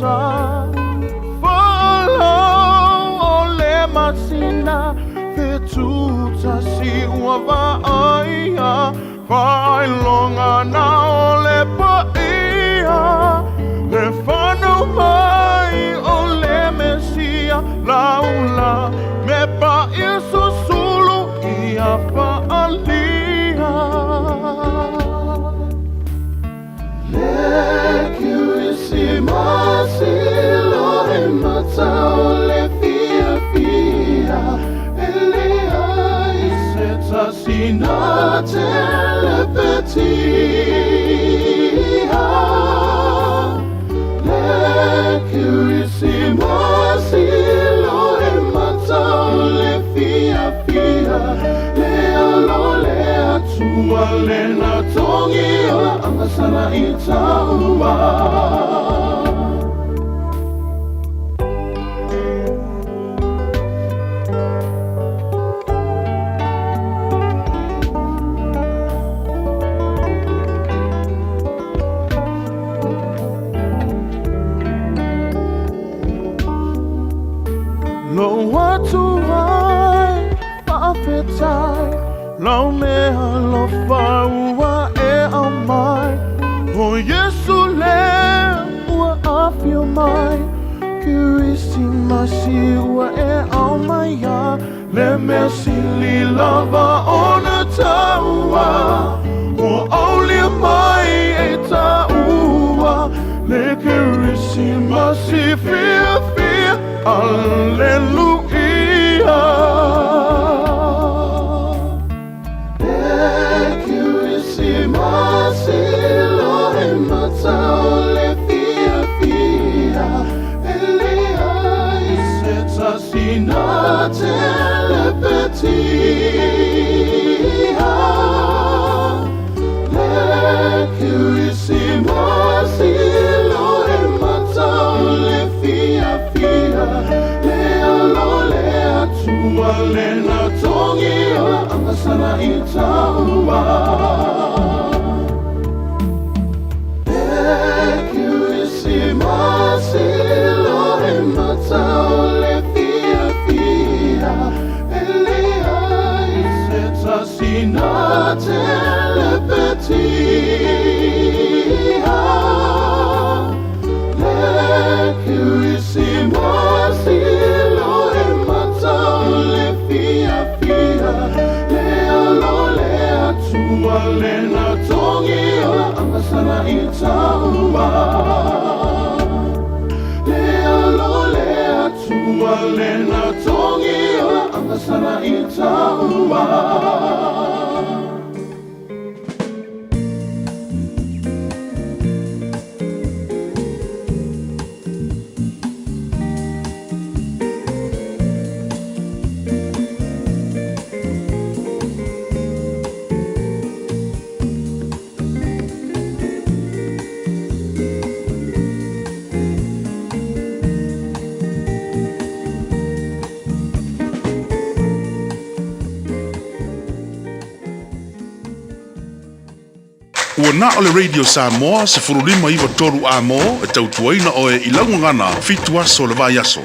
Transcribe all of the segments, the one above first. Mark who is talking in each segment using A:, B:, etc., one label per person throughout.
A: sa Faalau o le masina Fetutasi ua vaaia Faailoga na o le paia Le fanau mai o le Mesia Laula me paia susulu ia faalia Le Kerisimasi lo e mata o le fiafia E leai se tasi na te lepetia Le Kerisimasi lo e mata o le fiafia Le alo le atua le na tongi o agasala i taua Lo atu ai faafetai lau mea alofa ua e aumai O Iesu le ua afio mai Kerisimasi ua e aumaia Le mea sili lava ona taua Ua aulia mai e taua Le Kerisimasi fiafia Aleluia Le Kerisimasi lo e mata o le fiafia E leai se tasi na te lepetia Le Kerisimasi lo e mata o le fiafia Le alo le atua le na tongi o agasala i taua Le Kerisimasi lo e mata o le fiafia E leai se tasi na te lepetia Le Kerisimasi lo e mata o le fiafia Le alo le atua le na tongi o agasala i taua Le alo le atua le na tongi o agasala i taua
B: Ua na o le Radio Samoa 1593 amo e tautuaina oe i laugagana 7 aso le vaiaso.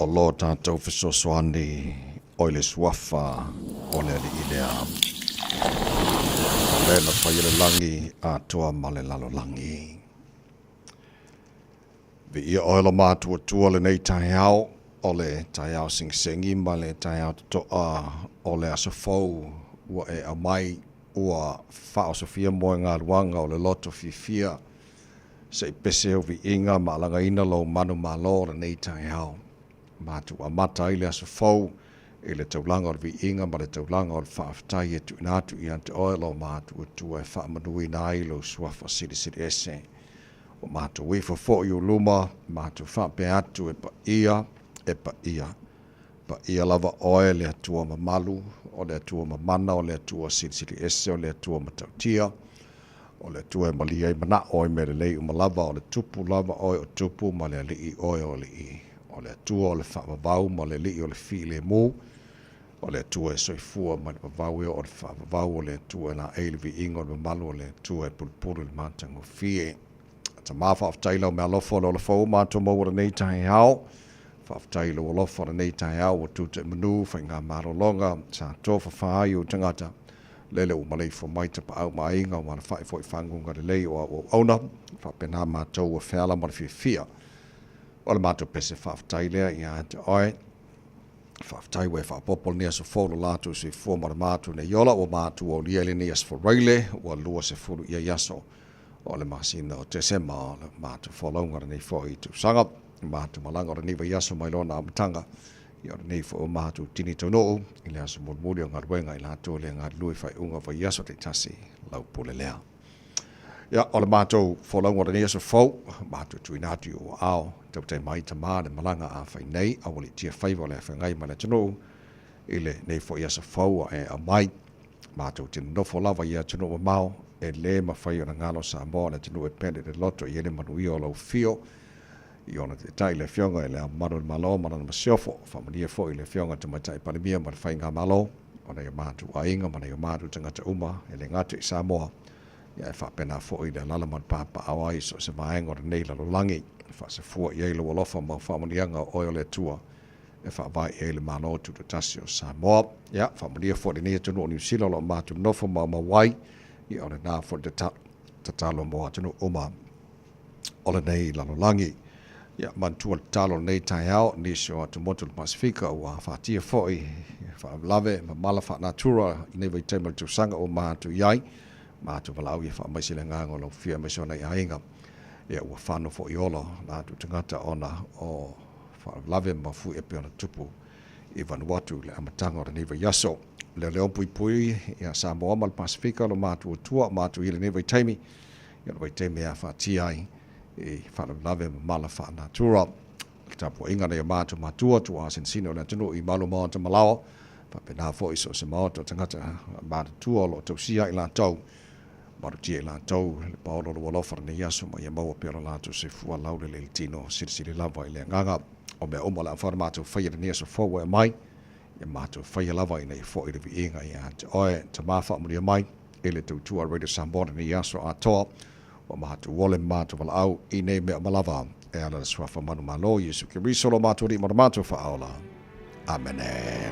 C: O lo tatou fesoasoani o i le Suafa o le Alii lea. O le na faia le lagi atoa ma le lalolagi. Viia oe lo matuatua lenei taeao, o le taeao segisegi ma le taeao totoa o le aso fou ua e aumai, ua faaosofia moegaluaga o le loto fiafia se i pese au viiga ma alagaina lou manumalo lenei taeao. Matou amata ai le aso fou i le taulaga o le viiga ma le taulaga o le faafetai e tuuina atu ia te oe lo matuatua e faamanuina ai lou suafa silisili ese. Ua matou ifo foi i ou luma, matou faapea atu e paia, e paia. Paia lava oe le Atua mamalu, o le Atua mamana, o le Atua silisili ese, o le Atua matautia, o le Atua e malie ai manao i mea lelei uma lava, o le Tupu lava oe o tupu ma le Alii oe o alii, o le Atua o le faavavau ma le Alii o le filemu, o le Atua e soifua mai le vavau e oo i le faavavau, o le Atua e laei le viiga o le mamalu, o le Atua e pulupulu i le matagofie. Tama, faafetai i lau meaalofa o le ola fou matou maua lenei taeao. Faafetai i lou alofa lenei taeao ua tuta i manu faigamalologa sa tofafa ai ou tagata. Lele ua maleifua mai tapaau ma aiga ua alafai foi faguga lelei o au auauna. Faapena matou ua feala ma le fiafia. O le matou pese faafetai lea ia te oe. Faafetai ua e faaopoopo lenei aso fou lo latou soifua ma le matou nei ola ua matou aulia i lenei aso Faraile ua 20 i ai aso o le masina o Tesema o le matou folauga lenei foi tausaga. Matou malaga o lenei vaiaso mai lona amataga ia o lenei foi o matou tini taunuu i le aso mulimuli o galuega i latou le galulue faaiuga o vaiaso taitasi lau pule lea. Ia, o le matou folauga o lenei aso fou, matou tuuina atu i ou aao, tautai mai tama le malaga a fai nei, aua le tia faiva o le afeagai ma le atunuu, i lenei foi aso fou a e aumai. Matou te nonofo lava i atunuu mamao, e le mafai ona galo Samoa o le atunuu e pele le loto i ai le manuia o lau afio, i ona taitai le Afioga i Le Ao Mamalu o le Malo ma lana Masiofo, faamanuia foi i le Afioga i le Tamaitai Palemia ma le Faigamalo, o nai o matou aiga ma nai o matou tagata uma, e le gata i Samoa, ae faapena foi i le alaala ma le papaaao ai i so o se vaega o lenei lalolagi, e faasafua i ai lou alofa ma au faamanuiaga o oe o le Atua e faavae i ai le Malo Tutoatasi o Samoa. Ia, faamanuia foi i lenei atunuu o Niu Sila o lo o matou nofo maumau ai, ia o lena foi le tatalo mo atunuu uma o lenei lalolagi. Ia, manatua le tatalo o lenei taeao, nisi o atumotu o le Pasefika ua afatia foi faalavelave ma mala faanatura i lenei vaitaimi o le tausaga ua matou i ai, matou valaau ia faamaise le agaga o lau Afioga aemaise o nai aiga. Ia, ua fano foi ola latou tagata ona o faalavelave ma fui e pei ona tupu i Vanuatu i le amataga o lenei vaiaso. Leoleo puipui ia Samoa ma le Pasefika lo matou Atua o matou i lenei vaitaimi, ia le vaitaimi e afatia ai i faalavelave ma mala faanatura. Le tapuaiga nai o matou matua, tuaa sinosino o le atunuu i malu maota malaoa, faapena foi so o se maota o tagata matutua o lo o tausia ai latou, malutia i latou le paolo o lou alofa lenei aso ma ia maua pea lo latou soifua laulele i le tino silisili lava i le agaga. O mea uma o le a mafai ona matou faia lenei aso fou ua e aumai, ia matou faia lava ina ia foi le viiga ia te oe. Tama faamanuia mai i le tautua a Radio Samoa lenei aso atoa, ua matou ole ma matou valaau i nei mea uma lava e ala i le Suafa manumalo Iesu Keriso lo matou Alii ma lo matou Faaola. Amene.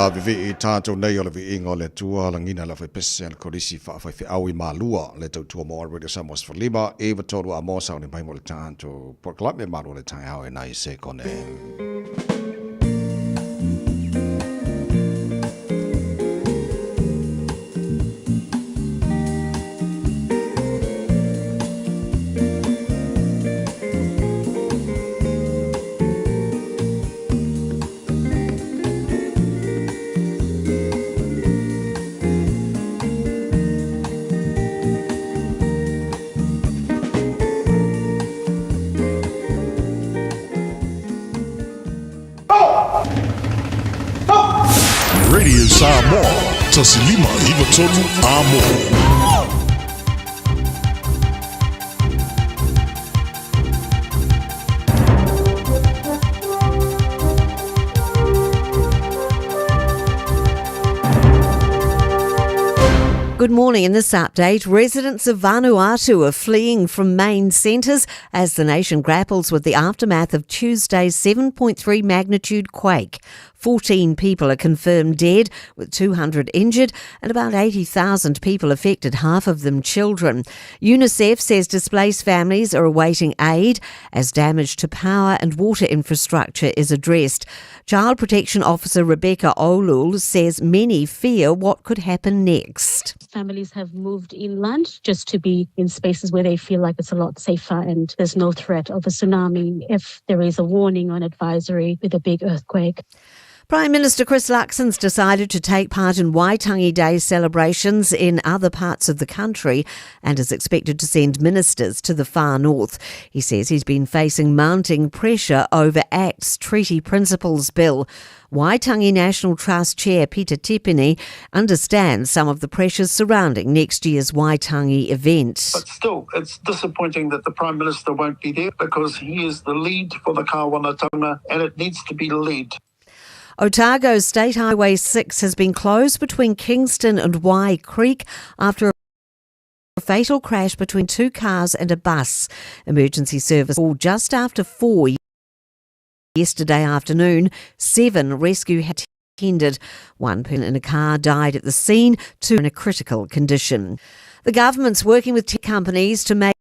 C: Ia vivii tatou nei o le viiga o le Atua, lagina le aufaipese a le Kolisi Faafaifeau i Malua, le tautua mo Radio Samoa 15, 93 a mo sauni mai mo le tatou polokalame malu o le taeao e nai sekone.
B: Radio Samoa, 1593 Amo.
D: Good morning. In this update, residents of Vanuatu are fleeing from main centres as the nation grapples with the aftermath of Tuesday's 7.3 magnitude quake. 14 people are confirmed dead, with 200 injured and about 80,000 people affected, half of them children. UNICEF says displaced families are awaiting aid as damage to power and water infrastructure is addressed. Child Protection Officer Rebecca Olul says many fear what could happen next.
E: Families have moved inland just to be in spaces where they feel like it's a lot safer and there's no threat of a tsunami if there is a warning or an advisory with a big earthquake.
D: Prime Minister Chris Luxon's decided to take part in Waitangi Day celebrations in other parts of the country and is expected to send ministers to the far north. He says he's been facing mounting pressure over ACT's Treaty Principles Bill. Waitangi National Trust Chair Peter Tipene understands some of the pressures surrounding next year's Waitangi event.
F: But still, it's disappointing that the Prime Minister won't be there because he is the lead for the Kāwanatanga and it needs to be led.
D: Otago State Highway 6 has been closed between Kingston and Wye Creek after a fatal crash between two cars and a bus. Emergency service called just after 4 yesterday afternoon. 7 rescue attended. 1 person in a car died at the scene, 2 in a critical condition. The government's working with tech companies to make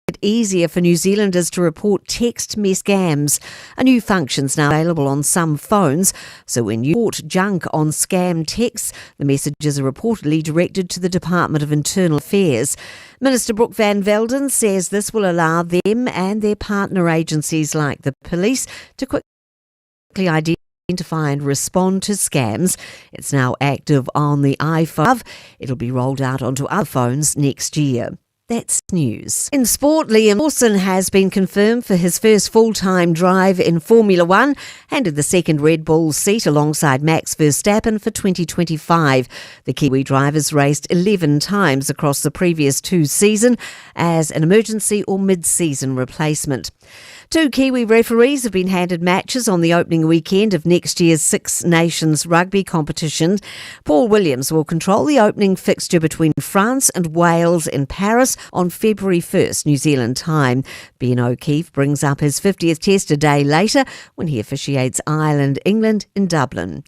D: it easier for New Zealanders to report text message scams. A new function's now available on some phones, so when you report junk on scam texts, the messages are reportedly directed to the Department of Internal Affairs. Minister Brooke Van Velden says this will allow them and their partner agencies like the police to quickly identify and respond to scams. It's now active on the iPhone. It'll be rolled out onto other phones next year. That's news. In sport, Liam Lawson has been confirmed for his first full-time drive in Formula One, handed the second Red Bull seat alongside Max Verstappen for 2025. The Kiwi drivers raced 11 times across the previous 2 seasons as an emergency or mid-season replacement. 2 Kiwi referees have been handed matches on the opening weekend of next year's Six Nations rugby competition. Paul Williams will control the opening fixture between France and Wales in Paris on February 1st, New Zealand time. Ben O'Keefe brings up his 50th test a day later when he officiates Ireland, England in Dublin.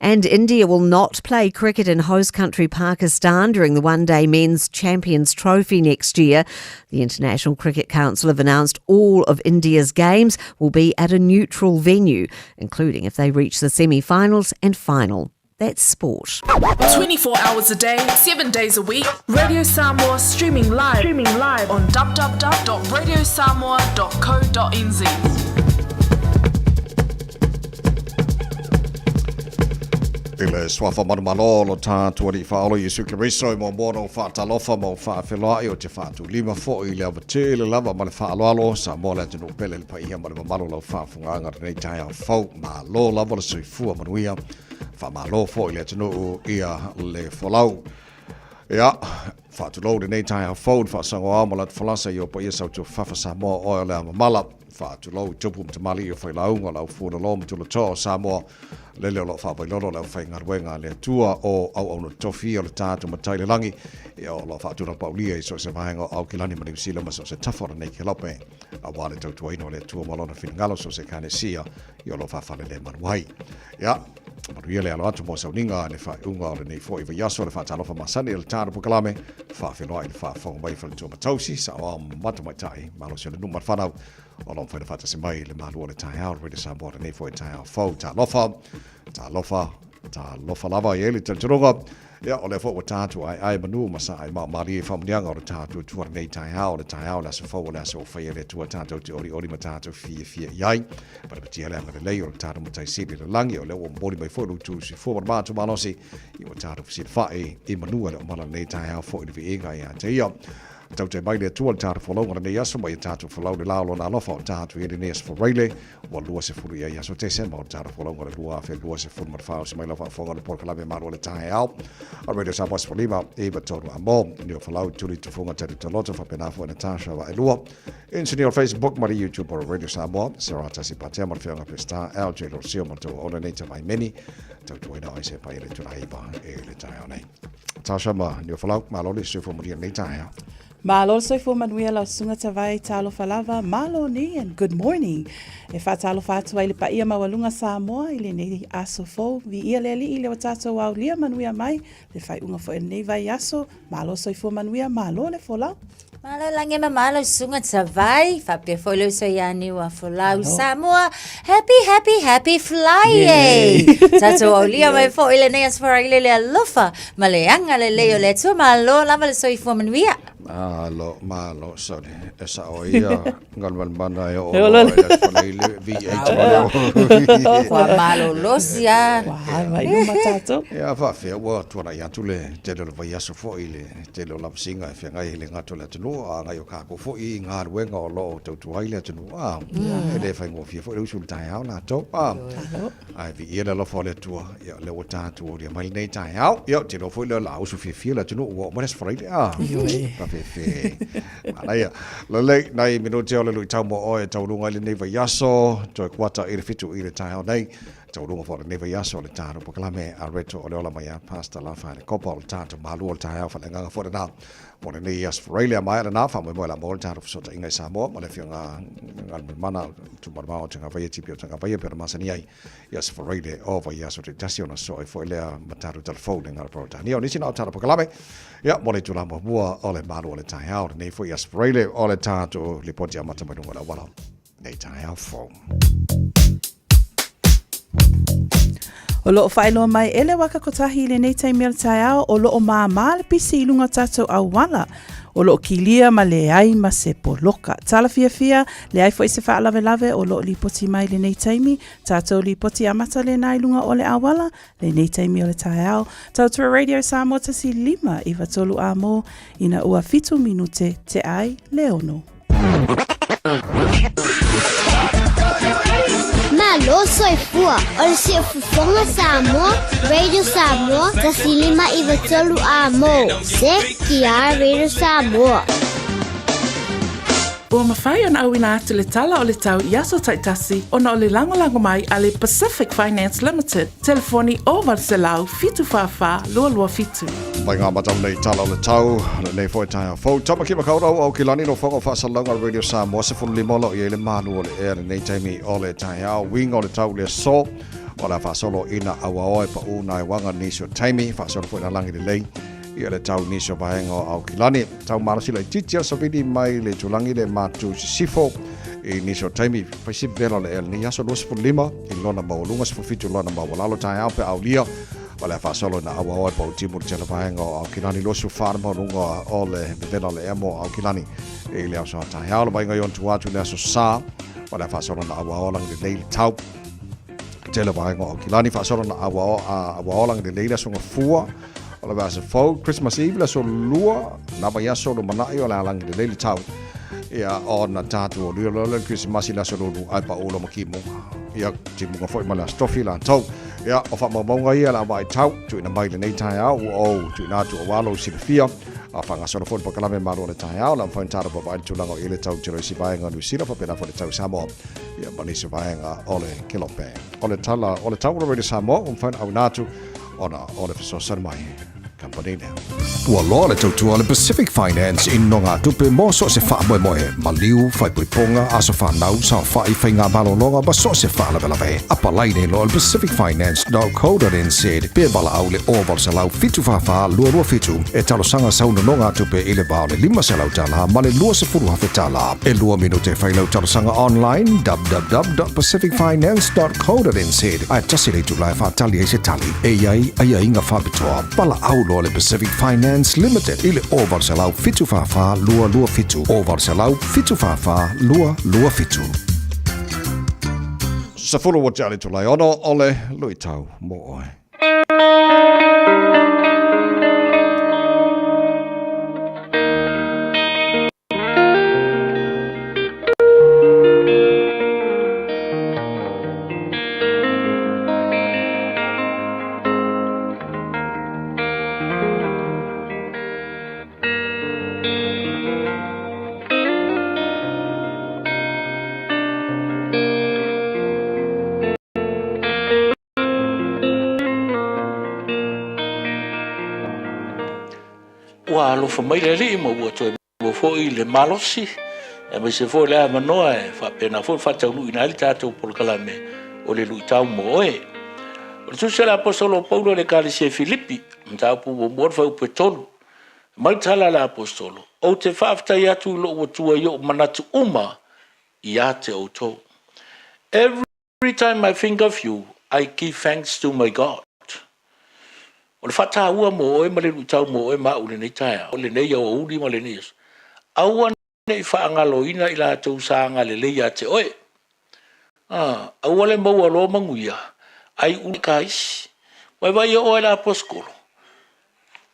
D: And India will not play cricket in host country Pakistan during the one-day Men's Champions Trophy next year. The International Cricket Council have announced all of India's games will be at a neutral venue, including if they reach the semi-finals and final. That's sport.
G: 24 hours a day, 7 days a week, Radio Samoa streaming live, on www.radiosamoa.co.nz.
C: I le suafa manumalo lo tātou alii faaola Iesu Keriso i muamua ona ou faatalofa ma ou faafeloai ou te faatulima foi i le ava tele lava ma le faaaloalo Samoa le atunuu pele le paia ma le mamalu o lau faafofogaaga i lenei taeao fou. Malo lava le soifua manuia. Faamalo foi i le atunuu ia le folau. Ia, faatulou lenei taeao fou i le faasagoao ma lata falasa i o paia sautuafafafa Samoa oe o le amamala. Faatulou i tupu ma tamalii o failauga o le aufualolo ma tulatoa o Samoa, lele o lo o faavailolo le aufaigaluega a le Atua o auauna tofi o le tatou Matai i le Lagi, ia o lo o faatunapaulia i so o se vaega o Aukilani ma Niu Sila ma so o se tafa o lenei kelope, aua le tautuaina o le Atua ma lona finagalo so o se Ekalesia, ia o lo o faafalelemalu ai. Ia, Manuia le alo atu mo sauniga i le faaiuga o lenei foi vaiaso. Le faatalofa masani i le tatou polokalame, faafeiloai i le faafofoga mai faletua ma tausi, saoao ma tamaitai, malosi o le nuu ma le fanau o lo o mafai ona faatasi mai i le malu o le taeao o le Radio Samoa lenei foi taeao fou. Talofa, talofa, talofa lava. E i ai le talitonuga, ia, o lea foi ua tatou aeae manu ma saai maomalie i faamanuiaga o le tatou Atua lenei taeao, o le taeao o le aso fou, o le aso ua faia e le Atua tatou te olioli ma tatou fiafia i ai. Patapatia le agalelei o le tatou Matai Sili i le lagi, o lea ua momoli mai foi lo outou soifua ma le matou malosi, ia ua tatou fesilafai i manu a le omala lenei taeao foi i le viiga ia te ia. Tautai mai le Atua le tatou folauga lenei aso, ma ia tatou folau le la o lona alofa o tatou i ai lenei aso Faraile, ua 20 i ai aso Tesema o le tatou folauga o le 2024. Osi mai lau faafofoga o le polokalame Malu o le Taeao a Radio Samoa 15 93 amo Nio Folau Tuli Tufunga Teddy Toloto faapena foi Natasha Vaelua Engineer o Facebook ma le YouTube o Radio Samoa Sarah Tasi Patea ma le Feoga Pestar LJ Losio ma le tau ona nei tamai meni tautuaina o se pai le tulaiva e le taeao nei. Tasha ma Nio Folau, malo le soifua manuia nei taeao.
H: Malo le soifua manuia lau susuga Tavai, talofa lava, malo ni and good morning. E faatalofa atu ai le paia maualuga Samoa i lenei aso fou, viia le Alii le ua tatou aulia manuia mai le faaiuga foi o lenei vaiaso, malo soifua manuia, malo le folau.
I: Malo lagi ma malo susuga Tavai, faapea foi le uso ia Niua Folau Samoa. Happy, happy, happy Fly-ay! Tatou aulia mai foi lenei aso faraile le alofa ma le agalelei o le Atua. Malo lava le soifua manuia.
C: Malo, malo, sorry. E sao ia, galumalemana e oo loa i le aso Faraile, V8 ma le oo.
I: Kua malolosi a.
H: Kua ava i luma tatou.
C: Ia, faafea ua tuanai atu le tele o le vaiaso foi i le tele o lavasiga e feagai ai le gata o le atunuu, a agai o kākou foi i galuega o lo o tautua ai le atunuu, a, e le faigofie foi le usu i le taeao latou, a, ae viia le alofa o le Atua, ia, o lea ua tatou aulia mai lenei taeao, ia, ou te iloa foi lea o le a usu fiafia le atunuu ua oo mai le Aso Faraile, a, faafiafia, manaia. Lelei, nai minute o le luitau mo oe e taualuga ai lenei vaiaso, toe kuata i le 7 i le taeao nei, Taualuga foi o lenei vaiaso o le tatou polokalame a Reto o le Ola mai a Pastor Lafa le Kopa o le tatou malu o le taeao faaleagaga foi lena mo lenei aso Faraile a maea lena faamoemoe la mo le tatou fesootaiga i Samoa ma le afioga Galumalemana Tumalemao o Tagavaia Tipi o Tagavaia pe ona masani ai i aso Faraile o vaiaso taitasi ona sosoo ai foi lea ma tatou talafou le Ngala Peretania o nisi na o tatou polokalame ia mo le itula muamua o le malu o le taeao lenei foi aso Faraile o le tatou lipoti amata mai luga o le auala nei taeao fou.
H: O lo o faailoa mai e le waka kotahi i lenei taimi o le taeao o lo o māmā le pisi i luga o tatou auala. O lo o kilia ma leai ma se poloka. Tala fiafia, leai foi se faalavelave o lo o lipoti mai i lenei taimi. Tatou lipoti amata lena i luga o le auala, lenei taimi o le taeao. Tautua Radio Samoa 1593 amo ina ua 7 minute te ai le ono.
J: Malo soifua o le siufofoga Samoa, Radio Samoa, 1593 amo. CTR Radio Samoa.
G: Ua mafai ona auina atu le tala o le tau i aso taitasi ona o le lagolago mai a le Pacific Finance Limited, telefoni 0800 744 227.
C: Mai ngā matau nei tala o le tau, lenei foi taeao fou. Tamaki Makaurau au ki lani no whanga whaasalanga Radio Samoa 15 lo i ai le malu o le ea lenei taimi o le taeao. Winga o le tau le so o la whaasolo ina aua oe pa u nai wanga nisi o taimi, whaasolo foi na langi lelei ia le tau nisi o vaenga o Aukilani. Tau malosi laitiiti o le savili mai le itulagi le matu sisifo i nisi o taimi fai si vela o le ea lenei aso 25 i lona maualuga 17 lona maualalo taeao pe aulia o le a faasolo ina auaoa e pau timu le tele vaega o Aukilani 24 le maualuga o le vevela o le ea mo Aukilani i le aso a taeao le vaiga i ona tua atu i le aso Sa o le a faasolo ina auaoa lagi lelei le tau tele vaega o Aukilani faasolo ina auaoa lagi lelei le aso Gafua O le vaiaso fou, Christmas Eve, le aso lua, na vaiaso lumanai o le a lagi lelei le tau. Ia, ona tatou o lua le Krisimasi le aso lulu, ai pa ulo ma kimuga. Ia, timuga foi ma le aso tofi latou. Ia, o faamaumauga ia le a vaai tau, tuuina mai lenei taeao, ua ou tuuina atu aua lou silafia. A faagasolo foi le polokalame malo o le taeao, le a mafai ona tatou vaavaai le tulaga o i ai le tau i tele o isi vaega o Niu Sila, faapena foi le tau i Samoa, ia ma nisi vaega o le Kelope. O le tala o le tau o le Radio Samoa, ua mafai ona auina atu ona o le fesoasoani mai kamupani lea. Ua loa le tautua a le Pacific Finance i nonogatupe mo so o se faamoemoe, maliu, faaipoipoga, aso fanau, saofai, faigamalologa ma so o se faalavelave. Apalai nei loa i le pacificfinance.co.nz pe valaau i le 0800 744 227 e talosaga sau nonogatupe i le va o le $500 ma le $20,000. E lua minute e fai lau talosaga online www.pacificfinance.co.nz ae tasi le itula e faatali ai se tali. E i ai aiaiga faapitoa. Valaau loa le Pacific Finance Limited i le 0800 744 227, 0800 744 227. Sefulu ua tea le itula e ono o le luitau mo oe.
K: Ua alofa mai le Alii ma ua toe maua foi le malosi, aemaise foi le avanoa e faapena foi faataunuuina ai le tatou polokalame o le luitau mo oe. O le tusi a le Aposetolo o Paulo i le Ekalesia i Filipi, mataupu muamua le fuaiupu e 3. Mai le tala a le Aposetolo, Ou te faafetai atu i lou Atua i ou manatu uma ia te outou. Every Every time I think of you, I give thanks to my God. O le faataua mo oe ma le luitau mo oe ma au i lenei taeao, lenei aoauli ma lenei aso, aua ne i faagaloina i latou sa agalelei ia te oe. Ah, aua le maua loa manuia, ai uli ka isi. Ua e vaai e oe le aposetolo,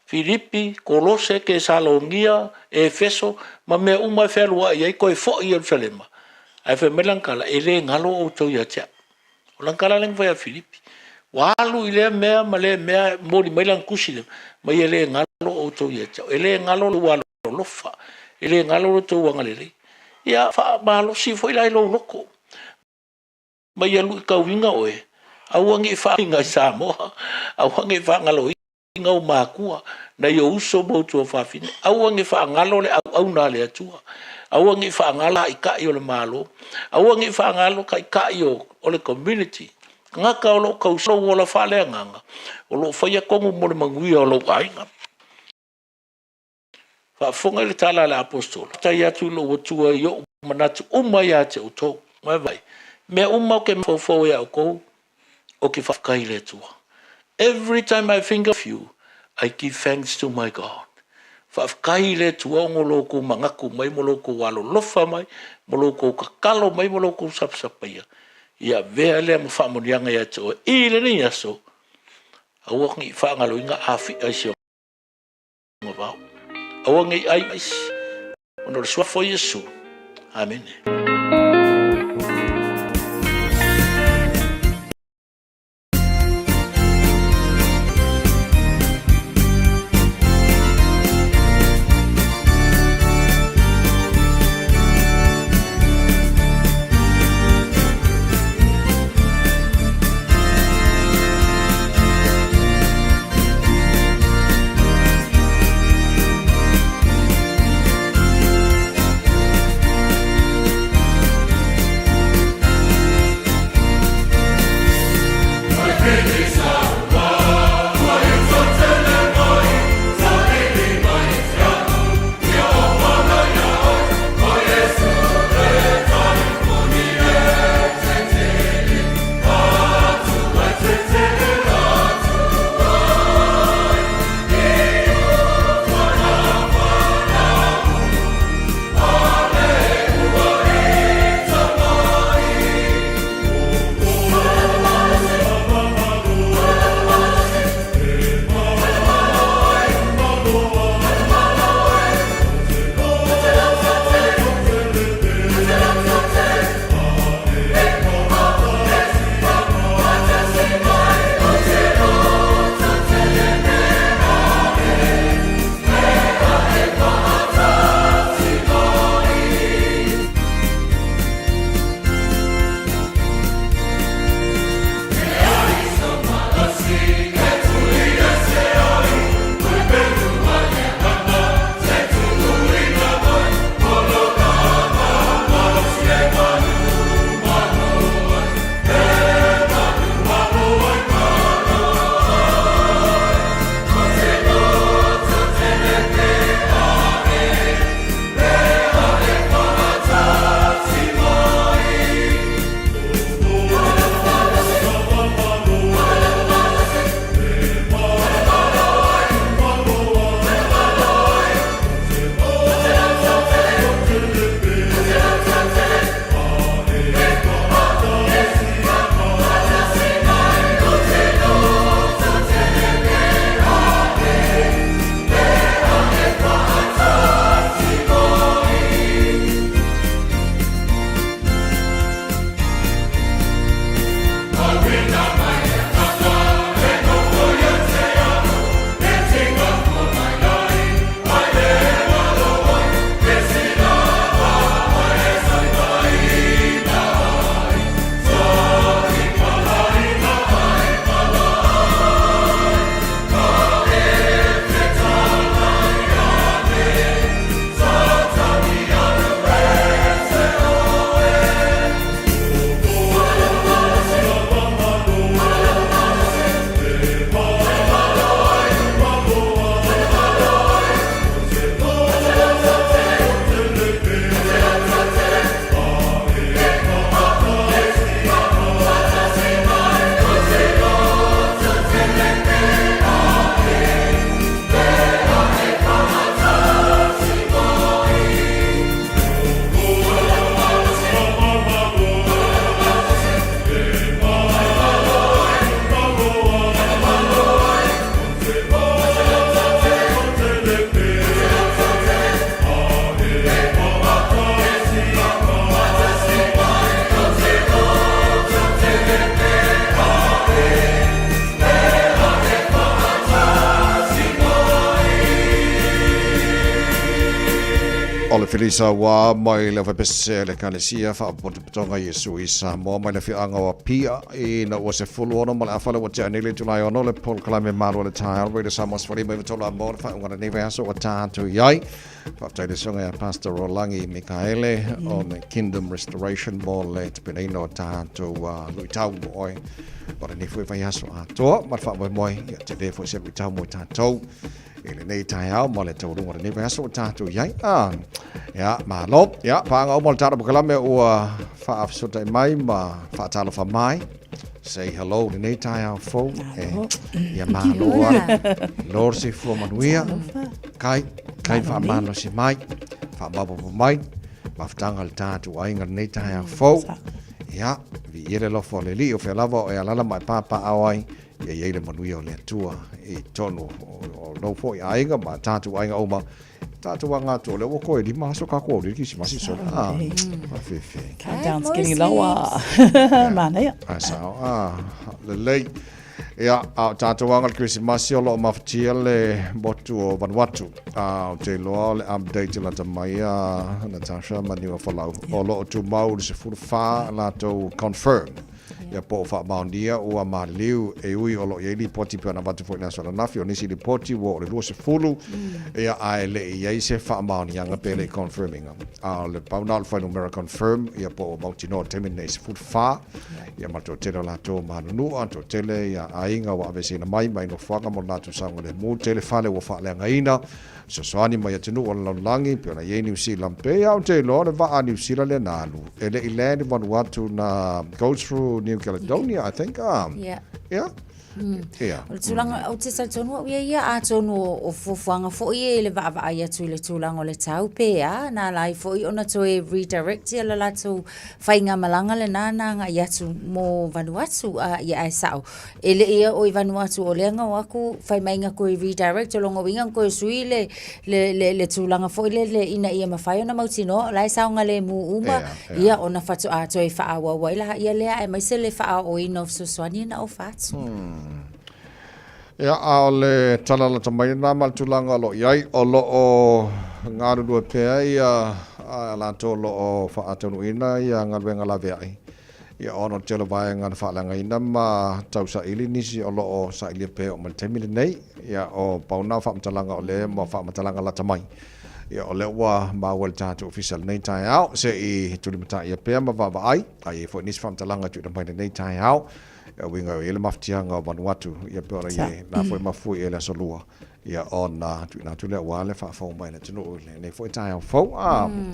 K: Filipi, Kolose, Kesalonia, Efeso, ma mea uma e fealuai ai, toe foi i Ierusalema. Ae fai mai lana tala, e le galo outou ia te au. O lana tala lea na fai ia Filipi. Ua alu i lea mea ma lea mea, momoli mai lana tusi lea, mai e le galo outou ia te au. E le galo lou alolofa, e le galo lo outou agalelei. Ia faamalosi foi la i lou loto. Ma ia luitauina oe, aua ne i faaiga i Samoa, aua ne i faagaloina ou matua, nai ou uso ma ou tuafafine, aua ne i faagalo le auauna a le Atua, aua ne i faagalo taitai o le Malo, aua ne i faagalo taitai o le community, tagata o lo o tausia lou ola faaleagaga, o lo o faia tonu mo le manuia o lou aiga. Faafofoga i le tala a le Aposetolo, Faafetai atu i lou Atua i ou manatu uma ia te outou. Ua e vaai, mea uma ou te mafaufau ia outou, ou te faafetai i le Atua. Every time I think of you, I give thanks to my God. Faafetai i le Atua ona o lo outou manatu mai ma lo outou alolofa mai, ma lo outou tatalo mai ma lo outou sapasapaia. Ia avea lea ma faamanuiaga ia te oe i lenei aso, aua ne i faagaloina Afika i si vao. Aua ne i ai isi, ona o le suafa o Iesu. Amene.
C: Felisa ua mai le faipese a le Ekalesia Faapotopotoga Iesu i Samoa mai le afioaga o Apia ina ua 16 ma le afa le ua tea nei le itula e 6 le polokalame malu o le taeao Radio Samoa 153 a mo le faaiuga o lenei vaiaso ua tatou i ai. Faafetai le susuga ia Pastor Rolagi Mikaele o le Kingdom Restoration mo le tapenaina o tatou luitau mo oe o lenei foi vaiaso atoa ma le faamoemoe ia tele foi se luitau mo tatou i lenei taeao ma le taualuga o lenei vaiaso ua tatou i ai. Ah, ia, malo. Ia, paaga uma o le tatou polokalame ua faafesootai mai ma faatalofa mai. Say hello lenei taeao fou. E, ia malo a. Lord soifua manuia. Kai, kai faamalosi mai. Faamaopoopo mai. Mafutaga le tatou aiga lenei taeao fou. Ia, viia le alofa o le Alii o fea lava o e alala ma e papaaao ai. Ia i ai le manuia o le Atua i totonu o lou foi aiga ma tatou aiga uma. Tatou aga atu o lea ua toe 5 aso tatou auli le Kirisimasi solo. Ah, faafefe.
H: Countdown's getting lower. Manaia.
C: Ai sao. Ah, lelei. Ia, a o tatou aga le Kirisimasi o loo mafatia le motu o Vanuatu. A ou te iloa o le update lata mai a Natasha ma Niuafolau. O loo tumau le 14 latou confirm. Ia po o faamaonia ua maliliu e ui o lo o i ai lipoti pei ona avatu foi i le aso ananafi, o nisi lipoti ua oo i le 20, ia ae le i i ai se faamaoniaga pe le i confirm ina. A o le pau na o le fuainumera confirm, ia po ua mautinoa i le taimi lenei 14, ia ma le toatele o latou manunua, toatele ia aiga ua aveeseina mai mai nofoaga mo le latou saogalemu, tele fale ua faaleagaina, Fesoasoani mai atunuu o le lalolagi pei ona i ai Niu Sila. Pei lava ou te iloa o le vaa a Niu Sila lea na alu. E le i land i Vanuatu na go through New Caledonia I think ah.
I: Yeah.
C: Yeah. Yeah.
I: O le tulaga, ou te talitonu au ia ia, atonu o fuafuaga foi ia i le vaavaai atu i le tulaga o le tau pe a, na ala ai foi ona toe redirect ia le latou faigamalaga lena na agai atu mo Vanuatu. A, ia ae sao, E le i oo i Vanuatu o lea na o atu fai mai na toe redirect o lona uiga na toe sui le le le le tulaga foi lele ina ia mafai ona mautinoa o la e saogalemu uma ia ona faatoa toe faaauau ai laia lea aemaise le faaooina o fesoasoani na ofa atu.
C: Ia, a o le tala lata mai lena ma le tulaga o lo o i ai, o lo o galulue pea ia latou o lo o faataunuuina ia galuega laveai. Ia ona o le tele o vaega na faaleagaina ma tausaili nisi o lo o sailia pea oo mai le taimi lenei. Ia o pau na o faamatalaga o lea ma faamatalaga lata mai. Ia o lea ua maua i le tatou ofisa i lenei taeao se i tulimataia pea ma vaavaai a i ai foi nisi faamatalaga e tuuina mai lenei taeao. Ia uiga e i ai le mafatiaga o Vanuatu ia pei ona i ai na foi mafui i le aso Lua ia ona tuuina atu lea aua le faafofoga mai a le atunuu i lenei foi taeao fou.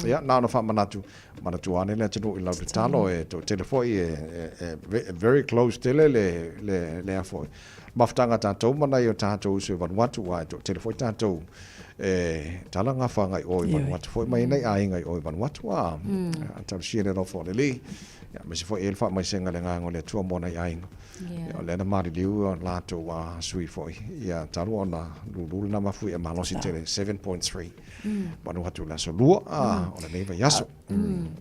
C: Ia na ona faamanatu Manatua ane le atunuu i lau tatalo e toatele foi e very close tele le le lea foi mafutaga a tatou ma nai o tatou uso i Vanuatu aua e toatele foi tatou e tala gafa agai o i Vanuatu foi ma i nai aiga i o i Vanuatu a talosia le alofa o le Alii aemaise foi e i ai le faamaisega i le agaga o le Atua mo nai aiga. Ia, o lea na maliliu latou a sui foi ia talu ona lulu lena mafuie malosi tele 7.3 Vanuatu i le aso Lua o lenei vaiaso.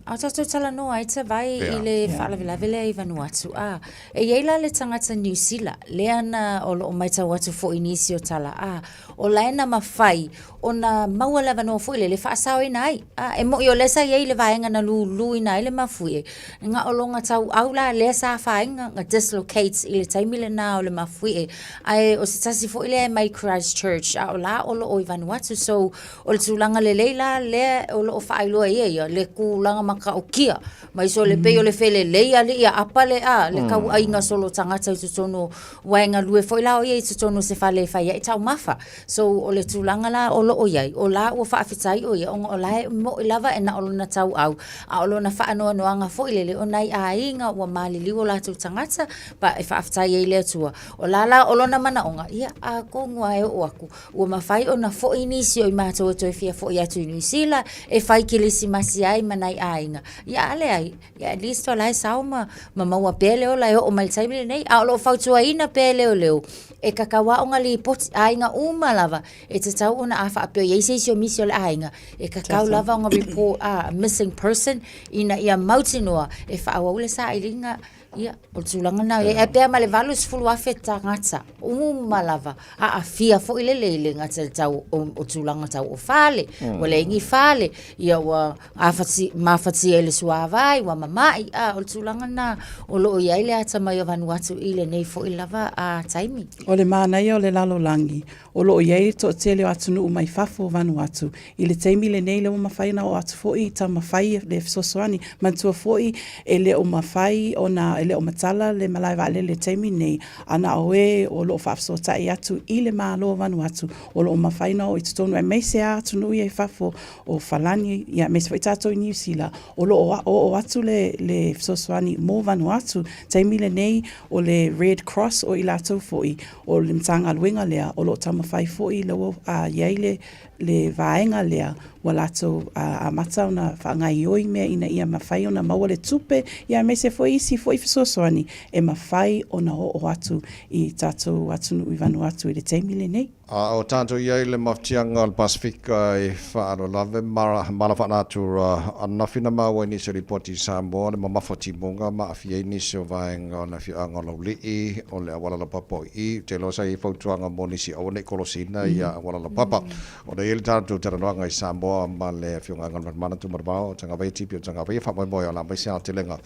I: A o tatou talanoa ai Tavai i le faalavelave lea i Vanuatu, a e i ai la le tagata Niu Sila lea na o lo o matau atu foi i nisi o tala, a o la e na mafai ona maua le avanoa foi lele e faasaoina ai. A e moni o lea sa i ai le vaega na luluina ai le mafuie, na o lona tauau la lea sa afaina, na dislocate i le taimi lena o le mafuie. Ae o se tasi foi lea e mai Christchurch, a o la o lo o i Vanuatu. So, o le tulaga lelei la lea o lo o faailoa e ia ia, le tulaga matautia. Mai so le pei o le felelei alii a apa le a, le tauaiga solo tagata i totonu o, aua e galue foi la o ia i totonu o se fale e fai ai taumafa. So, o le tulaga la o lo o i ai, o la ua faafetai ʻo ia, ona o la e moʻi lava e na o lona tauau, a o lona faanoanoaga foi lele, o nai aiga ua maliliu o latou tagata, ba e faafetai ai i le Atua. O la la o lona manaʻoga, ia, atonu lava e oo atu, ua mafai ona foʻi nisi o i matou e toe fia foʻi atu i Niu Sila, e fai kilisimasi ai ma nai aiga. Ia a leai, ia at least o la e sao ma ma maua pea le ola e oo mai i le taimi lenei. A o lo o fautuaina pea e leoleo, e tatau lava ona lipoti, aiga uma lava, e tatau ona a faapea o i ai se isi o misi o le aiga, e tatau lava ona report a missing person ina ia mautinoa e faaauau le sailiga. Ia, o le tulaga lena e ai pea ma le 80,000 tagata uma lava aafia foi lele i le gata i le tau o tulaga tau o fale, ua leai ni fale, ia ua afati, mafatia i le suavai, ua mama'i, a o le tulaga lena o lo o i ai le atamai o Vanuatu i lenei foi lava taimi.
H: O le manaia o le lalolagi, o lo o i ai le toatele o atunuu mai fafo o Vanuatu i le taimi lenei lea ua mafai ona oo atu foi i taumafai le fesoasoani. Manatua foi e le o mafai ona, e le o matala le malae vaalele i le taimi lenei, a na o e o lo o faafesootai atu i le Malo o Vanuatu o lo o mafai ona oo i totonu aemaise lava atunuu ia i fafo o Falani aemaise foi tatou i Niu Sila o lo o oo atu le fesoasoani mo Vanuatu. Taimi lenei o le Red Cross o i latou foi o le Matagaluega lea o lo o taumafai foi lea ua i ai le le vaega lea ua latou amata ona faagaoioi mea ina ia mafai ona maua le tupe ia aemaise foi isi foi fesoasoani e mafai ona oo atu i tatou atunuu i Vanuatu i le taimi lenei.
C: A o tatou i ai i le mafatiaga o le Pasefika i faalavelave ma mala faanatura ananafi na maua i nisi o lipoti i Samoa le mamafa o timuga ma aafia ai nisi o vaega o le afioaga o Laulii o le auala laupapa o i ou te iloa sa i ai fautuaga mo nisi aua nei kolosina ia auala laupapa ona e i ai le tatou talanoaga i Samoa ma le afioga Galumalemana Tumanavao o Tagavaia TP o Tagavaia faamoemoe o le a aumai se aotelega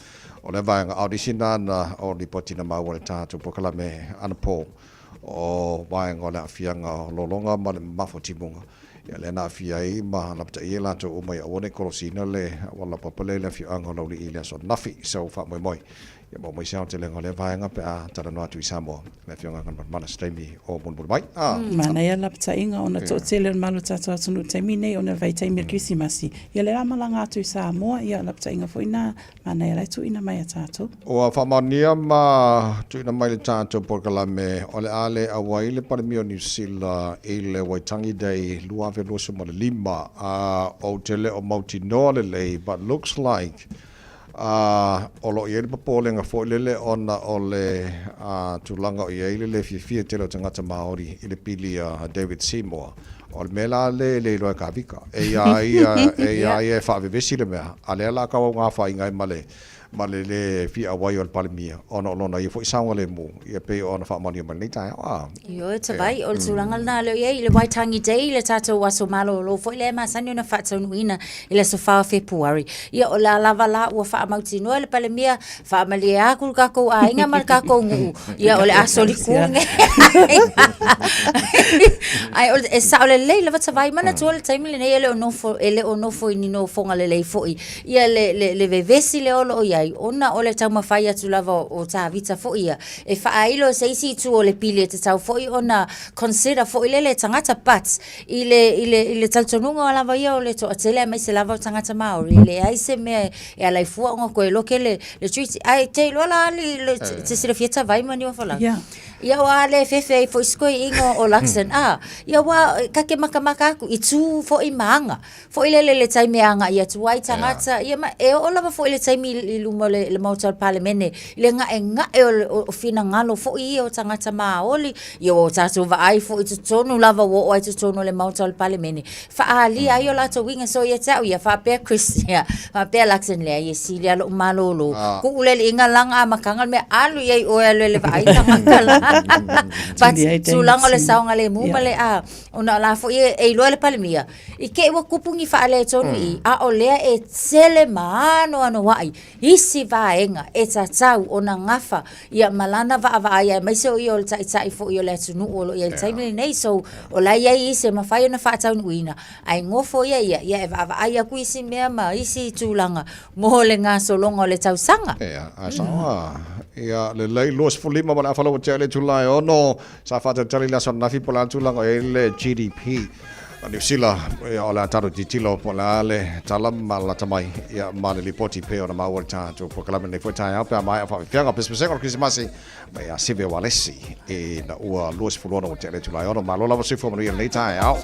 C: o lea vaega a o nisi na na o lipoti na maua i le tatou polokalame anapo o vaega o le aafiaga o lologa ma le mamafa o timuga ia lea na aafia ai ma lapataia i latou uma ia aua ne i kolosina le auala laupapa lea i le afioaga o Laulii i le aso ananafi. So faamoemoe ia maua mai se aotelega o lea vaega pe a talanoa atu i Samoa le afioga Galumalemana se taimi o mulimuli mai. Ah.
H: Manaia le lapataiga ona toatele o le malo o le tatou atunuu i le taimi lenei ona o le vaitaimi o le Kerisimasi, ia lea o le a malaga atu i Samoa, ia o le lapataiga foi lena Manaia la e tuuina mai a tatou.
C: Ua faamaonia ma tuuina mai le tatou polokalame o le a le auai le Palemia o Niu Sila i le Waitangi Day 2025 a ou te le o mautinoa lelei but looks like a o lo o i ai le popolega foi lele ona o le tulaga o i ai le le fiafia tele o tagata Māori i le pili a David Seymour. O le mea la lea e le iloa e Kavika. E iā ia, e iā ia e faavevesi le mea, a lea la tau augāfaiga ai ma le, ma le lē fia auai o le Palemia, ona o lona ia foi saogalemu, ia pei ona faamaonia mai lenei taeao. A.
I: Ioe, Tavai, o le tulaga lena lea o i ai i le Waitangi Day, le tatou aso malolo foi lea e masani ona faataunuuina i le aso 4 o Fepuari. Ia, o la lava la ua faamautinoa e le Palemia, faamalie atu le tatou aiga ma le tatou nuu, ia o le a solitu lenei. Ai, o le, e sao lelei lava Tavai, manatua le taimi lenei e le o nofo, e le o nofo i ni nofoga lelei foi. Ia le, le, le vevesi lea o lo o i ai, ona o le taumafai atu lava o Tavita foi ia, e faailo se isi itu o le pili e tatau foi ona consider foi lele e tagata, but i le, i le, i le talitonuga lava ia o le toatele aemaise lava o tagata Māori, e leai se mea e ala ai fua ona toe loke le, le treaty. Ae te iloa la ali, le, te silafia Tavai ma Niuafolau.
H: Yeah.
I: Ia ua le fefe ai foi si toeaina o Luxon. Ah, ia ua ta te makamaka atu i tū foi ma aga. Foi lele le taimi e agai atu ai tagata, ia ma e oo lava foi le taimi i luma o le, le Maota o le Palemene, i le ga'ega'e o, le, o finagalo foi ia o tagata Māori, ia ua tatou vaai foi i totonu lava ua oo ai i totonu o le Maota o le Palemene, faaalia ai o latou uiga. So ia te au ia, faapea Chris, ia, faapea Luxon, leai e sili lava lou malolo. Tuu le alii laga amataga le mea, alu i ai oe alu e le vaai tagata la. But tulaga o le saogalemu ma le, a, ona o la foi e, e iloa e le Palemia, I te i ua tupu ni faaletonu i i, a o lea e tele ma anoanoai isi vaega e tatau ona gafa ia ma lana vaavaai aemaise o ia o le taitai foi o le atunuu o lo o i ai i le taimi lenei. So, o la e i ai isi e mafai ona faataunuuina, ae nofo ia ia, ia e vaavaai atu isi mea ma isi tulaga mo le gasologa o le tausaga.
C: Ia, ae sao a. Ia, lelei, 25 ma le afa lau ua tea i le itula e 6, sa faatalitali i le aso ananafi po o le a le tulaga o i ai le GDP. A Niu Sila, ia, o le a tatou tilotilo po o le a le tala ma lata mai, ia, ma le lipoti pei ona maua i le tatou polokalame lenei foi taeao pe a maea faafiafiaga o pesepesega o le Kerisimasi mai ia Seve Walesi ina ua 26 ua tea le itula e 6. Malo lava soifua manuia lenei taeao.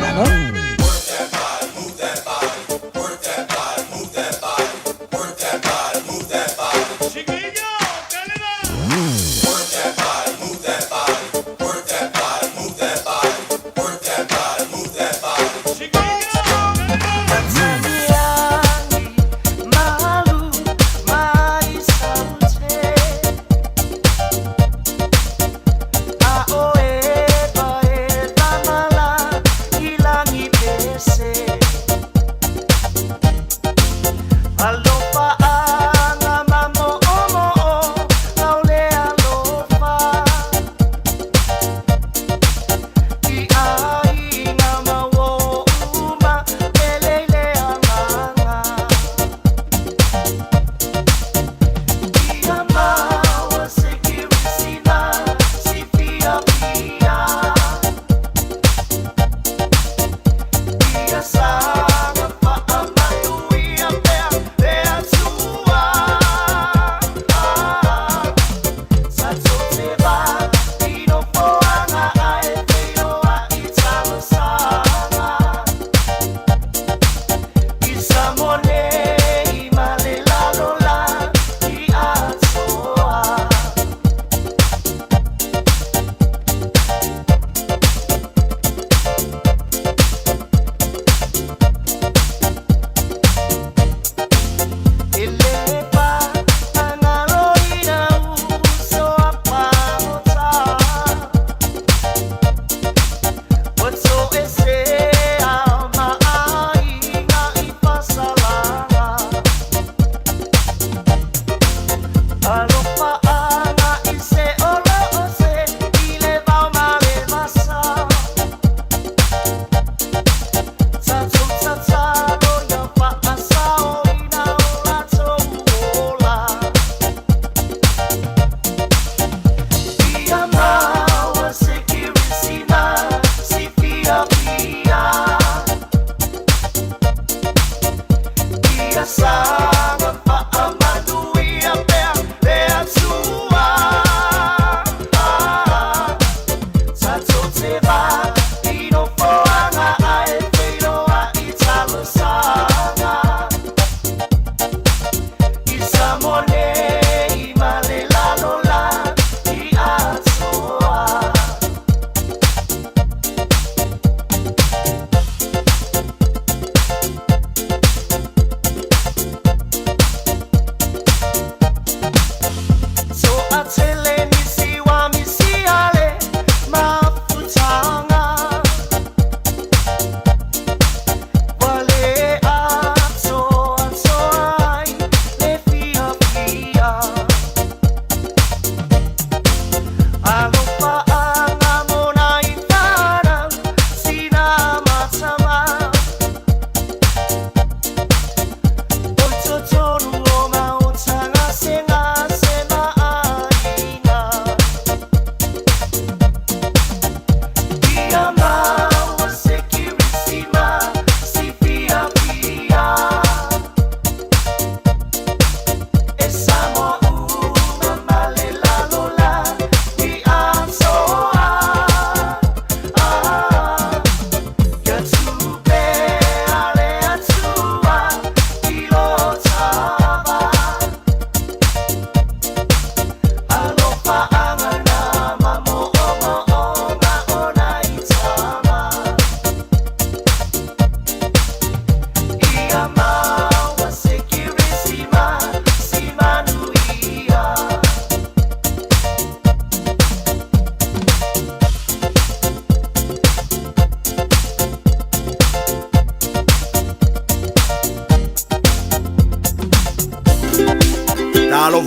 H: Malo.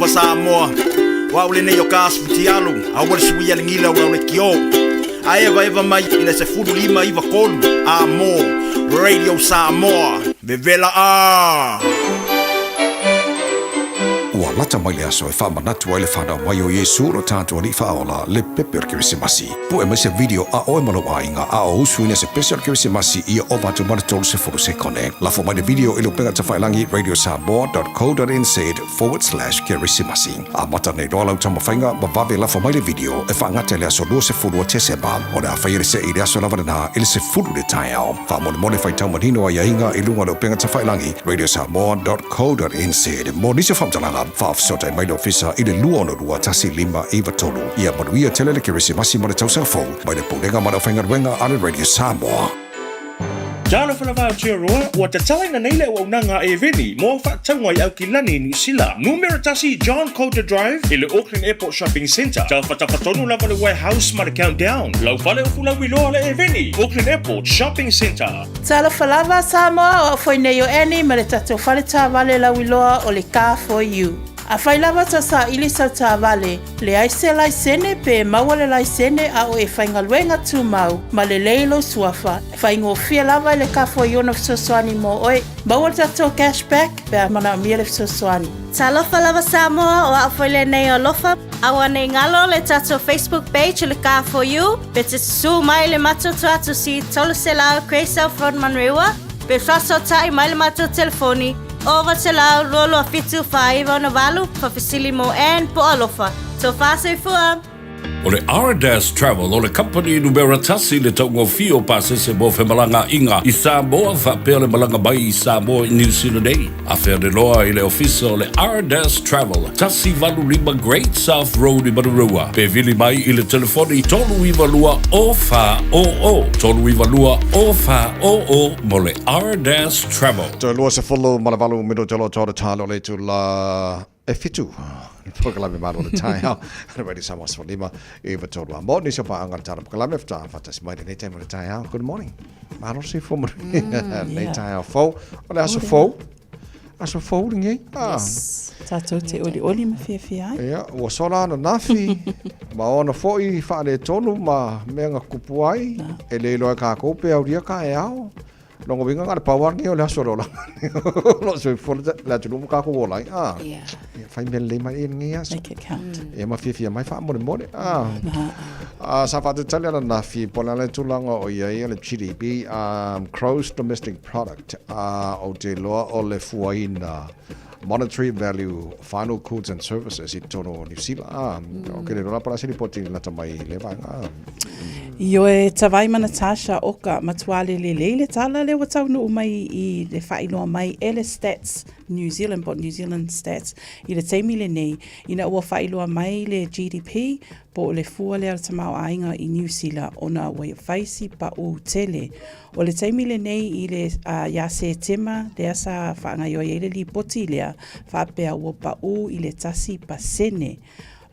L: Talofa Samoa, o au lenei o ka asu futialu, aua le suia le gila o lau leitio. A evaeva mai i le 1593 a mo Radio Samoa, vevela a!
C: Ua lata mai le aso e faamanatu ai le fanau mai o Iesu lo tatou Alii Faaola, le pepe o le Kerisimasi. Pue mai se video a oe ma lou aiga a o usuina se pese o le Kerisimasi ia ova atu ma le 30 sekone. Lafo mai le video i le upega tafailagi radiosamoa.co.nz/kerisimasi. Amata nei loa lau taumafaiga ma vave lafo mai le video e faagata i le aso 20 o Tesema. O le a faia le see i le aso lava lena i le 10 i le taeao. Faamolemole faitau manino aiaiga i luga o le upega tafailagi radiosamoa.co.nz. Mo nisi o faamatalaga, faafesootai mai le ofisa i le 262 1593. Ia manuia tele le Kerisimasi ma le tausaga fou mai le Pulega ma le Aufaigaluega a le Radio Samoa.
B: Talofa lava Aotearoa, ua tatalaina nei le auaunaga a Eveni mo au faatauga i Aukilani, Niu Sila. Numera 1 John Coulter Drive i le Auckland Airport Shopping Centre. Tafatafa tonu lava le warehouse ma le Countdown. Lau fale o Fulauiloa le Eveni, Auckland Airport Shopping Centre.
H: Talofa lava Samoa, o au foi nei o Annie ma le tatou fale taavale lauiloa o le Car For You. Afai lava ta saili sau taavale, Leai se laisene pe maua le laisene a o e faigaluega tumau ma lelei lou suafa, e faigofie lava i le kafo i ona fesoasoani mo oe. Maua le tatou cash back pe a manaomia le fesoasoani.
M: Talofa lava Samoa, o au foi lenei o Alofa. Aua nei galo le tatou Facebook page o le Car For You, pe te susu mai le matou tuatusi 300 Grey South Road Manurewa, pe faasootai mai le matou telefoni 900 22 7 49 6 Faafesili mo Ann po Alofa. Tofa soifua!
N: O le Ardas Travel o le kamupani numera tasi i le taugofie o pasese mo femalagaaiga i Samoa faapea le malaga mai i Samoa i Niu Sila nei. Afe ane loa i le ofisa o le Ardas Travel, 185 Great South Road i Manurewa, pe vili mai i le telefoni 392 0400, 392 0400 mo le Ardas Travel.
C: Toe 28 minute o lo tō talo le itula e fitu. Polokalame malo le taeao. Ana Radio Samoa 15 i 93 a mo nisi o paaga le tala polokalame whata whatasi mai lenei taimi o le taeao. Good morning. Malo se fo manuia. Lenei taeao fou. O le aso fou. Aso fou lenei. Ah.
H: Yes. Tātou te olioli ma fiafia ai.
C: Ia, ua sola ananafi, ma ona foi faaletonu ma mea na kupu ai, e le iloa e kākou pe aulia kaeao. Lona uiga na o le pau lava lenei o le aso o le olaga. O lo o soifua le atunuu ma kākou ola ai. Ah.
H: Yeah.
C: Ia, fai mea lelei mai i lenei aso.
H: Make it count.
C: Ia ma fiafia mai faamolemole. Ah. Ah, sa faatalitali ananafi po o le a le tulaga o i ai o le GDP, um, Gross Domestic Product, ah, ou te iloa o le fuaina monetary value final goods and services i totonu o Niu Sila. Ah, ou te le iloa la po o le a se lipoti lata mai i lea vaega. Ah.
H: Ioe, Tavai ma Natasha Oka, matua le lelei le tala lea ua taunuu mai i le faailoa mai e le Stats New Zealand po o New Zealand Stats i le taimi lenei ina ua faailoa mai le GDP po o le fua lea o le tamaoaiga i Niu Sila ona ua fai si paʻu tele. O le taimi lenei i le ia Setema lea sa faagaoioi ai le lipoti lea faapea ua paʻu i le 1%.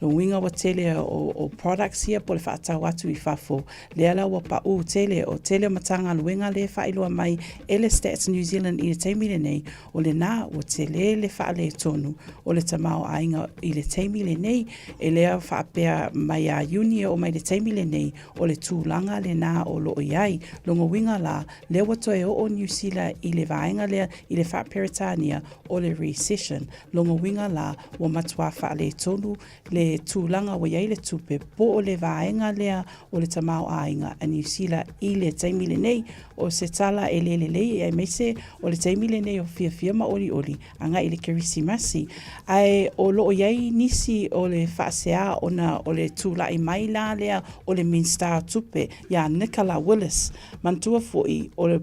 H: Lona uiga ua tele o, o products ia po o le faatau atu i fafo, lea la ua paʻu tele, o tele o Matagaluega lea e faailoa mai e le Stats New Zealand i le taimi lenei, o lena ua tele le faaletonu o le tamaoaiga i le taimi lenei, e le faapea mai ia Iuni e oo mai i le taimi lenei, o le tulaga lena o lo o i ai. Lona uiga la, lea ua toe oo Niu Sila i le vaega lea i le faa-Peretania o le recession. Lona uiga la, ua matua faaletonu le tulaga ua i ai le tupe po o le vaega lea o le tamaoaiga a Niu Sila i le taimi lenei. O se tala e le lelei aemaise o le taimi lenei o fiafia ma olioli agai i le Kerisimasi. Ae o lo o i ai nisi o le faasea ona o le tulai mai la lea o le Minisita o Tupe ia Nicola Willis. Manatua foi o le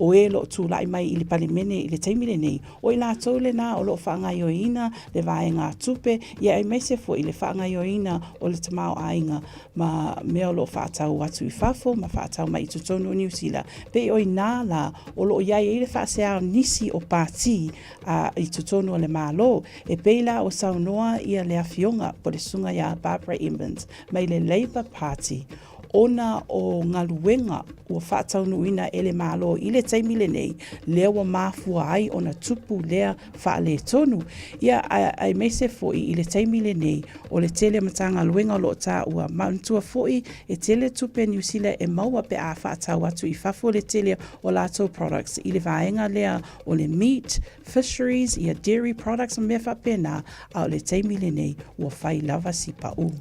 H: o e o lo o tulai mai i le Palemene i le taimi lenei, O i latou lena o lo o faagaoioiina le vaegatupe, ia aemaise foi le faagaoioiina o le tamaoaiga ma mea o lo o faatau atu i fafo ma faatau mai i totonu o Niu Sila. Pei o i nā la o lo o i ai ai le faasea o nisi o pāti i totonu o le Malo. E pei la ua saunoa ia le Afioga po o le Susuga ia Barbara Emmons mai le Labour Party. ona o galuega ua faataunuuina e le Malo i le taimi lenei, lea ua mafua ai ona tupu lea faaletonu. Ia, aemaise foi i le taimi lenei, o le tele o Matagaluega o lo o taua, manatua foi e tele tupe a Niu Sila e maua pe a faatau atu i fafo le tele o latou products i le vaega lea o le meat, fisheries, ia dairy products ma mea faapena, a o le taimi lenei ua fai lava si pau.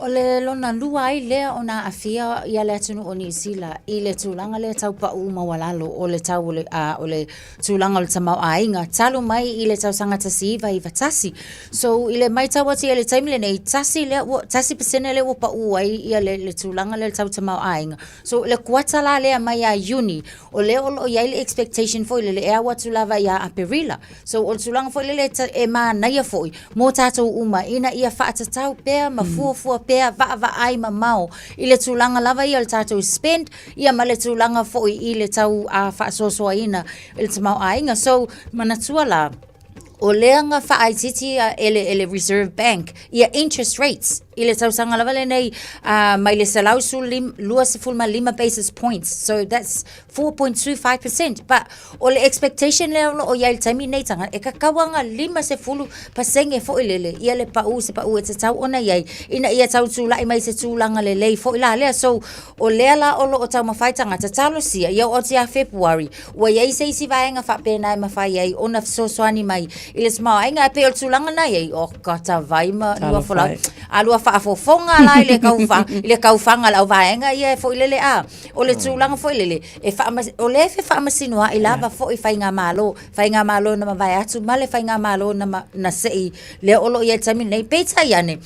I: O le lona lua ai lea ona aafia ia le atunuu o Niu Sila i le tulaga lea tau paʻu maualalo o le tau o le, a, o le tulaga o le tamaoaiga talu mai i le tausaga 1991. So i le maitau atu i le taimi lenei, tasi lea ua, 1% lea ua paʻu ai ia le, le tulaga lea o le tau tamaoaiga. So le kuata la lea mai ia Iuni, o lea o lo o i ai le expectation foi lele e au atu lava ia Aperila. So o le tulaga foi lele e manaia foi mō tātou uma ina ia faatatau pea ma fuafua pea vaavaai mamao i le tulaga lava ia o le tātou spend ia ma le tulaga foi i le tau faasoasoaina i le tamaoaiga. So manatua la, o lea na faaitiiti e le, e le Reserve Bank ia interest rates i le tausaga lava lenei mai le 125 basis points. So that's 4.25%. But o le expectation lea o lo o i ai i le taimi nei tanga, e tatau lava ona 50% foi lele ia le pau, se pau e tatau ona i ai, ina ia tau tulai mai se tulaga lelei foi la lea. So, o lea la o lo o taumafai tagata, talosia, ia oo atu ia Fepuari, ua i ai se isi vaega faapena e mafai ai ona fesoasoani mai i le tamaoaiga. Ae pei o le tulaga na i ai, o ka tavai ma lua folau, a lua faafofoga la i le kaufa, i le kaufaga a le auvaega ia e foi lele a. O le tulaga foi lele, e faamas, o lea e fefaamasioa'i lava foi faigamalo, faigamalo na mavae atu ma le faigamalo na, ma, na sei lea o lo o i ai i le taimi lenei. Peitai ane,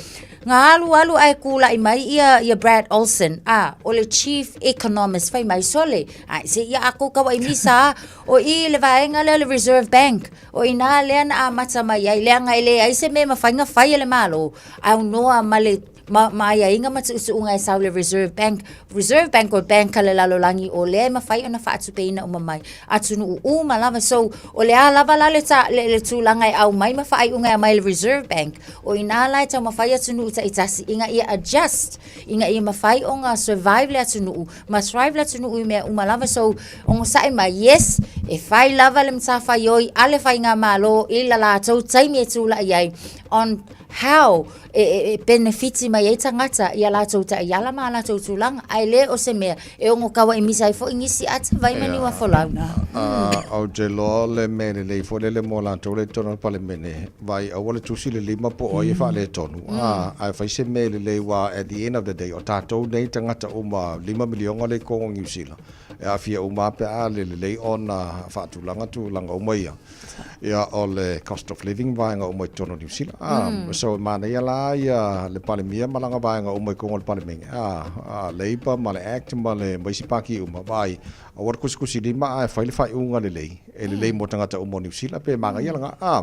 I: na alu alu ae kula'i mai ia, ia Brad Olson, a, o le Chief Economist, fai mai, sole, ai, se ia a kou kaua'i misa a, o i le vaega lea o le Reserve Bank, o inā lea na amata mai ai, leaga e leai se mea e mafai ona fai e le Malo, aunoa ma le ma, ma aiaiga ma tuutuuga e sau le Reserve Bank. Reserve Bank o bank a le lalolagi o lea e mafai ona faatupeina uma mai atunuu uma lava. So, o le a lava la le, ta, le, le tulaga e aumai ma faaiuga e aumai le Reserve Bank, o inā la e taumafai atunuu taitasi ina ia adjust, ina ia mafai ona survive le atunuu, ma thrive le atunuu i mea uma lava. So, onosai mai, yes, e fai lava le matafaioi a le faigamalo i la latou taimi e tulai ai on how e, e, e penefiti mai ai tagata i a latou taiala ma a latou tulaga, ae le o se mea e ono kauaʻimisa ai foi nisi ata vai ma niu afolau.
C: Ou te iloa le mea lelei foi lele mo latou lea i totonu o le Palemene, vaai aua le tusi le lima po o ai e faaletonu, ae fai se mea lelei aua at the end of the day, o tatou nei tagata uma 5 miliona lea i totonu o Niu Sila, e aafia uma lava pe a le lelei ona faatulaga tulaga uma ia. Ia, o le cost of living vaega uma i totonu o Niu Sila. Ah, mm. So, e manaia la ia le Palemia ma lana vaega uma i totonu o le Palemene. Ah, ah, Labour ma le Act ma le ma isi pāti uma. Vaai, aua le kusikusi lima ae fai le faaiuga lelei. E lelei mo tagata uma o Niu Sila pe manaia lena. Ah,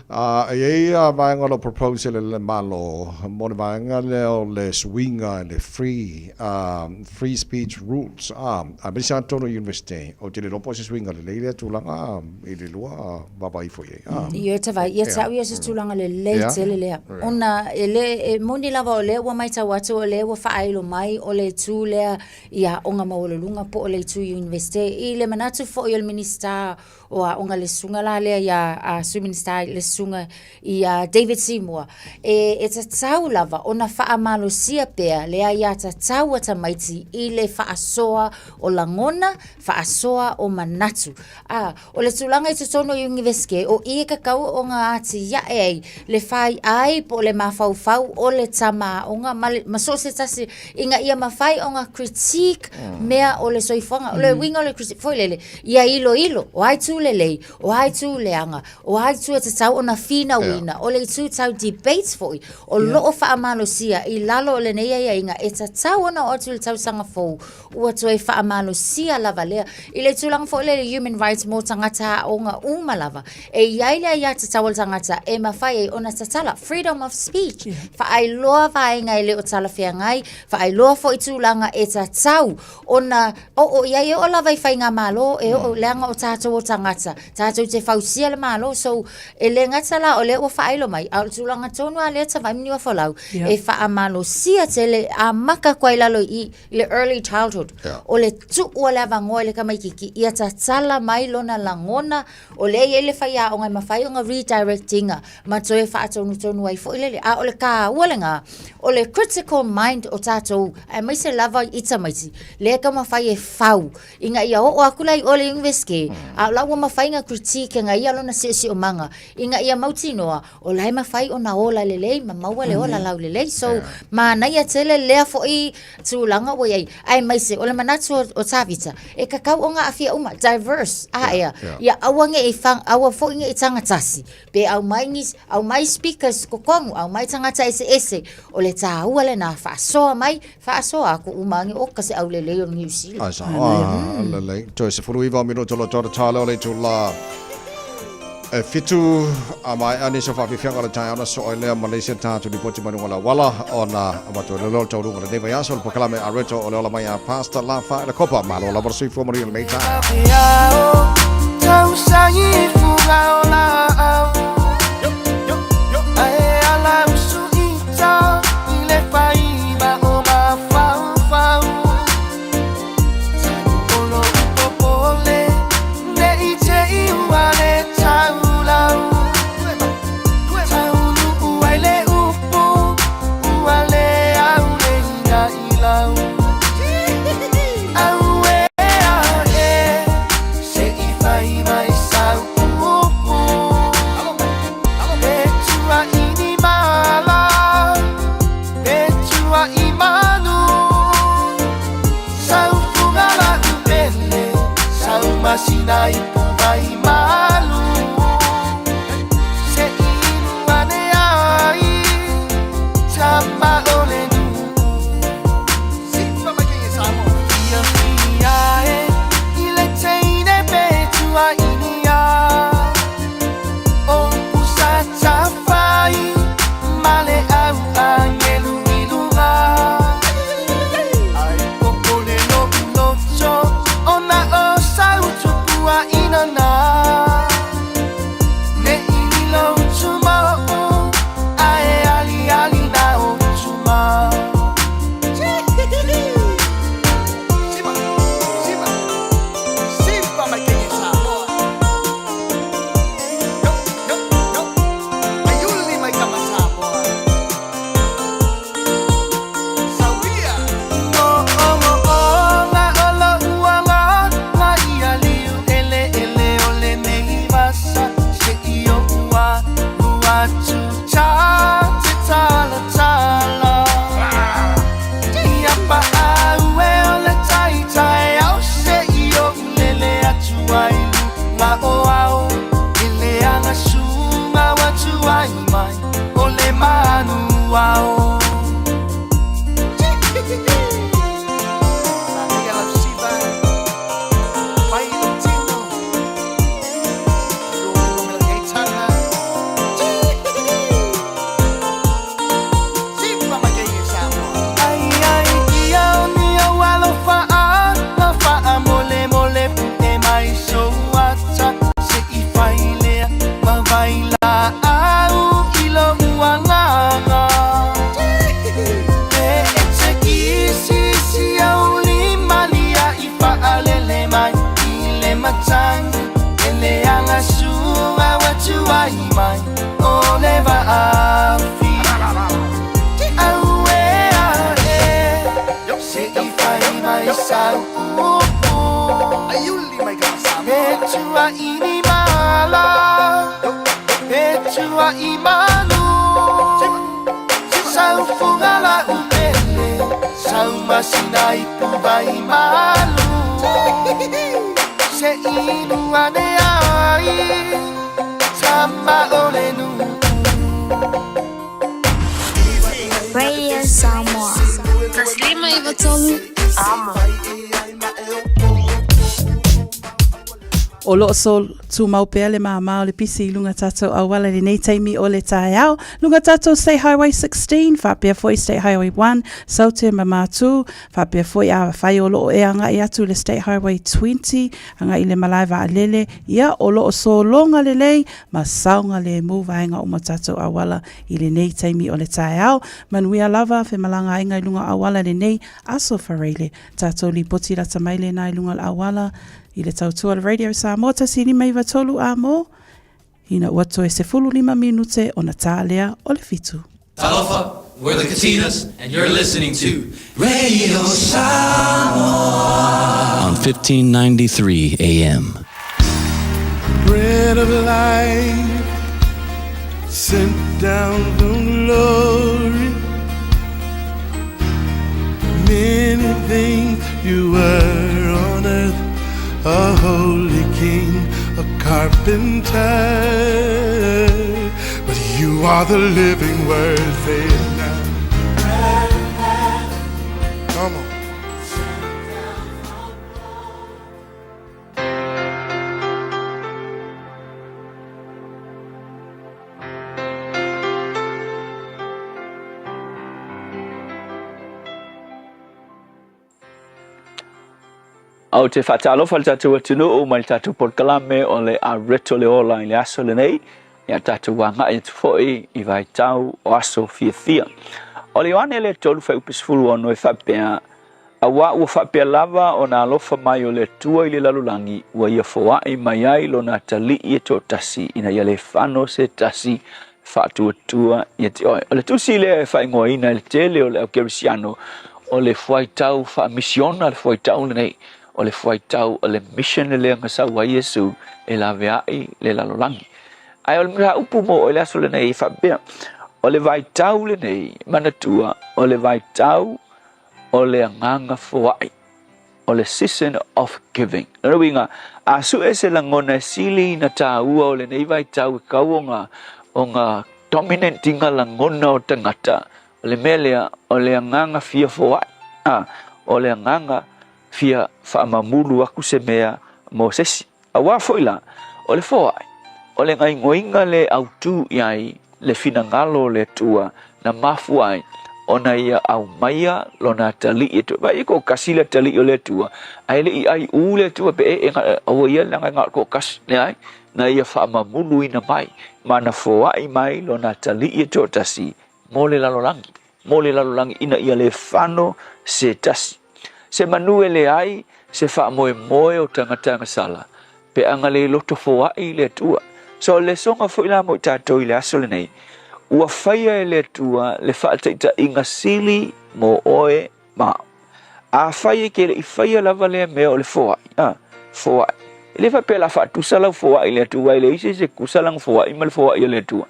C: ah, e i ai a vaega o lo o propose e le Malo mo le vaega lea o le suiga i le free, ah, free speech rules. Ah, aemaise lava totonu o University. Ou te le iloa po o se suiga lelei lea tulaga i le lua vaavaai foi i ai. Ah.
I: Ioe Tavai, ia te au ia se tulaga lelei tele lea. Ona e le, e moni lava o lea ua maitau atu o lea ua faailo mai o le itu lea i aoga maualuluga po o le itu Iunivesite. I le manatu foi o le Minisita o Aoga le susuga la lea ia a Sui Minisita le susuga ia David Seymour, e, e tatau lava ona faamalosia pea le aiatatau a tamaiti i le faasoa o lagona, faasoa o manatu. A, o le tulaga i totonu o Iunivesite, o i e tatau ona atiae ai le faiai po o le mafaufau o le tama aoga ma, le, ma so o se tasi ina ia mafai ona critique mea o le soifuaga. O le uiga o le critique, foi lele, ia iloilo, o a itu lelei, o a itu leaga, o a itu e tatau ona finauina, o le itu tau debates foi, o loo faamalosia i lalo o lenei aiaiga e tatau ona oo atu i le tausaga fou, ua toe faamalosia lava lea. I le tulaga foi lea i le human rights mo tagata aoga uma lava, e i ai le aiatatau a le tagata e mafai ai ona tatala, freedom of speech, faailoa vaega e le o talafeagai, faailoa foi tulaga e tatau ona oo i ai, e oo lava i faigamalo, e oo, leaga o tatou o tagata. tagata tatou te fausia le Malo. So, e le gata la o lea ua faailo mai, a o le tulaga tonu lava lea Tavae ma Niuafolau, e faamalosia tele, amata atu ai i lalo i i, i le early childhood. O le tuu o le avanoa i le tamaitiiti ia tatala mai lona lagona, o lea e i ai le faiaoga e mafai ona redirect ina ma toe faatonutonu ai foi lele. A o le taua lena, o le critical mind o tatou, aemaise lava i tamaiti, lea e taumafai e fau ina ia oo atu la i o i le Iunivesite, a o la ua mafai ona critique e ia lona siosiomaga ina ia mautinoa o la e mafai ona ola lelei ma maua le ola laulelei. So, manaia tele lea foi tulaga ua i ai, aemaise o le manatu o Tavita, e tatau ona aafia uma, diverse, a ea, ia aua ne i aua foi ne i tagatasi, pe aumai nisi, aumai speakers i totonu, aumai tagata eseese, o le taua lena, faasoa mai, faasoa atu uma ane, oka se aulelei o le Niu Sila.
C: Ai sao, ah, lelei. Toe 19 minuta o lo toa tala o le itula e fitu a maea nisi o faafiafiaga o le taeao na soo ai lea ma le isi a tatou lipoti mai luga o le auala ona avatu ai lea o le taualuga o lenei vaiaso o le polokalame a Reto o le ola mai a Pastor Lafa i le Kopa. Malo lava le soifua manuia i lenei taeao.
J: Radio Samoa. 153 Amo.
H: O loo so tumau pea le māmā o le pisi i lunga tātou auala i lenei taimi o le taeao. Lunga tātou State Highway 16, whapea foi State Highway 1, Saute ma Mātū, whapea foi a whai o loo e angai atu le State Highway 20, angai le malae vaalele, ia o loo so longa lelei ma saoga le mu vaenga o ma tātou auala i lenei taimi o le taeao. Manuia lava, whemalanga ainga i lunga auala lenei aso whareile. Tātou lipoti lata mai lena i lunga o le auala i le tautua le Radio Samoa 153 a mō ina ua toe 15 minute ona tālea o le fitu.
O: Talofa, we're the Katinas, and you're listening to Radio Samoa
P: on 1593 AM.
A: Bread of life sent down from glory. Many things you were on earth, a holy king, a carpenter. But you are the living word, say it now. Come on.
K: Ou te faatalofa i le tatou atunuu mai le tatou polokalame o le Areto le Ola i le aso lenei. Ia tatou agai atu foi i vaitau o aso fiafia. O le Ioane le 3 fuaiupu 16 e faapea, Auā ua faapea lava ona alofa mai o le Atua i le lalolagi, ua ia foai mai ai lona atalii e toatasi, ina ia le fano se tasi e faatuatua ia te oe. O le tusi lea e faaigoaina e le tele o le au kerisiano, o le fuaitau faamisiona le fuaitau lenei, o le fuaitau o le mission lea na sau ai Iesu e laveai le lalolagi. Ae o le mataupu mo oe i le aso lenei e faapea, o le vaitau lenei, manatua, o le vaitau o le agaga foai, o le season of giving. Lona uiga, a sue se lagona e sili ina tāua o lenei vaitau e kau o ngā, o ngā dominant inga lagona o tangata, o le mea lea, o le agaga fia foai, a, o le agaga fia faamamulu aku se mea mo se isi. Auā foi la, o le foai, o le gaoioiga le autū i ai le finagalo o le Atua na mafua ai ona ia aumaia lona atalii e toe vaai e toatasi le atalii o le Atua, ae le i aiʻū le Atua pe e aua ia le agaga o le toatasi, leai, na ia faamamuluina mai ma na foai mai lona atalii e toatasi mo le lalolagi, mo le lalolagi ina ia le fano se tasi. Se manu e leai se faamoemoe o tagata agasala, pe aga le loto foai le Atua. So o le lesoga foi la mo i tatou i le aso lenei, ua faia e le Atua le faataitaiga sili mo oe ma au. Afai e ke le i faia lava lea mea o le foai, a, foai. E le faapea la faatusa lau foai i le Atua, e leai se isi e tusa lana foai ma le foai a le Atua.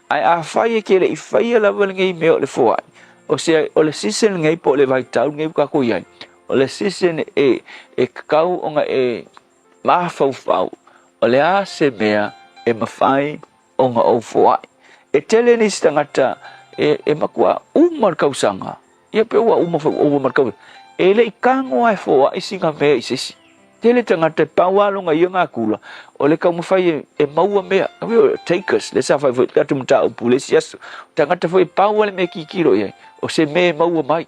K: Ae afai e ke le i faia lava lenei mea o le foai, o se, o le season lenei po o le vaitau lenei ua tatou i ai, o le season e, e tatau ona e mafaufau o le a se mea e mafai ona ou foai. E tele nisi tagata e, e matua uma le tausaga, ia pe ua uma foi ua uma ma le tausaga, e le i tago lava e foai sina mea i se isi. Tele tagata e pau lava lona ia gakula, o le taumafai e, e maua mea. Takers, lea sa fai foi tatou mataupu i le isi aso. O tagata foi e pau lava le mea e tilotilo i ai, o se mea e maua mai.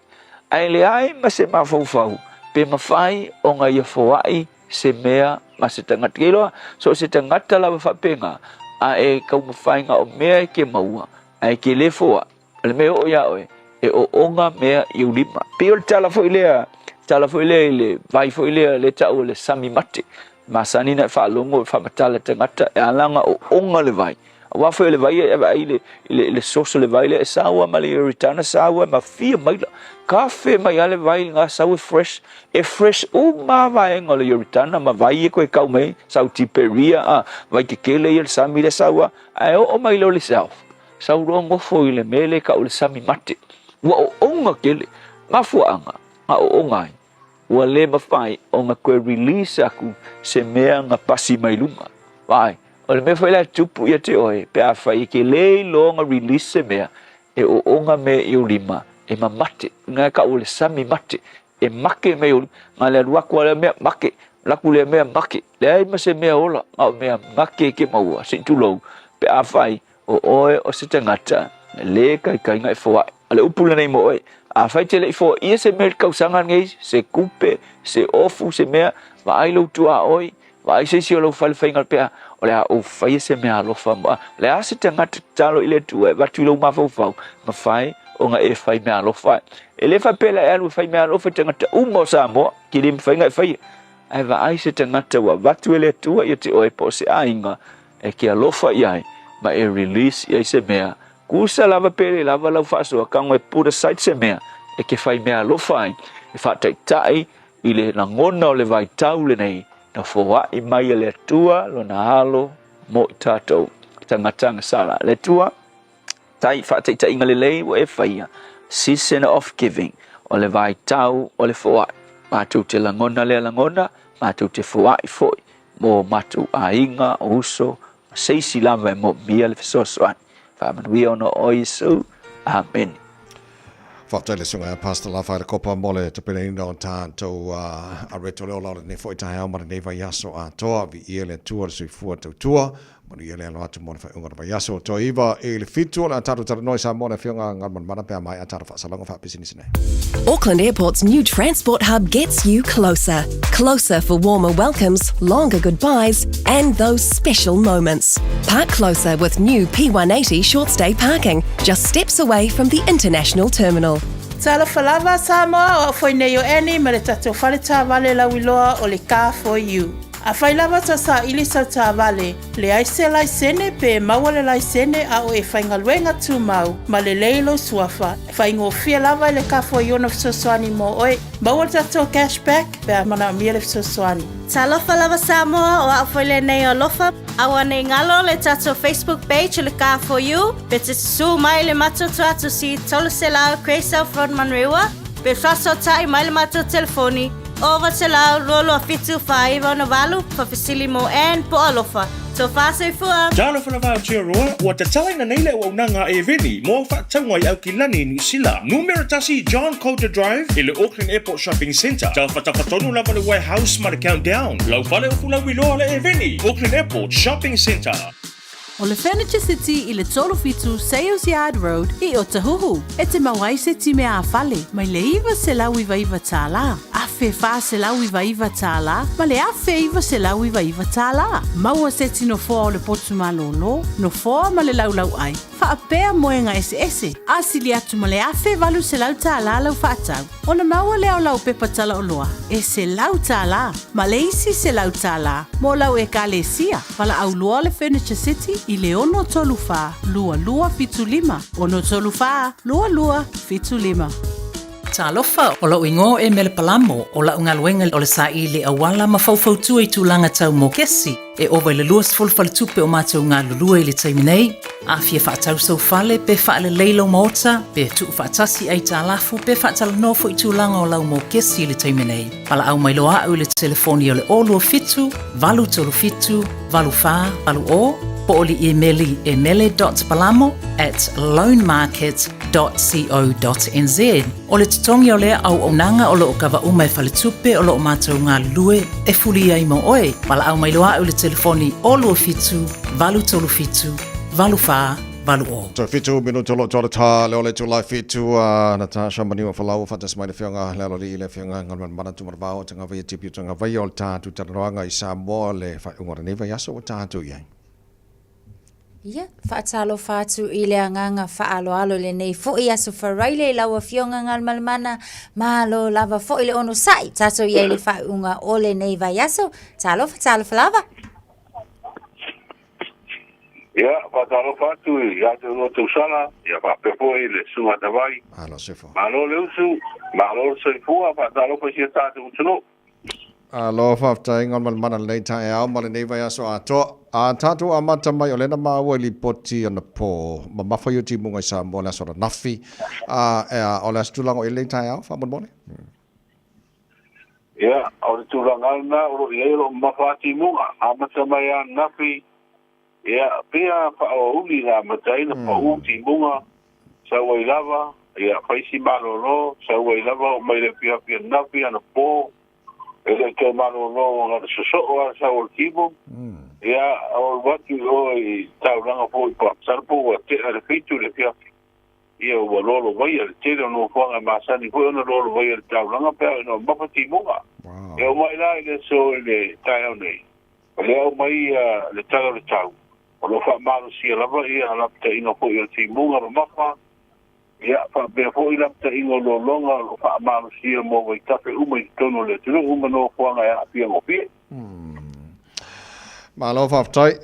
K: Ae leai ma se mafaufau pe mafai ona ia foai se mea ma se tagata. Ke iloa, so o se tagata lava faapena, a e taumafai na o mea e ke maua, ae ke le foai, o le mea e oo iā oe, e ooga mea i ou lima. Pei o le tala foi lea, tala foi lea i le vai foi lea le tau o le sami mate. Masani na e faalogo e faamatala tagata e ala ona ooga le vai. Aua foi o le vai e vaai le, le, le source o le vai lea e saua ma le Euritana saua ma fia maila. Kafe mai a le vai ngā sau e fresh, e fresh uma vaega o le Euritana ma vai e koe kau mai, sau Tiperia, a, vai kekele ia le sami le saua, ae oo mai lea o le south. Sau loa nofo i le mea lea e tau o le sami mate. Ua ooga tele, mafuaaga, na ooga ai. Ua le mafai ona toe release aku se mea na pasi mai luga. Vaai, o le mea foi la e tupu ia te oe, pe afai e ke le iloa ona release se mea, e ooga mea i ou lima, e mamate, na e kau o le sami mate, e make mea i ou lima, na le alu atu a lea mea, make. Laku lea mea make. Leai ma se mea ola, a o mea make e ke maua, se i tulou, pe afai o oe o se tagata e lē kaikaiga e foaʻi. O le upu lenei mo oe, afai te leʻi foaʻia se mea i le kausaga lenei, se kupe, se ofu, se mea, vaai lou tuaoi, vaai se isi o lou fale faiga pea, o le a ou faia se mea alofa mo. O le a se tagata tatalo i le Atua e avatu i lou mafaufau, mafai ona e fai mea alofa ai. E lē faapea la e alu e fai mea alofa i tagata uma o Samoa, ke lē mafai ona e faia. Ae vaai se tagata ua avatu e le Atua ia te oe po o se aiga e ke alofa i ai ma e release i ai se mea. Kusa lava pe le lava lau faasoa tago e put aside se mea e ke fai mea alofa ai e faataitai i le lagona o le vaitau lenei na foaʻi mai e le Atua lona alo mo i tatou tagata agasala. Le Atua tai faataitaiga lelei ua e faia, season of giving, o le vaitau o le foaʻi. Matou te lagona lea lagona, matou te foaʻi foi mo matou aiga, o uso, ma se isi lava e moomia le fesoasoani. Faamanuia ona o oe Iesu. Amene.
C: Faafetai le susuga ia Pastor Lafaele Kopa mo le tapenaina o tatou areto le ola o lenei foi taeao ma lenei vaiaso atoa. Viia le Atua le soifua tautua. Manuia le alo atu mo le faaiuga o le vaiaso. Toe 9 i le 7 o le a tatou talanoa i Samoa le Afioga Galumalemana pe a maea tatou faasalaga faapisinisi nei.
Q: Auckland Airport's new transport hub gets you closer. Closer for warmer welcomes, longer goodbyes, and those special moments. Park closer with new P180 short stay parking, just steps away from the international terminal.
G: Talofa lava Samoa, o au foi nei o Annie ma le tatou fale taavale lauiloa o le Car For You. Afai lava tau saili sau taavale, leai se laisene pe maua le laisene a o e faigaluega tumau ma lelei lou suafa, faigofie lava i le Car For You ona fesoasoani mo oe. Maua le tatou cash back pe a manaomia le fesoasoani.
M: Talofa lava Samoa, o au foi lenei o Alofa. Aua nei galo le tatou Facebook page o le Car For You, pe te susu mai le matou tuatusi 300 Grey South Road Manurewa, pe faasootai mai le matou telefoni 0900 227 4968, faafesili mo Ann po o Alofa. Tofa soifua!
B: Talofa lava Aotearoa, ua tatalaina nei le auaunaga a Eveni mo au faatauga i Aukilani i Niu Sila. Numera 1 John Coulter Drive i le Auckland Airport Shopping Centre. Tafatafa tonu lava le warehouse ma le Countdown. Lau fale o Fulauiloa le Eveni, Auckland Airport Shopping Centre.
G: O le Furniture City i le 37 Sales Yard Road i Otahuhu, e te mau ai se time ā-fale mai le $999, $1,499 ma le $1,999. Maua seti nofoa o le potu malōlō, nofoa ma le laulauʻai, faapea moega eseese, a sili atu ma le $1,800 lau faatau. Ona maua lea o lau pepa talaoloa e $100 ma le isi $100 mo lau Ekalesia. Valaau loa le Furniture City i le 634 2275, 634 2275.
R: Talofa, o lou igoa o Emele Palamo, o lau galuega o le saili auala ma faufautua i tulaga tau mokesi. E ova i le 20 faletupe o matou galulue i le taimi nei. A fia faatau sou fale pe faalelei lou maota, pe tuufaatasi aitalafu pe faatalanoa foi tulaga o lau mokesi i le taimi nei. Valaau mai loa au i le telefoni o le 027 837 8480 po o le imeli emele.palamo@loanmarket.co.nz. O le totogi o lea auaunaga o lo o kava uma e faletupe o lo o matou galulue e fuli ai mo oe. Valaau mai loa au i le telefoni 027 837 8480.
C: Toe 7 minuta o lo o toa le tā le o le itula e 7 a Natasha ma Niuafolau faatasi mai le Afioga le Aloalii le Afioga Galumalemana Tumanavao o Tagavaia Tipi o Tagavaia o le tatou talanoaga i Samoa le faaiuga o lenei vaiaso ua tatou i ai.
I: Ia, faatalofa atu i le agaga faaaloalo i lenei foi aso Faraile i lau Afioga Galumalemana. Malo lava foi le onosai tatou i ai i le faaiuga o lenei vaiaso. Talofa, talofa lava.
S: Ia, faatalofa atu ia te oulua tausala, ia faapea foi le Susuga Tavai.
C: Alo Sefo.
S: Malo le usu, malo le soifua, faatalofa i si o tatou atunuu.
C: Alo, faafetai Galumalemana lenei taeao ma lenei vaiaso atoa. A tatou amata mai o lea na maua i lipoti anapo mamafa i o timuga i Samoa le aso ananafi. A, o le a se tulaga o i ai lenei taeao faamolemole?
S: Ia, o le tulaga lava lena o lo o i ai o lo o mamafa lava timuga. Amata mai lava ananafi, ia, pei lava faaoauli na amata ai ona pau timuga, sau ai lava, ia, fai si malolo, sau ai lava oo mai le afiafi ananafi, anapo. E le toe malōlō ona le sosoo lava le sau o le timu, ia, o alu atu i o i taulaga foi i Port, masalo po ua tea le 7 i le afiafi, ia ua lolovaia le tele o nofoaga e masani foi ona lolovaia le taulaga pe a oo ina mamafa timuga. E oo mai la i le aso i le taeao nei, o lea aumai le tala o le tau, o lo o faamalosia lava ia lapataiga foi o le timuga mamafa, Ia, faapea foi lapataiga o lologa o lo o faamalosia mo vaitafe uma i totonu o le atunuu ma nofoaga e aafia gofie.
C: Malo faafetai.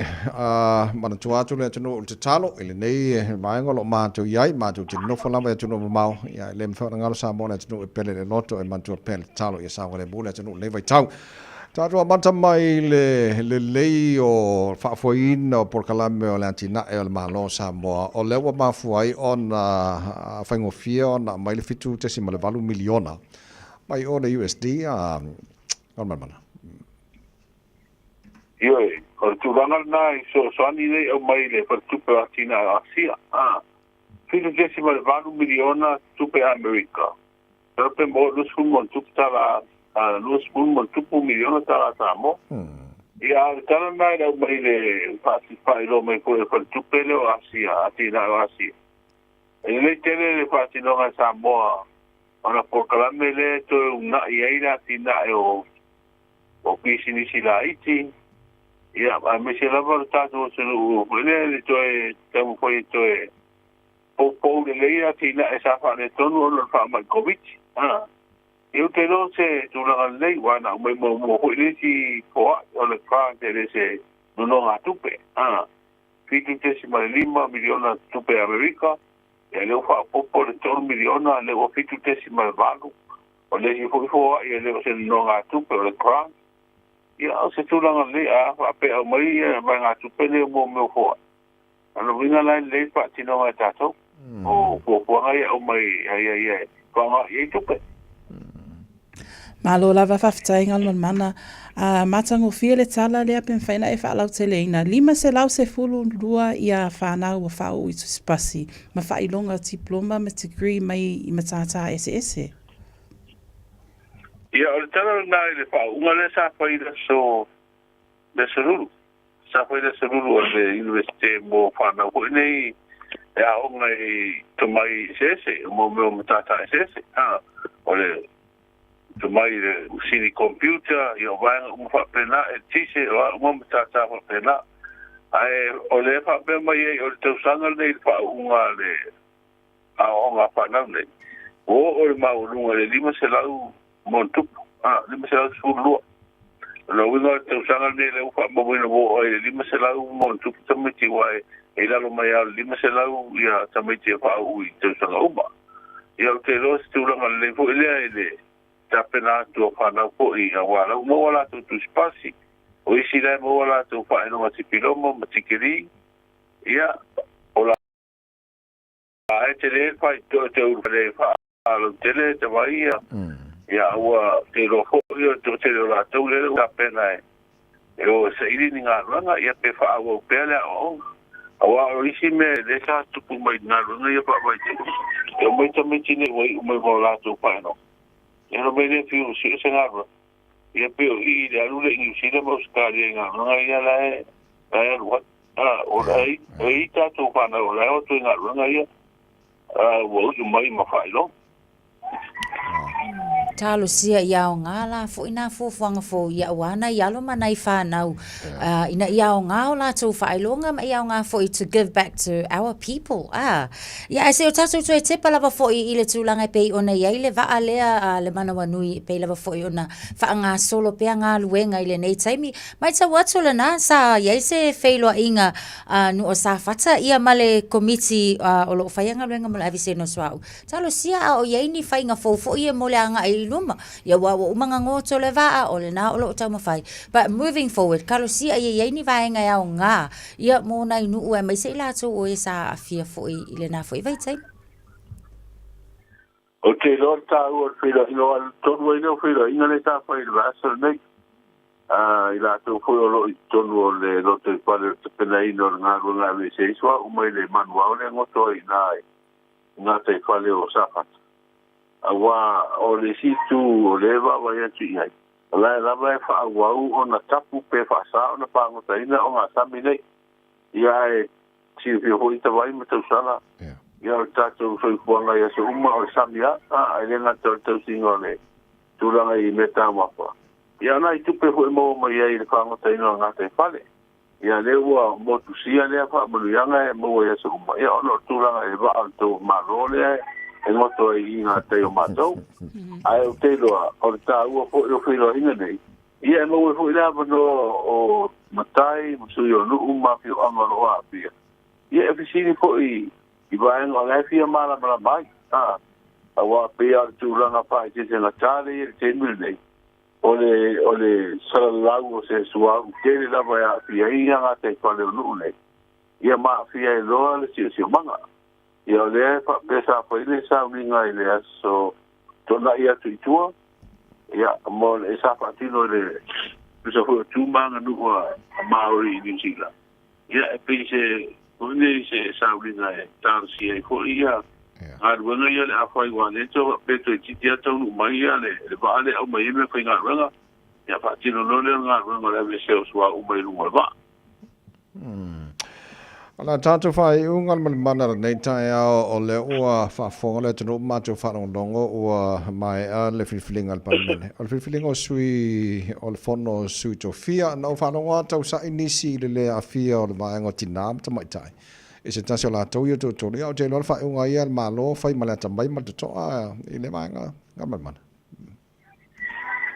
C: Manatua atu le atunuu i le tatalo i lenei vaega o lo o matou i ai, matou te nofo lava i atunuu mamao, ia e le mafai ona galo Samoa le atunuu e pele i le loto, e manatua pea le tatalo ia saogalemu le atunuu i lenei vaitau. Tatou amata mai le lelei o faafoeina o polokalame o le atinae o le Malo o Samoa, o lea ua mafua ai ona faigofie ona aumai le $7.8 miliona mai o le USD a Galumalemana.
S: Ioe, o le tulaga lena i fesoasoani nei aumai i le Faletupe o Atinae o Asia, $7.8 miliona tupe Amerika. Masalo pe maua $20+ $20+ miliona tala Samoa. Ia, a o le tala lena i le aumai i le faailoa mai foi a le Faletupe lea o Asia, Atinae o Asia. E lelei tele le faatinoga e Samoa ona polokalame lea e toe uunai ai le atinae o pisinisi laiti, ia, aemaise lava le tatou atunuu foi lea i le toe taumafai e toe poupou lelei atinae sa faaletonu ona o le faamai Koviti. Ia ou te iloa se tulaga lelei, aua na aumai muamua foi le isi foai o le grant e le se nonogatupe. $7.5 miliona tupe Amerika, ia lea ua faaopoopo le $3 miliona, lea ua 7.8, o le isi foi foai e le o se nonogatupe o le grant. Ia o se tulaga lelei, a faapea aumai vaegatupe nei mo mea o foai, O lona uiga la e lelei le faatinoga e tatou o fuafuaga ia e aumai ai ai e faaaoga i ai tupe.
H: Malo lava faafetai Galumalemana. A matagofie le tala lea pe mafai ona e faalauteleina. 512 ia fanau ua faauu i tusipasi ma faailoga diploma ma degree mai i matata eseese.
S: Ia o le tala lena i le faauuga lea sa fai i le aso le aso Lulu. Sa fai le aso Lulu o le Iunivesite mo fanau foi nei e aoga i tomai eseese, mo mea o matata eseese. A, o le tomai i le masini computer, ia o vaega uma faapena, eletise, o a uma matata faapena. Ae o lea e faapea mai ai o le tausaga lenei i le faauuga a le aoaoga a fanau nei, ua oo i le maualuga i le 500 +, a, 512. O lona uiga o le tausaga lenei lea ua faamauina ua oo ai i le 500+ tamaiti aua e i lalo mai lava o le 500 ia tamaiti e faauu i tausaga uma. Ia ou te iloa se tulaga lelei foi lea i le tapena atu o fanau foi aua la ua maua latou tusipasi, o isi la e maua latou faailoga tipiloma ma tikeri, ia o la e tele le faitotoa te ulu le faalautele te vai ia, ia ua te iloa foi o le toatele o latou lea ua tapena e o e saili ni galuega, ia pe faaauau pea le aoaoga. Aua o isi mea lea sa tupu mai i galuega ia faavaitaimi, e omai tamaiti nei ua iu mai ma o latou faailoga, ia ona omai lea fiu e sue se galuega. Ia pei o i i le alu lea i Niu Sila ma Ausetalia i galuega ia la e alu ai. O la e i tatou fanau o la e o atu i galuega ia, ua iu mai ma faailoga.
I: Talosia ia aoga la foi nā fuafuaga fou ia aua nai alo ma nai fanau ina ia aoga o latou faailoga ma ia aoga foi to give back to our people. Ia ae se o tatou toe tepa lava foi i le tulaga e pei ona i ai le vaa lea a le manawanui e pei lava foi ona faagasolo pea galuega i lenei taimi. Matau atu lena sa i ai se feiloaiga a nuu o Safata ia ma le Komiti o lo o faia galuega mo le Aveseina o Suauu. Talosia a o i ai ni faiga fou foi ia mo le agai i luma. Ia aua ua uma ona goto le vaa, o lena o lo o taumafai. But moving forward, talosia ia i ai ni vaega e aoga ia mo nai nuu aemaise i latou o e sa aafia foi i lena foi vaitaimi.
S: Ou te iloa le taua o le feiloaiga, aua o le tonu ai lea o feiloaiga lea sa fai i le vaiaso lenei, i latou foi o lo o i totonu o le lotoifale o le tapenaina o le galuega e aveese ai suauu mai le manuao lea e goto ai i ina i gataifale o Safata. Aua o le isi itu o lea e vaavaai atu i ai, O la e lava e faaauau ona tapu pe faasā ona pagotaina ogasami nei. Ia ae silafia foi tavai ma tausala, ia o le tatou soifuaga i aso uma o le sami a, a e le gata o le tausiga o le tulaga i mea taumafa. Ia o nai tupe foi e maua mai ai i le fagotaina o le gataifale. Ia lea ua motusia lea faamanuiaga e maua i aso uma, ia ona o le tulaga i le vaa o le tou Malo lea e goto ai i gatai o matou. Ae ou te iloa, o le taua foi o feiloaiga nei, ia e maua ai foi le avanoa o matai ma sui o nuu ma afioaga o lo o aafia, ia e fesili foi i vaega o la e fia malamalama ai, a, aua pei lava o le tulaga faaeteetegatā lea e i ai i le taimi lenei, O le, o le salalau o se suauu tele lava e aafia ai ia gataifale o nuu nei, ia ma aafia ai loa le siosiomaga. Ia o lea e faapea sa fai le sauniga i le aso tuanai atu i tua, ia mo le sa faatino i le tusa foi o tu ma aganuu a Māori i Niu Sila. Ia, e pei se, foi nei se sauniga e talosia ai foi ia galuega ia o le a fai aua lea toe pe toeitiiti lava taunuu mai ia le le vaa lea e aumai ai meafaigaluega, ia faatino loa lea o le galuega o le aveesea o suauu mai luga o le vaa.
C: O le a tatou faaiuga le malimana o lenei taeao, o lea ua faafofoga le atunuu ma matou faalogologo ua maea le filifiliga a le Palemene. O le filifiliga o sui o le Fono o Sui Tofia. Na ou faalogo lava tausa'i nisi i le le aafia o le vaega o tinā ma tamaitai i se tasi o latou ia toatolu. Ia ou te iloa le faaiuga ia a le Malo fai ma le atamai ma le toto'a i lea vaega Galumalemana.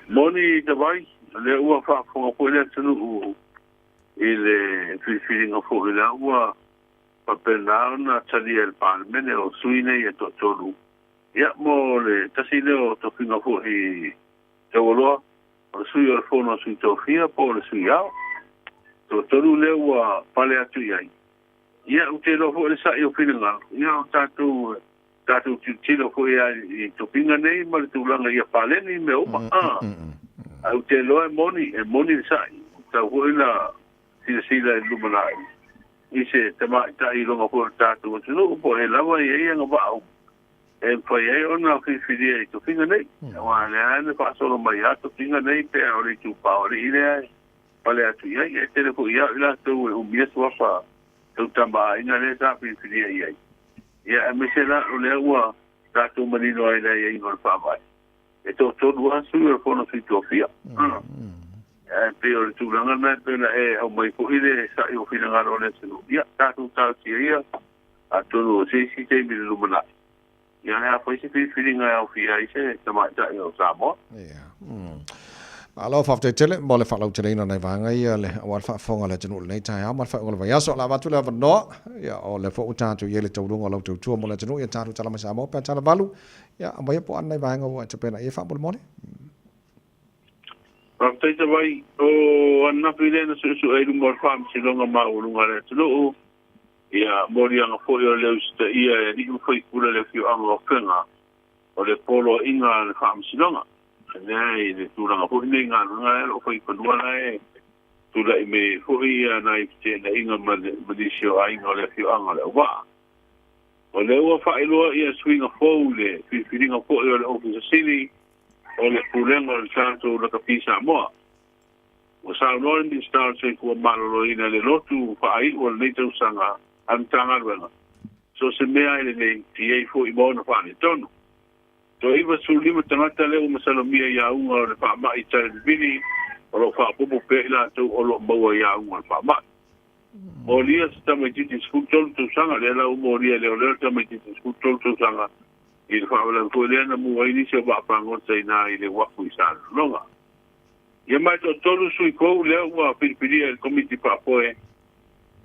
S: Moni Tavai, o lea ua faafofoga foi le atunuu i le filifiliga foi la ua faapena ona talia e le Palemene o sui nei e toatolu. Ia, mo le tasi lea o tofiga foi taualoa, o le sui o le Fono a Sui Tofia po o le Sui Ao. Toatolu lea ua pale atu i ai. Ia, ou te iloa foi le sa'i o finagalo, ia o tatou, tatou tilotilo foi lava i tofiga nei ma le tulaga ia paleni mea uma. Ae ou te iloa e moni, e moni le sa'i. Ua tatau foi ona silasila i le lumanai i se tamaitai iloga foi o le tatou atunuu po o ai lava e i ai agavaa uma e mafai ai ona filifilia i tofiga nei. Aua o lea lava na faasolo mai lava tofiga nei pe a o le itupa o alii lea e pale atu i ai. E tele foi ia o i latou e umia suafa tau tama aiga lea sa filifilia i ai. Ia aemaise la o lea ua tatou manino ai i le aiaiga o le Faavae, e toatolu lava sui o le Fono Sui Tofia. Ae pei o le tulaga lena e pei ona e aumai foi le sa'i o finagalo o le atunuu. Ia, tatou talosia ia, atonu o se isi taimi i le lumanai, ia o le a fai se filifiliga e aofia ai se tamaitai o Samoa.
C: Ia. Malo, faafetai tele mo le faalauteleina o nai vaega ia le aua le faafofoga a le atunuu i lenei taeao ma le faaiuga o le vaiaso. O le a avatu le avanoa, ia, o lea foi ua tatou i ai i le taualuga o lau tautua mo le atunuu, ia tatou tala mai Samoa pe a tala valu, ia, aumaia po o a ni nai vaega ua e tapena i ai faamolemole.
S: Faafetai Tavai, o ananafi lea na suesue ai i luma o le Faamasinoga Maualuga a le atunuu, ia moliaga foi o le usitaia e alii ma faipule o le afioaga o Afega o le poloaiga a le Faamasinoga. Lea i le tulaga foi nei galuega lea o lo o fai i fanua la e tulai mai ai foi nai feteenaiga ma nisi o aiga o le afioaga o Leauvaa. O lea ua faailoa ia suiga fou i le filifiliga foi o le Ofisa Sili o le Pulega o le tatou Lakapi Samoa. Ua saunoa le Minisita o le Soifua Maloloina i le lotu faaiu o lenei tausaga a le Matagaluega, so o se mea ai lenei, e i ai foi ma ona faaletonu. Toe 95 tagata lea ua masalomia i auga o le faamai tale vivini o lo o faaopoopo pea i latou o lo o maua i auga o le faamai. Molia se tamaitiiti 13 tausaga, lea la ua molia e leoleo le tamaitiiti 13 tausaga i le faalavelave foi lea na mu ai nisi o vaapagota i ina i le uafu i Salelologa. Ia ma e toatolu sui fou lea ua filifilia e le Komiti Faafoe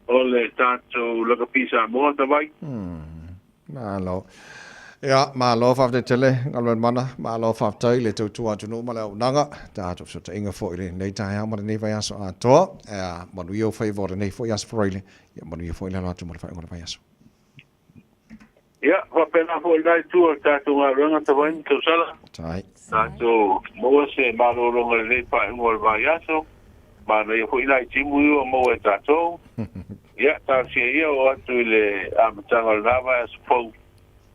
S: o le tatou Lakapi Samoa, Tavai.
C: Malo. Ia, malo faafetai tele Galumalemana, malo faafetai le tautua atunuu ma le auaunaga, tatou fesootaiga foi i lenei taeao ma lenei vaiaso atoa. Ia, manuia ou faiva o lenei foi Aso Faraile, ia manuia foi le alo atu mo le faaiuga o le vaiaso.
S: Ia, faapena foi lena itu o le tatou galuega Tavai ma Tausala.
C: Tai.
S: Tatou maua se malologa i lenei faaiuga o le vaiaso, manaia foi nai timu ia ua maua e tatou. Ia, talosia ia oo atu i le amataga o lena vaiaso fou,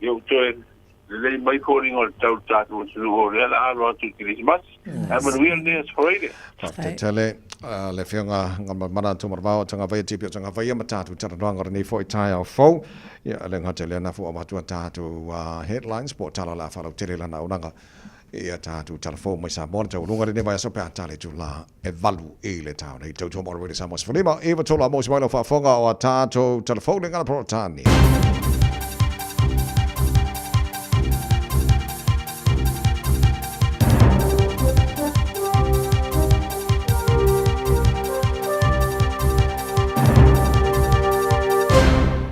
S: ia ua toe Lelei mai foliga o le tau i le tatou atunuu o lea o le a alo atu i Kerisimasi. Ae manuia lenei Aso Faraile.
C: Faafetai tele le Afioga Galumalemana Tuamaravao o Tagavaia TP o Tagavaia ma tatou talanoaga o lenei foi taeao fou. Ia, le gata i lea na ua avatu a tatou headlines po o tala o le a faalautele i lana auaunaga i a tatou tala fou mai Samoa le taualuga lenei vaiaso pe a tala i itula e 8 i le taeao nei. Tautua mo Radio Samoa 15 9 3 a mo se mai lau faafofoga o a tatou tala fou le ngana Porotani.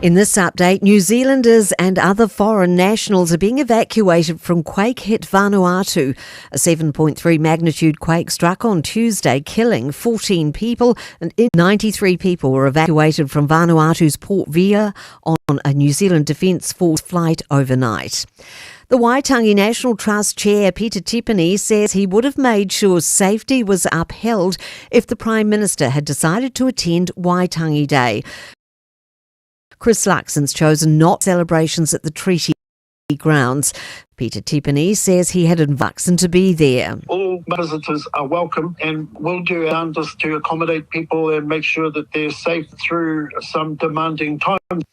D: In this update, New Zealanders and other foreign nationals are being evacuated from quake hit Vanuatu. A 7.3 magnitude quake struck on Tuesday, killing 14 people, and 93 people were evacuated from Vanuatu's Port Vila on a New Zealand Defence Force flight overnight. The Waitangi National Trust Chair Peter Tipene says he would have made sure safety was upheld if the Prime Minister had decided to attend Waitangi Day. Chris Luxon's chosen not celebrations at the treaty grounds. Peter Tipene says he had invited Luxon to be there.
F: All visitors are welcome and we'll do our damnedest to accommodate people and make sure that they're safe through some demanding times.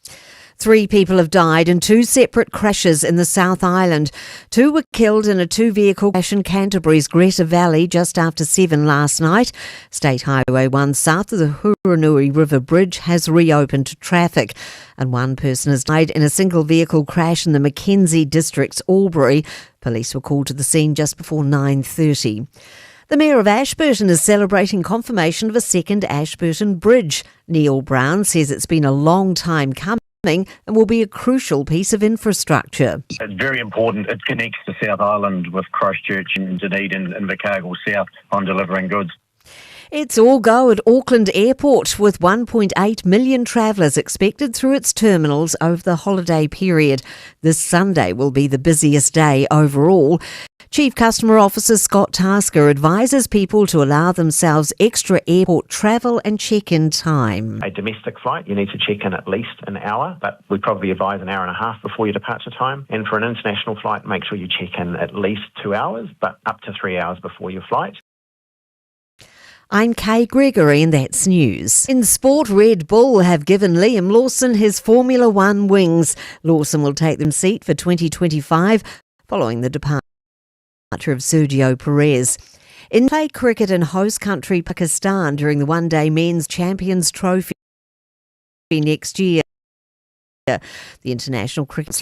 D: Three people have died in two separate crashes in the South Island. Two were killed in a two vehicle crash in Canterbury's Greta Valley just after 7 last night. State Highway 1 south of the Hurunui River Bridge has reopened to traffic. And one person has died in a single vehicle crash in the Mackenzie district's Albury. Police were called to the scene just before 9:30. The Mayor of Ashburton is celebrating confirmation of a second Ashburton Bridge. Neil Brown says it's been a long time coming and will be a crucial piece of infrastructure.
T: It's very important. It connects the South Island with Christchurch and Dunedin and Invercargill South on delivering goods.
D: It's all go at Auckland Airport with 1.8 million travellers expected through its terminals over the holiday period. This Sunday will be the busiest day overall. Chief Customer Officer Scott Tasker advises people to allow themselves extra airport travel and check-in time.
U: A domestic flight, you need to check in at least an hour, but we probably advise an hour and a half before your departure time. And for an international flight, make sure you check in at least two hours, but up to three hours before your flight.
D: I'm Kay Gregory and that's news. In sport, Red Bull have given Liam Lawson his Formula One wings. Lawson will take them seat for 2025 following the departure of Sergio Perez. In play cricket in host country Pakistan during the One Day Men's Champions Trophy next year. The International Cricket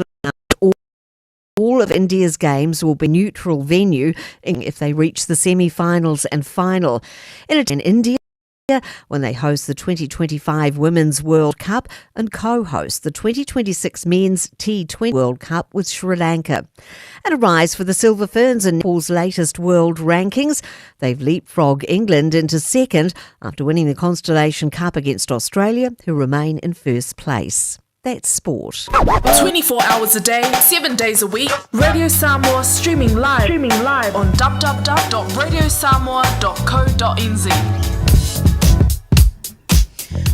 D: all of India's games will be neutral venue if they reach the semi-finals and final. In India, when they host the 2025 Women's World Cup and co-host the 2026 Men's T20 World Cup with Sri Lanka. And a rise for the Silver Ferns in Nepal's latest world rankings. They've leapfrogged England into second after winning the Constellation Cup against Australia, who remain in first place. That's sport.
V: 24 hours a day, 7 days a week. Radio Samoa streaming live, streaming live on www.radiosamoa.co.nz.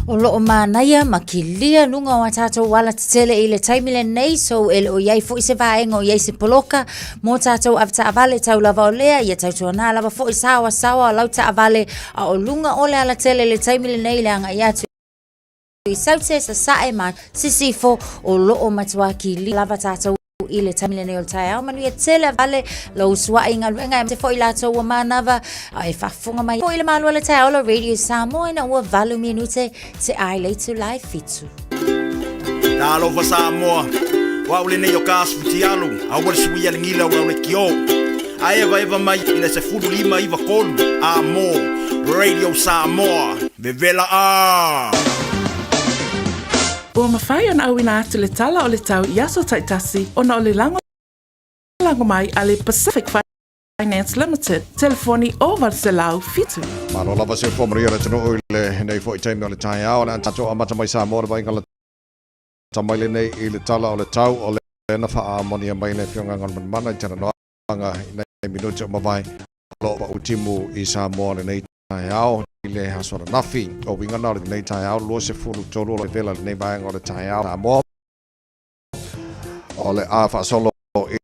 I: O loo manaia ma kilia luga o a tatou ala tetele i le taimi lenei so e le o iai foi se vaega o iai se poloka mo tatou avetaavale tau lava o lea ia tautuana lava foi saoasaoa o lau taavale a o luga o le alatele i le taimi lenei le agai atu i Saute, Sasae ma Sisifo o loo matua kilia lava tatou i le taimi lenei o le taeao. Manuia tele vale lou sua'i i galuega e te foi latou ua manava a e faafofoga mai foi le malu o le taeao la Radio Samoa ina ua valu minute te ai le itula e fitu.
L: Talofa Samoa, o au lenei o ka asu tialo, aua le suia le gila o le kio. A eva eva mai i le 15 iva kolu, a mo, Radio Samoa, vevela a!
H: Ua mafai ona auina atu le tala o le tau i aso taitasi ona o le lagolago mai a le Pacific Finance Limited, telefoni 0807.
C: Malo lava se fua maria le atunuu i lenei foi taimi o le taeao. O le a tatou amata mai Samoa le vaaiga lata mai lenei i le tala o le tau o lea na faamonia mai le Afioga Galumalemana i talanoaga i nai minute o mavae o lo o pau timu i Samoa lenei taeao i le aso ananafi. O uiga na o lenei taeao 23 o le vela lenei vaega o le taeao Samoa o le a faasolo i.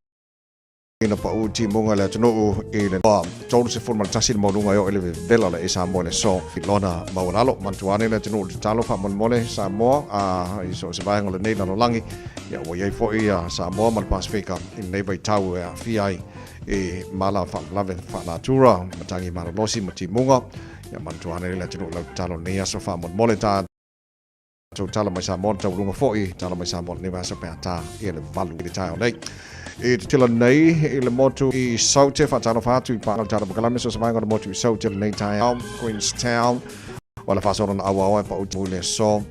C: Ina paʻu timuga le atunuu i le 31 le maualuga e oo i le vevela o le Samoa i le aso i lona maualalo. Manatua ane le atunuu i le tatalo faamolemole Samoa a i so o se vaega o lenei lalolagi, ia ua i ai foi Samoa ma le Pasefika i lenei vaitau e aafia ai i mala faalavelave faanatura, matagi malolosi ma timuga. Ia manatua ane le atunuu i lau tatalo i lenei aso faamolemole. Tatou tala mai Samoa le taualuga foi, tala mai Samoa lenei vaiaso pe a tā ia le 8 i le taeao nei. I te tila nei i le motu i Saute, faatalofa atu i paaga le tala pakalame so se vaega o le motu i Saute lenei taeao, Queenstown, o le faasolo na auaoa e pau i le aso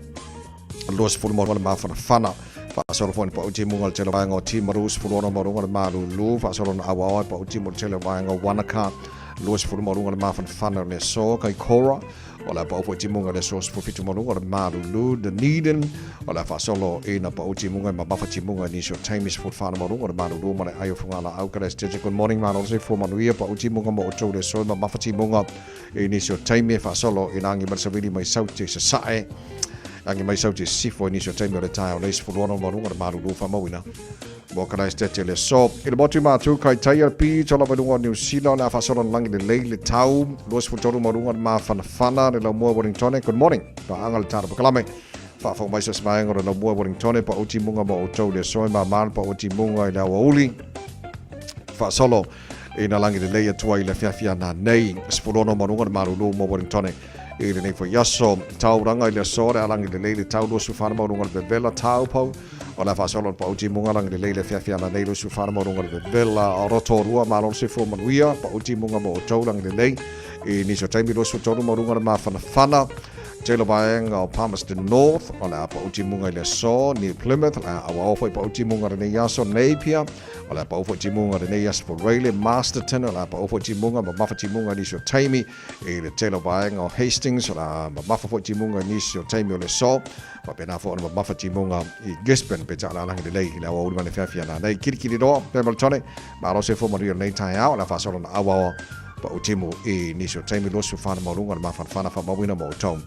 C: 20 mo le mafanafana. Faasolo foi na pau timuga le tele vaega o Timaru, 16 maualuga le malulu, faasolo na auaoa e pau timu le tele vaega o Wanaka, 20 maualuga le mafanafana o le aso, Kaikoura, O le a pau foi timuga i le aso 17 ma luga o le malulu Dunedin. O le a faasolo i na pau timuga i mamafa timuga i nisi o taimi 14 ma luga o le malulu ma le ai o Fugalaau Christchurch. Good morning malo le soifua manuia pau timuga mo outou le aso i mamafa timuga i nisi o taimi e faasolo i lagi ma le savili mai Saute i Sasae. Lagi mai Saute i Sisifo i nisi o taimi o le taeao nei 16 ma luga o le malulu faamauina. Mo Christchurch le aso. I le motu i Matu, kai tai a pito lava i luga o Niu Sila, o le a faasolo na lagi lelei le tau, 23 ma luga o le mafanafana, le laumua Wellingtone. Good morning. Paaga le tala pakalame. Faafofoga mai so se vaega o le laumua Wellingtone, pa uti munga mo outou le aso e māmā le pa uti munga i le aoauli. Faasolo i na lagi lelei atua i le afiafi ana nei. 16 ma luga le malulu mo Wellingtone. I lenei foi aso, tauranga i le aso, le alangi lelei le tau 24 ma luga le vevela taupou. O le a faasolo le pau timuga langi lelei le afiafi ana nei 24 ma luga le vevela o Rotorua malo le soifua manuia pau timuga mo outou langi lelei i nisi o taimi 23 ma luga le mafanafana. Tele vaega o Palmerston North, o le a pau timuga i le aso, New Plymouth, o le a auao foi pau timuga lenei aso, Napier, O le a pau foi timuga lenei aso Foreile, Masterton, o le a pau foi timuga mamafa timuga i nisi o taimi i le tele o vaega o Hastings, o le a mamafa foi timuga i nisi o taimi o le aso, faapena foi ona mamafa timuga i Gisborne, peitai o le a lagi lelei i le aoauli ma le feafia nanei. Kilikili loa, pe ma le tone, malo soifua manuia lenei taeao, o le a faasolo na auaoa pau timu i nisi o taimi 24 maualuga le mafanafana faamauina mo outou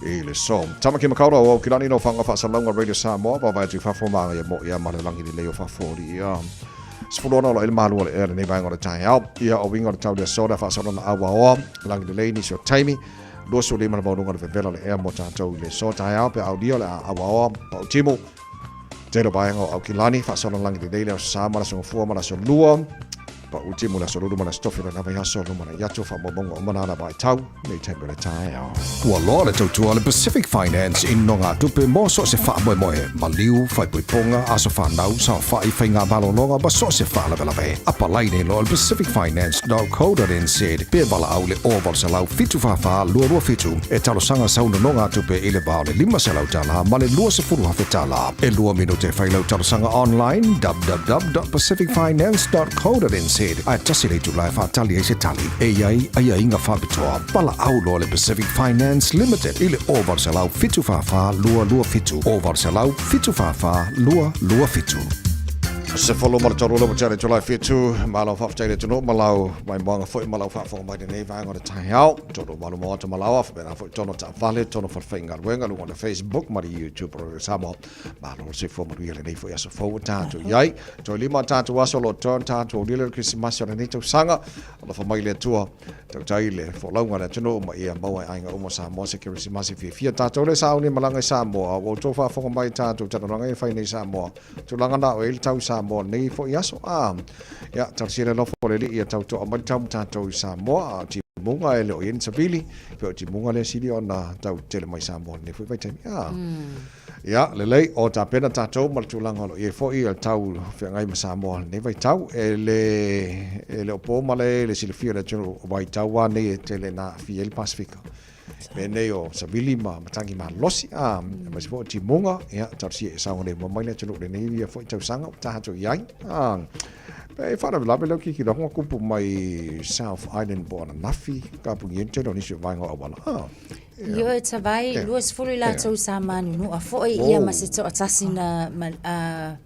C: i le aso. Tamaki Makaurau o Aukilani no whanga whaasalauga Radio Samoa, vaavaai atu i fafo ma agaia mo ia ma le lagi lelei o fafo o ia. 16 o le malu o le ea lenei vaega o le taeao. Ia o uiga o le tau le aso le faasolo na auaoa, lagi lelei nisi o taimi, 25 le maualuga o le vevela o le ea mo tatou i le aso taeao pe aulia o le a auaoa pau timu. Tele vaega o Aukilani, faasolo lagi lelei le aso sa ma le aso gafua ma le aso lua. Pau timu le aso lulu ma le aso tofi o le lava i aso luma na i atu faamaumauga uma na ala vaitau nei taimi o le taeao. Ua loa le tautua a le Pacific Finance i nogatupe mo so o se faamoemoe, maliu, faaipoipoga, aso fanau, saofai, faiga malologa ma so o se faalavelave. Apalai nei loa i le pacificfinance.co.nz pe valaau i le 0800 744 227 e talosaga sau nonogatupe i le va o le $500 ma le $20,000. E lua minute e fai lau talosaga online www.pacificfinance.co.nz ae tasi le itula e faatali ai se tali. E i ai aiaiga faapitoa. Valaau loa le Pacific Finance Limited i le 0800 744 227, 0800 744 227. Se 13 le ua tele July 7, malo faafetai le atunuu ma lau maimoaga foi ma lau faafofoga mai lenei vaega o le taeao. Tonu malu maota ma lau afa, pena foi tono taavale, tono falefaigaluega, luga o le Facebook ma le YouTube o Radio Samoa. Malo le soifua manuia lenei foi aso fou ua tatou i ai. Toe lima tatou aso o lo o totoe ona tatou aulia le Kerisimasi o lenei tausaga. Alofa mai le Atua, tautai le folauga a le atunuu ma ia maua e aiga uma o Samoa se Kerisimasi fiafia. Tatou le sauni e malaga i Samoa, ua outou faafofoga mai i tatou talanoaga ia e fai nei i Samoa. Tulaga na o e i le tau i Samoa nei foi aso. A, ia, talosia le alofa o le Alii ia tautoa mai le tau ma tatou i Samoa. A o timuga e le o i ai ni savili, pe o timuga lea sili ona tau tele mai Samoa lenei foi vaitaimi. A, ia, lelei, o tapena tatou ma le tulaga o lo o i ai foi le tau feagai ma Samoa lenei vaitau. E le, e le o po malae le silafia o le atunuu o vaitau lava nei e tele ina aafia ai le Pasefika. Mea nei o savili ma matagi malolosi, a, aemaise foi o timuga, ia, talosia e saogalemu mai le atunuu lenei ia foi tausaga ua tatou i ai. A, e faalavelave lea kikiloga kupu mai South Island po o ananafi, ka puni ai le tele o nisi o vaega o auala. A.
I: Ioe Tavai, 20 i latou sa manunua foi, ia ma se toatasi na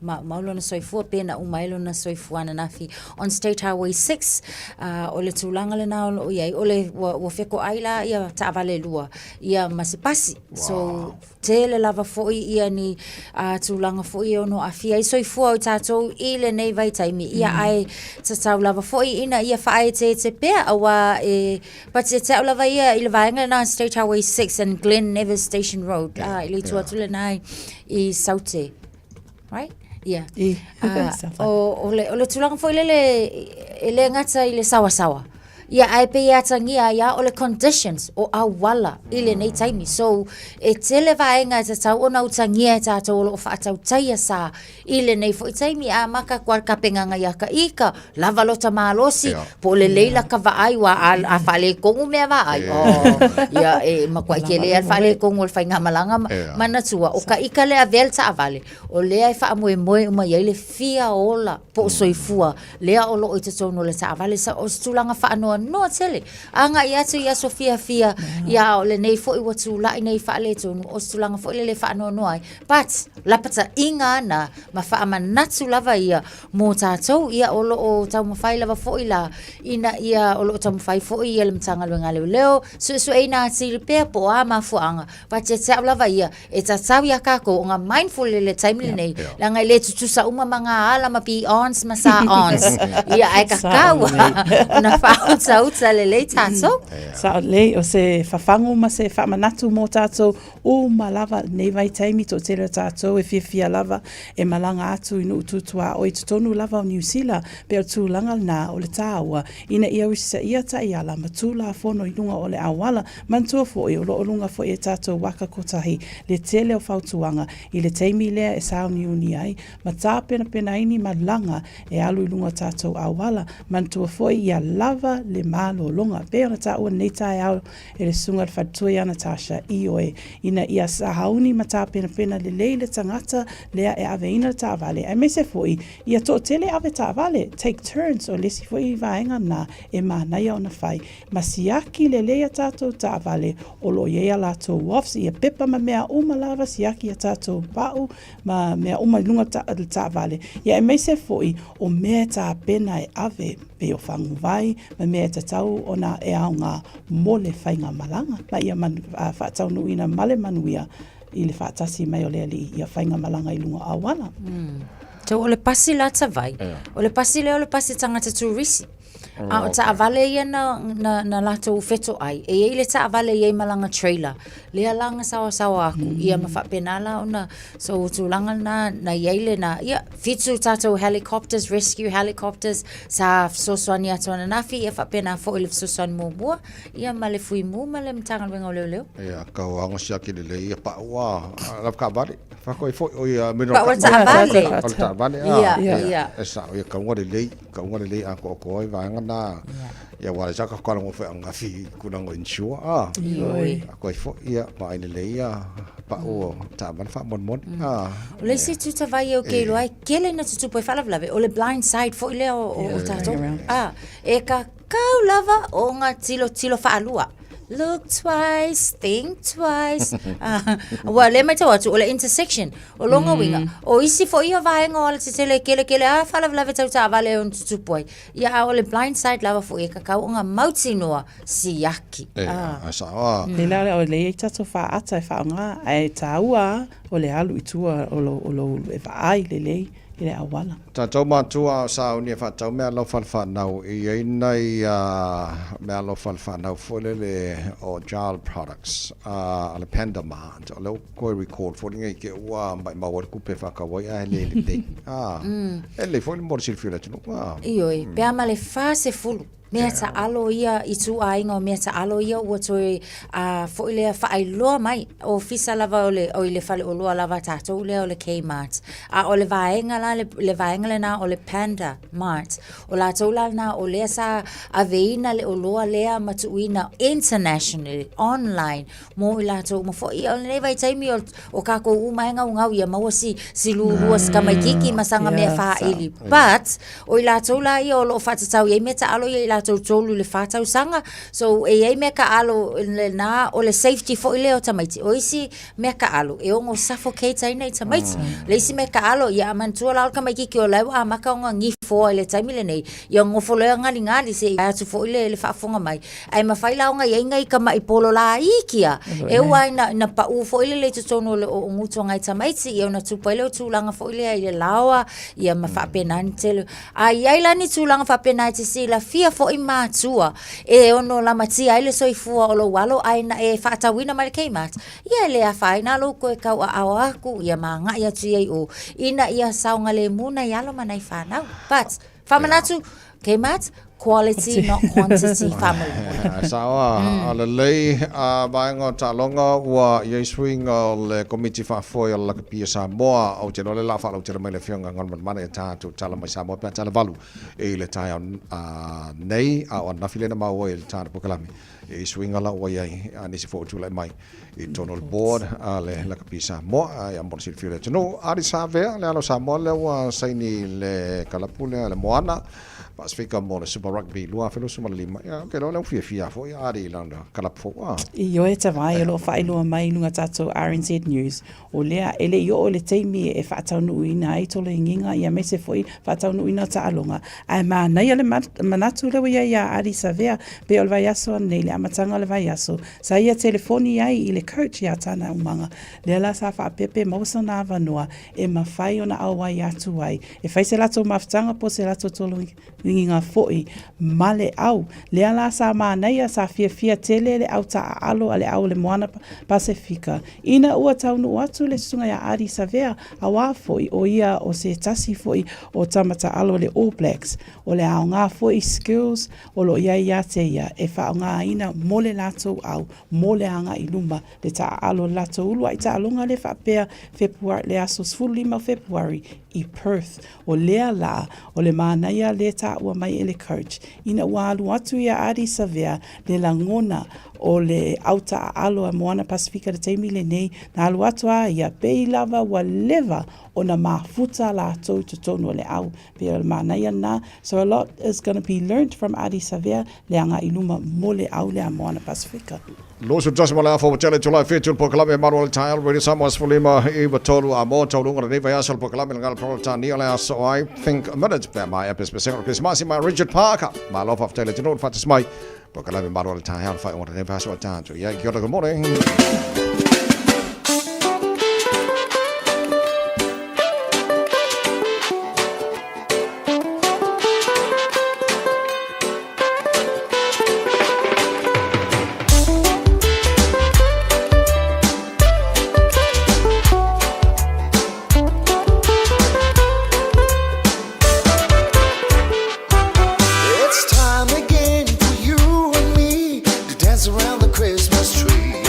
I: maumau lona soifua pe na uma ai lona soifua ananafi on State Highway 6. O le tulaga lena o lo o i ai, o le, ua, ua fetoai la ia taavale e lua, ia ma se pasi. So, tele lava foi ia ni tulaga foi e ono aafia ai soifua o i tatou i lenei vaitaimi. Ia, ae tatau lava foi ina ia faaeteete pea, aua e But ia te au lava ia i le vaega lena State Highway 6 and Glen Nevis Station Road. Yeah, ah, i le itu atu lena i Saute. Right? Yeah.
H: I.
I: Ah, o, o, le, o le tulaga foi lele e le gata i le sawasawa. Ia, ae pei e atagia ai a o le conditions o auala i lenei taimi. So, e tele vaega e tatau ona utagia e tātou o lo o faatautaia sa I lenei foi taimi, a maka kua kapegaga ia ka ika, lava lota malosi, po o lelei la ka vaai, ua a, a faaletonu mea vaai, oh, ia e makuai tele lava le faaletonu o le faigamalaga ma, manatua, o ka ika lea avea le taavale, o lea e faamoemoe uma i ai le fia ola po o soifua lea o lo o i totonu o le taavale. So, o se tulaga faanoanoa tele. Agai atu i aso fiafia, ia a o lenei foi ua tulai nei faaletonu, o se tulaga foi lele e faanoanoa ai. But, lapataiga ana ma faamanatu lava ia mo tatou, ia o lo o taumafai lava foi la ina ia o lo o taumafai foi ia le Matagaluega a Leoleo suesueina atili pea po o a mafuaaga, but ia te au lava ia, e tatau ia kakou ona mindful i le taimi lenei, leaga e le tutusa uma ma ngā ala ma be-ons ma sa-ons. Ia ae kakau ona faautauta lelei tatou.
H: Sao lelei, o se fafagu ma se faamanatu mo tatou Uma lava lenei vaitaimi toatele o tatou e fiafia lava e malaga atu i nuu tutuaoi totonu lava o Niu Sila pei o le tulaga lena o le taua ina ia usisaia taiala ma tulafono i luga o le auala. Manatua foi o lo o luga foi e tatou waka kotahi le tele o fautuaga i le taimi lea e sauniuni ai ma tapenapenaini malaga e alu i luga o tatou auala. Manatua foi ia lava le malologa pei ona taua lenei taeao e le Susuga i le Faletua ia Natasha, ioe, ina ia sahauni ma tapenapena lelei le tagata lea e aveina le taavale, aemaise foi ia toatele ave taavale, take turns, o le isi foi vaega lena e manaia ona fai, ma siaki lelei a tatou taavale o lo o i ai a latou offs, ia pepa ma mea uma lava, siaki a tatou pau ma mea uma i luga o le taavale, ia aemaise foi o mea e tapena e ave, pei o faguvai ma mea e tatau ona e aoga mo le faigamalaga, ma ia faataunuuina ma le manuia i le faatasi mai o le Alii ia faigamalaga i luga o auala.
I: So o le pasi la Tavai, o le pasi lea o le pasi tagata turisi. A o taavale ia na, na, na latou fetoai, e i ai le taavale e i ai ma lana trailer, lea la na saoasaoa aku, ia ma faapena la ona, so o tulaga lena na i ai lena, ia, Fitu tatou helicopters, rescue helicopters, sa fesoasoani atu ananafi, ia faapena foi le fesoasoani muamua, ia ma le Fuimu ma le Matagaluega o Leoleo.
C: Ia, kau aoga siaki lelei ia pau a lava taavale. Whakoi foi o ia meno
I: Pau a taavale.
C: O le taavale a.
I: Ia, ia.
C: E sao ia kaunga lelei, kaunga lelei a ko ko ai vaega na. Ia wa sa ka kala ngo foi anga fi kuna ngo insure a.
I: Ioe.
C: Koi foi ia ma ai lelei ia pau o taavale faamolemole. A.
I: O le isi tutavai e o ke iloa e kele ina tutupu ai faalavelave, o le blind side foi lea o, o, o tatou. A, e kakau lava o nga tilotilo faalua. Look twice, think twice. Ah, ua le matau atu, o le intersection, o lona uiga, o isi foi ia vaega o alatetele e kelekele a faalavelave tau taavale e ono tutupu ai. Ia, a o le blind side lava foi e kakau o nga mautinoa siaki.
C: E, a sao a.
H: Leila o lea e i ai tatou faata e faaaoga, ae taua a O le alu i tua o lou, o lou e vaai lelei i le auala.
C: Tatou matua a o sauni e faatau meaalofa i le fanau, e i ai nai meaalofa i le fanau foi lele o child products a le Panda Mart, o lea ua toe recall foi lenei te ua maimau ai le tupe e faatau ai ae le lelei. E lelei foi mo le silafia o le atunuu.
I: Ioe, pe a ma le 40 Mea taalo ia, ituaiga o mea taalo ia ua toe a foi lea faailoa mai, ofisa lava o le, oi le faleoloa lava a tatou lea o le Kmart. A o le vaega la, le, le vaega lena o le Panda Mart, o latou la lena o lea sa aveina le oloa lea ma tuuina internationally, online, mo i latou uma foi. Ia, o lenei vaitaimi o, o kākou uma e gaugau ia maua si, si lulua si tamaitiiti ma saga mea faaili. But, o i latou la ia o lo o faatatau i ai mea taalo ia i latou. latou 3 i le 4 tausaga. So e i ai mea taaalo lena o le safety foi lea o tamaiti. O isi mea taaalo e ono suffocate ai nai tamaiti. Le isi mea taaalo, ia a manatua la o le tamaititi o la e ua amata ona gifoa i le taimi lenei, ia nofo loa e galigali se i vae atu foi le faafofoga mai. Ae mafai la ona i ai nai tamai pololaiti lava, e ui lava ina pau foi lele i totonu o le gutu o nai tamaiti, ia ona tupu ai lea o tulaga foi lea i le laoa, ia ma faapena ni tele. A i ai la ni tulaga faapena e te silafia foi matua e ono lamatia ai le soifua o lou alo ae na e faatauina mai le Kmart, ia e le afaina lou toe tauaao atu ia ma agai atu i ai i o ina ia saogalemu nai alo ma nai fanau. But, faamanatu, Kmart, quality not quantity faamolemole.
C: Sao a, a lelei a vaega o taaloga ua i ai suiga o le Komiti Faafoe o le Lakapi a Samoa. Ou te iloa o lea o le a faalautele mai le Afioga Galumalemana i a tatou tala mai Samoa pe a tala valu i le taeao nei, a o ananafi lea na maua ai i le tatou polokalame i suiga la ua i ai a nisi foi ua tulai mai i totonu o le board a le Lakapi Samoa. Ia mo le silafia o le atunuu, Ardie Savea, le alo o Samoa lea ua saini le kalapu lea le Moana Pasefika mo le Super Rugby 2025. Ia, ou te iloa o lea ua fiafia foi Ardie i lana kalapu fou. Ah.
H: Ioe Tavai, o lo o faailoa mai i luga tatou RNZ News, o lea e le i oo le taimi e faataunuuina ai toloigiga ia aemaise foi faataunuuina o taaloga. Ae manaia le manatu lea ua i ai ia Ardie Savea, pei o le vaiaso anei, le amataga o le vaiaso, sa ia telefoni ai i le coach ia Tana Umaga, lea la sa faapea pe maua sona avanoa e mafai ona auai atu ai e fai se latou mafutaga po o se latou toloigiga foi ma le au. Lea la sa manaia, sa fiafia tele le au taaalo a le au o le Moana Pasefika ina ua taunuu atu le susuga ia Ardie Savea, auā foi o ia o se tasi foi o tama taaalo a le All Blacks. O le aoga foi skills o lo o i ai ia te ia e faaaogaina mo le latou au, mo le agai i luma, le taaalo o le latou uluai taaloga lea faapea Fepuari, le aso 15 o Fepuari i Perth. O lea la, o le manaia lea taua mai e le coach, ina ua alu atu ia Ardie Savea le lagona o le au taaalo a Moana Pasifika i le taimi lenei, na alu atu a ia, pei lava ua leva ona mafuta latou i totonu o le au. Pei o le manaia lena. So a lot is gonna be learnt from Ardie Savea le agai i luma mo le au lea a Moana Pasifika.
C: 21 ma le afa ua tele July 7 le polokalame malu o le taeao Radio Samoa 15 9 3 a mo taunuuga lenei vaiaso le polokalame le ngala Peretania le aso I think a minute pe a maea pesepesega o le Kerisimasi ma Richard Parker. Malo faafetai le atunuu le faatasi mai polokalame malu o le taeao le faaiuga o lenei vaiaso a tatou. Ia, kia ora, good morning.
E: It's time again for you and me to dance around the Christmas tree.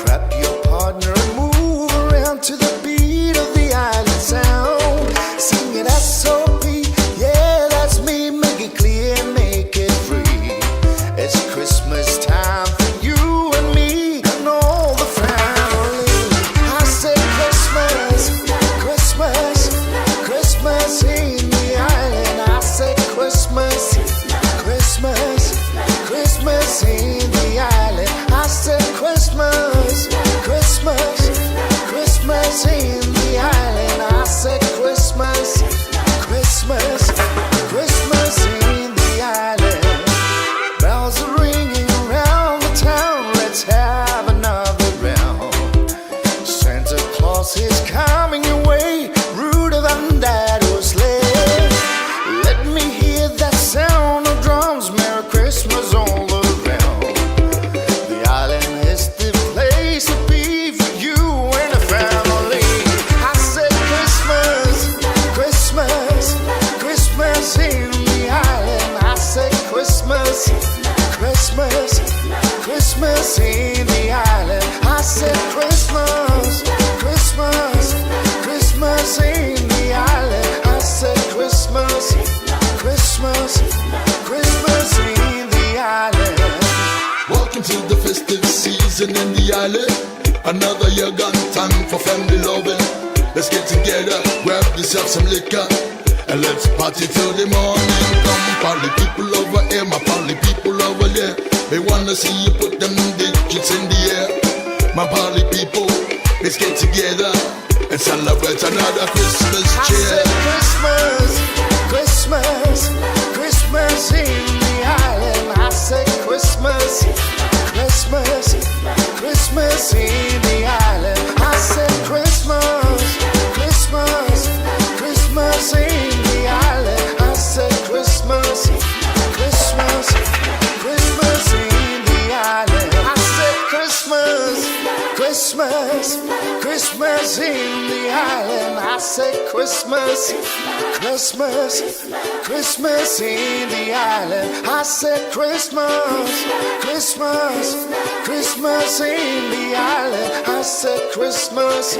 E: Grab your partner and move around to the beat of the island sound. Sing it S.O.P. Yeah, that's me. Make it clear and make it free. It's Christmas time for you and me and all the family. I say Christmas, Christmas, Christmas in the island. I say Christmas, Christmas, Christmas in the island. I said Christmas, Christmas, Christmas in the island. I said Christmas, Christmas, Christmas in the island. Bells are ringing around the town. Let's have another round. Santa Claus is coming your way. Rudolph and Daddo's sleigh. Let me hear that sound of drums. Merry Christmas all around. The island is the place to be for you and the family. I said Christmas, Christmas, Christmas in the island. I said Christmas, Christmas, Christmas in the island. I said Christmas, Christmas, Christmas in the island. I said Christmas, Christmas, Christmas in the island.
N: Welcome to the festive season in the island. Another year gone, time for family loving. Let's get together, grab yourself some liquor. And let's party till the morning come. Party people over here, my party people over there. They wanna see you put them digits in the air. My party people, let's get together and celebrate another Christmas
E: I
N: cheer.
E: said Christmas, Christmas, Christmas in the island. I said Christmas, Christmas, Christmas in the island. I said Christmas, Christmas, Christmas in the island. I said Christmas, Christmas, Christmas in the island. I said Christmas, Christmas, Christmas in the island. I said Christmas, Christmas, Christmas in the island. I said Christmas, Christmas, Christmas in the island. I said Christmas,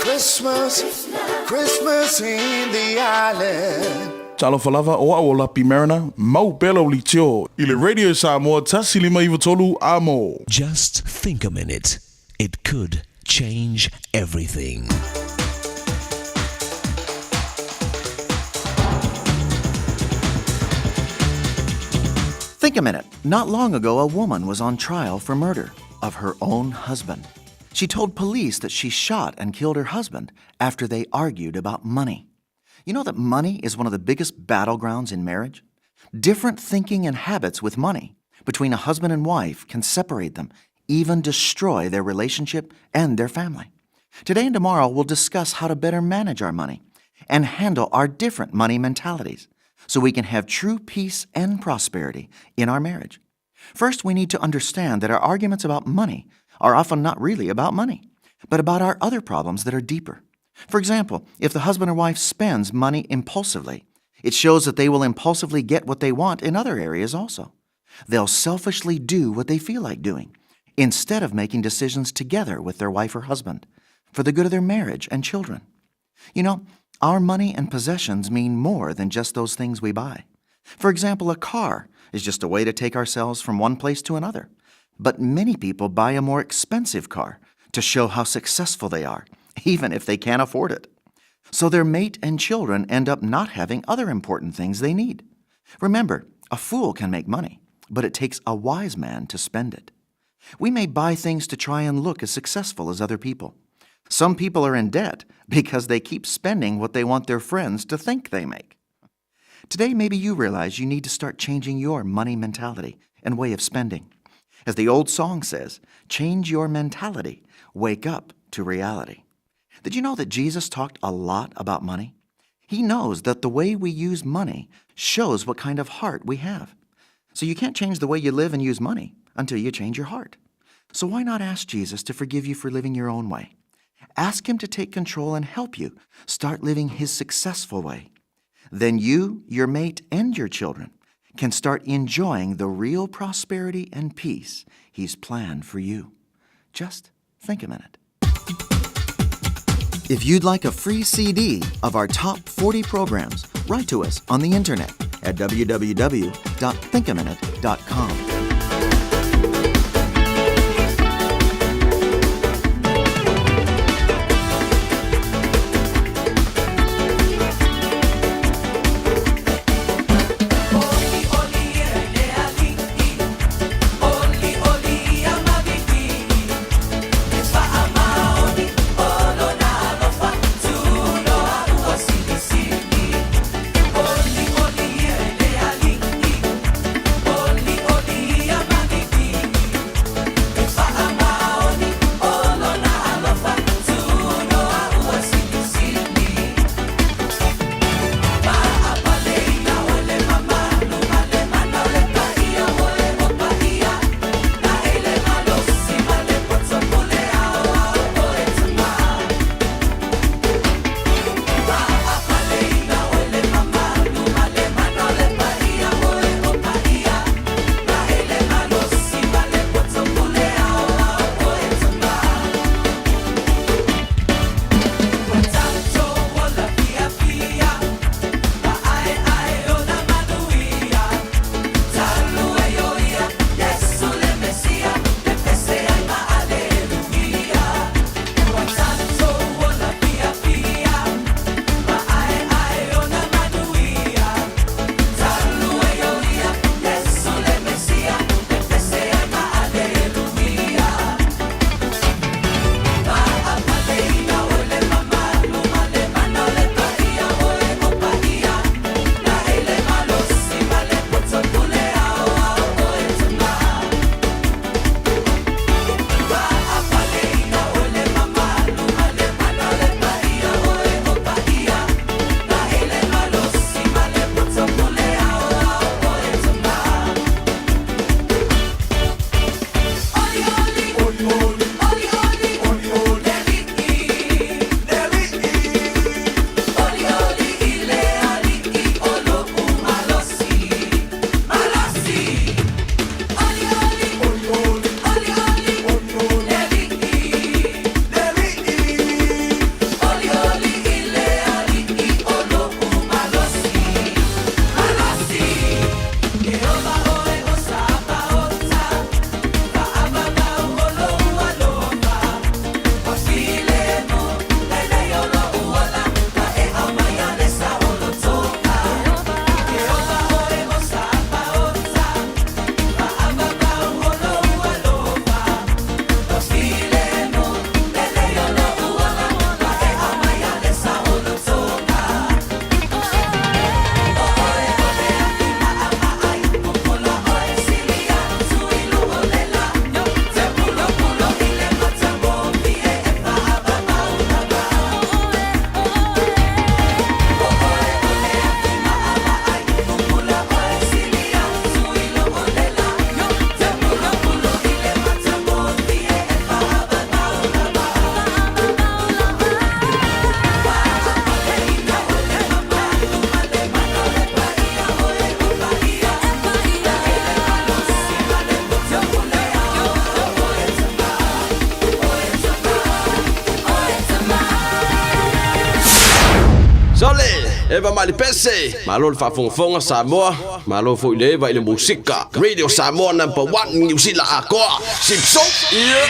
E: Christmas, Christmas in the island.
A: Talofa lava, o au o Lapi Mariner, mau pea lau litio i le Radio Samoa 1593 a mo.
J: Just think a minute, it could change everything.
O: Think a minute. Not long ago, a woman was on trial for murder of her own husband. She told police that she shot and killed her husband after they argued about money. You know that money is one of the biggest battlegrounds in marriage? Different thinking and habits with money between a husband and wife can separate them, even destroy their relationship and their family. Today and tomorrow, we'll discuss how to better manage our money and handle our different money mentalities so we can have true peace and prosperity in our marriage. First, we need to understand that our arguments about money are often not really about money, but about our other problems that are deeper. For example, if the husband or wife spends money impulsively, it shows that they will impulsively get what they want in other areas also. They'll selfishly do what they feel like doing instead of making decisions together with their wife or husband for the good of their marriage and children. You know, our money and possessions mean more than just those things we buy. For example, a car is just a way to take ourselves from one place to another. But many people buy a more expensive car to show how successful they are, even if they can't afford it. So their mate and children end up not having other important things they need. Remember, a fool can make money, but it takes a wise man to spend it. We may buy things to try and look as successful as other people. Some people are in debt because they keep spending what they want their friends to think they make. Today, maybe you realize you need to start changing your money mentality and way of spending. As the old song says, change your mentality, wake up to reality. Did you know that Jesus talked a lot about money? He knows that the way we use money shows what kind of heart we have. So you can't change the way you live and use money until you change your heart. So why not ask Jesus to forgive you for living your own way? Ask Him to take control and help you start living His successful way. Then you, your mate, and your children can start enjoying the real prosperity and peace He's planned for you. Just think a minute. If you'd like a free CD of our top 40 programs, write to us on the internet at www.thinkaminute.com.
W: Oli, oli,
K: Eva mai le pese. Malo le faafogafoga Samoa. Malo foi le Eva i le musika. Radio Samoa number one Niu Sila atoa. Sipso. Yeah.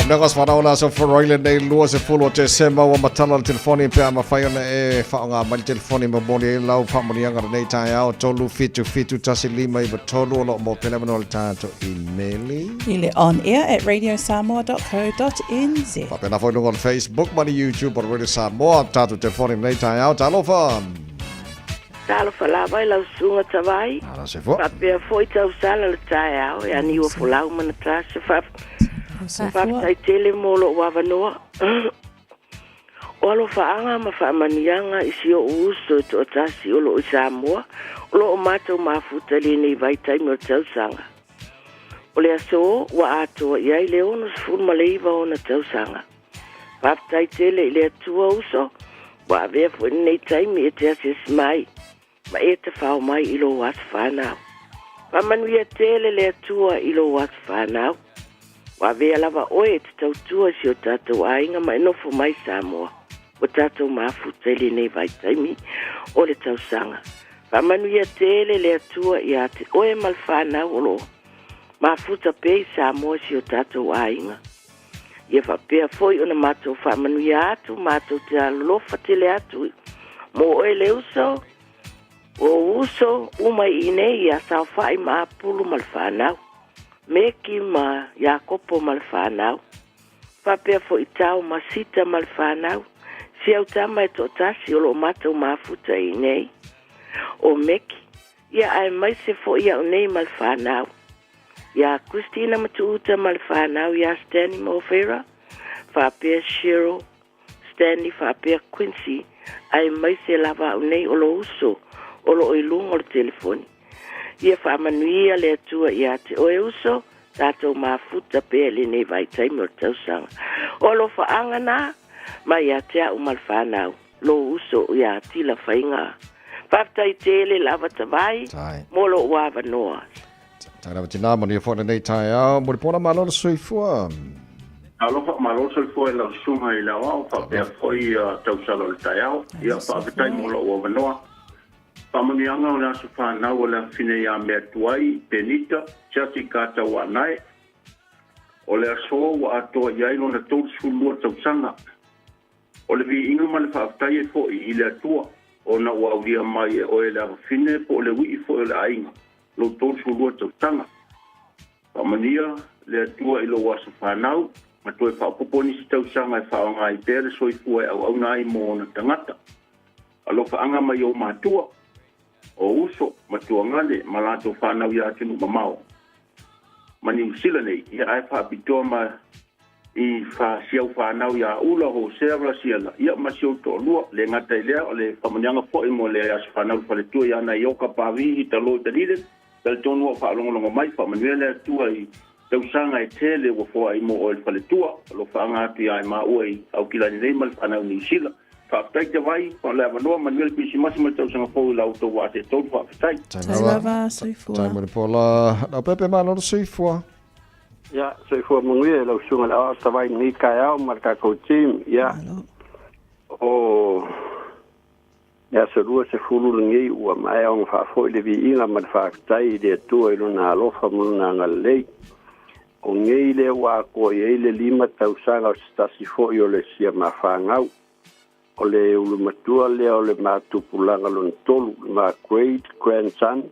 C: Faamnega o le aso Faraile lenei 20 o Tesema ua matala le telefoni pe a mafai ona e faaaoga mai le telefoni momoli ai lau faamanuiaga lenei taeao 377 1593 o lo o maua pea le avanoa i le tatou imeli.
H: I le on air at radiosamoa.co.nz.
C: Faapena foi luga o le Facebook ma le YouTube o le Radio Samoa. Tatou telefoni lenei taeao. Talofa!
P: Talofa lava i lau susuga Tavai.
C: Ala se fua.
P: Faapea foi tausala le taeao e aniua folau ma Natasha. Faafetai tele mo lou avanoa. O alofaaga ma faamanuiaga i si o'u uso e toatasi o loo i Samoa, o loo matou mafuta i lenei vaitaimi o le tausaga. O le aso ua atoa i ai le 69 ona tausaga. Faafetai tele i le Atua uso, ua avea foi lenei taimi e te asiasi mai ma e tafao mai i lou aso fanau. Faamanuia tele le Atua i lou aso fanau. Ua avea lava oe e te tautua i si o tatou aiga ma e nofo mai Samoa. Ua tatou mafuta i lenei vaitaimi o le tausaga. Faamanuia tele le Atua ia te oe ma le fanau o loo mafuta pea i Samoa i si o tatou aiga. Ia faapea foi ona matou faamanuia atu, matou te alolofa tele atu mo oe le uso, o uso uma i inei ia Saofai ma Apulu ma le fanau, Meki ma Iakopo ma le fanau, faapea foi Tao ma Sita ma le fanau, si au tama e toatasi o loo matou mafuta i inei, o Meki, ia aemaise foi au nei ma le fanau. Iā Christina ma Tuuta ma le fanau iā Stanley ma Ofera, faapea Cheryl, Stanley faapea Quincy, aemaise lava au nei o lou uso o lo o i luga o le telefoni. Ia faamanuia le Atua iā te oe uso, tatou mafuta pea i lenei vaitaimi o le tausaga. O alofaaga na mai ia te au ma le fanau. Lou uso ia Tila Faiga. Faafetai tele lava Tavai mo lou avanoa.
C: Tai lava tina, manuia foi lenei taeao. Mulipola malo le soifua.
S: Alofa, malo le soifua i lau susuga i le aoao faapea foi tausala o le taeao. Ia, faafetai mo lou avanoa. Faamanuiaga o le aso fanau o le afafine ia Meatuai Penita Siasi Katauaanae. O le aso ua atoa i ai lona 32 tausaga. O le viiga ma le faafetai e foʻi i le Atua, ona ua aulia mai e oe le afafine po o le uii foi o le aiga, lou 32 tausaga. Faamanuia le Atua i lou aso fanau, ma toe faaopoopo nisi tausaga e faaaoga ai pea le soifua e auauna ai mo ona tagata. Alofaaga mai ou matua, o uso, ma tuagale, ma latou fanau i atunuu mamao ma Niu Sila nei, ia ae faapitoa ma i fa si au fanau iā Ula, Hosea, Rasiela, ia ma si ou toalua. Le gata i lea, o le faamanuiaga foi mo le aso fanau i le faletua iā Naioka Pavihi Talo i Dunedin, talitonu ua faalogologo mai, faamanuia le Atua i tausaga e tele ua foai mo oe le faletua. Alofaaga atu iā maua i Aukilani nei ma le fanau i Niu Sila. Faafetai te vai, o le avanoa, manuia le Kirisimasi ma le tausaga fou i la outou vaa se tolu, faafetai.
H: Tai lava, soifua.
C: Tai mo le pola. Leaupepe malo le soifua.
W: Ia, soifua manuia i lau susuga i le Aoao Tavai i lenei taeao ma le tatou team. Ia, o le aso 20 lenei ua maea ona faafoi le viiga ma le faafetai i le Atua i Lona alofa ma Lona agalelei. O nei lea ua atoa i ai le lima tausaga o se tasi foi o le siamafanau. O le ulumatua lea o le matupulaga lona tolu, le ma great grandson,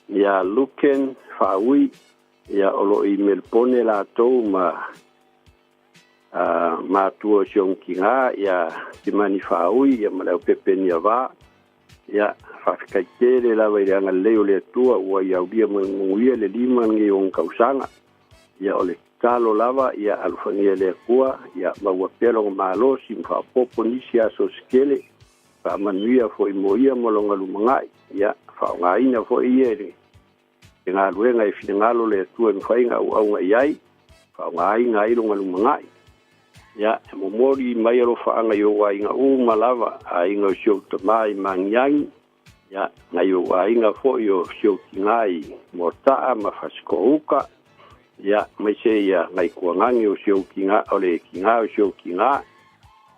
W: ia Luken Faaui, Ia, o lo o i Melebone latou ma a matua o si ona tina, ia Timani Faaui, ia ma le aupepe Niava. Ia, faafetai tele lava i le agalelei o le Atua ua i aulia manuia le lima lenei o ona tausaga. Ia, o le tatalo lava, ia alofagia e le Atua, ia maua pea lona malosi ma faaopoopo nisi aso se tele. Faamanuia foi mo ia ma lona lumanai. Ia, faaaogaina foi ia i le galuega e finagalo le Atua e mafai ona auauna i ai, faaaogaina ai lona lumanai. Ia, e momoli mai alofaaga i ou aiga uma lava, aiga o si ou tama i Magiagi, ia, nai ou aiga foi o si ou tina i Moataa ma Fasitoouta, ia, aemaise ia nai tuagane o si ou tina, o le tina o si ou tina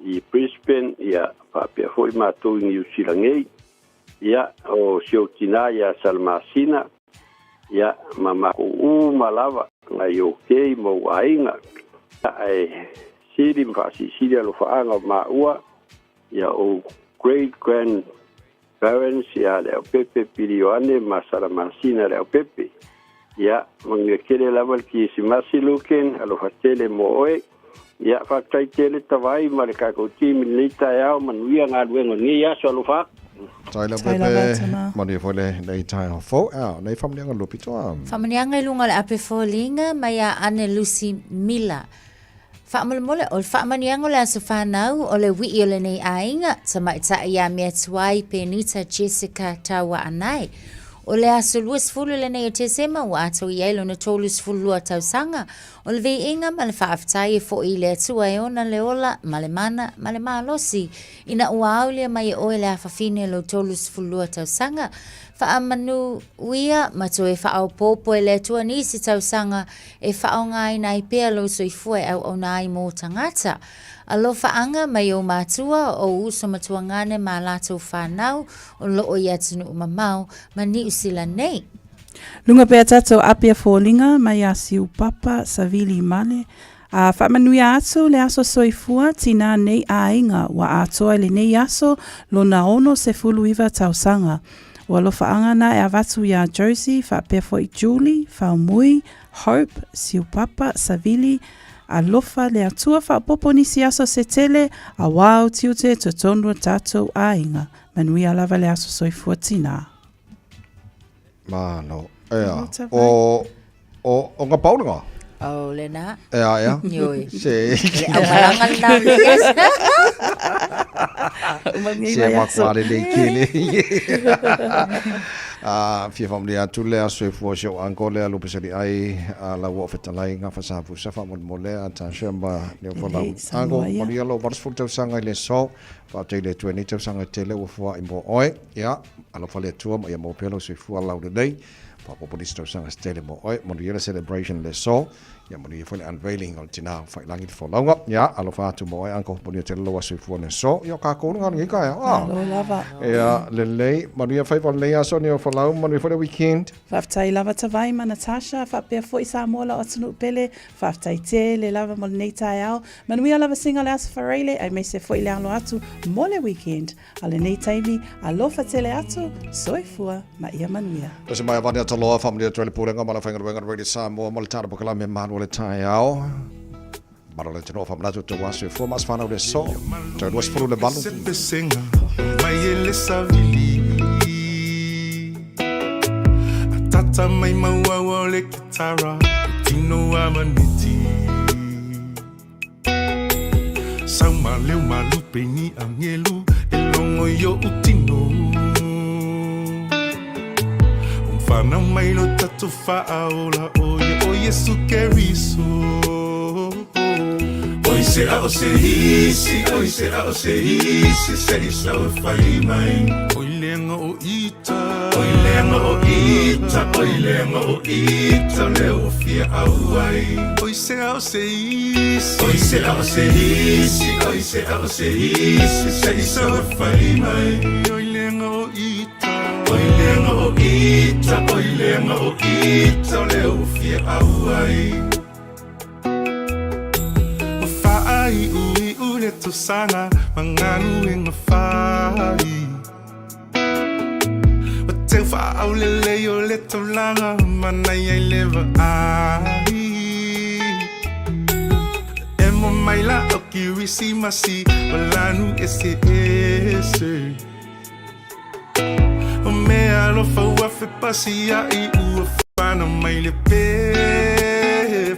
W: i Brisbane, ia, faapea foi matou i Niu Sila nei. Ia, o si ou tina ia Salamasina, ia, ma matou uma lava, nai ou kei ma ou aiga. Ae sili ma faasilisili alofaaga o maua, ia ou great grand parents ia Leaupepe Pili Ioane ma Salamasina Leaupepe. Ia, manuia tele lava le Kirisimasi Luken, alofa tele mo oe. Ia, faafetai tele Tavai ma le tatou team i lenei taeao, manuia galuega o lenei aso, alofa atu.
C: Tai lava Pepe, manuia foi lenei taeao fou. Ea, nei faamanuiaga lua pito a.
I: Faamanuiaga i luga o le ape foliga mai ia Ane Lucy Mila. Faamolemole, o le faamanuiaga o le aso fanau o le wii o lenei aiga, tamaitai ia Meatuai Penita Jessica Tauaanae. O le aso 20 lenei o Tesema ua atoa i ai lona 32 tausaga. O le viiga ma le faafetai e fo'i i le Atua e ona le ola ma le mana ma le malosi ina ua aolia mai e oe le afafine lou 32 tausaga. Faamanuia ma toe faaopoopo e le Atua nisi tausaga e faaaogaina ai pea lou soifua e auauna ai mō tagata. Alofaaga mai ou matua, ou uso matuagane ma a latou whanau o loo i atunuu mamao ma Niu Sila nei.
H: Luga pea tatou Apia Foliga mai a Siupapa Savili Male a faamanuia atu le aso soifua tinā nei aiga ua atoa i lenei aso lona 69 tausaga. O alofaaga na e avatu iā Josie faapea foi Julie, Faumui, Hope, Siupapa, Savili, Alofa le Atua faaopopo nisi aso se tele auā o tiute totonu o tatou aiga. Manuia lava le aso soifua tinā.
C: Malo. Ea. O, o, o ngā paolenga?
I: O lena.
C: Ea, ea.
I: Ioi.
C: Se.
I: Le aumalanga lena o le yes.
C: Se makuā le lei kele. A fia whaamuli atu le aso e fua si au uncle lea lupe sali ai a lau o fetalai ngā whasafu sa whaamolemole a Tasha ma leo whalau. Uncle, manuia lou 80 tausaga i le aso. Faafetai i le Atua i nei tausaga e tele ua foai mo oe. Ia, alofa le Atua ma ia maua pea lou soifua laulelei. Faaopoopo nisi tausaga se tele mo oe. Manuia le celebration le aso. Ia, manuia foi le unveiling o le tina o Faiilagi le folauga. Ia, alofa atu mo oe, uncle. Manuia tele lou aso soifua le aso. Ia, o kākou lena o lenei taeao. Ah.
H: Malo lava.
C: Ia, lelei. Manuia faiva o lenei aso ni o folau. Manuia foi le weekend.
H: Faafetai lava Tavai ma Natasha, faapea foi Samoa lau atunuu pele. Faafetai tele lava mo lenei taeao. Manuia lava singa le Aso Faraile aemaise foi le alo atu mo le weekend. A lenei taimi, alofa tele atu, soifua ma ia manuia.
C: Tasi mai a Vane Ataloa, faamanuia atu ai le Pulega ma le Aufaigaluega a Radio Samoa mo le tala polokalame Malu o le Taeao. Malu o le atunuu faamanatu tou aso e fua ma aso fanau le aso. Toe 20 le valu.
A: Se pesega mai e le savili Atata mai mauaua o le kitara Tino a maneti Sau ma leo ma lupe ni angelu E logo i oʻu tino Ua whanau mai lo tatou faaola O ia o Iesu Keriso Oi se a o se isi Oi se a o se isi Se i sau e fai mai Oi leaga o ita Oi leaga o ita Oi leaga o ita Lea ua fia auai Oi se a o se isi Oi se a o se isi Oi se a o se isi Se i sau e fai mai Oi leaga o ita Oi leaga o ita Oi leaga o ita Lea ua fia auai Ua faaiuiu le tausaga ma galuega fai Ua teu faaulelei o le taulaga ma nai ai le vaai Emo mai la o Kirisimasi o lanu eseese O mea alofa ua fepasia'i ua fanau mai le pepe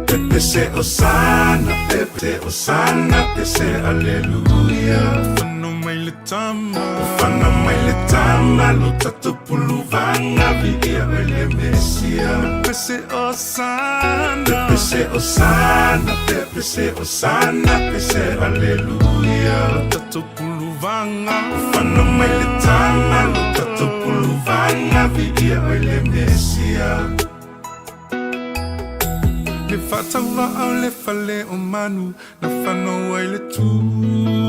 A: Pepe se Osana, pepe Osana, pe se Aleluia Fanau mai le. tama Ufana mai le tama lo tatou puluvaga viia oe le Mesia Pepese Osana Pepese Osana Pepese Osana Pepese Aleluia Lo tatou puluvaga Ufana mai le tama lo tatou puluvaga viia oe le Mesia Le faatauvaa o le fale o manu Na fanau ai le Tupu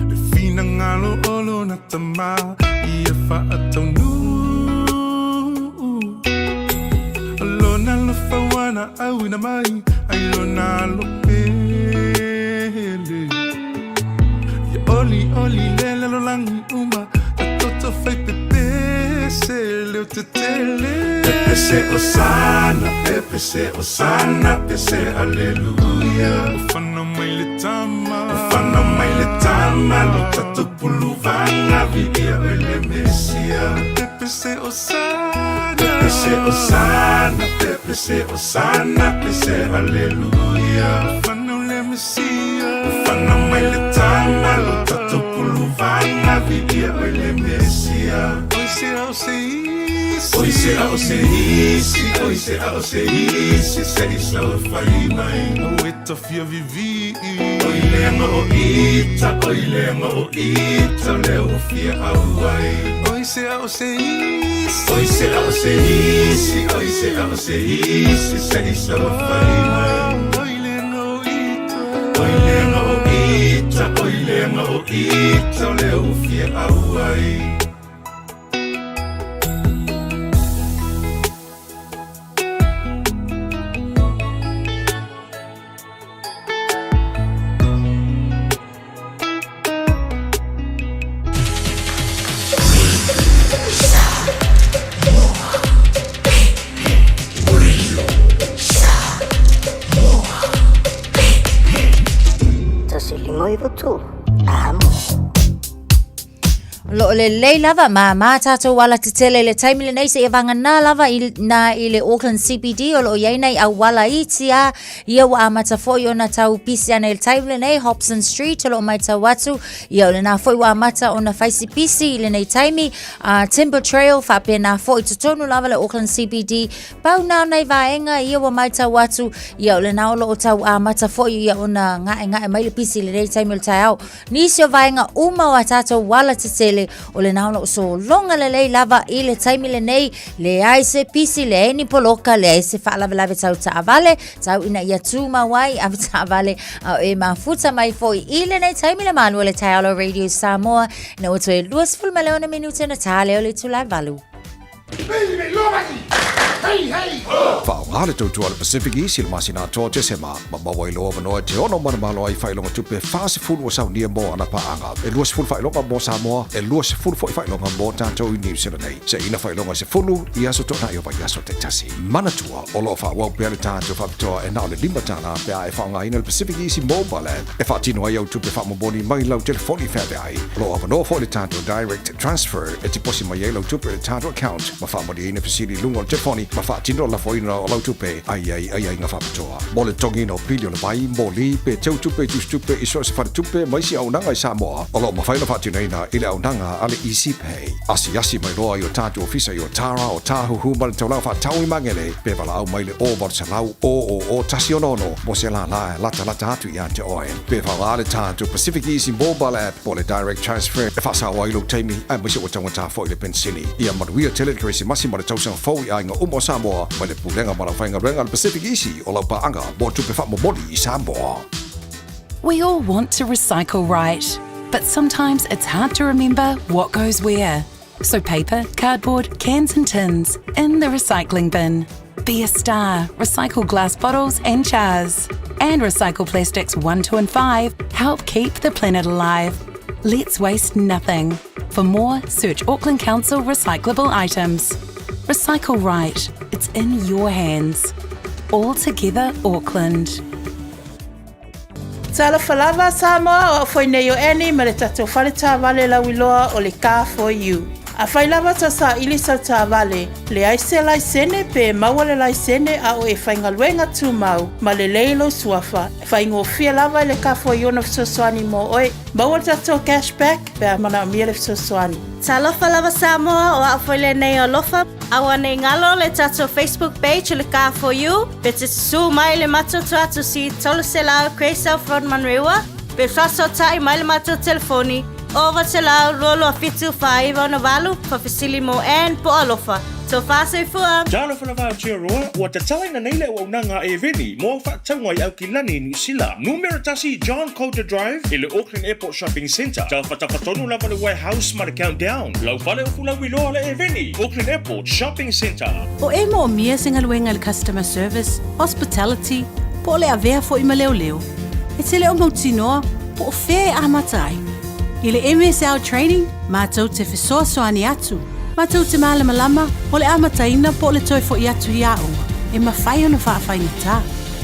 A: Le finagalo o lona Tama Ia faataunuu O lona alofa ua na auina mai Ai lona Alo pele Ia olioli le lalolagi uma Tatou taufai pepese leo tetele. Pepese Osana, pepese Osana, pese Aleluia. Ua fanau mai le Tama, ua fanau mai le Tama, lo tatou puluvaga viia oe le Mesia. Pepese Osana, pepese Osana, pepese Osana, pese Aleluia. Ua fanau le Mesia, ua fanau mai le Tama, lo tatou puluvaga viia oe le Mesia. Oi se ao se isi, oi se ao se isi, oi se ao se isi, se i sau e fai mai. O e tafia vivii. Oi leaga o ita, oi leaga o ita, lea ua fia au ai. Oi se ao se isi, oi se ao se isi, oi se ao se isi, se i sau e fai mai. Oi leaga o ita, oi leaga o ita, oi leaga o ita, lea ua fia au ai.
I: O loo lelei lava māmā tātou ala tetele i le taimi lenei seia vagana lava i nā i le Auckland CBD o loo iai nei auala iti a ia ua amata foi ona tau pisi ana i le taimi lenei Hobson Street o loo maitau atu ia o lenā foi ua amata ona fai si pisi i lenei taimi a Timber Trail faapena foi totonu lava le Auckland CBD pau na o nai vaega ia ua maitau atu ia o lenā o loo tau amata foi ia ona gaegae mai le pisi i lenei taimi o le taeao Nisi o vaega uma o a tātou ala tetele o lenā o loo sologa lelei lava i le taimi lenei, leai se pisi, leai ni poloka, leai se faalavelave tau taavale, tau ina ia tumau ai avetaavale a o e mafuta mai foi i lenei taimi le malu o le taeao o Radio Samoa ina ua toe 26 minute ona tā lea o le itula e valu.
C: Faaaoga le tautua a le Pacific East i le masina atoa o Tesema, ma maua ai lou avanoa e te ono manumalo ai i faailoga tupe 40 ua saunia mo ana paaga. E 20 faailoga mo Samoa, e 20 foi faailoga mo tatou i Niu Sila nei. Seina faailoga e 10 i aso toonai o vaiaso taitasi. Manatua, o lo o faaauau pea le tatou faapitoa e na o le $5 pe a e faaaogaina le Pacific Easy Mobile App e faatino ai au tupe faamomoli mai lau telefoni feaveai. O lo o avanoa foi le tatou Direct Transfer e tiposi mai ai lau tupe i le tatou account ma faamalieina fesili i luga o le telefoni ma faatino le lafoina o lau tupe ai ai aiaiga faapitoa. Mo le totogiina o pili o le vai, moli, pe teu tupe i tusitupe i so o se faletupe ma isi auaunaga i Samoa, o lo o mafai ona faatinoina i le auaunaga a le Easy Pay. Asiasi mai loa i o tatou ofisa i Otara, Otāhuhu ma le taulaga faatau i Magele pe valaau mai i le 0800 000 166 mo se lālā e latalata atu ia te oe. Pe faaaoga le tatou Pacific Easy Mobile App po o le Direct Transfer e faasao ai lou taimi aemaise ua taugata foi le penisini. Ia manuia tele le Kerisimasi ma le tausaga fou i aiga uma o Samoa mai le Pulega ma le Aufaigaluega a le Pacific Easy o lau paaga mo tupe faamomoli i Samoa.
B: We all want to recycle right, but sometimes it's hard to remember what goes where. So paper, cardboard, cans and tins in the recycling bin. Be a star, recycle glass bottles and jars. And recycle plastics 1, 2 and 5 help keep the planet alive. Let's waste nothing. For more, search Auckland Council recyclable items. Recycle right. It's in your hands. All together Auckland.
H: Talofa lava Samoa, o au foi nei o Annie ma le tatou fale taavale lauiloa o le Car For You. Afai lava ta saili sau taavale, leai se laisene pe maua le laisene a o e faigaluega tumau ma lelei lou suafa, e faigofie lava i le kafua i ona fesoasoani mo oe. Maua le tatou cash back pe a manaomia le fesoasoani.
G: Talofa lava Samoa, o au foi lenei o Alofa. Aua nei galo le tatou Facebook page o le Car For You, pe te susū mai i le matou tuatusi 300 Grey South Road Manurewa, pe faasootai mai le matou telefoni 900 227 4968, faafesili mo Ann po o Alofa. Tofa soifua!
M: Talofa lava Aotearoa, ua tatalaina nei le auaunaga a Eveni mo au faatauga i Aukilani i Niu Sila. Numera tasi John Coulter Drive i le Auckland Airport Shopping Centre. Tafatafa tonu lava le Warehouse ma le Countdown. Lau fale o Fulauiloa le Eveni, Auckland Airport Shopping Centre.
Q: O e moomia se galuega i le customer service, hospitality, po o le avea foi ma leoleo, e te le o mautinoa po o fea e amata ai. I le MSL Training, matou te fesoasoani atu, matou te malamalama o le amataina po o le toe foi atu i aoga, e mafai ona faafaigata.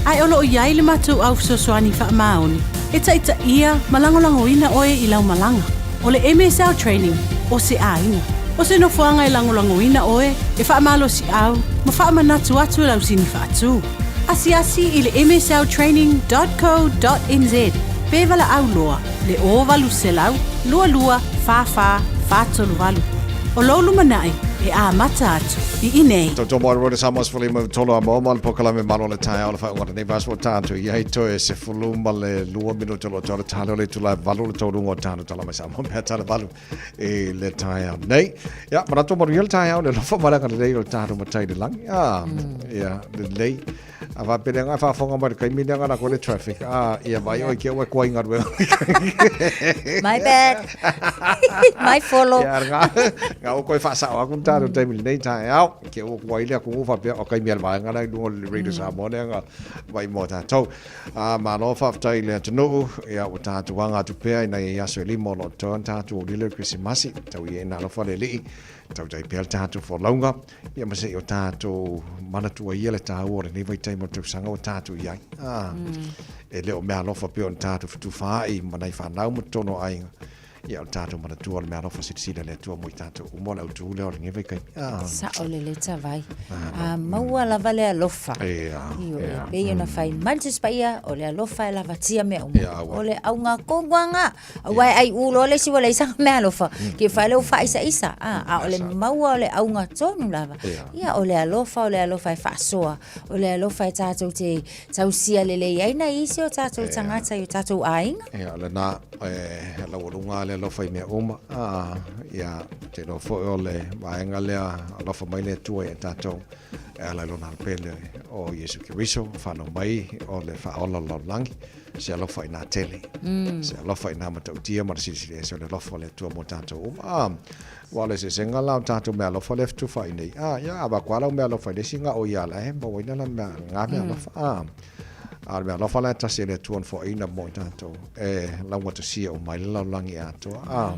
Q: Ae o lo o i ai le matou au fesoasoani faamaoni e taitaia ma lagolagoina oe i lau malaga. O le MSL Training, o se aiga. O se nofoaga e lagolagoina oe, e faamalosiau ma faamanatu atu i lau sini faatu. Asiasi i le msltraining dot co dot nz pe valaau loa le 0800 22 44 438. O lou lumanai e amata atu i inei.
C: Toto mai rore sa mas fuli mo tolo a mo mal pokalame malo le tae o le whaunga nei vas mo tātu i hei toe se fulu ma le lua minuto lo tolo talo le tula valu le tolu ngo tānu tala mai sa mo pea tala valu i le taeao nei. Ia, manatu manuia le taeao le alofa malaga lelei o le tātou matai le langi. Ah, ia, lelei. A whapere ngā whaafonga mai le kaimi nea ngā koe le traffic. Ah, ia vai oi kia ua kua i ngarue.
I: My bad. My follow.
C: Ia, ngā, ngā o koe whaasao aku tātou taimi lenei taeao. Kia ua kua ile aku ngu whapea o kaimi al vaenga nei lunga le Radio Samoa nea ngā vai mō tātou. Ā, malo faafetai i le atunuu, ia ua tatou aga atu pea ina ia i aso e lima o lo o totoe ona tatou aulilo i le Kerisimasi, tau ia ina alofa le Alii, tautai pea le tatou folauga, ia ma se i o tatou manatua ia le taua o lenei vaitaimi o le tausaga ua tatou i ai. Ā, e le o meaalofa pea ona tatou fetufaai ma nai fanau ma totonu o aiga, Ia, o le tatou manatua o le meaalofa silasila le Atua mo i tatou uma, o le autu lea o lenei vaitaimi. Ah.
I: Sao lelei Tavai. A maua lava le alofa.
C: Ia.
I: Ioe,
C: Ia.
I: pei ona fai mai le Tusi Paia, o le alofa e lavatia mea uma.
C: Ia, aua.
I: O le auga konuaga, aua e aiu loa le isi ua leai sana meaalofa, ke fai lea ua faaisaisa. A, a o le maua o le auga tonu lava.
C: Ia.
I: Ia, o le alofa, o le alofa e faasoa, o le alofa e tatou te tausia lelei ai nai isi o tatou tagata i o tatou aiga.
C: Ia, o lena, e laualuga le alofa i mea uma. A, ia, te iloa foi o le vaega lea, alofa mai le Atua ia tatou, e ala i lona Alo-Pele o Iesu Keriso, whanau mai o le whaola o le lalolagi, se alofa ina tele. Se alofa ina matautia ma le silisili ese o le alofa o le Atua mo tatou uma. A, ua o le eseesega la o tatou meaalofa lea fetufaai nei. A, ia, a vaku lava lau meaalofa i le isi ga o ia la e mauaina lana mea, lena meaalofa. A, a o le meaalofa la e tasi e le Atua na foaiina mo i tatou, e laugatasia uma ai le lalolagi atoa. A,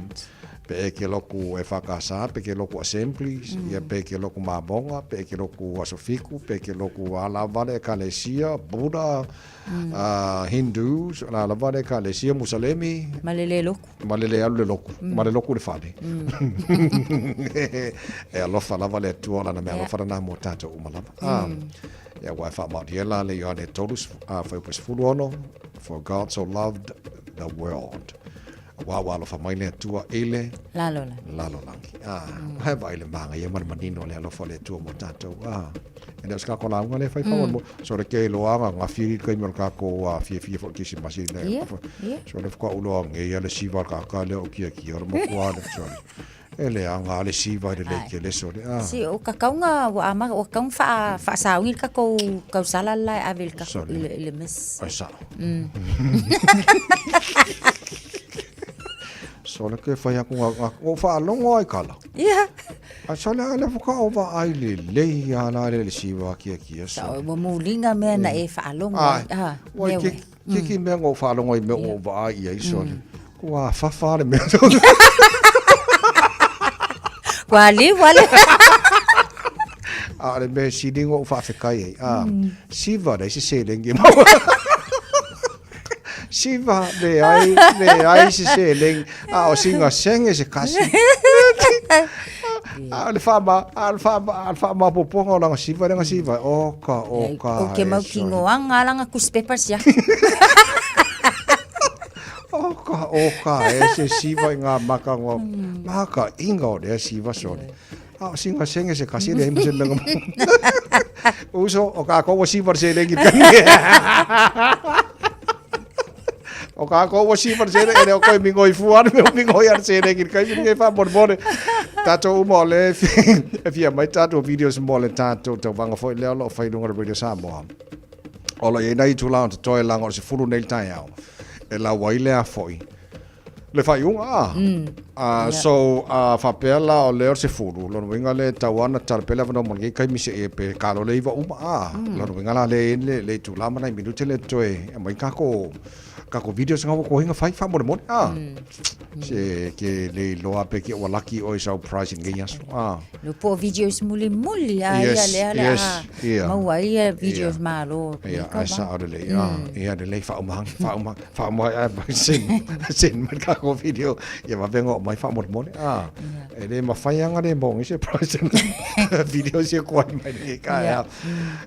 C: pe e ke loku EFKS, pe ke loku Assemblies, ia pe ke loku Mamoga, pe ke loku Aso Fiku, pe ke loku a lava le Ekalesia, Buddha, Hindus, o le a lava le Ekalesia, Musalemi.
I: Ma le le loku.
C: Ma le le alu le loku, ma le loku le fale. E alofa lava le Atua, o lana meaalofa lena mo tatou uma lava. Ia, aua e faamaonia la le Ioane 3, fuaiupu 16, For God so loved the world. Aua ua alofa mai le Atua i le
I: lalolagi.
C: Lalolagi. Ah, he vaai le māngaia ma le manino o le alofa o le Atua mo tatou. Ah, e le o se kako lauga le whai whango. So le ke loa nga nga whiri kai mo le kako a fia fia fo kisi masi le. So le whaka uloa nge ia le siva ka ka le o kia kia o le mokua le so. E le anga le siva le le ke le so le. Ah.
I: Si o kakaunga ua ama ua kaunga wha wha saungi le kako kausala la e ave le kako i le, i le miss.
C: Ai sa. So le ke whai aku nga nga o whaalongo ai kala.
I: Ia.
C: A so le le whaka o wa ai le lei a la le le siva kia kia so.
I: Sa ua mulinga mea na e whaalongo ai. Ah,
C: Wai
I: mea
C: ke
I: ue.
C: ke ki mea ngo whaalongo ai mea o wa ai ai so le. Kua whawha le mea.
I: Kua liu wale.
C: A le mea sili ngo whawhekai ai. A siva le se selenge mau. Siva le ai le ai se selenge. A o singa senge se kasi. A o le whaama, a o le whaama, a o le whaamapopoga o langa siva le siva. O ka, o ka.
I: O ke mau kingoanga langa kuspepa sia.
C: O ka, o ka, e se siva i ngā maka ngā. Maka inga o lea siva sole. A o singa senge se kasi le hema se menga. Uso, o ka kou siva se lengi kani. O ka kou ua siva se le ele o koe mingo i fua ane me o mingo i ane se lengi kai mingo i wha more more. Tātou uma o le e fia mai tātou videos mo le tātou tauvaga foi lea o lo o fai i luga o le Radio Samoa. O lo o i ai nai itula o totoe laga o le 10 nei le taeao. E lau ai lea foi le faaiuga a. Yeah. So faapea la o lea o le 10, lona uiga lea e tatau lava ona tatala pea le avanoa mo lenei taimi seia pe kalo le 9 uma a. Lona uiga la lea e i ai le itula ma nai minute lea e totoe e aumai takou Kako videos nga ko hinga fai fa more more ah. Se ke le iloa pe ke ua laki oi sau prize in ngai aso ah.
I: Lo po videos muli muli a ia le ale a. Maua ia videos malo.
C: Ia ai sa o le ah ia le le fa uma fa uma fa uma ai sin sin mai kako video ia va vengo mai fa more more ah. E le mawhai anga le mo ngi se prize video se ko mai le ka ya.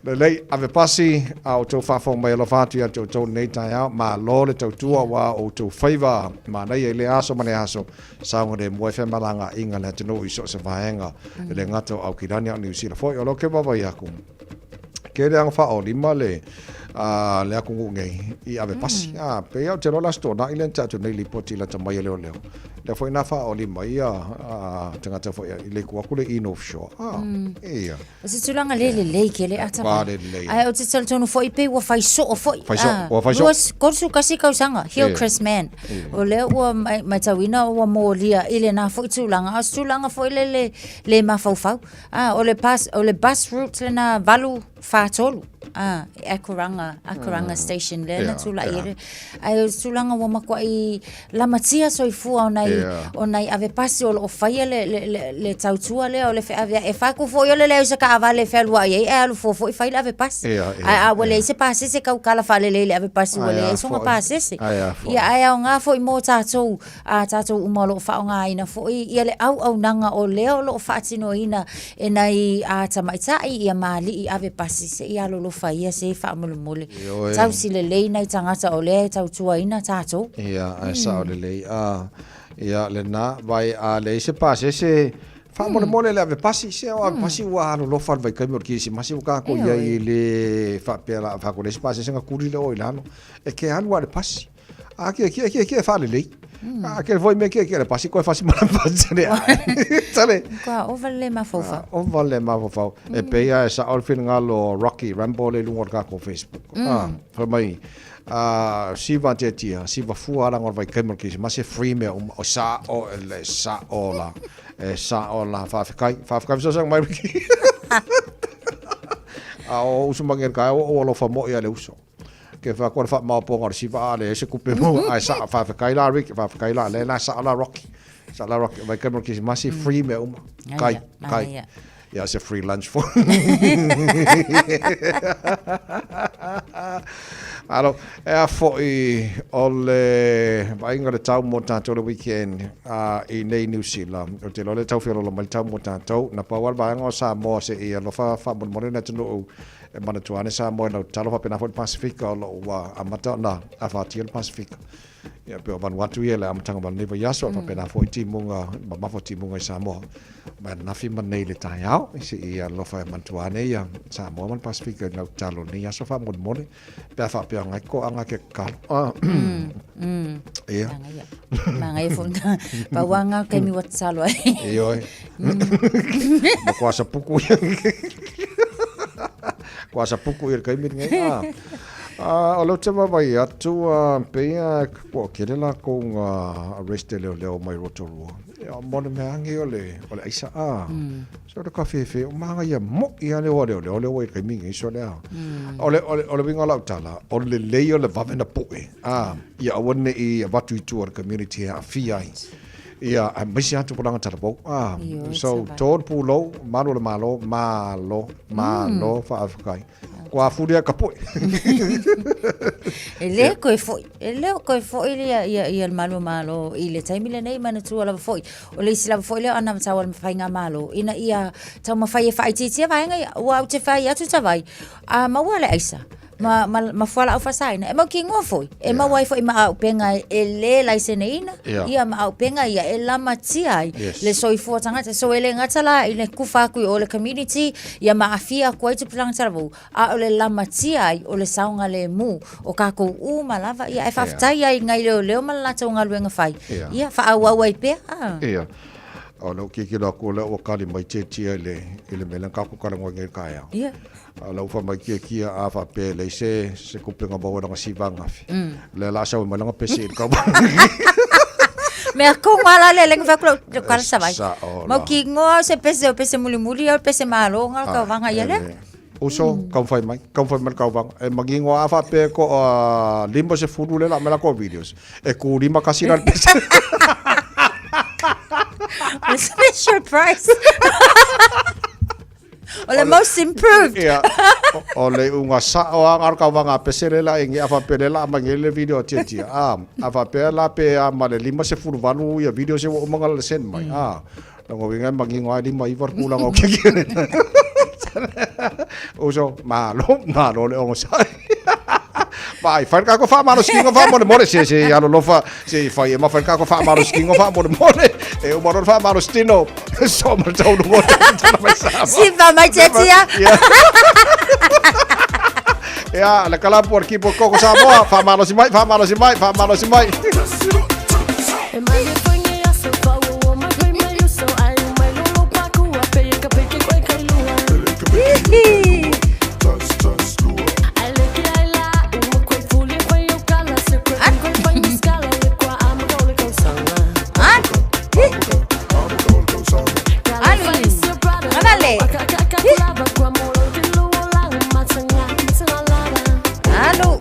C: Lelei, ave pasi a outou faafofoga mai alofa atu ia te outou lenei taeao, malo le tautua aua outou faiva manaia i lea aso ma lea aso, saogalemu ai femalagaaiga a le atunuu i so o se vaega, e le gata o Aukilani a o Niu Sila foi. O lea ou te vaavaai atu, tele lava faaolima le a le atunuu nei i ave pasi. A, pei lava ou te iloa o le Aso Toonai lea na tatou nei lipoti lata mai e leoleo. Lea foi na faaoli mai a tagata foi i le itu atu le i North Shore. A, ia.
I: O se tulaga le lelei ke le ata
C: Wā le lelei.
I: Ae o te talitonu foi pei ua fai soo foi.
C: Fai soo, ua fai soo.
I: 31 tausaga, Hillcrest Man. O lea ua matauina ua molia i lena foi tulaga. A o se tulaga foi le le, le mafaufau. A, o le bus, o le bus route lena 8 4 3. A, e Akoranga, Akoranga Station lea na tulai ai. Ae o se tulaga ua matuai lamatia soifua o nai, o nai ave pasi o lo o faia le, le, le, le tautua lea o le feaveai. E fai atu foi o le leai o se taavale e fealuai ai, ae alu fua foi fai le ave pasi. Ae a ua leai se pasese tautala faalelei i le ave pasi ua leai sona pasese. Ia ae aoga foi mo tatou, a tatou uma o lo o faaaogaina foi ia le auaunaga o lea o lo o faatinoina e nai a tamaitai ia ma alii ave pasi se i alolofa ia se faamolemole.
C: Ioe.
I: Tausi lelei nai tagata o lea e tautuaina tatou.
C: Ia, ae sao lelei. A, ia, lena, vai a leai se pasese, faamolemole le ave pasi, se o ave pasi ua alolofa le vaitaimi o le Kerisimasi ua tatou i ai e le faapea la faatu leai se pasese na tuli lea o i lalo. E ke alu lava i le pasi. A ke ke ke ke faalelei. A ke foi me ke ke le pasi koe fasi mana pasi tale. Tale.
I: Kua ova le mafaufau.
C: Ova le mafaufau. E pei a e sao le finagalo o Rocky Rambo le luga o le tatou Facebook. A fai mai a siva tiatia, siva fua ala ngol vai kaima le Kerisimasi e free mea uma. O sao e le sao la. E sao la faafetai. Faafetai fesoasoani mai Ricky. A o uso mangel kai o o alofa mo'i a le uso. Ke wha koa le whaamaopoga o le siva a le ese kupe mo ai sa whawhekai la Rick whawhekai la le la sa la Rocky sa la Rocky vai kai mo Krisimasi free mea uma kai kai ia se free lunch for Alo, e a foi o le vaaiga o le tau mo tātou le weekend i nei New Zealand. O te iloa le tau fialolo mai le tau mo tātou. Na pau lava le vaega o Samoa se i alofa faamolemole le atunuu E manatua ane Samoa i lau tatalo faapena foi le Pasifika o lo o ua amata ona afatia le Pasifika. Ia pei o Vanuatu ia i le amataga mai o lenei vaiaso, faapena foi timuga, mamafa o timuga i Samoa. Mai ananafi ma nei i le taeao, se i alofa e manatua ane ia Samoa ma le Pasifika i lau tatalo i lenei aso faamolemole, pe a faapea ngai toaga ke tatalo. Ah. Ia.
I: Manaia. Manaia foi na. Pau lava ngā taimi ua tatalo ai.
C: Ioe. Ma koa puku ia. Koa puku ia le taimi lenei. Ah. Ah, o lea ou te vaavaai atu, ah, pei a ua tele latou na arrest e leoleo mai Rotorua. Ia, mo le mea agi o le, o le aisa, ah. So le kafefe, o manaia moi lava le o a leoleo lea ua i le taimi lenei, so lea. O le, o le, o le uiga o lau tala, o le lelei o le vave na pue, ah, ia aua ne i avatu i tua o le community e aafia ai. Ia, aemaise lava tupulaga talavou. Ah, so, tō le pulou, malu o le Malo, malo, malo, faafetai. Kua fuli ai ka poe.
I: E le koe foi, e le o koe foi ia, ia, ia le malu o Malo i le taimi lenei manatua lava foi. O le isi lava foi lea o anavatau a le Faigamalo, ina ia taumafai e faaitiitia vaega ia, aua ou te fai atu Tavai, a maua le aisa, ma, ma, ma fualaau faasaina, e mautinoa foi, e maua ai foi ma auupega e le laiseneina,
C: Yeah.
I: ia ma auupega ia e lamatia ai
C: Yes.
I: le soifua tagata. So e le gata la i le kufa atu i o le community, ia ma aafia atu ai tupulaga talavou, a o le lamatia ai o le saogalemu o kākou uma lava, ia ae faafetai ai i ngai leoleo ma le latou galuega fai,
C: Yeah.
I: ia faaauau ai pea. Ah.
C: Ia. O lou kikilo aku o lea ua kali mai tietia i le, i le mea lea na tatou talanoa nei i le taeao.
I: Ia.
C: A o lau fai mai kiekie a faapea e leai se, se tupe na maua i lana siva ananafi. Lea la sau ai mai lana pese i le kau.
I: Mea kogo lava la lea lenga fai atu lau lau kala savai.
C: Sao la.
I: Mau ki ngoa o se pese o pese mulimuli o pese malo nga le tauvaga ia lea.
C: Uso, taumafai mai, taumafai mai le tauvaga. E manino lava a faapea e toa 50 lea o le a aumai latou videos, e tu 51 la le pese.
I: O le special price. O le most improved.
C: Ia, o le iuga sao lava na o le tauvaga a pese lea la e a faapea lea la aumai nei le video a Tiatia. A, a faapea la pe a ma le 58 ia videos ia ua uma ona send mai. A, lona uiga e manino lava e 59 le tulaga o keiki lena. Uso, malo, malo le onosai. Vaai, fai le tatou faamalositino faamolemole, se se alolofa, se i fai e ma fai le tatou faamalositino faamolemole. E uma loa le faamalositino, so ma le taunuga o le tala mai Samoa.
I: Siva mai Tiatia.
C: Ia, le kalapu o le kipo koko Samoa, faamalosi mai, faamalosi mai, faamalosi mai.
I: Alu.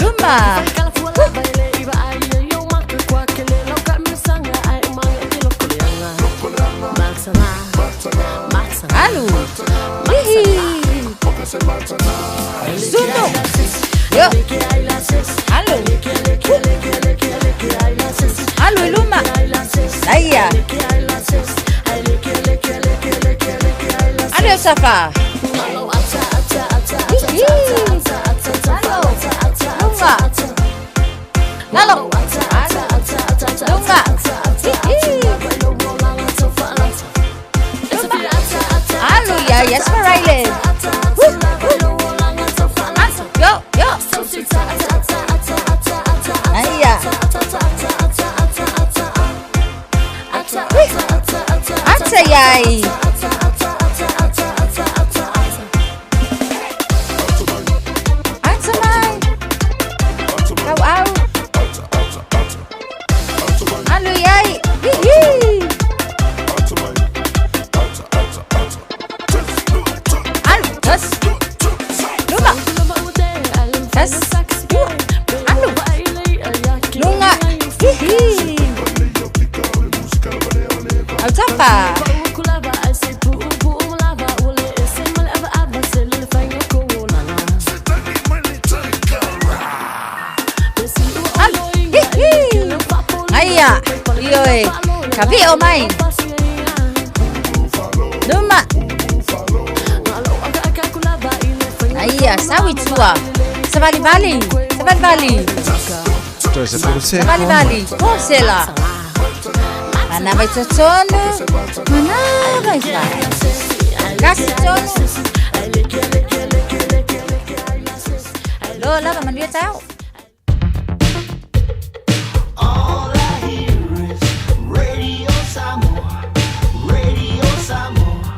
I: Luma. Alu. Hihi. Sumo. Yo. Alu. Alu i luma. Aia. Alu e Safa. Hihi. Luma. Lalo. Luma. Hihi. Alu ia, yes for Riley. Yo, yo. Aia. Ata iai. Ata mai. Au au. Alu iai. Hihi. Alu, tas. Luma. Tas. Alu. Lunga. Hihi. Au tapa. Alu. Hihi. Aia. Ioe. Ka vio mai. Luma. Aia, sau i tua. Savalivali. Savalivali.
C: Toe se pulu se.
I: Savalivali. Po sela. Manava i totonu. Manava i fai. Kasi tonu. Lo lava manuia taeao.
E: Radio Samoa, Radio Samoa,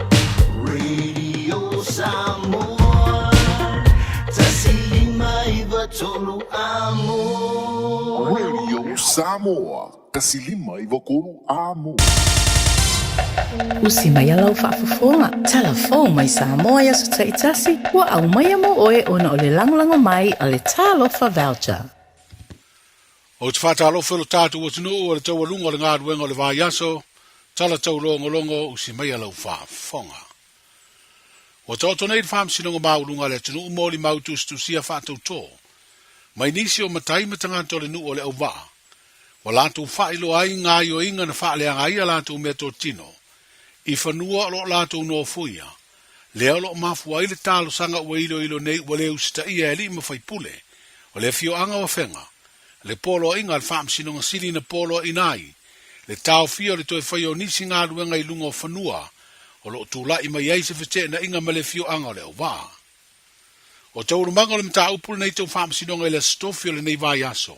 E: Radio Samoa. 159 amo.
N: Radio Samoa, 159 amo.
F: Usi mai a lau faafofoga, Tala fou mai Samoa i aso taitasi, ua aumaia mo oe ona o le lagolago mai a le Talofa Voucher.
R: Ou te faatalofa i lo tatou atunuu o le taualuga o le galuega o le vaiaso, tala taulogologo usi maia lau faafofoga. Ua taoto nei le Faamasinoga Maualuga a le atunuu molimau tusitusia faatautō mai nisi o matai ma tagata o le nuu o Leauvaa ua latou faailoa ai gaoioiga na faaleaga ai a latou meatotino i fanua o lo o latou nofoia, lea o lo o mafua ai le talosaga ua iloilo nei ua le usitaia e alii ma faipule o le afioaga o Afega le poloaiga a le Faamasinoga Sili na poloaiina ai le taofia o le toe faia o nisi galuega i luga o fanua o lo o tulai mai ai se feteenaiga ma le afioaga o Leauvaa. O taualumaga o le mataupu lenei tau faamasinoga i le Aso Tofi o lenei vaiaso,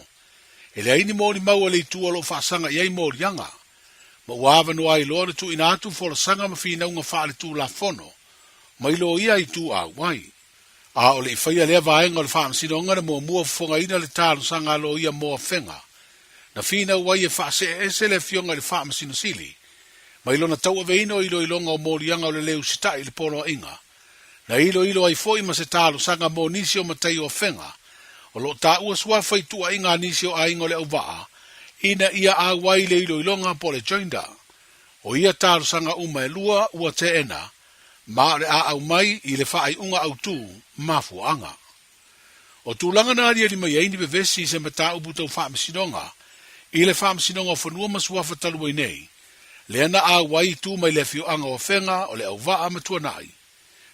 R: e leai ni molimau a le itu o lo o faasaga i ai moliaga, ma ua avanoa ai loa le tuuina atu folasaga ma finauga faaletulafono mai loia ituau ai. A o le i faia lea vaega o le faamasinoga na muamua fofogaina le talosaga a loia mo Afega, na finau ai e faasee ese le afioga i le Faamasino Sili mai lona tauaveina o iloiloga o moliaga o le le usitai i le poloaiga, na iloilo ai foi ma se talosaga mo nisi o matai o Afega o lo o taua suafa i tuuaiga a nisi o aiga o le auvaa ina ia auai le iloiloga po o le joinder. O ia talosaga uma e lua ua teena ma o le a aumai i le faaiuga autū mafuaaga. O tulaga na aliali mai ai ni vevesi i se mataupu tau faamasinoga i le Faamasinoga o Fanua ma Suafa talu ai nei, lea na auai i tu mai le afioaga o Afega o le Auvaa ma Tuanai.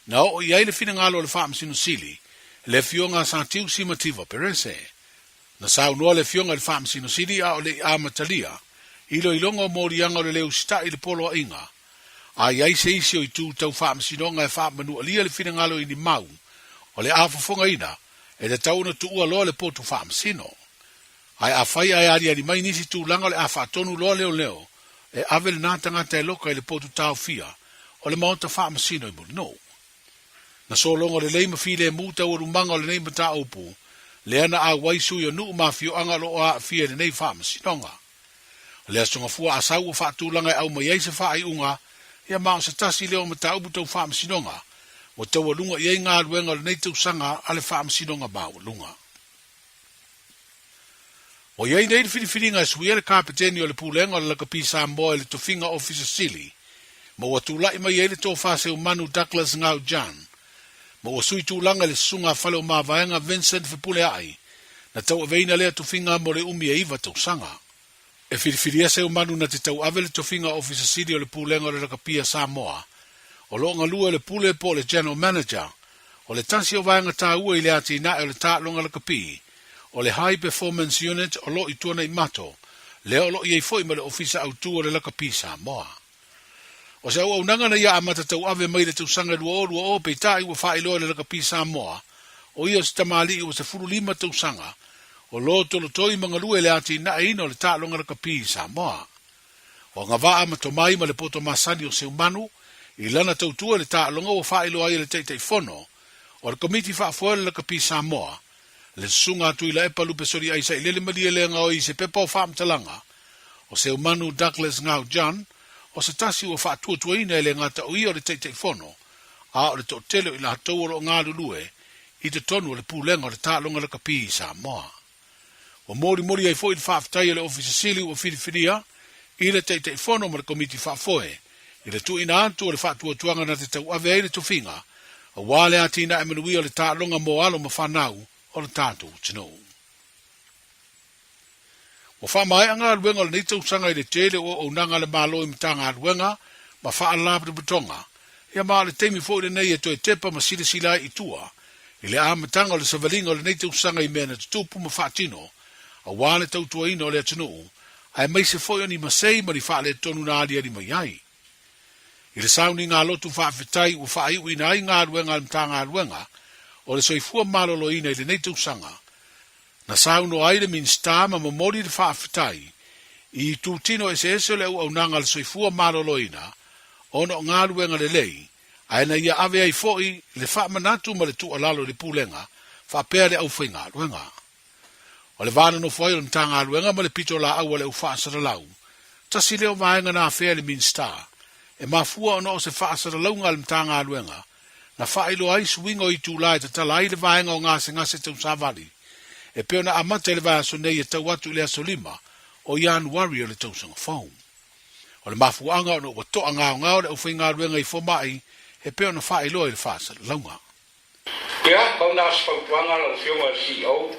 R: Na oo i ai le finagalo o le Faamasino Sili, le Afioga a Satiusi Mativa Perese. Na saunoa le Afioga i le Faamasino Sili a o le i amatalia iloiloga o moliaga o le le usitai i le poloaiga, A i ai se isi o itu tau faamasinoga e faamanualia le finagalo i ni mau o le a fofogaina, e tatau ona tuua loa le potu faamasino. Ae afai ae aliali mai nisi tulaga o le a faatonu loa leoleo, e ave lena tagata e loka i le potu taofia o le maota faamasino i Mulinuu. Na sologa lelei ma filemu taualumaga o lenei mataupu, lea na auai sui o nuu ma afioaga o lo o aafia i lenei faamasinoga. O le Aso Gafua Asau ua faatulaga e aumai ai se faaiuga, ia ma o se tasi lea o mataupu tau faamasinoga ua taualuga i ai galuega o lenei tausaga a le Faamasinoga Maualuga. Ua i ai nei le filifiliga e suia le Kapeteni o le Pulega o le Lakapi Samoa i le tofiga Ofisa Sili ma ua tulai mai ai le Tofa Seumanu Douglas Ngau Jan ma ua sui tulaga i le Susuga a Fale o Mavaega Vincent Fepuleai na tauaveina lea tofiga mo le umi e iva tausaga. E filifilia Seumanu na te tauave le tofiga Ofisa Sili o le Pulega o le Lakapi a Samoa o lo o galue le Pule po o le General Manager o le tasi o vaega taua i le atinae o le taaloga lakapi o le High Performance Unit o lo o i Tuanaimato, lea o lo o i ai foi ma le Ofisa Autu o le Lakapi Samoa. O se auaunaga na ia amata tauave mai le tausaga 2020 peitai ua faailoa e le Lakapi Samoa o ia o se tamalii ua 15 tausaga o lo tolotoi ma galue i le atinaeina o le taaloga lakapi i Samoa. O agavaa ma tomai ma le poto masani o Seumanu i lana tautua i le taaloga ua faailoa ai e le Taitaifono o le Komiti Faafoe o le Lakapi Samoa, le Susuga a Tuilaepa Lupesoli Aisailele Malielegaoi i se pepa o faamatalaga o Seumanu Douglas Ngau John, o se tasi ua faatuatuaina e le gata o ia o le Taitaifono, a o le toatele o i latou o lo o galulue i totonu o le Pulega o le Taaloga Lakapi i Samoa. Ua molimoli ai foi le faafetai a le Ofisa Sili ua filifilia i le Taitaifono ma le Komiti Faafoe i le tuuina atu o le faatuatuaga na te tauave ai le tofiga aua le atinae manuia o le taaloga mo alo ma fanau o le tatou atunuu. Ua faamaea galuega o lenei tausaga i le tele o auaunaga a le Malo i Matagaluega ma Faalapotopotoga, ia ma o le taimi foi lenei e toe tepa ma silasila ai i tua i le amataga o le savaliga o lenei tausaga i mea na tutupu ma faatino aua le tautuaina o le atunuu aemaise foi o ni masei ma ni faaletonu na aliali mai ai. I le sauniga lotu faafetai ua faaiuina ai galuega a le Matagaluega o le Soifua Maloloina i lenei tausaga, na saunoa ai le Minisita ma momoli le faafetai i itutino eseese o le auaunaga a le Soifua Maloloina ona o galuega lelei ae na ia ave ai foi le faamanatu ma le tuualalo i le Pulega faapea le aufaigaluega. O le va nonofo ai o le Matagaluega ma le pitolaau a le au faasalalau, tasi lea o vaega na afea e le Minisita, e mafua ona o se faasalalauga a le Matagaluega na faailoa ai suiga o itula e tatala ai le vaega o gasegase tausavali. e pei ona amata i le vaiaso nei e tau atu i le aso 5 o Ianuari o le tausaga fou. O le mafuaaga ona ua to'a gaogao le aufaigaluega i fomai e pei ona faailoa i le faasalalauga.
D: Ia, pau na o se fautuaga lau Afioga i le CEO,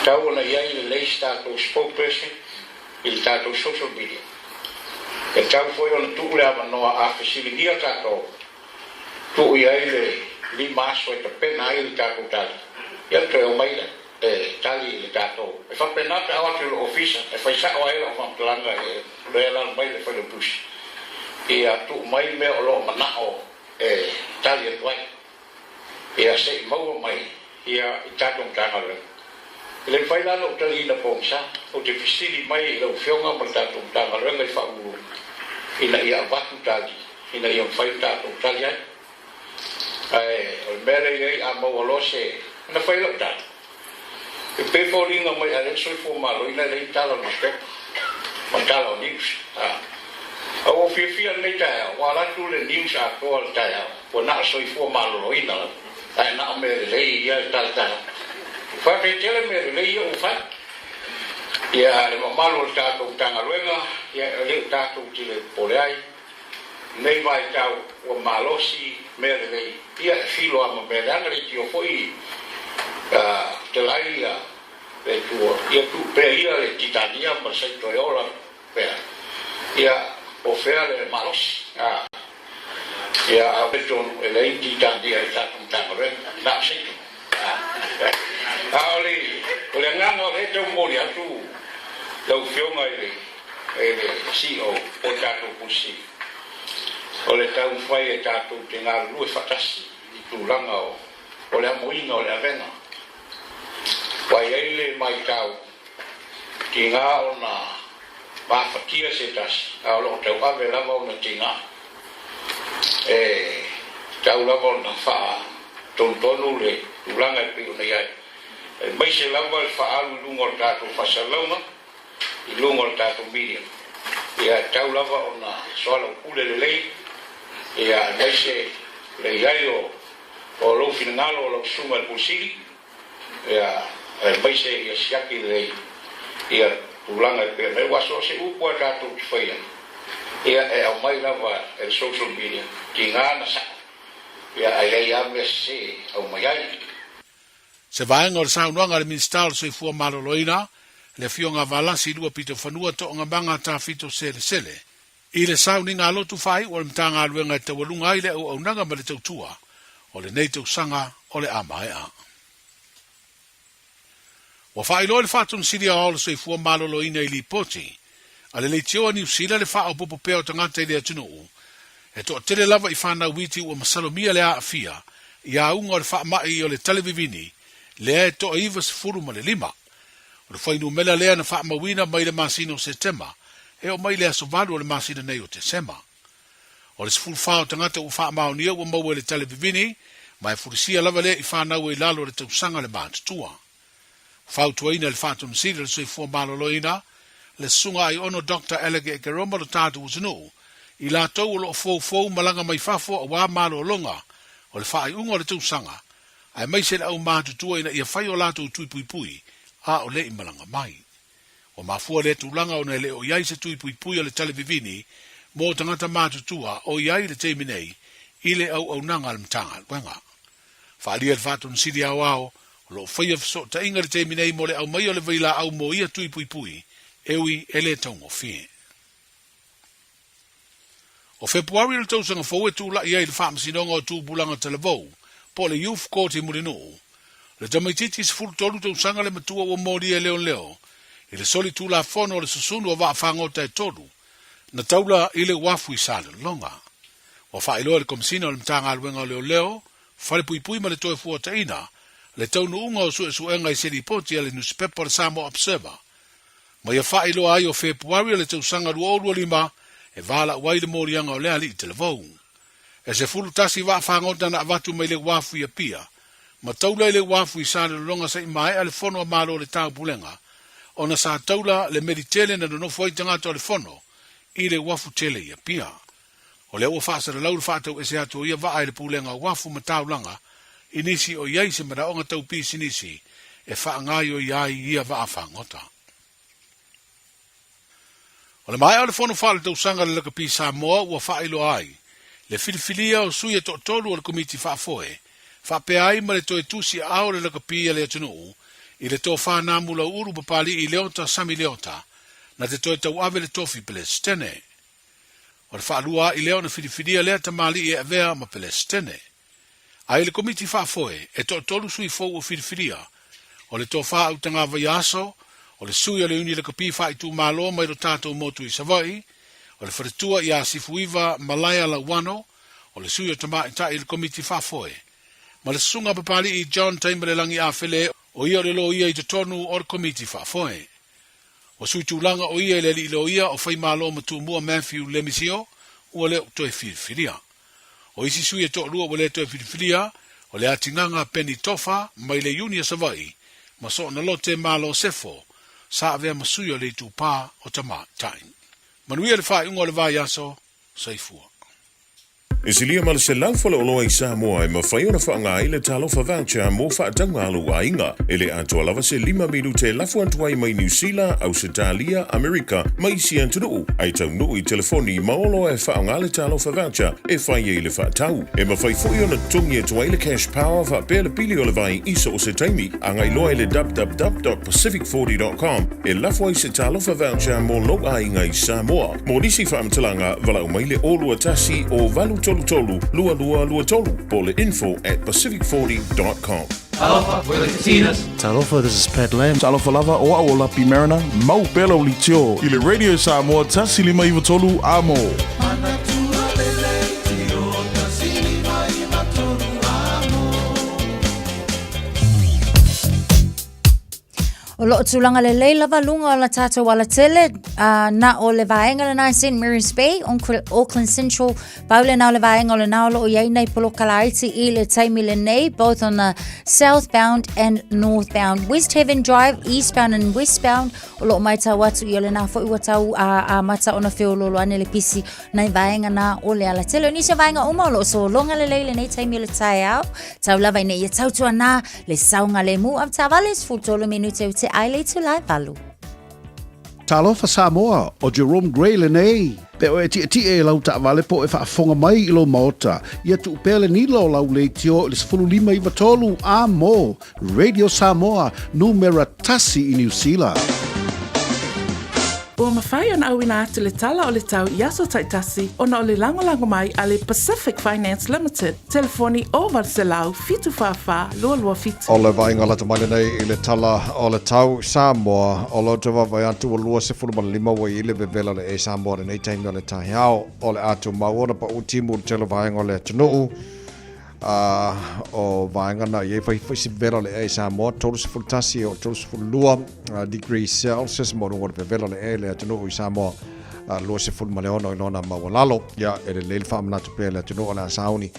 D: tatau ona i ai lelei se tatou spokesperson i le tatou social media. E tatau foi ona tuu le avanoa a fesiligia tatou, tuu i ai le 5 aso e tapena ai le tatou tali, ia ona toe omai lea e tali i le tatou. E faapena pe a o atu i lou ofisa e fai sao ai lau faamatalaga i le alaala mai le Failautusi, ia tuu mai mea o lo o manao e tali atu ai, ia se i maua mai ia i tatou Matagaluega. E le mafai la ona ou taliina pogisa, ou te fesili mai i lau Afioga ma le tatou Matagaluega i Faauluulu ina ia avatu tali ina ia mafai ona tatou tali ai. Ae o le mea lea e i ai, a maua loa se, ona fai lau tali. E pei foliga mai a lea le soifua maloloina e leai ni tala o nusipepa ma tala o news. A ua ou fiafia lenei taeao ua ala atu le news atoa le taeao ua na o soifua maloloina lava ae na o mea lelei ia e talatala. Faafetai tele mea lelei ia ua fai. Ia le mamalu o le tatou Matagaluega ia e le o tatou te le popole ai lenei vaitau ua malosi mea lelei ia e filo a ma mea leaga leitio foi telai ia le Atua ia tuu pea ia le titania ma le saito e ola pea ia po fea le malosi a ia a o tonu e leai ni titania i le tatou Matagaluega na o saito a o le o le agaga o lea e tau momoli atu lau Afioga i le e le CEO o le tatou Pule Sili, o le taumafai e tatou te galulue faatasi i tulaga o le amoina o le avega. Ua i ai le maitau tiga ona mafatia se tasi, a o lo o tauave lava ona tiga. E tatau lava ona faatonutonu le tulaga e pei ona i ai, aemaise lava le faaalu i luga o le tatou faasalalauga i luga o le tatou media. Ia e tatau lava ona soalaupule lelei, ia aemaise le i ai o o lou finagalo o lau susuga i le Pule Sili, ia aemaise ia siaki lelei ia tulaga e pei ona i ai. Aua so o se upu a tatou te faia, ia e aumai lava e le social media, tiga na sa'o, ia ae leai lava mea sese e aumai ai.
R: Se vaega o le saunoaga a le Minisita o le Soifua Maloloina, le Afioga a Valasi Luapitofanua Toogamaga Tafito Selesele, i le sauniga a lotu faaiu a le Matagaluega e taualuga ai le auaunaga ma le tautua o lenei tausaga o le a maea. Ua faailoa i le Faatonu-sili Aoao o le Soifua Maloloina i lipoti a le Leitio a Niu Sila le faaopoopo pea o tagata i le atunuu e toatele lava i fanau iti ua masalomia le aafia i auga o le faamai o le talevivini lea e toa 95. O le fuainumera lea na faamauina mai le masina o Setema e oo mai i le aso 8 o le masina nei o Tesema. O le 14 o tagata ua faamaonia ua maua i le talevivini ma e fulisia lava lea i fanau e i lalo o le tausaga le matutua. Fautuaina e le Faatonu-sili o le Soifua Maloloina, le Susuga Aiono Doctor Alec Ekeroma lo tatou atunuu, i latou o lo o foufou malaga mai fafo aua malologa o le faaiuga o le tausaga, aemaise le aumatutua ina ia fai o latou tui puipui a o le i malaga mai. Ua mafua lea tulaga ona e le o i ai se tui puipui o le talevivini mo tagata matutua o i ai i le taimi nei i le auaunaga a le Matagaluega. Faaalia e le Faatonu-sili Aoao, o lo o faia fesootaiga i le taimi nei mo le aumaia o le vailaau mo ia tui puipui, e ui e le taugofie. O Fepuari o le tausaga fou e tulai ai le Faamasinoga o Tupulaga Talavou, po o le Youth Court i Mulinuu. Le tamaitiiti 13 tausaga le matua ua molia e leoleo i le soli tulafono o le susunu o vaafagota e tolu na taula i le uafu i Salelologa. Ua faailoa e le Komesina o le Matagaluega o Leoleo, Falepuipui ma le Toefuataina le taunuuga o suesuega i se lipoti a le nusipepa o le Samoa Observer ma ia faailoa ai o Fepuari o le tausaga 2025 e valaau ai le moliaga o le alii talavou. E 11 vaafagota na avatu mai le uafu i Apia ma taula i le uafu i Salelologa se i maea le fono a Malo o le Taupulega ona sa taula le meli tele na nonofo ai tagata o le fono i le uafu tele i Apia. O lea ua faasalalau le faatauese atu o ia vaa i le Pulega o Uafu ma Taulaga i nisi o i ai se manaoga tau pisinisi e faagaoioi ai ia vaafagota. O le maea o le Fono Faaletausaga a le Lakapi Samoa ua faailoa ai le filifilia o sui e toatolu o le Komiti Faafoe faapea ai ma le toe tusi aao o le lakapi a le atunuu i le tofa Namu Lauulu Papali'i Leota Sami Leota na te toe tauave le tofi Pelesitene. O le faalua a'i lea ona filifilia lea tamalii e avea ma Pelesitene. A i le Komiti Faafoe, e toatolu sui fou ua filifilia, o le Tofa Autaga Vaiaso, o le sui o le Iuni Lakapi Faaitumalo mai lo tatou motu i Savaii, o le faletua ia Sifuiva Malaea Lauano, o le sui o Tamaitai i le Komiti Faafoe, ma le Susuga Papali'i John Taimalelagi Afele, o ia o le loia i totonu o le Komiti Faafoe. Ua sui tulaga o ia i le alii loia o Faimalo ma Tumua Matthew Lemisio, ua le o toe filifilia. O isi sui e toalua ua le toe filifilia, o le Atigaga Penny Tofa mai le Iuni a Savaii ma Soona Lote Malo Sefo, sa avea ma sui o le Itupa o Tamaitai. Manuia le faaiuga o le vaiaso, Soifua.
T: E silia ma le 100 faleoloa i Samoa e mafai ona faaaoga ai le Talofa Voucher mo faatauga a lou aiga. E le atoa lava se lima minute e lafo atu ai mai Niu Sila, Ausetalia, Amerika ma isi atunuu, ae taunuu i telefoni ma oloa e faaaoga le Talofa Voucher e fai ai le faatau. E mafai foi ona totogi atu ai le Cash Power faapea le pili o le vai i so o se taimi. Agai loa i le www.pacific40.com e lafo ai se Talofa Voucher mo lou aiga i Samoa. Mo nisi faamatalaga, valaau mai le 021 o 833 2223 po o le info at pacific40.com.
U: Talofa, we're the Katinas.
V: Talofa, this is Pat Lam.
A: Talofa lava, o au o Lapi Mariner, mau pea lau leitio i le Radio Samoa 153 Amo.
I: O loo tulaga lelei lava luga o la tatou alatele na o le vaega lena i St Mary's Bay, Auckland Central, pau lena o le vaega o lena o loo i ai nei poloka laiti i le taimi lenei, both on the southbound and northbound. West Haven Drive, eastbound and westbound, o loo maitau atu i o lena foi ua tau amata ona feololo ane le pisi nai vaega na o le alatele. O nisi o vaega uma o loo sologa lelei lenei taimi o le taeao, tau lava ina ia tautuana Le saogalemu avetaavale 13 minute u te ai le itula e valu.
A: Talofa Samoa, ʻo Jerome Gray lenei. Pe o e tiʻetiʻe i lau taavale po o e faafofoga mai i lou maota, ia tuu pea le nila o lau leitio i le 15 93 a mo Radio Samoa, numera tasi i Niu Sila.
H: Ua mafai ona auina atu le tala o le tau i aso taitasi ona o le lagolago mai a le Pacific Finance Limited. Telefoni 0800 744 227.
C: O le vaaiga lata mai lenei i le tala o le tau Samoa, o lo outou vaavaai atu ua 25 ua i ai le vevela o le ea Samoa i lenei taimi o le taeao. O le a tumau ona pau timu i le tele o vaega o le atunuu. A o vaega na i ai fai se vevela o le ea i Samoa, 31 e oo 32 degrees Celsius mo luga o le vevela o le ea i le atunuu i Samoa. 26 i lona maualalo. Ia, e lelei le faamanatu pea i le atunuu o le a sauni.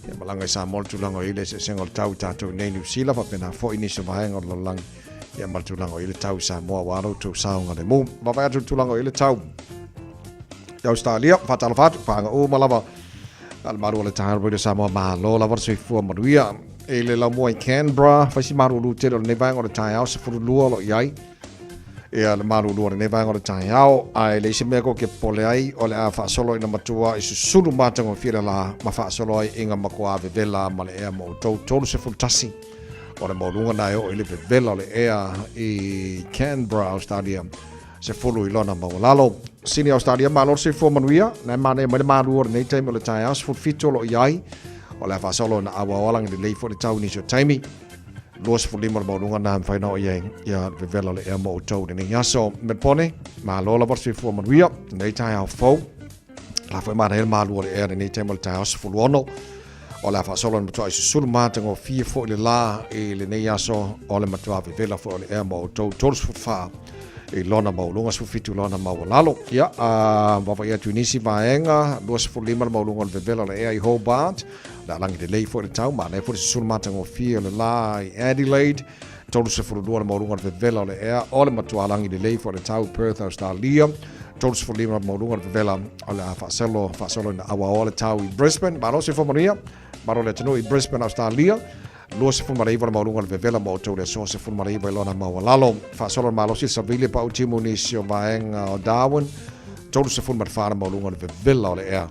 C: Ia, malaga i Samoa le tulaga o i ai le eseesega o le tau i tatou i nei Niu Sila, faapena foi nisi o vaega o le lalolagi. Ia, ma le tulaga o i ai le tau i Samoa, aua lo outou saogalemu. Vaavaai atu i le tulaga o i ai le tau i Ausetalia, faatalofa atu, paaga uma lava a le malu o le taeao Radio Samoa, malo lava le soifua manuia. I le laumua i Canberra, fai si malulu tele o lenei vaega o le taeao, 12 o lo o i ai. Ia le malulu o lenei vaega o le taeao, ae leai se mea kou te popole ai, o le a faasolo ina matua i susulu matagofie le la ma faasolo ai i nga matua vevela ma le ea mo outou. 31 o le maualuga na e oo i le vevela o le ea i Canberra, Australia, 10 i lona maualalo. Sydney, Australia, malo le soifua manuia, na e manaia mai le malu o lenei taimi o le taeao, 17 o lo o i ai, o le a faasolo ina auao alagi lelei foi le tau i nisi o taimi. 25 le maualuga na mafai ona oo i ai ia le vevela o le ea mo outou i lenei aso. Melbourne, malo lava le soifua manuia lenei taeao fou. La foi manaia le malu o le ea lenei taimi o le taeao 16. O le a faasolo na matuai susulu matagofie foi le la i lenei aso o le matua vevela foi o le ea mo outou 34 i lona maualuga 17 i lona maualalo. Ia, vaavaai atu i nisi vaega, 25 le maualuga o le vevela o le ea i Hobart, Le a lagi lelei foi le tau, manaia foi le susulu matagofie o le la i Adelaide, 32 le maualuga o le vevela o le ea, o le matua lagi lelei foi le tau Perth, Australia, 35 le maualuga o le vevela o le a faasolo, faasolo ina auaoa le tau i Brisbane. Malo soifua manuia, malo le atunuu i Brisbane, Australia. 29 le maualuga o le vevela mo outou i le aso 19 i lona maualalo. Faasolo le malosi le savili pau timu nisi o vaega o Darwin, 34 le maualuga o le vevela o le ea.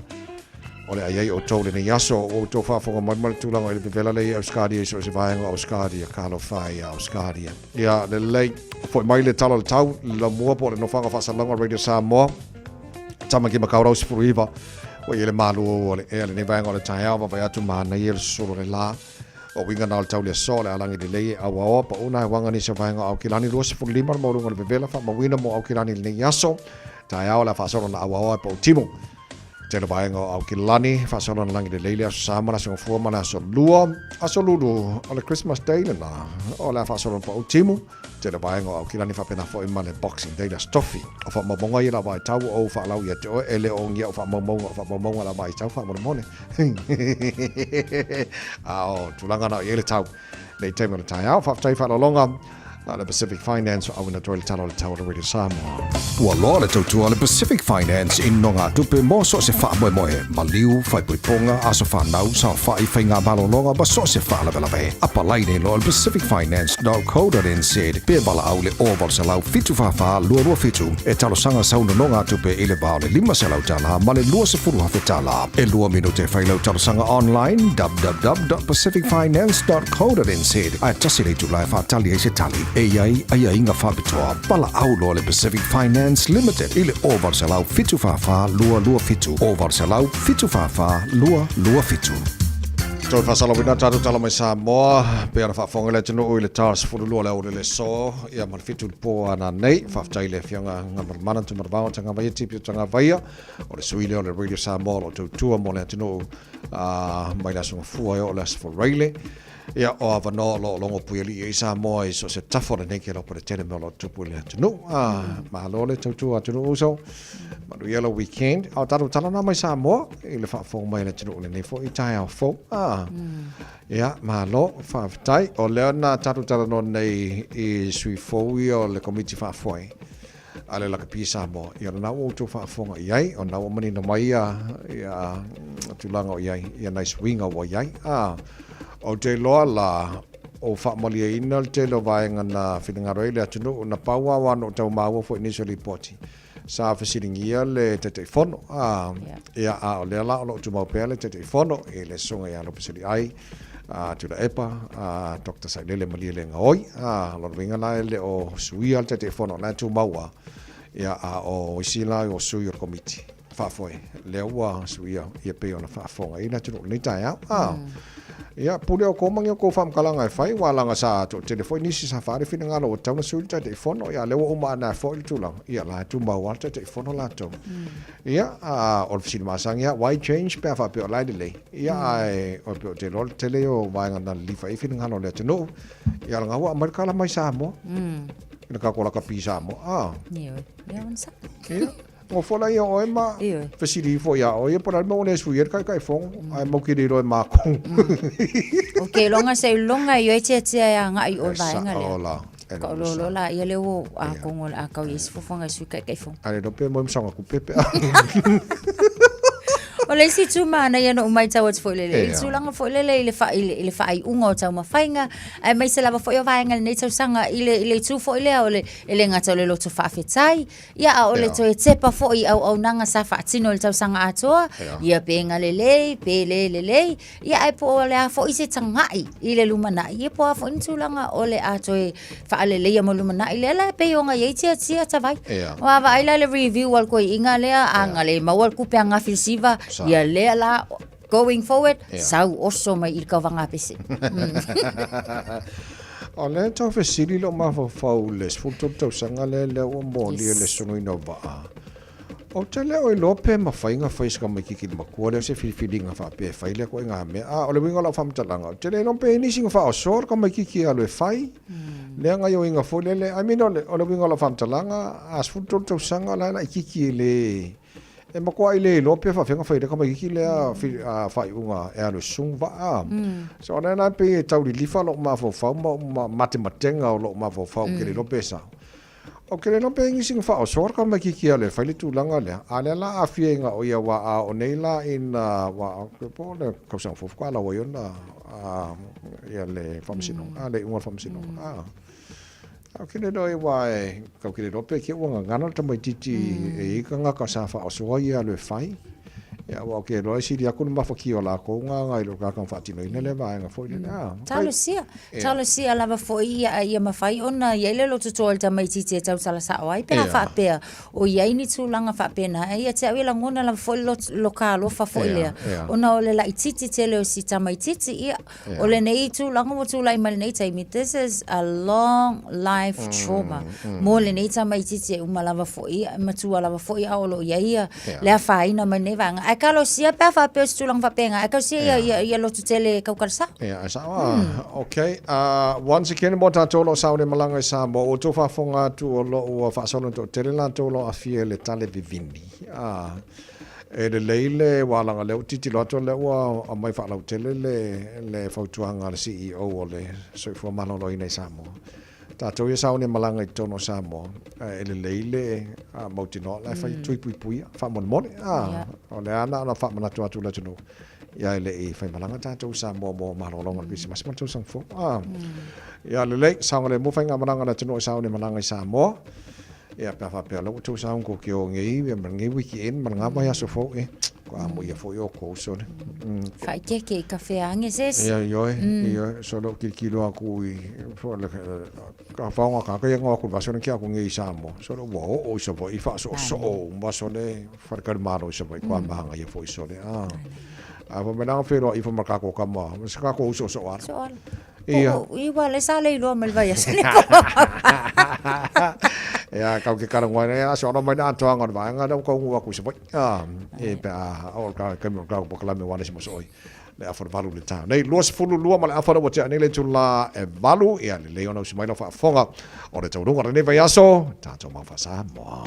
C: O le a i ai outou i lenei aso, ua outou faafofoga mai ma le tulaga i le vevela lea i Auscaria i so o se vaega o Auscaria, talofa e ia Auscaria. Ia, lelei, foi mai le tala o le tau, le laumua po o le nofoaga faasalalauga o Radio Samoa, Tamaki Makaurau 19, ua i ai le malu o le ea lenei vaega o le taeao, vaavaai atu manaia le sosolo o le la. O uiga na o le tau le aso, le alagi lelei e auaoa, pau na e waga nisi o vaega o Aukilani 25 le maualuga o le vevela faamauina mo Aukilani i lenei aso. Taeao le a faasolo na auaoa e pau timu. Tele vaega o Aukilani, faasolo na lagi lelei le aso Sa ma le aso Gafua ma le aso Lua. Aso Lulu o le Christmas Day lena, o le a faasolo na pau timu. Tele vaega o Aukilani faapena foi ma le Boxing Day le Aso Tofi. O faamaumauga ia la vaitau ua ou faalau ia te oe, e le o ogia o faamaumauga o faamaumauga la vaitau faamolemole. A o tulaga na o i ai le tau nei taimi o le taeao. Faafetai faaaloaloga a le Pacific Finance o auina atu ai le tala o le tau o le Radio Samoa.
J: Ua loa le tautua a le Pacific Finance i nogatupe mo so o se faamoemoe, maliu, faaipoipoga, aso fanau, saofai, faiga malologa ma so o se faalavelave. Apalai nei loa i le pacificfinance.co.nz pe valaau i le 0800 744 227 e talosaga sau nonogatupe i le va o le $500 ma le $20,000. E lua minute e fai lau talosaga online www.pacificfinance.co.nz ae tasi le itula e faatali ai se tali. E i ai aiaiga faapitoa. Valaau loa le Pacific Finance Limited i le 0800 744 227, 0800 744 227.
C: Toe faasalauina tatou tala mai Samoa, pei ona faafofoga le atunuu i le ta 12 o le aoauli o le aso, ia ma le 7 i le po a nanei. Faafetai i le Afioga Galumalemana Tuimalevaoa Tagavaia Tipi o Tagavaia, o le sui lea o le Radio Samoa o lo o tautua mo le atunuu mai le Aso Gafua e oo i le Aso Faraile. Ia, o avanoa o lo o logo puialii ai Samoa i so o se tafa o lenei kelopa le tele mea o lo o tupu i le atunuu. Malo le tautua atunuu uso. Manuia lau weekend. A o tatou tala na mai Samoa i le faafofoga mai a le atunuu i lenei foi taeao fou. Ia, malo, faafetai. O lea na tatou talanoa nei i sui fou ia o le Komiti Faafoe a le Lakapi Samoa. Ia, o lena ua outou faafofoga i ai, o lena ua manino mai ia, ia tulaga o i ai, ia nai suiga ua i ai. Ou te iloa la, ua faamalieina le tele o vaega na finagalo ai le atunuu, na pau lava aua na ou tau maua foi i nisi o lipoti, sa fesiligia le Taitaifono, a, ia, a o lea la o lo o tumau pea le Taitaifono i le Susuga ia Lupeseliai Tuilaepa, Doctor Sailele Malielegaoi. A, o lona uiga la e le o suia le Taitaifono, o lena e tumau lava, ia, a o isi la o sui o le Komiti faafoe, lea ua suia ia pei ona faafofoga i le atunuu i lenei taeao. Ah, ia, pule outou ma ni outou faamatalaga e fai, aua leaga sa toatele foi nisi sa faaali finagalo ua tatau ona sui le Taitaifono, ia, a o lea ua uma ane foi le tulaga, ia, la e tumau lava le Taitaifono latou. Ia, a, o le fesili masani lava, why change pe a faapea o la e lelei? Ia, ae, o pei ou te iloa o le tele ia o vaega na lilifa i ai finagalo o le atunuu, ia, leaga ua aumai le kala mai Samoa, i le tatou lakapi Samoa. Ah.
I: Ioe, ia onosai.
C: Ia. Nofo la ia oe ma fesili ifo iā oe ia po o le a le mea ua le sui ai le Taitaifono, ae matou te le iloa e makou.
I: O ke iloga se iloga i oe tiatia e agai i o le vaega lea.
C: E sao la. E
I: Ka o lolo la ia le ua atonu o le a kau i ai se fuafuaga i sui Taitaifono.
C: A le iloa pe moe ma saga tupe pe a.
I: O le isi itu manaia na ou matau atu foi lele, i le tulaga foi lele i le, fa, i le, i le faaiuga o taumafaiga, aemaise lava foi o vaega i lenei tausaga i le, i le itu foi lea o le, e le gata o le loto faafetai, Ia, a o le toe tepa foi i auaunaga sa faatino i le tausaga atoa, ia pe galelei, pe le lelei, ia ae po o le a foi se tagai i le lumanai, ia po o a foi ni tulaga o le a toe faaleleia mo le lumanai lea la e pei ona i ai tiatia tavai. Ua vaai la i le review a le toeaina lea, a galei maua le tupe a Gafilisiva, ia lea la going forward, sau oso mai i le tauvaga pese.
C: O lea e tau fesili lou mafaufau i le 13 tausaga lea lea ua molia le sunuina o vaa. Ou te le o iloa pe mafai ona fai e si tamaititi matua lea se filifiliga faapea e fai lea ituaiga mea. A o le uiga o lau faamatalaga, ou te le iloa pe i ai nisi na faaosoa le tamaititi e alu e fai lea gaoioiga foi lele. I mean o le uiga o lau faamatalaga, a 13 tausaga o la e laititi e le E matuai le iloa pe faafefea ona fai lea tamaititi lea faaiuga e alu e susu vaa. So o lea la pei e tau lilifa lou mafaufau ma matematega o lou mafaufau ou te le iloa pe sao. Ou te le iloa pe i nisi na faaosoa le tamaitiiti a le fai le tulaga lea, a o lea la a fia ina o ia aua a oo nei la ina aua po o le tausaga fou faatoa lau ai ona ia le faamasinoga, le iuga o le faamasinoga. A, ou te le iloa aua e tatou te le iloa pe te i ua gagana le tamaitiiti e i ai tagata sa faaosoa ia alu e fai. Ia aua ou te iloa e sili atu le mafatia o latou na nai lo tagata na faatinoina lea vaega foi lele. A,
I: Talosia, talosia lava foi ia, ia mafai ona i ai le lototoa i le tamaitiiti e tautala sao ai pe a faapea o i ai ni tulaga faapena. Ae ia te au ia lagona lava foi le loka alofa foi lea, ona o le laitiiti tele o si tamaitiiti, ia, O lenei tulaga ua tulai mai lenei taimi, this is a long life trauma mo lenei tamaitiiti e uma lava foi, e matua lava foi a o lo o i ai ia le afaina mai lenei vaega. Ae talosia pe a faapea o se tulaga faapena, ae talosia ia, ia, ia lototele e tautala sao.
C: Ia, e sao a. Okay. Once again, mo tatou o lo o sauni malaga i Samoa, ua outou faafofoga atu o lo o ua faasolo toatele latou o lo o aafia i le tale vivini. E lelei le ua alaga lea ua tilotilo atu o lea ua aumai faalautele le le fautuaga a le CEO o le Soifua Maloloina i Samoa. Tatou ia sauni e malaga i totonu o Samoa, e lelei le mautinoa la e fai tui puipuia faamolemole. A, o lea na ona faamanatu atu i le atunuu, ia e le i faimalaga tatou i Samoa mo malologa o le Kerisimasi ma le tausaga fou. A, ia lelei, saogalemu faigamalaga a le atunuu e sauni e malaga i Samoa. Ia, pe a faapea o lea ua tou sauni tou te o nei, ia ma lenei weekend ma lena vaiaso fou, e, ko amuia foi outou sole.
I: Faaeteete i ka feaga se isi.
C: Ia, ioe, ioe, sole ou tilotilo atu i, ka faoga tagata ia na o atu i le vaiaso lea na tea atu nei i Samoa, sole ua oo i Savaii faasoosoo uma sole faletalimalo i Savaii, matua manaia foi sole. A, a fai mai la na feiloai ifo ma le tatou tama, ma si tatou uso soala.
I: Soala. Ia. I ua le sa le iloa mai le vaiaso nei.
C: Ia, kau ke talanoa nei, a sola mai le atoaga o le vaega lea ua taunuu atu i Savaii. A, e pe a oo le taimi o le tatou polokalame aua le isi mosooi le afa o le 8 i le taeao nei. 22 ma le afa lea ua tea nei le itula e 8, ia lelei ona usi mai lau faafofoga o le taunuuga o lenei vaiaso, tatou mau faa-Samoa.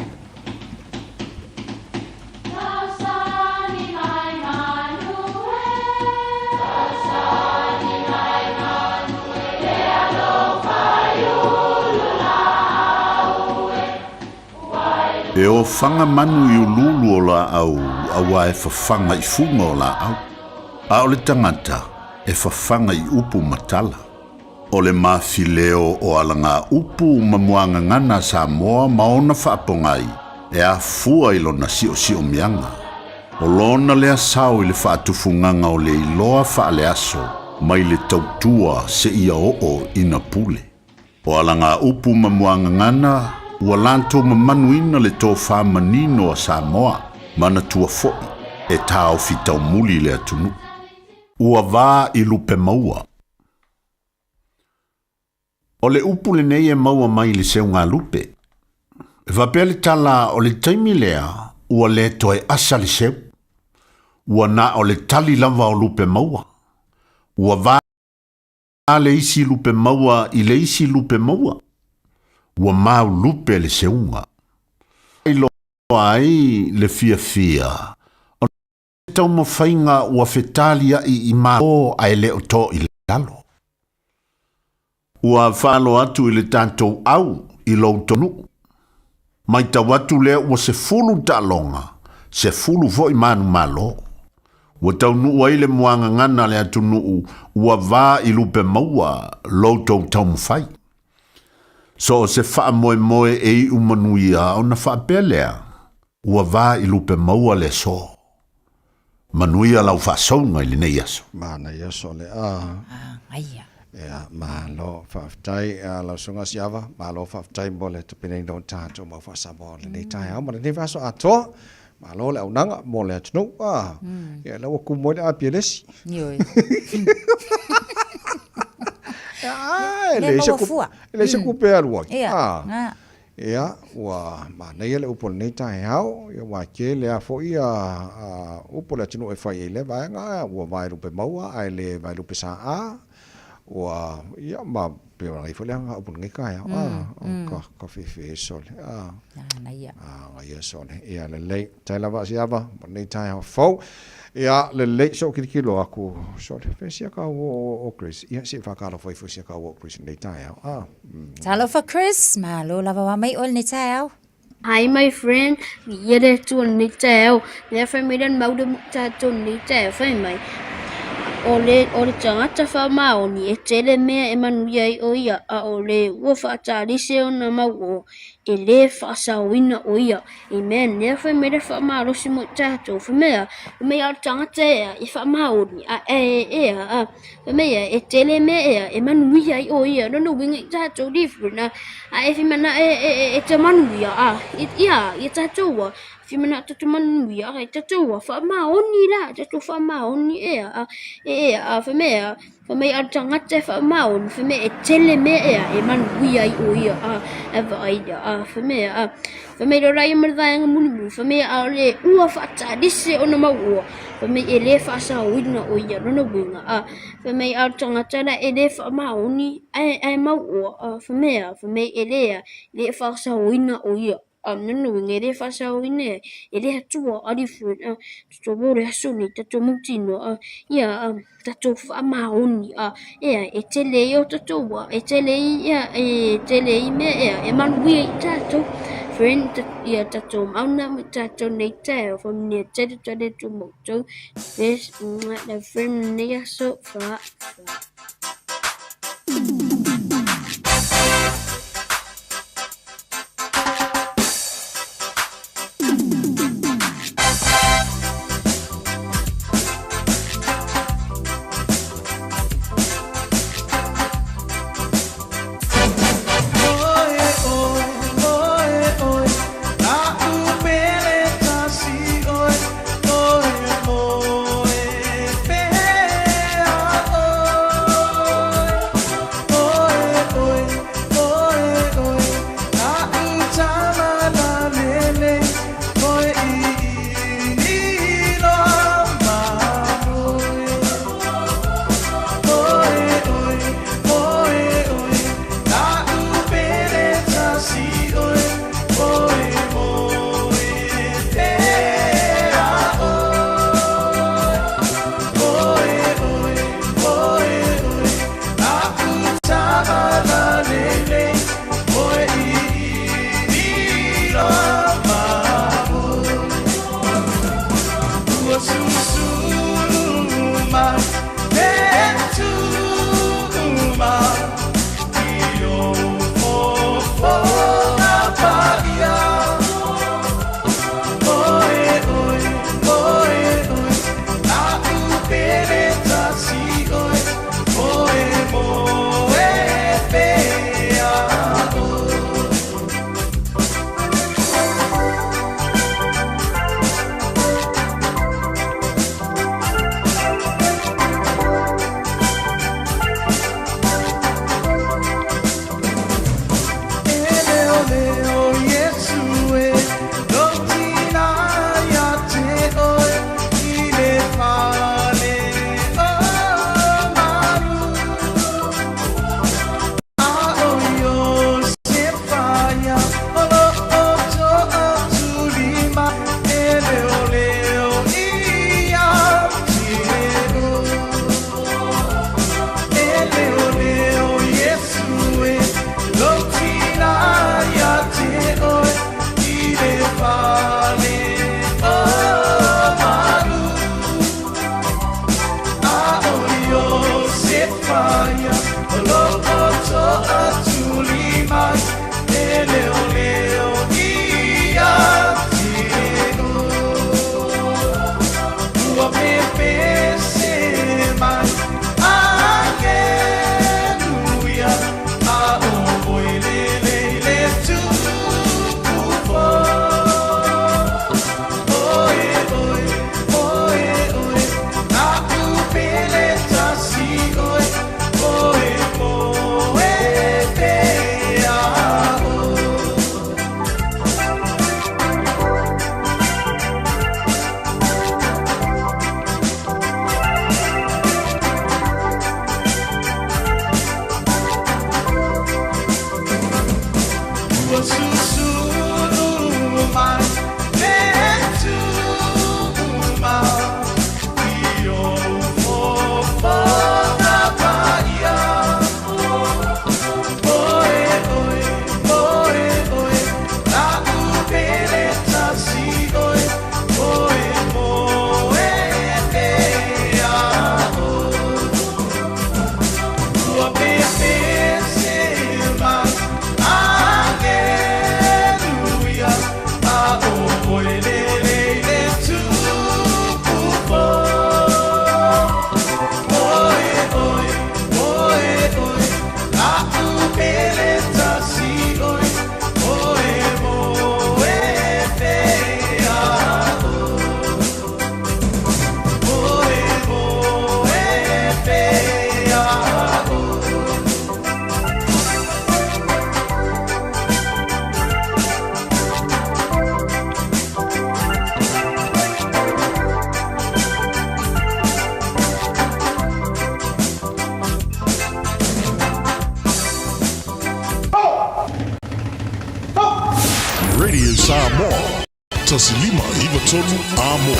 L: E ofaga manu i uluulu o laau auā e fafaga i fuga o laau, a o le tagata e fafaga i upu ma tala. O le mafileo o alagaupu ma muagagana a Samoa ma ona faapogai e afua i lona siosiomiaga. O lona lea sao i le faatufugaga o le iloa faaleaso mai le tautua seia oo ina pule. O alagaupu ma muagagana ua latou mamanuina le tofa manino a Samoa, manatua foi e taofi taumuli le atunuu. Ua va i lupe maua. O le upu lenei e maua mai i le seugalupe. E faapea le tala o le taimi lea ua le toe asa le seu. Ua na o le tali lava o lupe maua. Ua va le isi lupe maua i le isi lupe maua. Ua mau lupe le seuga. Iloa ai le fiafia o taumafaiga ua fetaliai i Malo ae le o to i lalo. Ua faalo atu i le tatou au i lou tonuu. Maitau atu lea ua 10 taaloga, 10 foi manumalo. Ua taunuu ai le muagagana a le atunuu ua va i lupe maua lou tou taumafai. So o se faamoemoe e iu manuia ona faapea lea, Ua va i lupe maua le aso. Manuia lau faasouga i lenei aso.
C: Manaia sole a.
I: Aia.
C: Ia, malo faafetai a lau susuga Siava, malo faafetai mo le tapenaina o tatou mau faasamoa o lenei taeao ma lenei vaiaso atoa. Malo le auaunaga mo le atunuu. A, ia lea ua tumu ai le apielesi.
I: Ioe.
C: Ia, e leai se tupe, e leai se tupe e alu ai. Ia. Ia, ua manaia le upu o lenei taeao, ia ua tele lava foi upu a le atunuu e fai ai i lea vaega, ua vaelupe maua ae le vaelupe saa. Ua, ia, ma pe ona ifo le anga upu lenei taeao, a, o ka, ka fefe sole, a.
I: Manaia.
C: A, ngaia sole. Ia, lelei, tai lava si ava, mo lenei taeao fou. Ia, lelei, so kilikilo aku, sole, fe sia ka o, o, o Chris. Ia, si whakalofa ifo sia ka o Chris lenei taeao, a.
I: Talofa Chris, malo lava wa mai oe lenei taeao.
K: Hi my friend, viia le Atua i lenei taeao. Lea fai mai le mau le tatou i lenei taeao fai mai. O le, o le tagata faamaoni e tele mea e manuia ai o ia, a o le ua faatalise ona mau o, e lē faasaoina o ia. Amen. Lea fai mai le faamalosi mo i tatou, fai mai a, fai mai a o le tagata ea e faamaoni, a e ea a, Fai mai ia, e tele mea ea e manuia ai o ia. Lona uiga i tatou different a, a e fia manao e, e, e, e te manuia a, ia, ia tatou a, fia manao tatou manuia a, tatou a, faamaoni la, tatou faamaoni ea a, e ea a, fai mai a, fai mai a le tagata e faamaoni, fai mai e tele mea ea e manuia ai o ia a, e vaai ia a, fai mai a, fai mai lola ia ma le vaega mulimuli, fai mai a o le ua faatalise ona mau ua, Fai mai e lē faasaoina o ia lona uiga, a fai mai a o le tagata la e lē faamaoni ae ae mauoa, a fai mai a fai mai e lē a lē faasaoina o ia, a lona uiga e lē faasaoina e e le Atua a different a tatou o le aso nei tatou mautinoa a ia a tatou faamaoni a ea e tele ai o tatou a e tele ai ia e tele ai mea ea e manuia i tatou friend ia tatou mauna ma tatou nei taeao faamanuia tele tele atu ma outou this the friend nei aso fa fa.
T: 1593 a mo.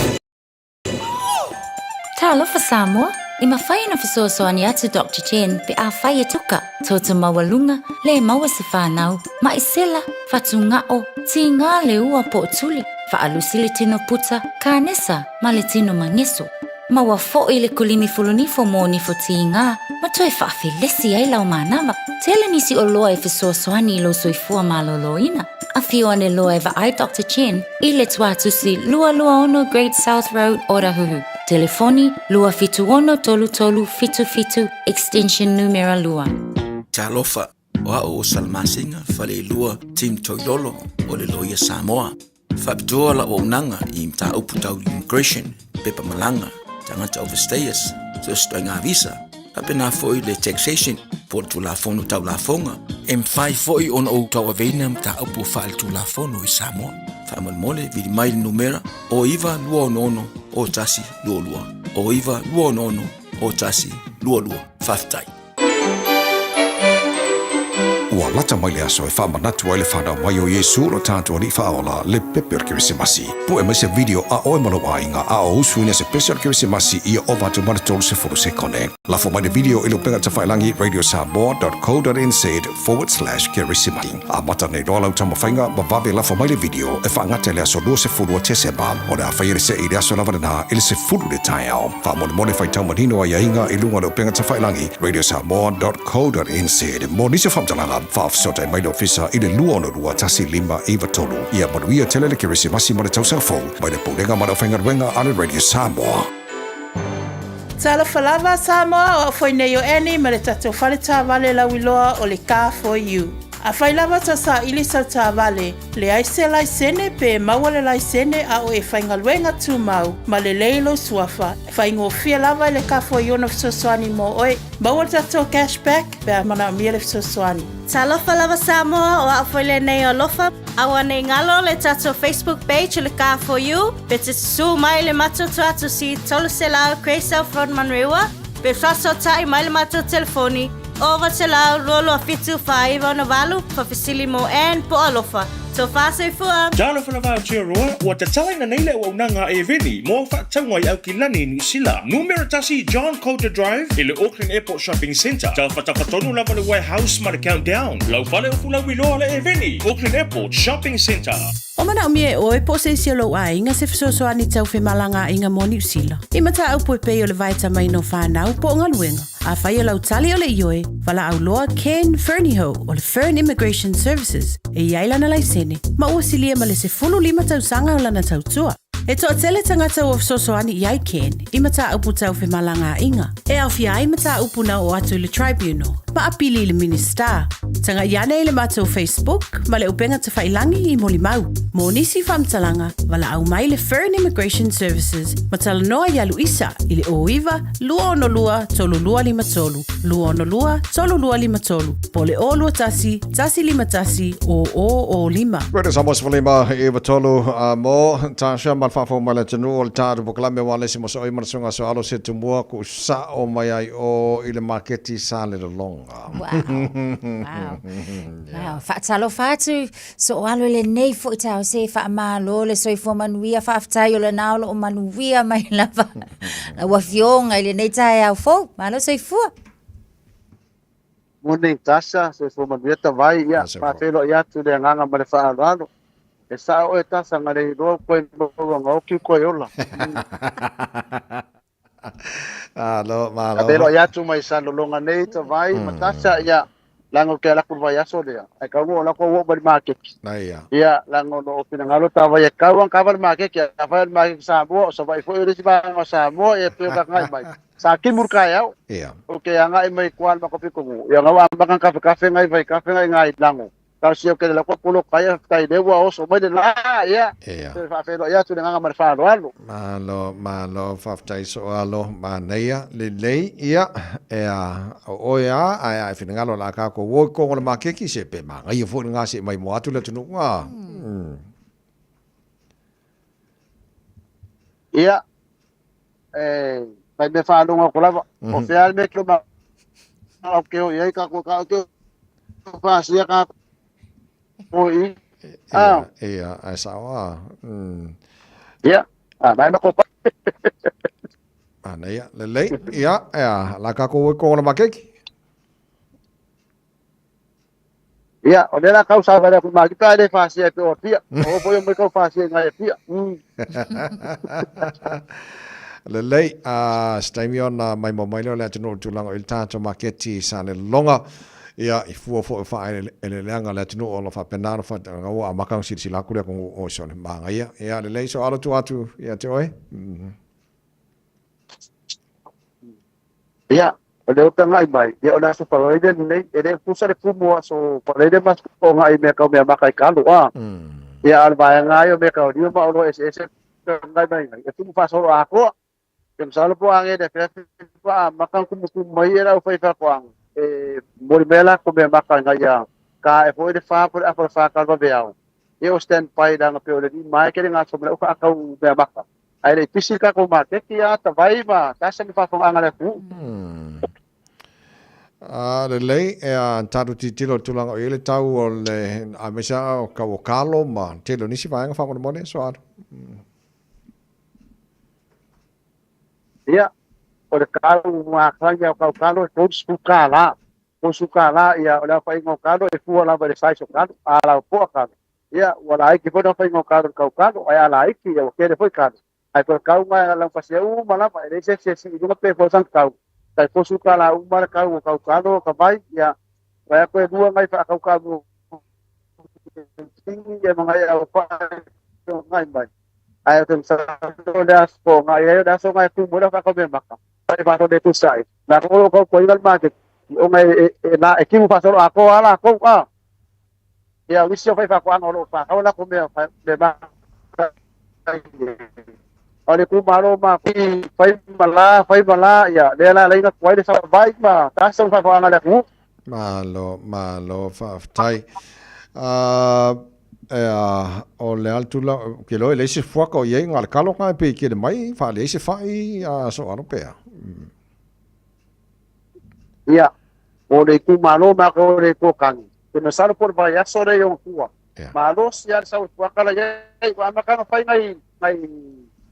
I: Talofa Samoa, i mafai ona fesoasoani atu Doctor Chen pe afai e tuka, toto maualuga, le maua se fanau, maʻi sela, fatugao, tiga le ua po o tuli, faalusi le tino puta, kanesa ma le tino mageso. Maua foi le kulimi fulunifo mo nifo tiga ma toe faafelesi ai lau manava. Tele nisi oloa e fesoasoani i lou soifua malōlōina. Afio ane loa e vaai Doctor Chen i le Tuatusi 226 Great South Road, Otahuhu. Telefoni, 276 3377, extension numera 2.
O: Talofa, o a'u o Salamasina Faleilua Tim Toilolo o le Loia Samoa. Faapitoa la'u auaunaga i mataupu tau immigration, pepa malaga, tagata overstayers, so o se ituaiga visa, faapena foi le taxation po o le Tulafono Tau Lafoga. E mafai foi ona ou tauaveina mataupu faaletulafono i Samoa. Faamolemole, vili mai le numera o 9266 0122, o 9266 0122. Faafetai.
J: Ua lata mai le aso e faamanatu ai le fanau mai o Iesu lo tatou Alii Faaola, le pepe o le Kerisimasi. Pue mai se video a oe ma lou aiga a o usuina se pese o le Kerisimasi ia ova atu ma le 30 sekone. Lafo mai le video i le upega tafailangi radiosamoa.co.nz/kerisimasi. Amata nei loa lau taumafaiga ma vave lafo mai le video e faagata i le aso 20 o Tesema. O le a faia le see i le aso lava lena i le 10 i le taeao. Faamolemole faitau manino aiaiga i luga o le upega tafailangi radiosamoa.co.nz. Mo nisi o faamatalaga, faafesootai mai le ofisa i le 262 1593. Ia manuia tele le Kerisimasi ma le Tausaga Fou mai le Pulega ma le Aufaigaluega a le Radio Samoa.
H: Talofa lava Samoa, o au foi nei o Annie ma le tatou fale taavale lauiloa o le Car For You. Afai lava ta saili sau taavale, leai se laisene pe maua le laisene a o e faigaluega tumau ma lelei lou suafa, faigofie lava i le Car For You ona fesoasoani mo oe. Maua le tatou cash back pe a manaomia le fesoasoani.
G: Talofa lava Samoa, o au foi lenei o Alofa. Aua nei galo le tatou Facebook page o le Car For You, pe te susu mai le matou tuatusi 300 Grey South Road Manurewa, pe faasootai mai le matou telefoni 0900 22 7 4968, faafesili mo Ann po o Alofa. Tofa soifua!
M: Talofa lava Aotearoa, ua tatalaina nei le auaunaga a Eveni mo au faatauga i Aukilani, Niu Sila. Numera tasi John Coulter Drive i le Auckland Airport Shopping Centre. Tafatafa tonu lava le Warehouse ma le Countdown. Lau fale o Fulauiloa le Eveni, Auckland Airport Shopping Centre.
Q: O manaomia e oe po o se isi o lou aiga se fesoasoani tau femalagaaiga mo Niu Sila. I mataupu e pei o le vaetamaina o fanau po o galuega. Afai o lau tali o le ioe, valaau loa Ken Fernihough o le Fern Immigration Services e i ai lana laisene ma ua silia ma le 15 tausaga o lana tautua. E toatele tagata ua fesoasoani i ai Ken i mataupu tau femalagaaiga, e aofia ai mataupu na oo atu i le Tribunal ma apili i le Minisita. Tagai ane i le matou Facebook ma le upega tafailangi i molimau. Mo nisi faamatalaga, valaau mai le Fern Immigration Services ma talanoa iā Luisa i le 09 262 3253, 262 3253, po o le 021 151 0005.
C: Radio Samoa 15 i 3 a mo Tasha ma le faafofoga mai le atunuu o le tatou polokalame aua le isi mosooi ma le susuga Soalo se tumua ku sao mai ai o i le maketi Salelologa.
I: Wow. Wow. Wow. Faatalofa atu Soalo i lenei foi taeao se faamalo le soifua manuia faafetai o lena o lo o manuia mai lava lau afioga i lenei taeao fou. Malo soifua.
P: Morning Tasha, soifua manuia Tavai, ia faafeiloai atu i le agaga ma le faaaloalo. E sao oe Tasha na le iloa koe maua na oki koe ola.
C: Malo, malo.
P: Faafeiloai atu mai Salelologa nei Tavai ma Tasha, ia leaga ou te alu atu i le vaiaso lea, ae taunuu o la tou oo mai i le maketi. Ia leaga o lo o finagalo Tavai e tau ana kava i le maketi, afai o le maketi Samoa, o Savaii foi o le isi vaega o Samoa, ia e pei ona agai mai. Sa timu le taeao, ou te agai mai i tua i le matou pitonuu, ia na ua amata ona kafekafe nai vaitafe nai nai lago. Talosia ou te lele atu polo kai faafetai lea ua oso mai le la, ia. Toe faafeiloai atu i le agaga ma le faaaloalo.
C: Malo, malo, faafetai Soalo, manaia, lelei, ia, ea, o oe a, ae a e finagalo o le a tatou o i kogo o le makeki, se pe manaia foi lena se i maimoa atu le atunuu, a.
P: Ia, e fai mea faalogo atu lava. O fea le mea ke ma o ke o i ai ka ko ka ke pasia ka ko i. Ah.
C: Ia, ae sao a.
P: Ia, a mai ma ko pa.
C: Ana ia, lelei. Ia, ea, la ka ko ko ona makeki.
P: Ia, o lea la kau sa vale ku ma ki pa le fa sia pe o pia. O po yo mai kau fa sia ngai pia.
C: Lelei, a se taimi ona mai mo mai lea o le atunuu i le tulaga o i le tatou maketi sa le lologa, ia, i fua foi o faaeleeleaga a le atunuu o lo o faapena ona faatauga ua amata ona silasila atu le atunuu o sone manaia. Ia, lelei, so alo tua atu ia te oe.
P: Ia, o le utaga i mai, ia o le aso Faraile lenei, e le tusa le kumu o aso Faraile ma aso o i mea kau mea maka i kalo, a. Ia, a o le vaega ai o mea kau niu ma o lo eseese ngai mai ngai, e tumu faasolo atoa. Ke masalo po a nge le afiafi pa a maka kumukumu mai e lau fai faatoaga, e momoli mai latou mea maka ngai ia ka e foi le fa po le afa o le fa kalo vaveao. Ia o stand by leaga pei o le lima e kele gaso mai lau faakau mea maka. Ae le i pisi le tatou maketi a tawai ma tasa ni faafogaaga a le atunuu.
C: A lelei, e a tatou tilotilo i le tulaga o i ai le tau o le, aemaise lava o tau o kalo ma le tele o nisi vaega faamolemole, Soalu.
P: Ia, o le kau makagi o kau kalo e $30. $30, ia, o le aofaiga o kalo e fua lava i le size o kalo, a laopoa kalo. Ia, ua laiti foi le aofaiga o kalo i le kau kalo, ae a laiti, ia ua tele foi kalo. Ae toe kau mai laupasi uma lava, e leai se isi e sii i luga pe foi sana tau. Tai fosu tala uma le kau o kau kalo o ka vai, ia, vae atu e lua ngai faakau kamu tingi ia ma ngai au faa ngai mai. Ae o te masalo le aso ngai ai o le aso ngai tumu le faakau mea maka. Pai faso le tusa ai. Na ko o kau koinga le market. O ngai e, e, la, e kimu faasolo atoa a lakou a. Ia, o nisi o faifaatoaga o lo o whakau la ko mea me maka O le itumalo ma fai ma la, fai ma la, ia, lea la laina tuai le vai ma tasi o faatoaga le atunuu.
C: Malo, malo, faafetai. Ea, o le a le tulaga, ou te iloa e leai se fuaka o i ai na o le kalo na e pei e kele mai, faaleai se fai a soalo pea.
P: Ia, o le itumalo ma ko le Kōkani. Te masalo po o le vaiaso lea i ona tua. Malosi lava le sau e puaka la i ai, ua amata ona fai nai, nai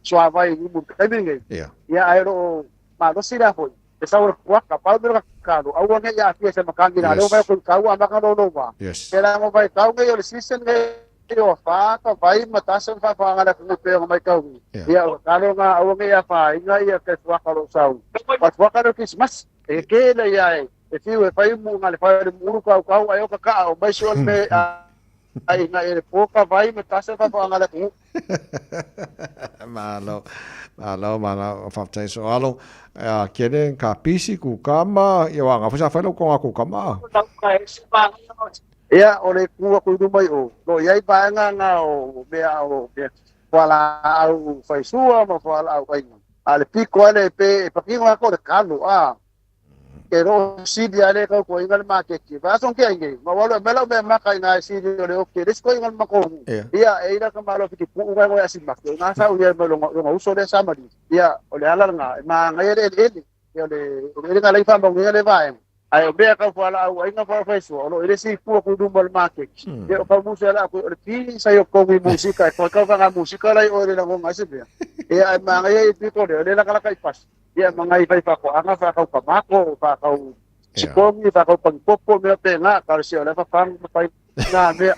P: suavai i umu i le taimi lenei. Ia, ae o lo o malosi la foi le sau o le puaka, pau le mea o le kalo, aua ne i aafia i se makani la, lea ua vaai atu i tau ua amata ona loloa. Pēlā nō vaitau nei o le season nei o afa ka vai ma tasi ona faafofoga le atunuu pei ona matauina. Ia, o le kalo lena aua ne i afaina ia te puaka o lo o sau. O le puaka lea o le Kerisimasi. E kele ia e e fiu e fai mu nga le fai le mulu kau kau ai o ka kaa o mai sua le ai nga e le poka vai me tasa fa fa nga le ku.
C: Malo, malo, malo, faafetai Soalo. A kele ka pisi ku kama, ia wa nga fo sa fai lo ko ku kama.
P: Ia, o le ku aku i luma i o. Lo iai vaega nga o mea o mea fualaau faisua ma fualaau aina. A le piko ale pe e patino a ko le kalo a ke ro sili ale ka ko inga le maketi. Va son ke ai ma walo me la me maka ina sili o le oke les ko inga le mako. Ia e ira ka malo fiti pu uga ko asi ma. Nga sa u ia me lo lo uso le sa mali. Ia o le ala nga ma nga ele ele ia le ele nga le fa ma le va. Ae o mea kau fualaau aiga faafaisua, o lo o i le isi itu aku i luma o le maketi. Ia o kau musi ala aku, o le pili sa i o kou i musika, e koe kau whanga musika lai oe le langonga ai se mea. Ia ae māngai ai i pito lea, o le lakalaka i pasi. Ia mangai whai whakoanga, whakau kamako, whakau sikongi, whakau pangipopo, mea pēnā, ka o le whawhangu ma whai ngā mea.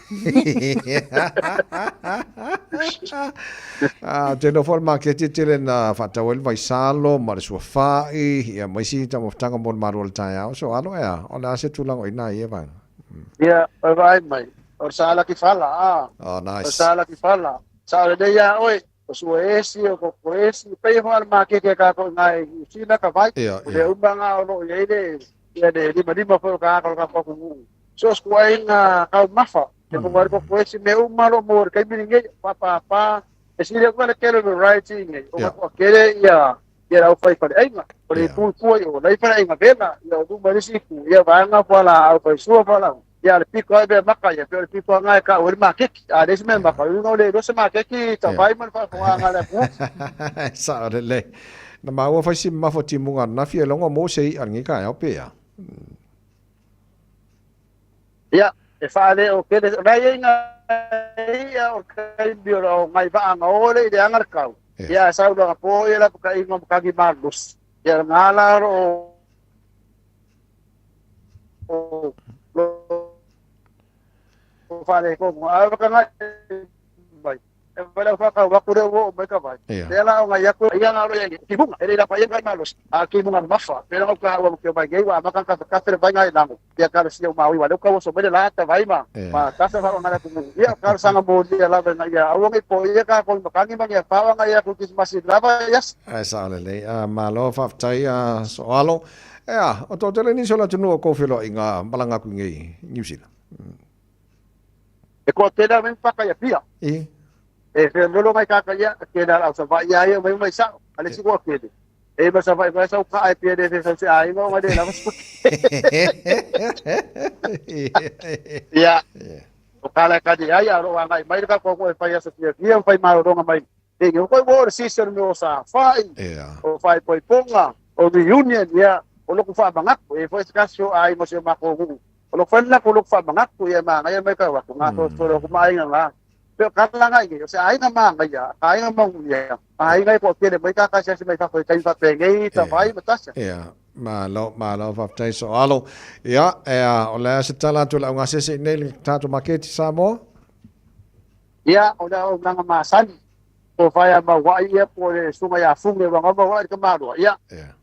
C: Ah, tēnā whai maketi tele nā whātau ai le vaisalo, ma le suafa'i, ia ma isi taumafataga mo le malo o le taeao, so alo ea, o le a se tulaga o i nā ia vaega.
P: Ia, o vaai mai, o le sala ki fala, ah.
C: Oh, nice.
P: O le sala ki fala. Sa o lenei ia oe, o sua esi, o koko esi, pei hoa le maketi a kākou i ngā i New Zealand ka vai, o le uma ngā o lo o i ai le, ia le limalima foi o ka aka o le kākou atunuu. So o se ituaiga taumafa, e maua ai le koko esi, mea uma lo maua i le taimi lenei, o pāpāpā, e sili atu ai le tele o le variety nei, ona toatele ia ia le aufai faleaiga, o le itu i tua i o, lai faleaiga vela, ia o luma i le isi itu, ia vaega fualaau faisua fualaau, ia o le pito lava mea maka ia, pei o le pito lava lena e tau ai le maketi, a leai se mea maka, o le uiga o le iloa se maketi tavai ma le faafofogaaga a le atunuu.
C: Sao lelei. Na maua fai si mamafa o timuga ananafi e logo mo se i'a lenei taeao pe a.
P: Ia, e faaleo tele, o la e i ai ngā ia o kaimi o ngai vaanga o le i le anga le kau. Ia sau la po ia la ka ingo ka ki malus. Ia ngala ro o lo fale ko a ka ngai bai. E wala fa ka wa kure wo mai ka vai. Le la o ngai aku ia ngalo ia ki bunga ele la pa ia ngai malus. A ki bunga mafa. Pero ka wa ke mai wa ma ka ka ka vai ngai lango. Ia ka si o maui wa le ka wo so mele la ta vai ma. Ma ka sa fa ngala ku ia ka sanga mo ia la va ia au ngai po ia ka ko makangi ma ia fa ngai ia ku kismasi lava yes.
C: Ai sa le le a malo fa tai a so alo. Ea, o tō tele nisi o la tunu o kōwhelo i ngā malanga ku ngei New Zealand.
P: E ko tēnā me paka ia pia.
C: E.
P: E fe lolo mai kaka ia ke na au sa vai ia mai mai sa ale si ko ke. E ma sa vai vai sa ka ai pia de fe sa se ai ngo ngai de la mas. Ia. O kala ka di ai aro ngai mai ka ko ko e fai asa pia pia fai ma ronga mai. E ngo ko wo season me o sa fai. O fai poi ponga o reunion ia o loko fa mangako e foi kasio ai mo se ma ko o loko fa na ko loko fa mangako ia ma ngai mai ka wa ko nga to to ko mai nga pero kala ngai o se ai nga ma ngai ia ai nga ma ia ai ngai ko tele mai ka ka se mai fa ko tai fa pe ngai ta vai ma tasa
C: ia malo malo fa tai so alo ia e o le se tala tu la nga se se nei tato maketi Samoa
P: ia o la o nga ma sani ko fa ya ma wa ia po le sunga ya funge wa nga ma wa ka ma ia
C: ia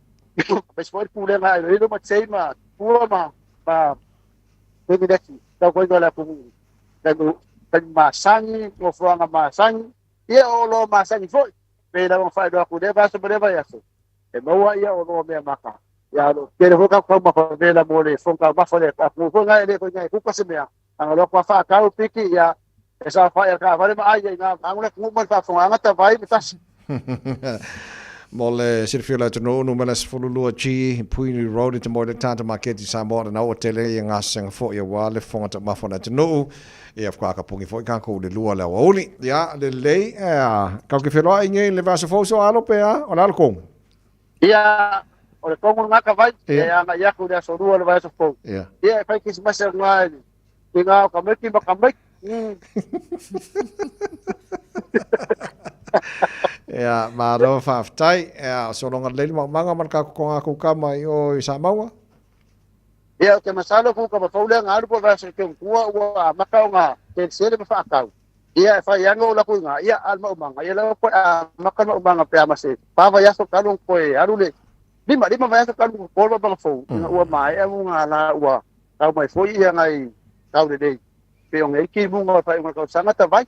P: Mas foi por lá, ele uma teima, pua ma ma teve daqui. Então quando ela com tem masangi, o fuanga masangi, e o lo masangi foi. Pela uma faz do cude, vai sobre vai assim. E moa ia o lo me maka. Ya lo quero vou com uma favela mole, fonga uma fole, a com fonga ele com ngai com se mea. Anga lo kwa fa ka o piki ia esa fa ia ka vale ma ai nga anga ku ma fa fonga anga ta vai tas.
C: Mo le silafia o le atunuu, numera 12 G, Puinui Road i te moe le tata maketi Samoa na ua tele ia gasega foi aua le fofoga taumafa o le atunuu. Ia faatoa foi kākou i le 2 o le aoauli. Ia, lelei, ea, kau ke feloai nei le vaiaso fou so alo pe a, o le a le kogu?
P: Ia, o le kogu lena ka vai, e agai aku i le aso 2 o le vaiaso fou.
C: Ia.
P: Ia, e fai kisimasi lena i ngā o ka meki ma ka meki.
C: Ia, malo faafetai. Ia, o sologa lelei le maumaga ma le kakokoga a kou kama i o i Samoa.
P: Ia, ou te masalo ku ka mafau lea nga alu po vaiaso i te ungua ua amata ona selesele ma faatau. Ia, e fai anga o laku i nga ia a le maumaga. Ia lava koe amata le maumaga pe a ma se pa vaiaso talu koe alu le 5 vaiaso talu ko le maumaga fou. Ina ua maea mu nga la ua tau mai foi ia ngai tau lelei. Pe o ngai ki munga o whai kau sangata vai.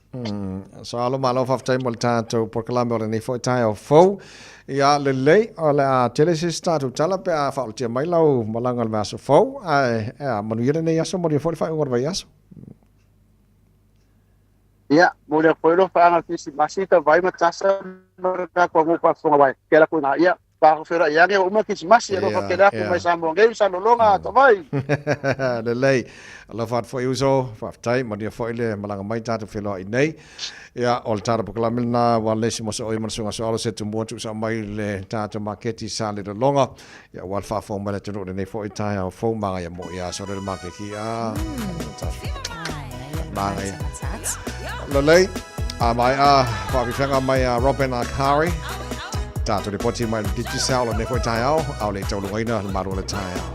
C: So alo malo faafetai mo le tatou polokalame o lenei foi taeao fou. Ia lelei o le a tele se isi tatou tala pe a faaolotia mai lau malaga i le vaiaso fou. Ae ea manuia lenei aso, manuia foi le faaiuga o le vaiaso.
P: Ia, mo le foi lo whaanga Kirisimasi ta vai ma tasa ma ka kua ngō whaafonga wai. Ke la koe ngā ia. Whaakawhera i ange o uma Kirisimasi, alofa ke le aku mai Samoa ngei, sa lolonga ta vai.
C: Lelei. Alofa atu foi uso, faafetai, manuia foi le malaga mai tatou feloai nei. Ia, o le tala polokalame lena ua le isi mo se oi ma le suiga soalo se tumua tuusa mai le tatou maketi sa le lolonga. Ia, ua le faafofoga mai le atunuu lenei foi taeao fou magaia mo ia sole le makeki a. Magaia. Lelei, a mai a whaawhiwhenga mai a Robin Akari. Tātou ripoti mai le Digicel o lenei foi taeao, ao le taulungaina le maru o le taeao.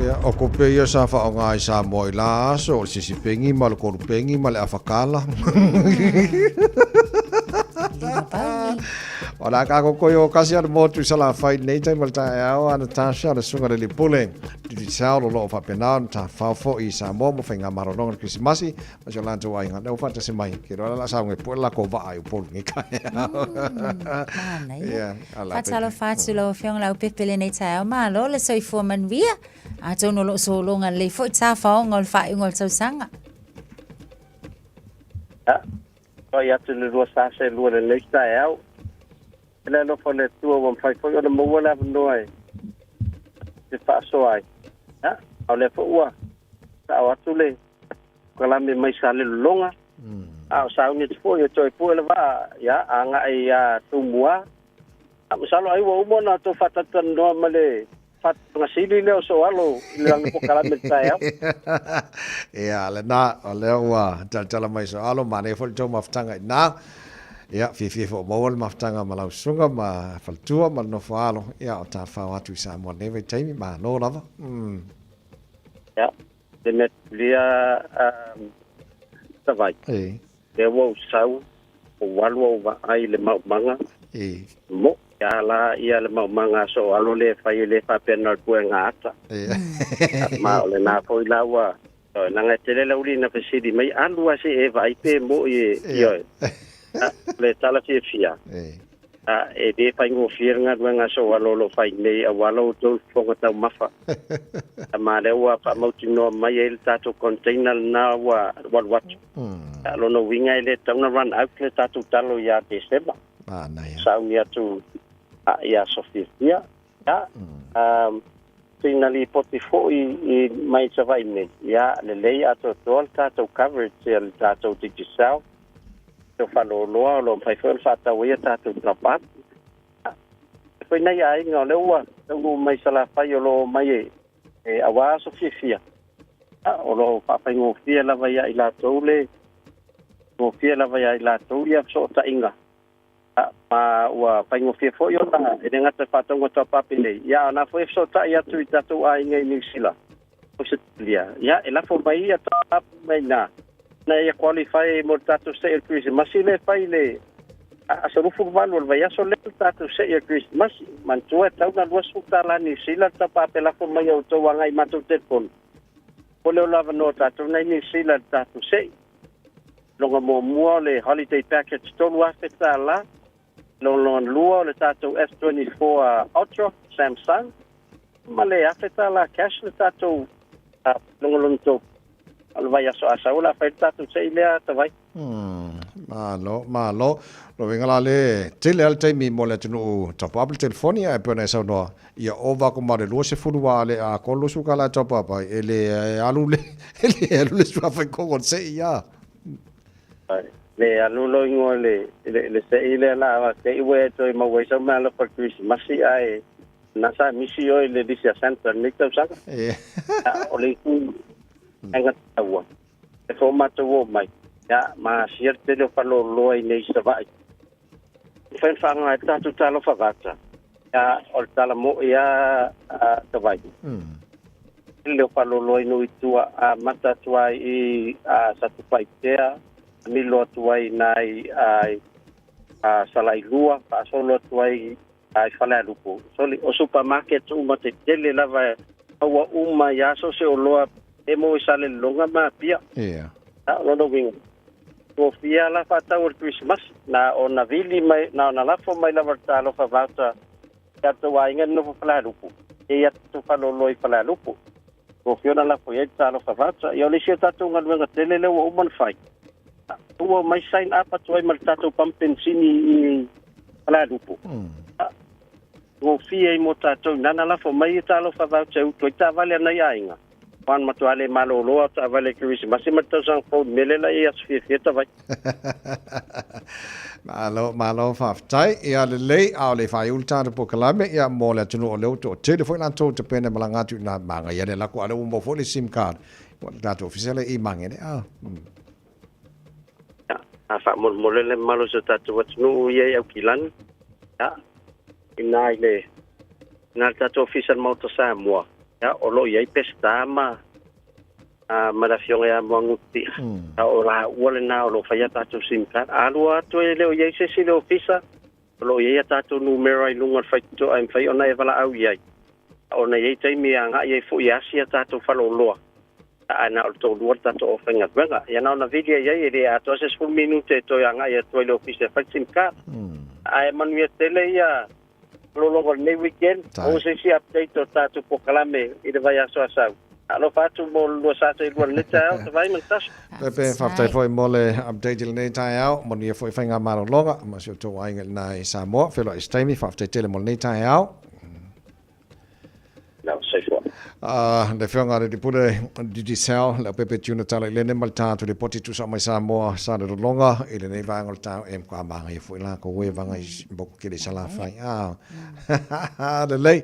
C: Ia, o kope ia sa faaaoga ai Samoa i la aso, o le sisipengi ma le kolupengi ma le afakala. O le a kākou koi o kasi a le motu i Salafai i lenei taimi o le taeao, a Natasha, le susuga i le Lipule, Digicel o lo o faapena ona tafafao foi i Samoa mo faigamalologa o le Kerisimasi ma si o latou aiga. Lea ua faatasi mai, ke iloa o le a sauga e pue le lakou vaa i Upolu nei taeao.
I: Manaia. Ia, ala Faatalofa atu lau Afioga Leaupepe i lenei taeao. Malo le soifua manuia. Atonu o lo o sologa lelei foi tafaoga o le faaiuga o le tausaga.
P: Ia, fai atu le lua sasa e lua lenei taeao. E le alofa o le Atua ua mafai foi ona maua le avanoa e te faasoa ai. Ia, a o lea foi ua sao atu le kalame mai Salelologa, a o sauni atu foi e toe pue le vaa, ia, agai ia Tumua. A masalo ai ua uma ona tou faatalatalanoa ma le faatoaga sili lea o Soalo i lana polokalame i le taeao.
C: Ia, lena, o lea ua talatala mai Soalo, manaia foi le tou mafutaga i ina. Ia, fiafia foi o maua le mafutaga ma lau susuga ma faletua ma le nofo alo, ia, o tafafao atu i Samoa i lenei vaitaimi, malo lava.
P: Ia, le mea tulia Tavai. Lea ua ou sau, ou alu ou vaai i le maumaga. Mo'i a la ia le maumaga a Soalo lea e fai e le faapea na o le puega ata. Ma o lena foi la ua, leaga e tele le auli na fesili mai, alu lava se i e vaai pe mo'i e, ioe. O le tala fiafia, e le faigofie le galuega a Soalo o lo o fai nei aua lo outou fofoga taumafa. Ma lea ua faamautinoa mai ai le tatou container lena ua alu atu. A lona uiga e le tatau ona run out le tatou talo ia Tesema. Sauni atu i aso fiafia. Ia, sina lipoti foi i mai Savaii nei, ia, lelei atoatoa le tatou coverage ia le tatou Digicel. O faaloloa o lo o mafai foi ona faatau ai a tatou top up. E foi nai aiga o lea ua taunuu mai Salafai o lo o omai e aua aso fiafia. O lo o faafaigofie lava ia i latou le gofie lava ia i latou ia fesootaiga. Ma ua faigofie foi ona e le gata i faatauga top up nei, ia a o na foi e fesootai atu i tatou aiga i Niu Sila, Ausetalia, ia e lafo mai ia top up mai ina, ina ia qualify mo le tatou se'i o le Kerisimasi lea e fai i le aso 28 o le vaiaso lea le tatou se'i o le Kerisimasi. Manatua e tatau ona $20 Niu Sila le top up e lafo mai e outou agai i matou telefoni. O lea o le avanoa o tatou nei Niu Sila i le tatou se'i. Loga muamua o le holiday package $3,000. Lona lua o le tatou S24 Ultra Samsung ma le $1,000 cash le tatou loga lona tolu. O le vaiaso a sau o le a fai le tatou se'i lea Tavai.
C: Malo, malo. Lona uiga la le tele lava le taimi mo le atunuu top up le telefoni ae pei ona e saunoa ia ova atu ma le 20 aua a le atoa le $20 e top up ai e le alu le e le alu le suafa i totonu o le se'i a.
P: Le alu lou igoa i le se'i lea la te i ua e toe maua ai sau meaalofa i le Kerisimasi ae na sa misi oe i le lisi a Santa i lenei tausaga. O le itu vaega taua e fo matou o mai ia ma asia le tele o faleoloa i nei i Savaii. E mafai ona faaaoga ai le tatou talofa vata ia o le tala mo'i lava a Savaii. Tele o faleoloa i nuu i tua amata atu ai i Satupaitea, milo atu ai i ina i Salailua, faasolo atu ai i Falealupo. Soli, o supermarkets uma tetele lava
S: Maua uma ai lava so o se oloa e maua i Salelologa ma Apia.
C: Ia.
S: A o lona uiga, ua fia la faatau o le Kerisimasi, na ona vili mai, na ona lafo mai lava le Talofa Voucher i tatou aiga i le nofo Falealupo, e i atu faleoloa i Falealupo. Ua fia ona lafo i ai le Talofa Voucher. Ia o le isi o tatou galuega tele lea ua uma ona fai, ua omai sign up atu ai ma le tatou pamu penisini i Falealupo. Gofie ai mo tatou inana lafo mai e Talofa Voucher e utu ai taavale a nai aiga. Wan matua le malolo a taavale Kerisimasi ma le tausaga fou i mele la i aso fiafia tavai.
C: Malo, malo faafetai. Ia lelei, a o le faaiu le tatou polokalame, ia mo le atunuu o lea ua toatele foi latou tapena e malaga atu i ina magaia le lako, a o lea ua maua foi le sim card mo le tatou ofisa lea i Magele. Ah.
S: Ia, a faamolemole le mamalu o si o tatou atunuu ia i Aukilani, ia, ina i le ina le tatou ofisa i le Maota Samoa, ia, o lo o i ai Peseta ma a, ma le afioga ia Moaguti. A o laua lena o lo o faia tatou sim card. A alu atu e le o i ai se isi i le ofisa, o lo o i ai a tatou numera i luga o le faitotoa e mafai ona e valaau i ai. Ona e i ai taimi e agai ai foi e asi a tatou faleoloa, ae na o le toalua le tatou aufaigaluega. Ia na ona vili ai ai, e le atoa se 10 minute e toe agai atu ai i le ofisa e fai le sim card. Ae manuia tele ia lologa o lenei weekend. Maua se isi update o tatou polokalame i le vaiaso a sau. Alofa atu mo le lua sa seilua i lenei taeao, Tavai ma Natasha.
C: Pepe, faafetai foi mo le update i lenei taeao. Manuia foi faigamalologa ma si o outou aiga i lena i Samoa. Feiloai i se taimi, faafetai tele mo lenei taeao.
S: Soifua.
C: Le afioga a le Pule Digicel, le Aupepe Tuna Tala i lene ma le tatou lipoti tusa mai Samoa sa le lologa i lenei vaega o le taeao e matua magaia foi lakou e vaga i moku tele i Salafai. Lelei.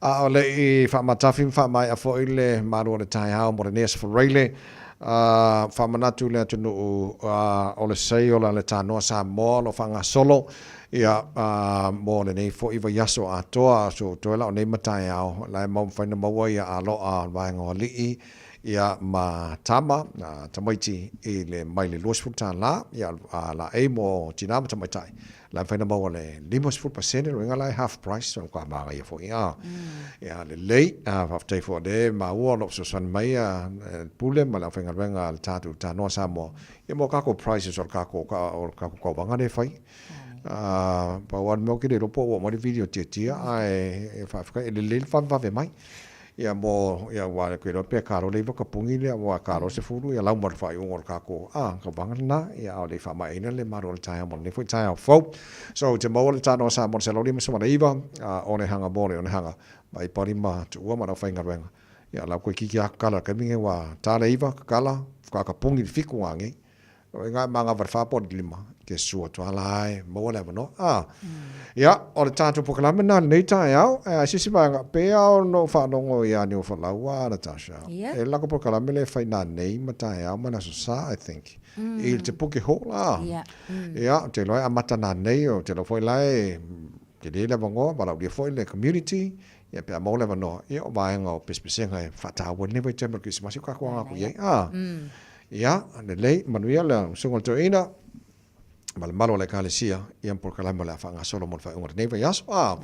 C: A o le i faamatafi ma faamaea foi le malu o le taeao mo lenei aso Faraile, faamanatu le atunuu o le Seiola le Tanoa Samoa o lo o faagasolo Ia, mo lenei foi vaiaso atoa, so toe la o nei ma taeao, la e mau mafai ona maua ia aloa o le vaega o alii, ia, ma tama, tamaiti i le mai le $20, ia, a laei mo tina ma tamaitai, la e mafai ona maua le 50%, lona uiga la e half price, so matua manaia foi, a. Ia, lelei, faafetai foi o lea e maua o lo o fesoasoani mai le Pule ma le aufaigaluega a le tatou Tanoa Samoa, ia mo kākou prices o le kākou, o le kākou tauvaga lea e fai. Pau lava le mea ou te le iloa po o ua aumai le video tiatia ae faafetai e lelei le vavevave mai. Ia mo ia aua ou te iloa pe kalo le 9 tapuni lea aua kalo 10 ia lau ma le faaiuga o le tatou tauvaga lena ia a o le i faamaeaina le malu o le taeao mo lenei foi taeao fou. So ou te maua le tanoa Samoa 159 o le hanga mo le onehaga mai pali ma tuua ma le aufaigaluega. Ia la ua toeitiiti lava kakala i le taimi lenei ua ta le 9 kakala faatoa tapuni le 7 nanei. O i ngā manga whare whāpo o lima, ke sua atu ala ai, maua le awanoa. Ah. Ia, o le tātou polokalame nā lenei taeao, e ai sisi vaega, pe ao no whaalongo i a Niu Whalaua, Natasha.
I: Yeah.
C: E lako polokalame le whai nā nei ma taeao ma le aso sa, I think. I te puke ho la.
I: Yeah.
C: Ia, te loa e amata nā nei, o te loa foi la e, te le le awanoa, walaulia foi le community, ia pe a maua le avanoa, ia o vaega o pesepesega e whaataua nei vaitaimi o le Kerisimasi o kākou aga aku i ai. Ah. Ia, lelei, manuia le usuga o le toeaina, ma le malo o le Ekalesia, ia ma polokalame o le a faagasolo mo le faaiuga o lenei vaiaso. A,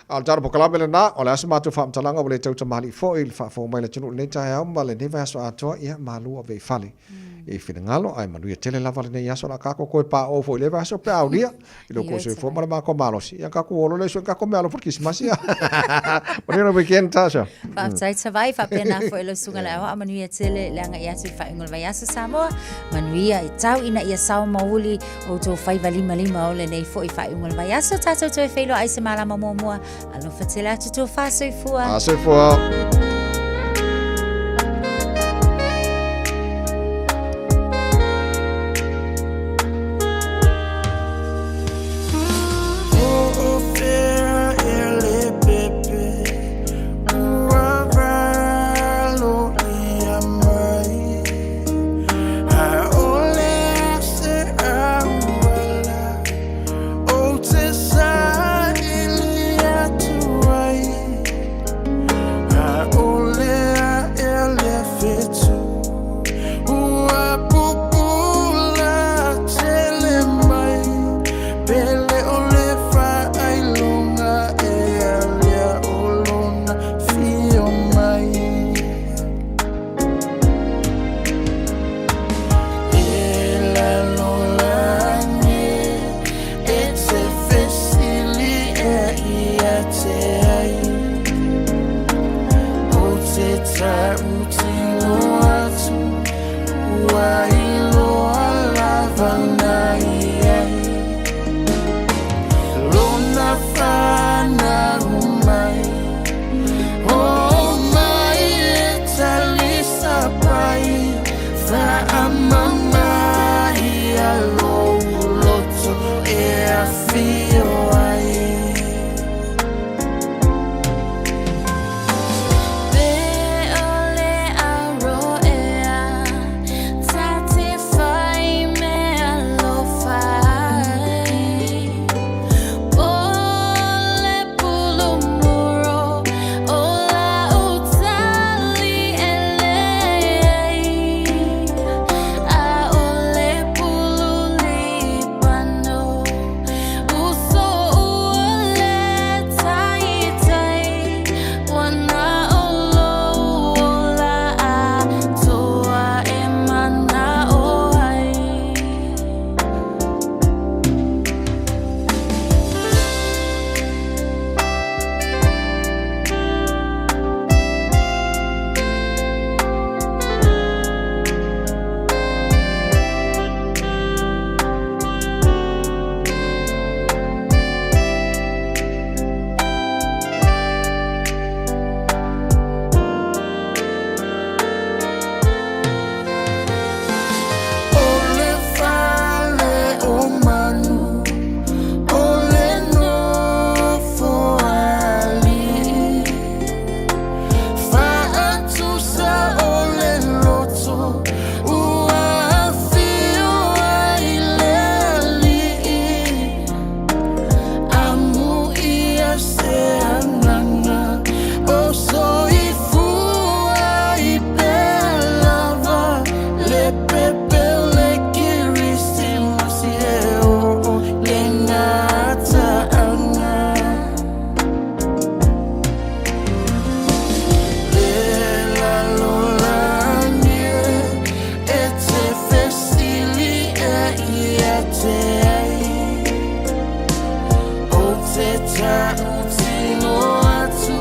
C: a o le tatou polokalame lena, o le a se matou faamatalaga ua le tau tamalii foi i le faafofoga mai le atunuu i lenei taeao ma lenei vaiaso atoa, ia malu ave i fale i finagalo, ae manuia tele lava lenei aso, o le a tatou toe paoo foi i lea vaiaso pe a aulia i lo outou soifua ma le matou malosi. Ia tatou o loa lea i tatou meaalofa i le Kerisimasi. Manuia le weekend, Tasha.
I: Faafetai Tavai, faapena foi lau susuga le aoao, manuia tele le agai atu i le faaiuga o le vaiaso Samoa, manuia e tau ina ia sao mauli o outou faiva limalima o lenei foi faaiuga o le vaiaso, tatou toe feiloai i se malama muamua, alofa tele atu tofa soifua.
C: A soifua.
A: tautino atu ua iloa lava na i ai lona fanau mai o mai e talisapai faamama ia lou loto e afio ai.
B: Pe o le auroea ta te fai mea alofa ai Po le pulumuro o lau tali e leai A o le pulu lipano uso ua le taitai Ua na o lou ola atoa e mana'o ai.
A: O le fale o manu o le nofo ali'i Faatusa o le loto ua afio ai le ali'i Amuia se agaga o soifua i pea lava le pepe o le Kerisimasi e oo le gataaga Le lalolagi e e te fesili e ia te ai O te tautino atu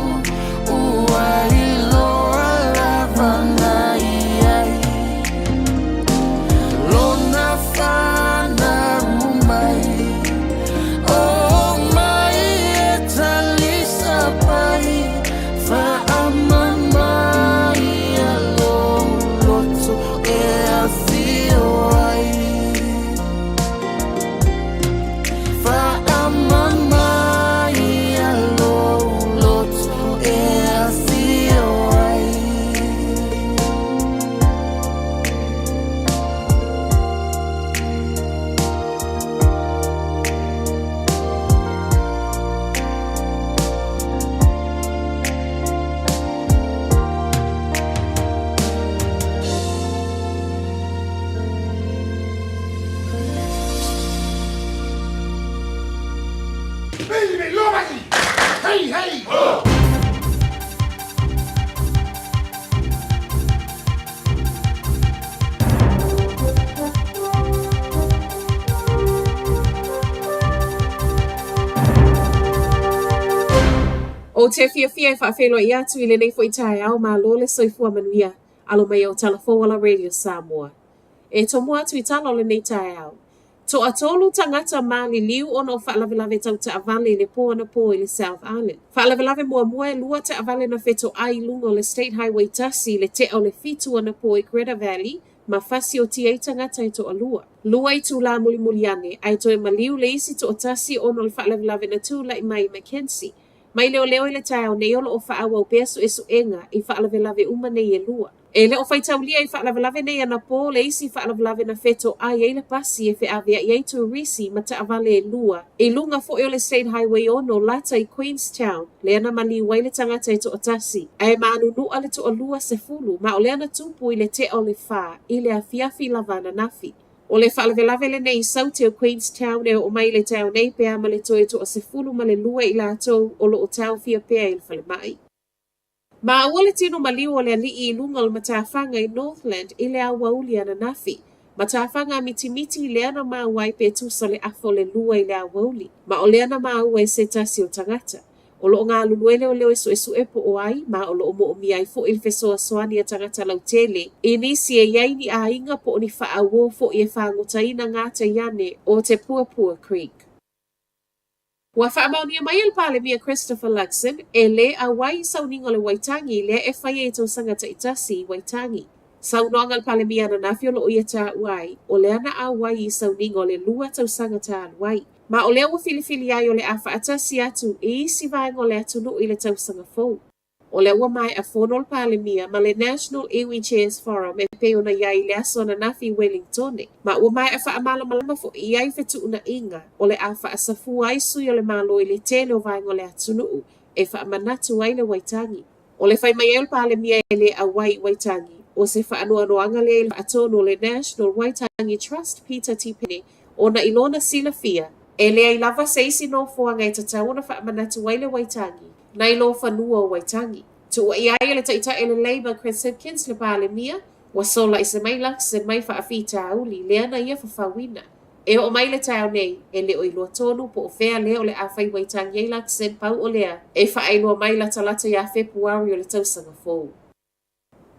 A: ua iloa lava na i ai Lona fanau mai O mai e talisapai Faamama ia lou loto e afio ai Faamama ia lou loto e afio ai.
V: Ou te fiafia e faafeiloai atu i lenei foi taeao, malo le soifua manuia, alo mai o Tala Fou ola Radio Samoa. E tomua atu i tala o lenei taeao. Toatolu tagata maliliu ona o faalavelave tau taavale i le po anapo i le South Island. Faalavelave muamua e lua taavale na fetoai i luga o le State Highway 1 i le tea o le 7 anapo i Greta Valley ma fasiotia ai tagata e toalua. Lua itulā mulimuli ane, ae toe maliu le isi toatasi ona o le faalavelave na tulai mai i Mackenzie. Mai leoleo i le taeao nei o lo o faaauau pea suesuega i faalavelave uma nei e lua. E le o faitaulia i faalavelave nei anapo le isi faalavelave na fetoai ai le pasi e feaveai ai turisi ma taavale e lua i luga foi o le State Highway 6 lata i Queenstown lea na maliu ai le tagata e toatasi ae maanunua le toalua sefulu ma o lea na tupu i le tea o le 4 i le afiafi lava ananafi. O le faalavelave lenei i Saute o Queenstown e oo mai i le taeao nei pe a ma le toe toasefulu ma le lua i latou o lo o taofia pea i le falemai. Maua le tino maliu o le alii i luga o le matafaga i Northland i le aoauli ananafi. Matafaga mitimiti lea na maua ai pe tusa o le afa o le lua i le aoauli, ma o lea na maua e se tasi o tagata. O lo o galulue leoleo e suesue po o ai, ma o lo o moomia ai fo'i le fesoasoani a tagata lautele i nisi e i ai ni aiga po o ni faauō fo'i e fagotaina gatai ane o te Puapua Creek. Ua faamaonia mai e le Palemia Christopher Luxon e lē auai i sauniga o le Waitangi lea e faia i tausaga taitasi i Waitangi. Saunoaga a le Palemia ananafi o lo o ia taua ai, o lea na auai i sauniga o le lua tausaga talu ai. Ma o lea ua filifili ai o le a faatasi atu i isi vaega o le atunuu i le tausaga fou. O lea ua maea fono le Palemia ma le National Iwi Chairs Forum e pei ona i ai i le aso ananafi i Welingtone, ma ua maea faamalamalama foi i ai fetuunaiga o le a faasafua ai sui o le Malo i le tele o vaega o le atunuu e faamanatu ai le Waitangi. O le fai mai ai o le Palemia e le auai i Waitangi, o se faanoanoaga lea i le faatonu o le National Waitangi Trust Peter Tipene ona i lona silafia, e leai lava se isi nofoaga e tatau ona faamanatu ai le Waitangi nai lo fanua o Waitangi. Tuuaia ai e le Taitai o le Labour Chris Hipkins le Palemia, ua sola ese mai Luxon mai faafitauli lea na ia fafauina. E oo mai le taeao nei, e le o iloa tonu po o fea lea o le a fai Waitangi ai Luxon pau o lea e faailoa mai latalata iā Fepuari o le tausaga fou.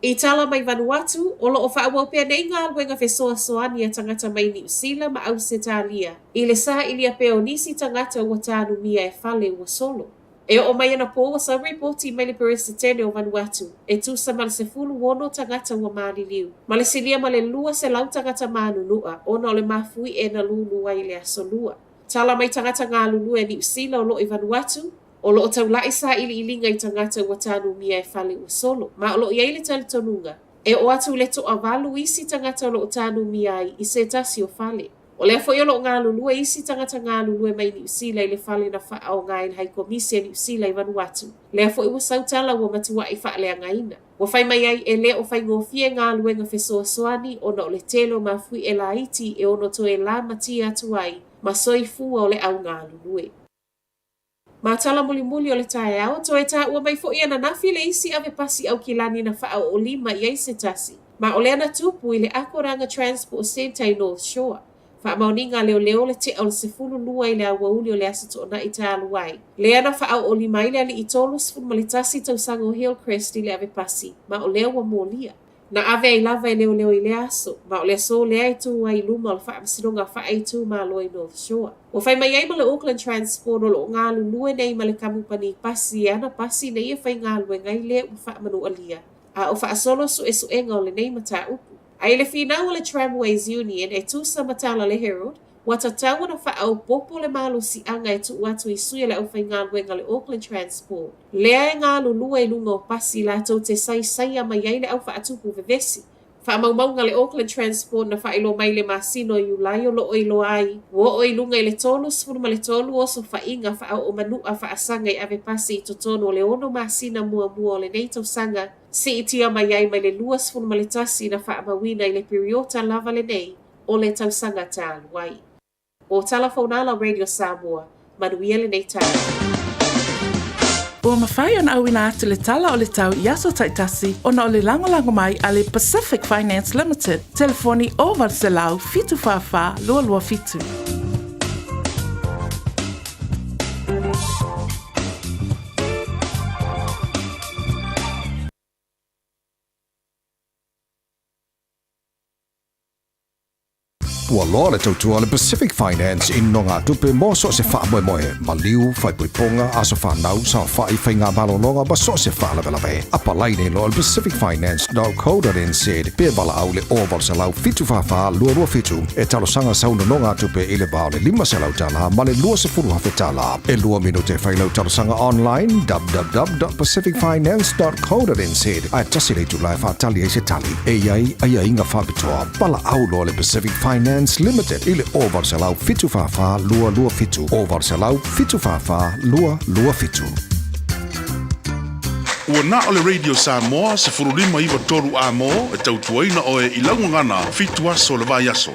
V: I tala mai Vanuatu, o lo o faaauau pea nei galuega fesoasoani a tagata mai Niu Sila ma Ausetalia i le sailia pea o nisi tagata ua tanumia e fale ua solo. E oo mai anapō ua sau ripoti mai le Peresetene o Vanuatu e tusa ma le 16 tagata ua maliliu, ma le silia ma le 200 tagata manunua ona o le mafuie na lūlū ai i le aso Lua. Tala mai tagata galulue a Niu Sila o lo o i Vanuatu, O lo o taula'i sailiiliga i tagata ua tanumia e fale ua solo, ma o lo o i ai le talitonuga, e oo atu i le toavalu isi tagata o lo o tanumia ai i se tasi o fale. O lea foi o lo o galulue isi tagata galulue mai Niu Sila i le fale na faaoga ai le Haikomisi a Niu Sila i Vanuatu, lea foi ua sau tala ua matua'i faaleagaina. Ua fai mai ai e le o faigofie galuega fesoasoani ona o le tele o mafuie laiti e ono toe lamatia atu ai ma soifua o le au galulue. Ma tala mulimuli o le taeao, toe taua mai foi ananafi le isi ave pasi Aukilani na faaoolima i ai se tasi, ma o lea na tupu i le Akoranga Transport Centre i North Shore. Faamaoniga a leoleo le tea o le 12 i le aoauli o le Aso Toonai talu ai, lea na faaoolima ai le alii 31 tausaga o Hillcrest i le ave pasi, ma o lea ua molia. Na ave ai lava e leoleo i lea aso, ma o le aso lea e tū ai i luma o le Faamasinoga Faaitumalo i North Shore. Ua fai mai ai ma le Auckland Transport o lo o galulue nei ma le kamupani pasi e ana pasi nei e faigaluega ai lea ua faamanualia, a o faasolo suesuega o lenei mataupu. A i le finau o le Tramways Union e tusa ma tala le Herald, Ua tatau ona faaopoopo le malosiaga e tuu atu i sui o le aufaigaluega o le Auckland Transport, lea e galulue i luga o pasi latou te saisaia mai ai le au faatupu vevesi. Faamaumauga a le Auckland Transport na faailoa mai i le masina o Iulai o lo o iloa ai ua oo i luga i le 33 osofaiga faaoo manu'a faasaga i ave pasi i totonu o le ono masina muamua o lenei tausaga, siitia mai ai mai le 21 na faamauina i le piriota lava lenei o le tausaga talu ai. O Tala Founala Radio Samoa, manuia lenei taeao.
H: Ua mafai ona auina atu le tala o le tau i aso taitasi ona o le lagolago mai a le Pacific Finance Limited, telefoni 0800 744 227.
J: Ua loa le tautua a le Pacific Finance i nogatupe mo so o se faamoemoe, maliu, faaipoipoga, aso fanau, saofai, faigamalologa ma so o se faalavelave. Apalai nei loa i le pacificfinance.co.nz pe valaau i le 0800 744 227 e talosaga sau nonogatupe i le va o le $500 ma le $20,000. E lua minute e fai lau talosaga online www.pacificfinance.co.nz ae tasi le itula e faatali ai se tali. E i ai aiaiga faapitoa. Valaau loa le Pacific Finance Limited i le 0800 744 227, 0800 744 227.
R: Ua na o le Radio Samoa 15 9 3 A-mo e tautuaina oe i lau gagana fitu aso o le vaiaso.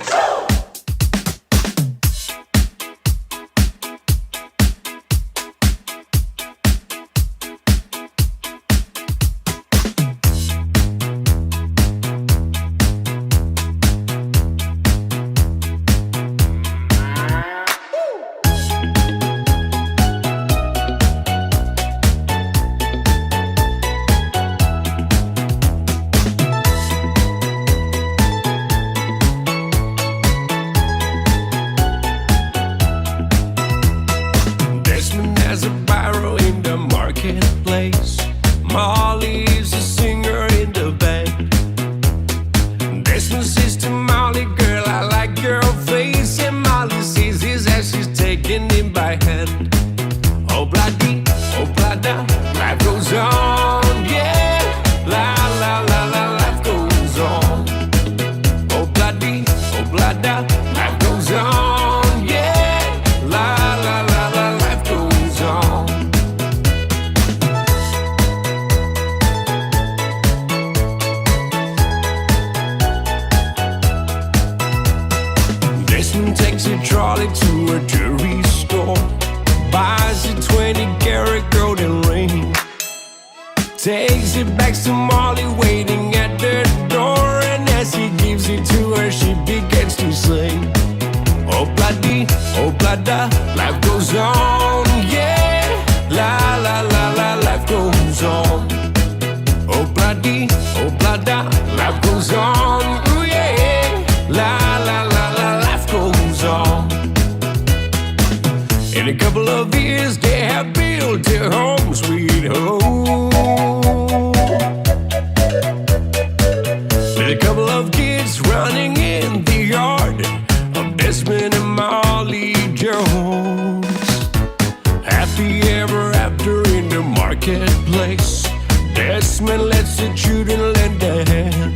E: Desmond takes a trolley to a jewelry store, buys a 20 karat golden ring, takes it back to Molly waiting at the door, and as he gives it to her, she begins to sing. Oh bloody, oh blada, life goes on, yeah. La la la la, life goes on. Oh bloody, oh blada, life goes on, ooh yeah. La la la la, life goes on. In a couple of years, they have built a home, sweet home. With a couple of kids running in the yard of Desmond and Molly Jones. Happy ever after in the marketplace. Desmond lets the children lend a hand.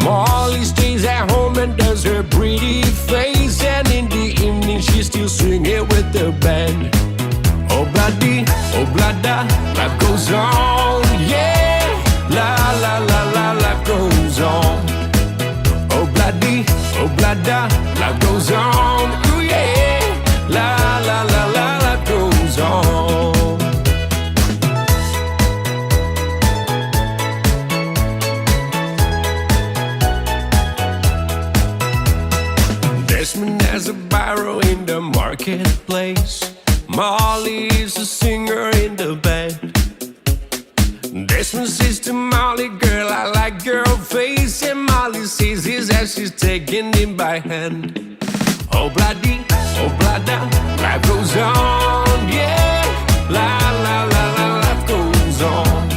E: Molly stays at home and does her pretty face. And in the evening, she's still singing with the band. Oh, bloody, oh, blada, life goes on, yeah. La, la, la, la, life goes on. Oh, bloody, oh, blada, life goes on, ooh, yeah. La, la, la, la, life goes on. Desmond has a barrow in the marketplace. Molly is a singer in the band. Desmond says to Molly, girl, I like your face. And Molly says his as she's taking him by hand. Oh, bloody, oh, blada, life goes on, yeah. La, la, la, la, life goes on.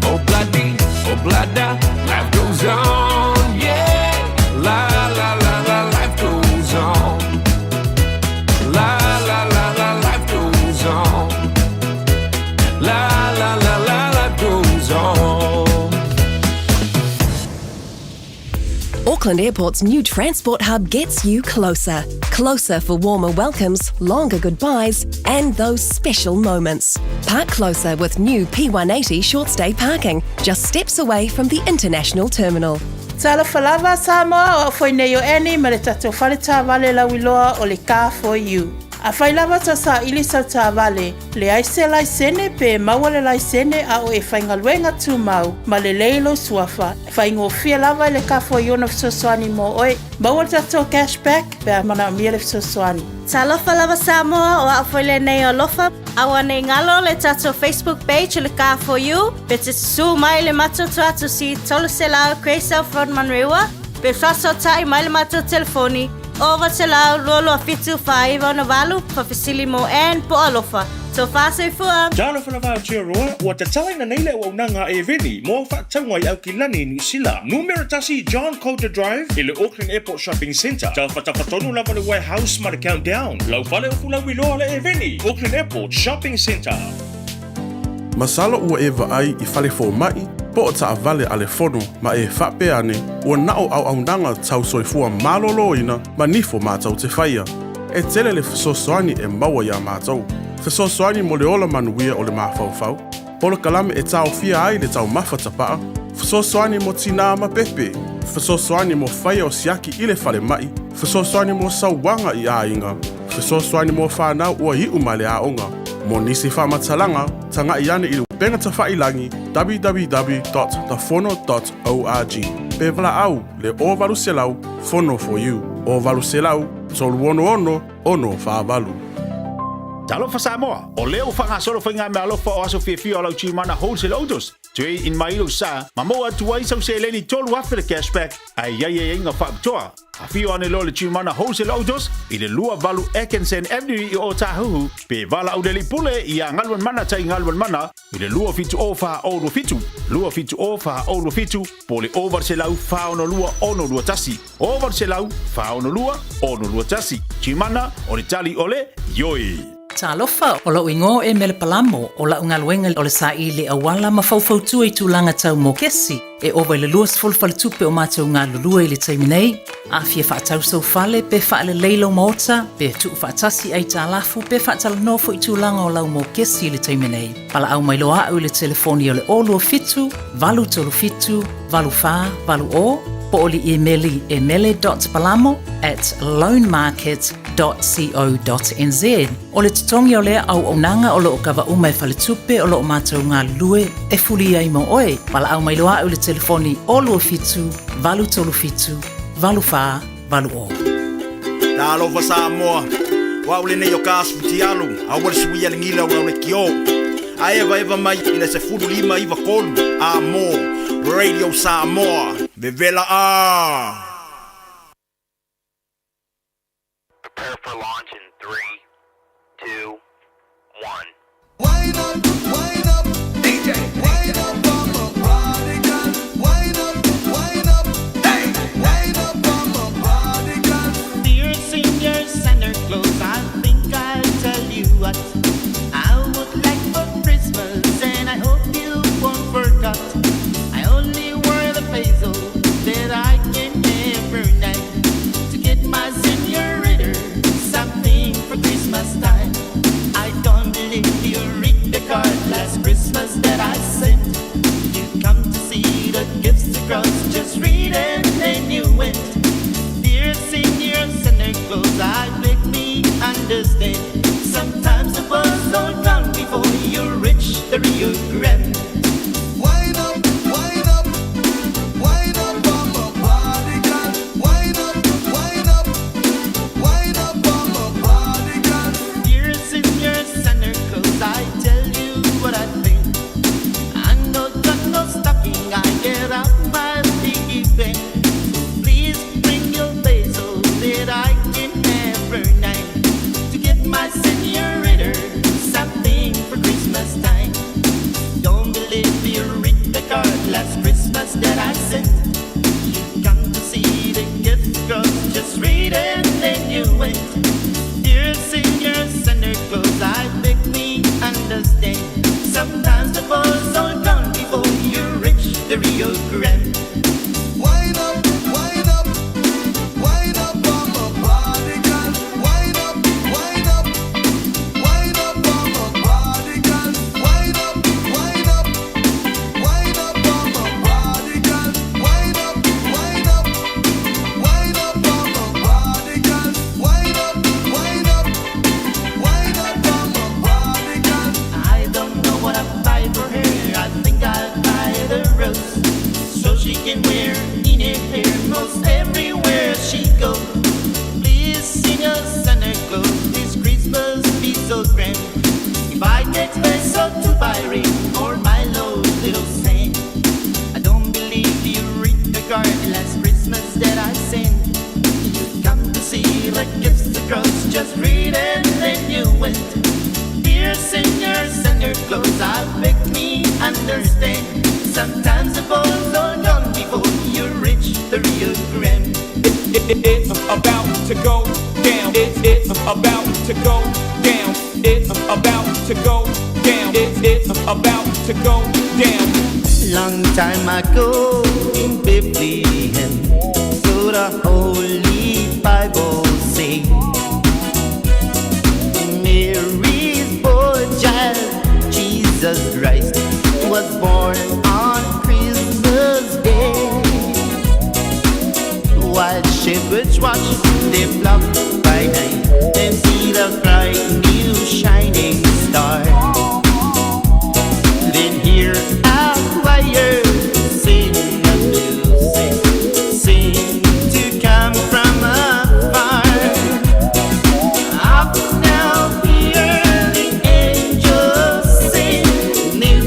E: Oh, bloody, oh, blada, life goes on, yeah. La, la, la, la, life goes on. La, la, la, la, life goes on. La, la, la, la, life goes on.
N: Auckland Airport's new transport hub gets you closer. Closer for warmer welcomes, longer goodbyes, and those special moments. Park closer with new P180 short stay parking, just steps away from the international terminal.
H: Talofa lava Samoa, o au foi nei o Annie ma le tatou fale taavale lauiloa o le Car For You. Afai lava ta saili sau taavale, leai se laisene pe maua le laisene a o e faigaluega tumau ma lelei lou suafa, e faigofie lava i le Car For You ona fesoasoani mo oe. Maua le tatou cash back pe a manaomia le fesoasoani.
G: Talofa lava Samoa, o au foi lenei o Alofa. Aua nei galo le tatou Facebook page o le Car For You, pe te susu mai le matou tuatusi 300 Grey South Road Manurewa, pe faasootai mai le matou telefoni 0900 227 498 faafesili mo Ann po o Alofa. Tofa soifua!
M: Talofa lava Aotearoa, ua tatalaina nei le auaunaga a Eveni mo au faatauga i Aukilani, Niu Sila. Numera tasi John Coulter Drive i le Auckland Airport Shopping Centre. Tafatafa tonu lava le Warehouse ma le Countdown. Lau fale o Fulauiloa le Eveni, Auckland Airport Shopping Centre.
A: Masalo ua e vaai i fale fomai po o taavale a le fono ma e faapea ane ua na o auaunaga tau soifua maloloina ma nifo matou te faia. E tele le fesoasoani e maua iā matou. Fesoasoani mo le ola manuia o le mafaufau, polokalame e taofia ai le taumafa tapaa, fesoasoani mo tinā ma pepe, fesoasoani mo faia o siaki i le falemai, fesoasoani mo sauaga i aiga, fesoasoani mo fanau ua iu mai le aoga. Mo nisi faamatalaga, tagai ane i le upega tafailagi www.thefono.org pe valaau le 0800 Fono for you 0800 366 648.
M: Talofa Samoa, o lea ua faagasolo faigameaalofa o aso fiafia o lau Gmana Wholesale Autos, Trade in mai lou sa, ma maua atu ai sau seleni 3,000 le cashback, ae i ai aiaiga faapitoa. Afio ane loa le Gmana Wholesale Autos i le 28 Atkinson Avenue i Ōtāhuhu, pe valaau le alii pule iā Galuanmana Tai Galuanmana i le 270 427, 270 427, po o le 0800 462 621, 0800 462 621. Gmana, o le tali o le ioe.
F: Talofa, o lou igoa o Emele Palamo, o lau galuega o le saili auala ma faufautua i tulaga tau mokesi. E ova i le 20 faletupe o matou galulue i le taimi nei. A fia faatau sou fale, pe faalelei lou maota, pe tuufaatasi aitalafu, pe faatalanoa foi i tulaga o lau mokesi i le taimi nei. Valaau mai loa au i le telefoni o le 027 837 8480. Po o le imeli e mele.palamo at loanmarket www.co.nz. O le totogi o lea auaunaga o lo o kava uma e Faletupe o lo o matou galulue e fuli ai mo oe. Valaau mai loa au i le telefoni 027 837 8480.
D: Talofa Samoa, o au lenei o ka asu futialu, aua le suia le gila o lau lekiō. A evaeva mai i le 15 93 a mo Radio Samoa, vevela a!
U: Prepare for launch in 3, 2, 1.
A: Wind up, wind up, DJ. Wind up, I'm a prodigal. Wind up, wind up, hey. Wind up, I'm a prodigal.
W: Dear Senior Santa Claus, I think I'll tell you what I would like for Christmas, and I hope you won't forget. I only wear the peso that I can every night to get my senorita something for Christmas time. I don't believe you read the card last Christmas that I sent. You come to see the gifts across, just read and then you went. Dear Senior Santa Claus, I beg me understand. Sometimes the buzz all gone before you reach the Rio Grande.
A: Wind up, wind up, wind up, I'm a prodigal. Wind up, wind up, wind up, I'm a prodigal.
W: Dear Senior Santa Claus, I tell you what I think. I no got no stocking, I get out my piggy bank. Please bring your peso that I can have every night to get my senorita something for Christmas time. Don't believe you read the card last Christmas that I sent. You come to see the gift girls, just read and then you went. Dear Senior Santa Claus, I beg me understand. Sometimes the ball's all gone before you reach the Rio Grande.
A: Wind up, wind up, wind up, I'm a prodigal. Wind up, wind up, wind up, I'm a prodigal. Wind up, wind up, wind up, I'm a prodigal. Wind up, wind up, wind up, I'm a prodigal. Wind up, wind up, wind up, I'm a prodigal.
W: I don't know what I'll buy for her. I think I'll buy the rose so she can wear in her hair most everywhere she goes. Please, Senior Santa Claus, this Christmas be so grand. If I get peso to buy ring for my low little saint, I don't believe you read the card last Christmas that I sent. You come to see the gifts across, just read and then you went. Dear Senior Santa Claus, I beg me understand. Sometimes the ball's all gone before you reach the Rio Grande.
X: It's about to go down. It's about to go down. It's about to go down. It's about to go down.
W: Long time ago in Bethlehem, so the Holy Bible say, Mary's boy child, Jesus Christ, was born on Christmas Day. While shepherds watch their flock by night and see the bright new shining star. Then hear a choir sing a music, sing to come from afar. Up now hear the angels sing, new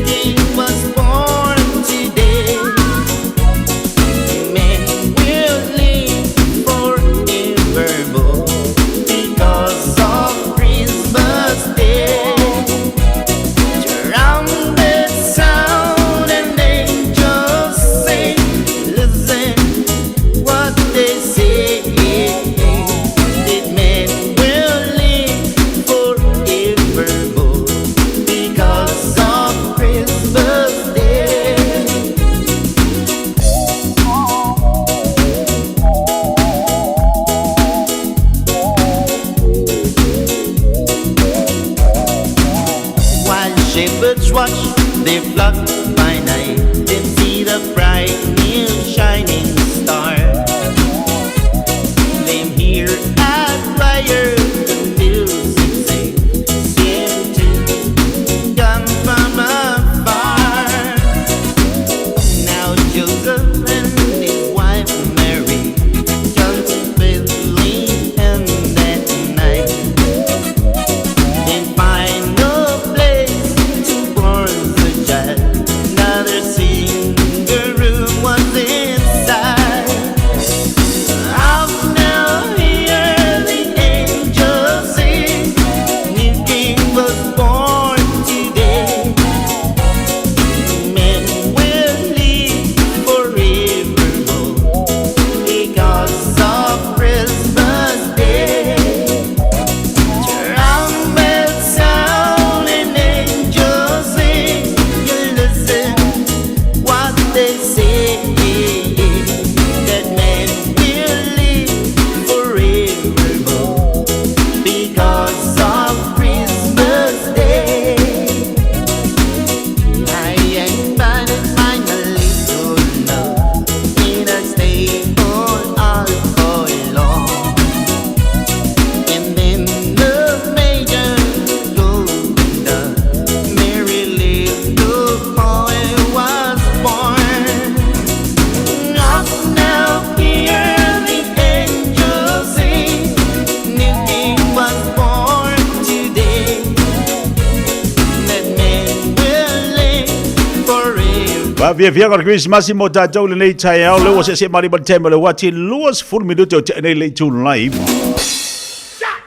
K: Faafiafiaga o le Kerisimasi mo tatou i lenei taeao, lea ua seese mali ma le taimi o le uati 20 minute o tea nei le itu live.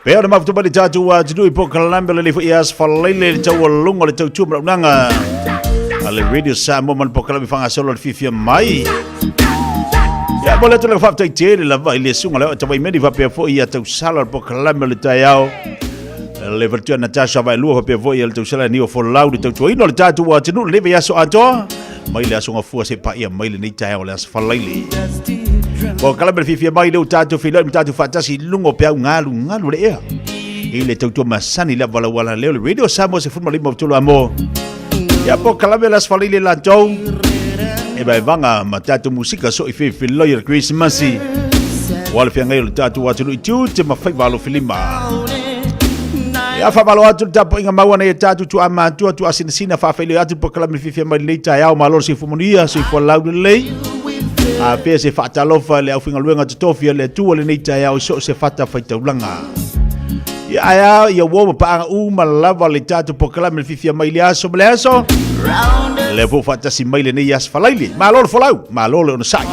K: Pea o le mafuta mai le tatou atunuu i polokalame o lenei foi aso falaile le taualuga o le tautua ma launaga a le Radio Samoa ma le polokalame faagasolo le fiafia mai. Ia, mo le atu le faafetai tele lava i le susuga lea o Tavaimeni faapea foi ia tausala o le polokalame o le taeao. Le faletua Natasha Vaelua faapea foi ia le tausala ni o Folau le tautuaina o le tatou atunuu lenei vaiaso atoa mai le aso gafua se paia mai lenei taeao o le aso falaile. Polokalame le fiafia mai le o tatou feiloai ma tatou faatasi i luga o peau galu galu le ea. I le tautua masani lava lau ala leo le Radio Samoa 15 o tolu amo. Ia polokalame le aso falaile latou. E vaevaga ma tatou musika so i fefeloi o le Krismasi. Ua le feagai o le tatou atunuu i tiute ma faiva alofilima. Ia faamalo atu le tapuaiga maua nei e tatou tuaamatua tuaasinasina faafeiloi atu le polokalame fiafia mai lenei taeao malo le soifua manuia soifua laulelei. A pea se faatalofa i le aufaigaluega totofi a le Atua lenei taeao i so o se fata faitaulaga. Ia ae a ia uo ma paaga uma lava le tatou polokalame le fiafia mai le aso ma le aso. Le foi faatasi mai lenei aso falaile. Malo le folau, malo le onosai.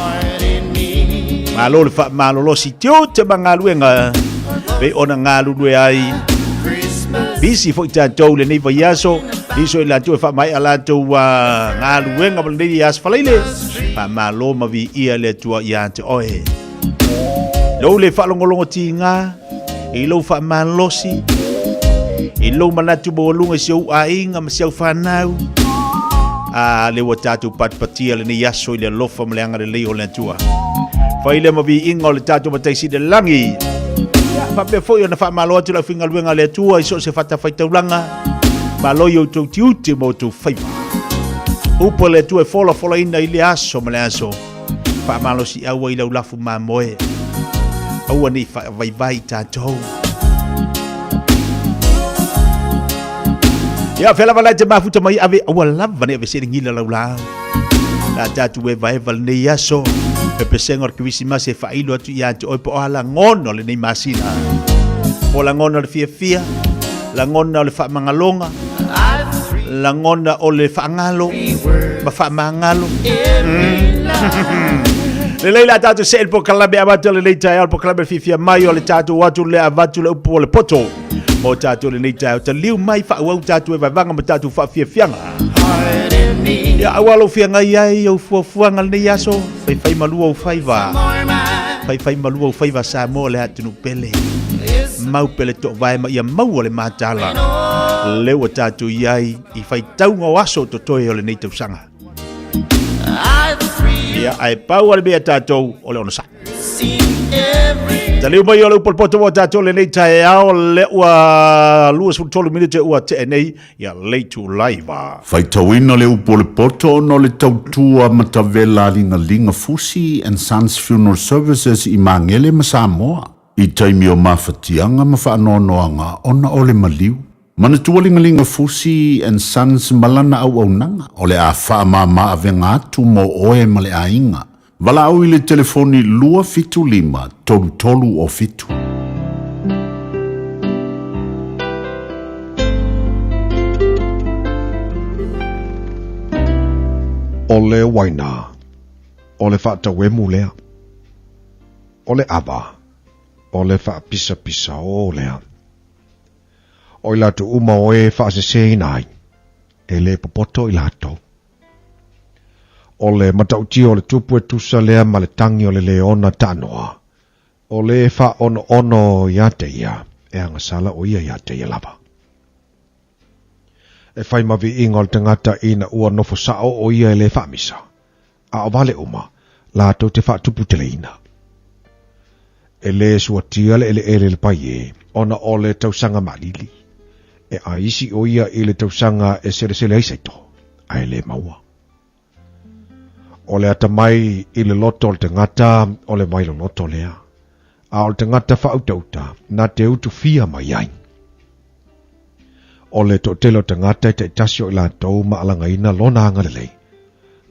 K: Malo le faamalolosi tiute ma galuega pei ona galulue ai. Busy foi tatou lenei vaiaso, iso i latou e faamaea latou galuega ma lenei aso falaile. Faamalo ma viia le Atua ia te oe. Lou le faalogologo tiga i lou faamalosi, i lou manatu maualuga i si ou aiga ma si au fanau. A le ua tatou patipatia lenei aso i le alofa ma le agalelei o le Atua. Fai lea ma viiga o le tatou Matai Sili i le lagi. Ia, faapea foi ona faamalo atu le aufaigaluega a le Atua i so o se fatafaitaulaga. Malo i outou tiute ma outou faiva. Upu a le Atua e folafolaina i le aso ma le aso. Faamalosi aua i lau lafu mamoe. Aua ne i faavaivai tatou. Ia, fea lava la e te mafuta mai ave, aua lava ne ave se gila lau lau. La tātou e vaeva lenei aso. Pepesega o le Kerisimasi e faailo atu ia te oe po o a lagona o lenei masina. Po o lagona o le fiafia, lagona o le faamagaloga, lagona o le faagalo ma faamagalo. Lelei la tātou se el polokalame avatu lenei taeao, le polokalame fiafia mai o le tātou atu le avatu le upu o le poto. Mo tātou lenei taeao, taliu mai faaauau tātou e vaevaga ma tātou faafiafiaga. Ia aua lou feagai ai ou fuafuaga lenei aso, faifai malua ou faiva. Faifai malua ou faiva Samoa le atunuu pele. Mau pele toavae ma ia maua le matala. Lea ua tātou i ai i faitauga o aso o totoe o lenei tausaga. Ia, ae pau a le mea tātou o le onosai. Taliu mai o le upu o le poto ua tātou lenei taeao le ua 23 minute ua tea nei ia leitu laiva.
L: Faitauina le upu o le poto ona o le tautua matavela a Ligaliga Fusi and Sons Funeral Services i Magele ma Samoa i taimi o mafatiaga ma faanoanoaga ona o le maliu. Manatua Ligaliga Fusi and Sons ma lana auaunaga o le a faamama avega atu mo oe ma le aiga. Valaau i le telefoni 275 33 o 7.
C: O le uaina, o le faatauemu lea. O le ava, o le faapisapisaō lea. O i latou uma o e faaseseina ai, e le popoto i latou. O le matautia o le tupu e tusa lea ma le tagi o le leona taanoa, o le faaonoono ia te ia, e agasala o ia ia te ia lava. E fai ma viiga o le tagata ina ua nofo sao o ia e le faamisa, a o vale uma, latou te faatuputeleina. E le suatia le eleele i le paie, ona o le tausaga maalili. E aisi o ia i le tausaga e selesele ai saito, ae le maua. O le atamai i le loto o le tagata o le vailoloto lea, a o le tagata faautauta na te utufia mai ai. O le toatele o tagata e taitasi o i latou ma alagaina lona agalelei,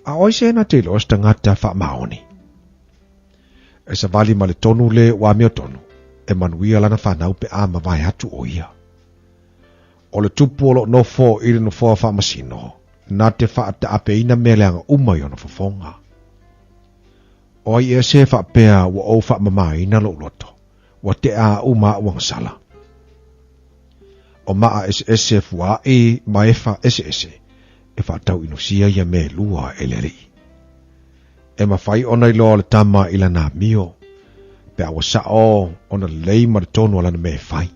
C: a o ai se na te iloa se tagata faamaoni. E savali ma le tonu le ua amiotonu, e manuia lana fanau pe a mavae atu o ia. O le tupu o loo nofo i le nofoa faamasino, na te faataapeina mea leaga uma i ona fofoga. O ai ea se faapea ua ou faamamaina lou loto, ua tea au ma aʻu agasala. O maa eseese fuaai ma efa eseese e faatauinusia ia mea e lua e le Alii. E mafai ona iloa le tama i lana amio, pe a ua sao ona lelei ma le tonu o lana mea e fai.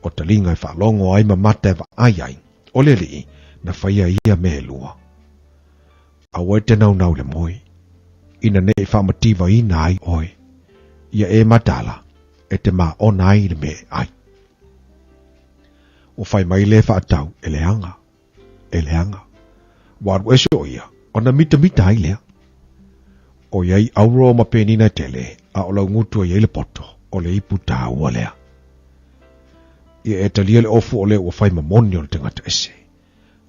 C: O taliga e faalogo ai ma mata e vaai ai, o le Alii na faia ia mea e lua. Aua e te naunau i le moe, ina ne i faamativaina ai oe, ia e mataala e te maona ai i le mea e ai. Ua fai mai le faatau, e leaga, e leaga. Ua alu ese o ia, ona mitamita ai lea. O iai auro ma penina e tele, a o laugutu e iai le poto, o le ipu taua lea. Ia e talia le ofu o le ua fai mamoni o le tagata ese.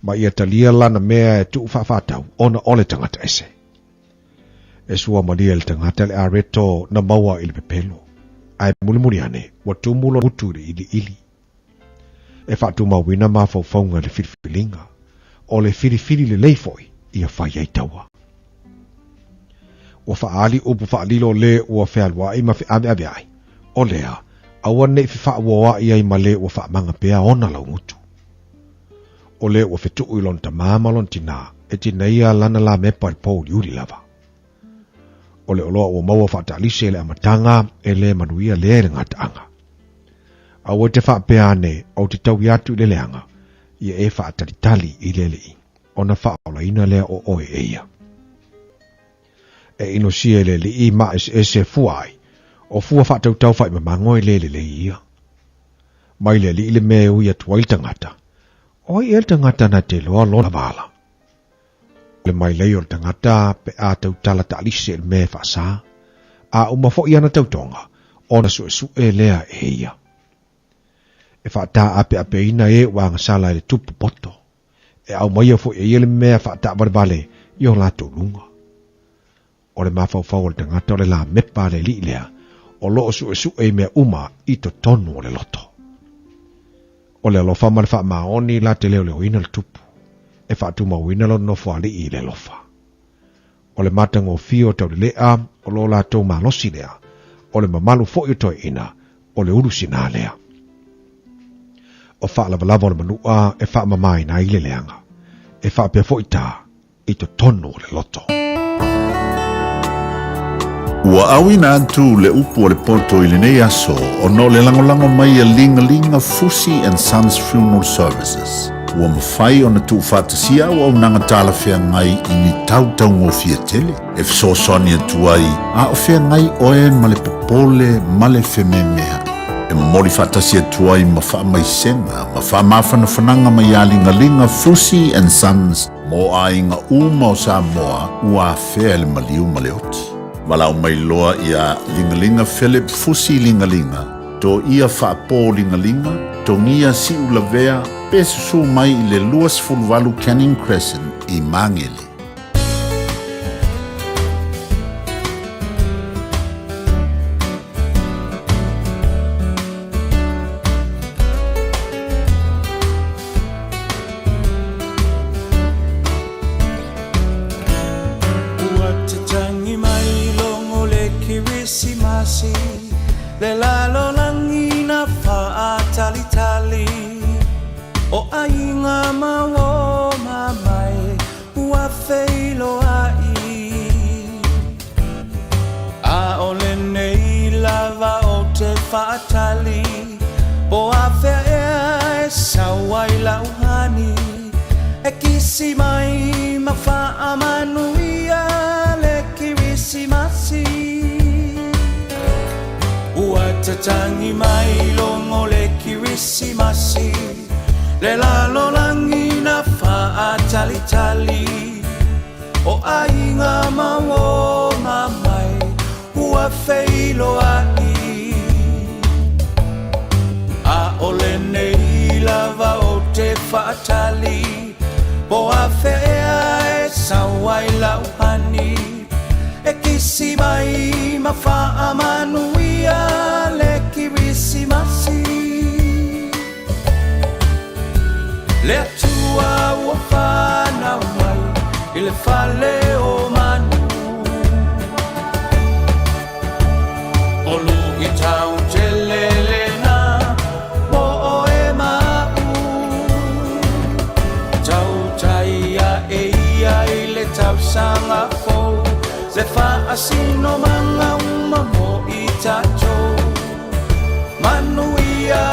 C: Ma ia talia lana mea e tuu faafaatau ona o le tagata ese. E sua malie le tagata le areto na maua i le pepelo, ae mulimuli ane ua tumu lona gutu i le iliili. E faatumauina mafaufauga i le filifiliga, o le filifili lelei foi ia fai ai taua. Ua faaali upu faalilo le ua fealuai ma feaveaveai, o lea, aua ne i fefaauoai ai ma le ua faamaga pea ona laugutu. O le ua fetuu i lona tamā ma lona tinā, e tineia lana lamepa i le pouliuli lava. O le oloa ua maua faataalise i le amataga e le manuia lea i le gataaga. Aua e te faapea ane ou te taui atu i le leaga, ia e faatalitali i le Alii, ona faaolaina lea o oe e ia. E inosia e le Alii ma eseese fua ai, o fua faatautau faimamago e le lelei ia. Mai le Alii le mea e ui atu ai le tagata, o ai ea le tagata na te iloa lona vala? O le mailei o le tagata pe a tautala taalise i le mea e faasa, a uma foi ana tautoga, ona suesue lea e ia. E faataapeapeina e ua agasala i le tupu poto, e aumaia foi e ia le mea faataavalevale i o latou luga. O le mafaufau o le tagata o le lamepa a le alii lea, o lo o suesue i mea uma i totonu o le loto. O le alofa ma le faamaoni la te leoleoina le tupu, e faatumauina lona nofoalii i le alofa. O le matagofie o taulelea o lo latou malosi lea, o le mamalu foi o toeaiina, o le ulu sinā lea. O faalavalava o le manua e faamamaina ai le leaga, e faapea foi tā i totonu o le loto.
L: Ua auina atu le upu a le poto i lenei aso ona o le lagolago mai a Ligalinga Fusi and Sons Funeral Services. Ua mafai ona tuufaatasia auaunaga talafeagai i ni tau taugofie tele e fesoasoani atu ai a o feagai oe ma le popole ma le fememea'i. E momoli faatasi atu ai ma faamaisega ma faamafanafanaga mai a Ligalinga Fusi and Sons Mo aiga uma o Samoa ua afea e le maliu ma le oti. Valaau mai loa ia Ligalinga Philip Fusi Ligalinga, to ia Faapō Ligalinga, Togia Siulavea pe susū mai i le 28 Canning Crescent i Magele.
O: Ua tatangi mai logo le Kerisimasi, Le lalolagi na faatalitali, O aiga ma o mamae ua feiloai. ʻAʻole nei lava o te faatali, Po afea ea e sau ai lau hani, E kisi mai ma faamanuia le Kerisimasi. Ua tatangi mai logo le Kerisimasi, Le lalolagi na faatalitali, O aiga ma o mamae ua feiloai. ʻAʻole nei lava o te faatali, Po afea ea e sau ai lau hani, E kisi mai ma faamanuia le Kerisimasi. Le Atua ua le fale o manu. O luʻitau tele lena mo oe ma aʻu. Tautai aʻe ia i le tausaga fou, le faasinomaga uma mo i tatou. Manuia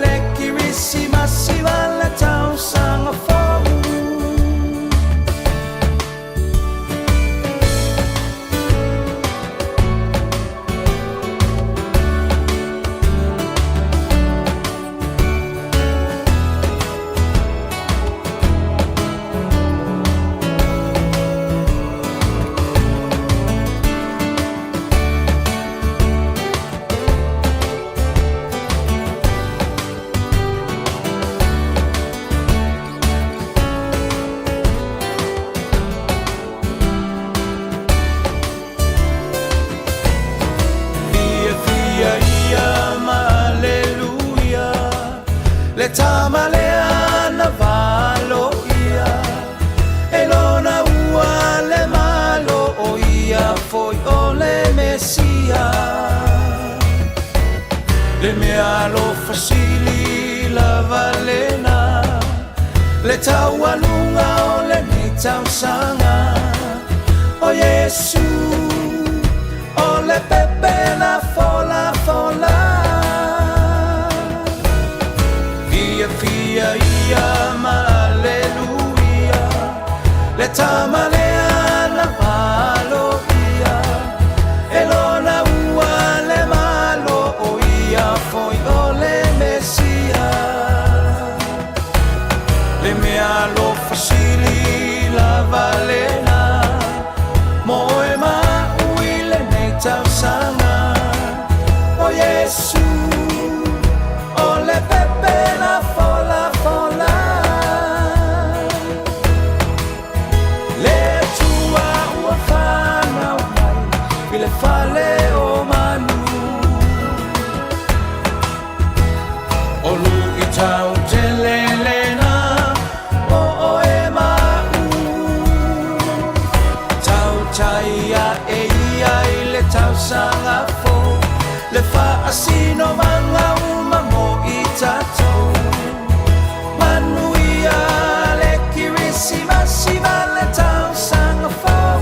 O: le Kerisimasi ma le tausaga fou. Fiafia ia ma Aleluia, le tama lea na valoia, e lona ua le malo o ia foi o le Mesia. Le mea alofa sili lava lena, le taualuga o lenei tausaga. O Iesu, o le pepe na folafola. Fiafia ia ma Aleluia, le tama lea na valoia, e lona ua le malo o ia foi o le Mesia. Le mea alofa sili lava lena, mo oe ma aʻu i lenei tausaga. O Iesu, o le pepe na folafola. Le Atua ua fanau mai i le fale o manu. O luʻitau tele lena mo oe ma aʻu. Tautai aʻe ia i le tausaga fou, le faasinomaga uma mo i tatou. Manuia le Kerisimasi ma le tausaga fou.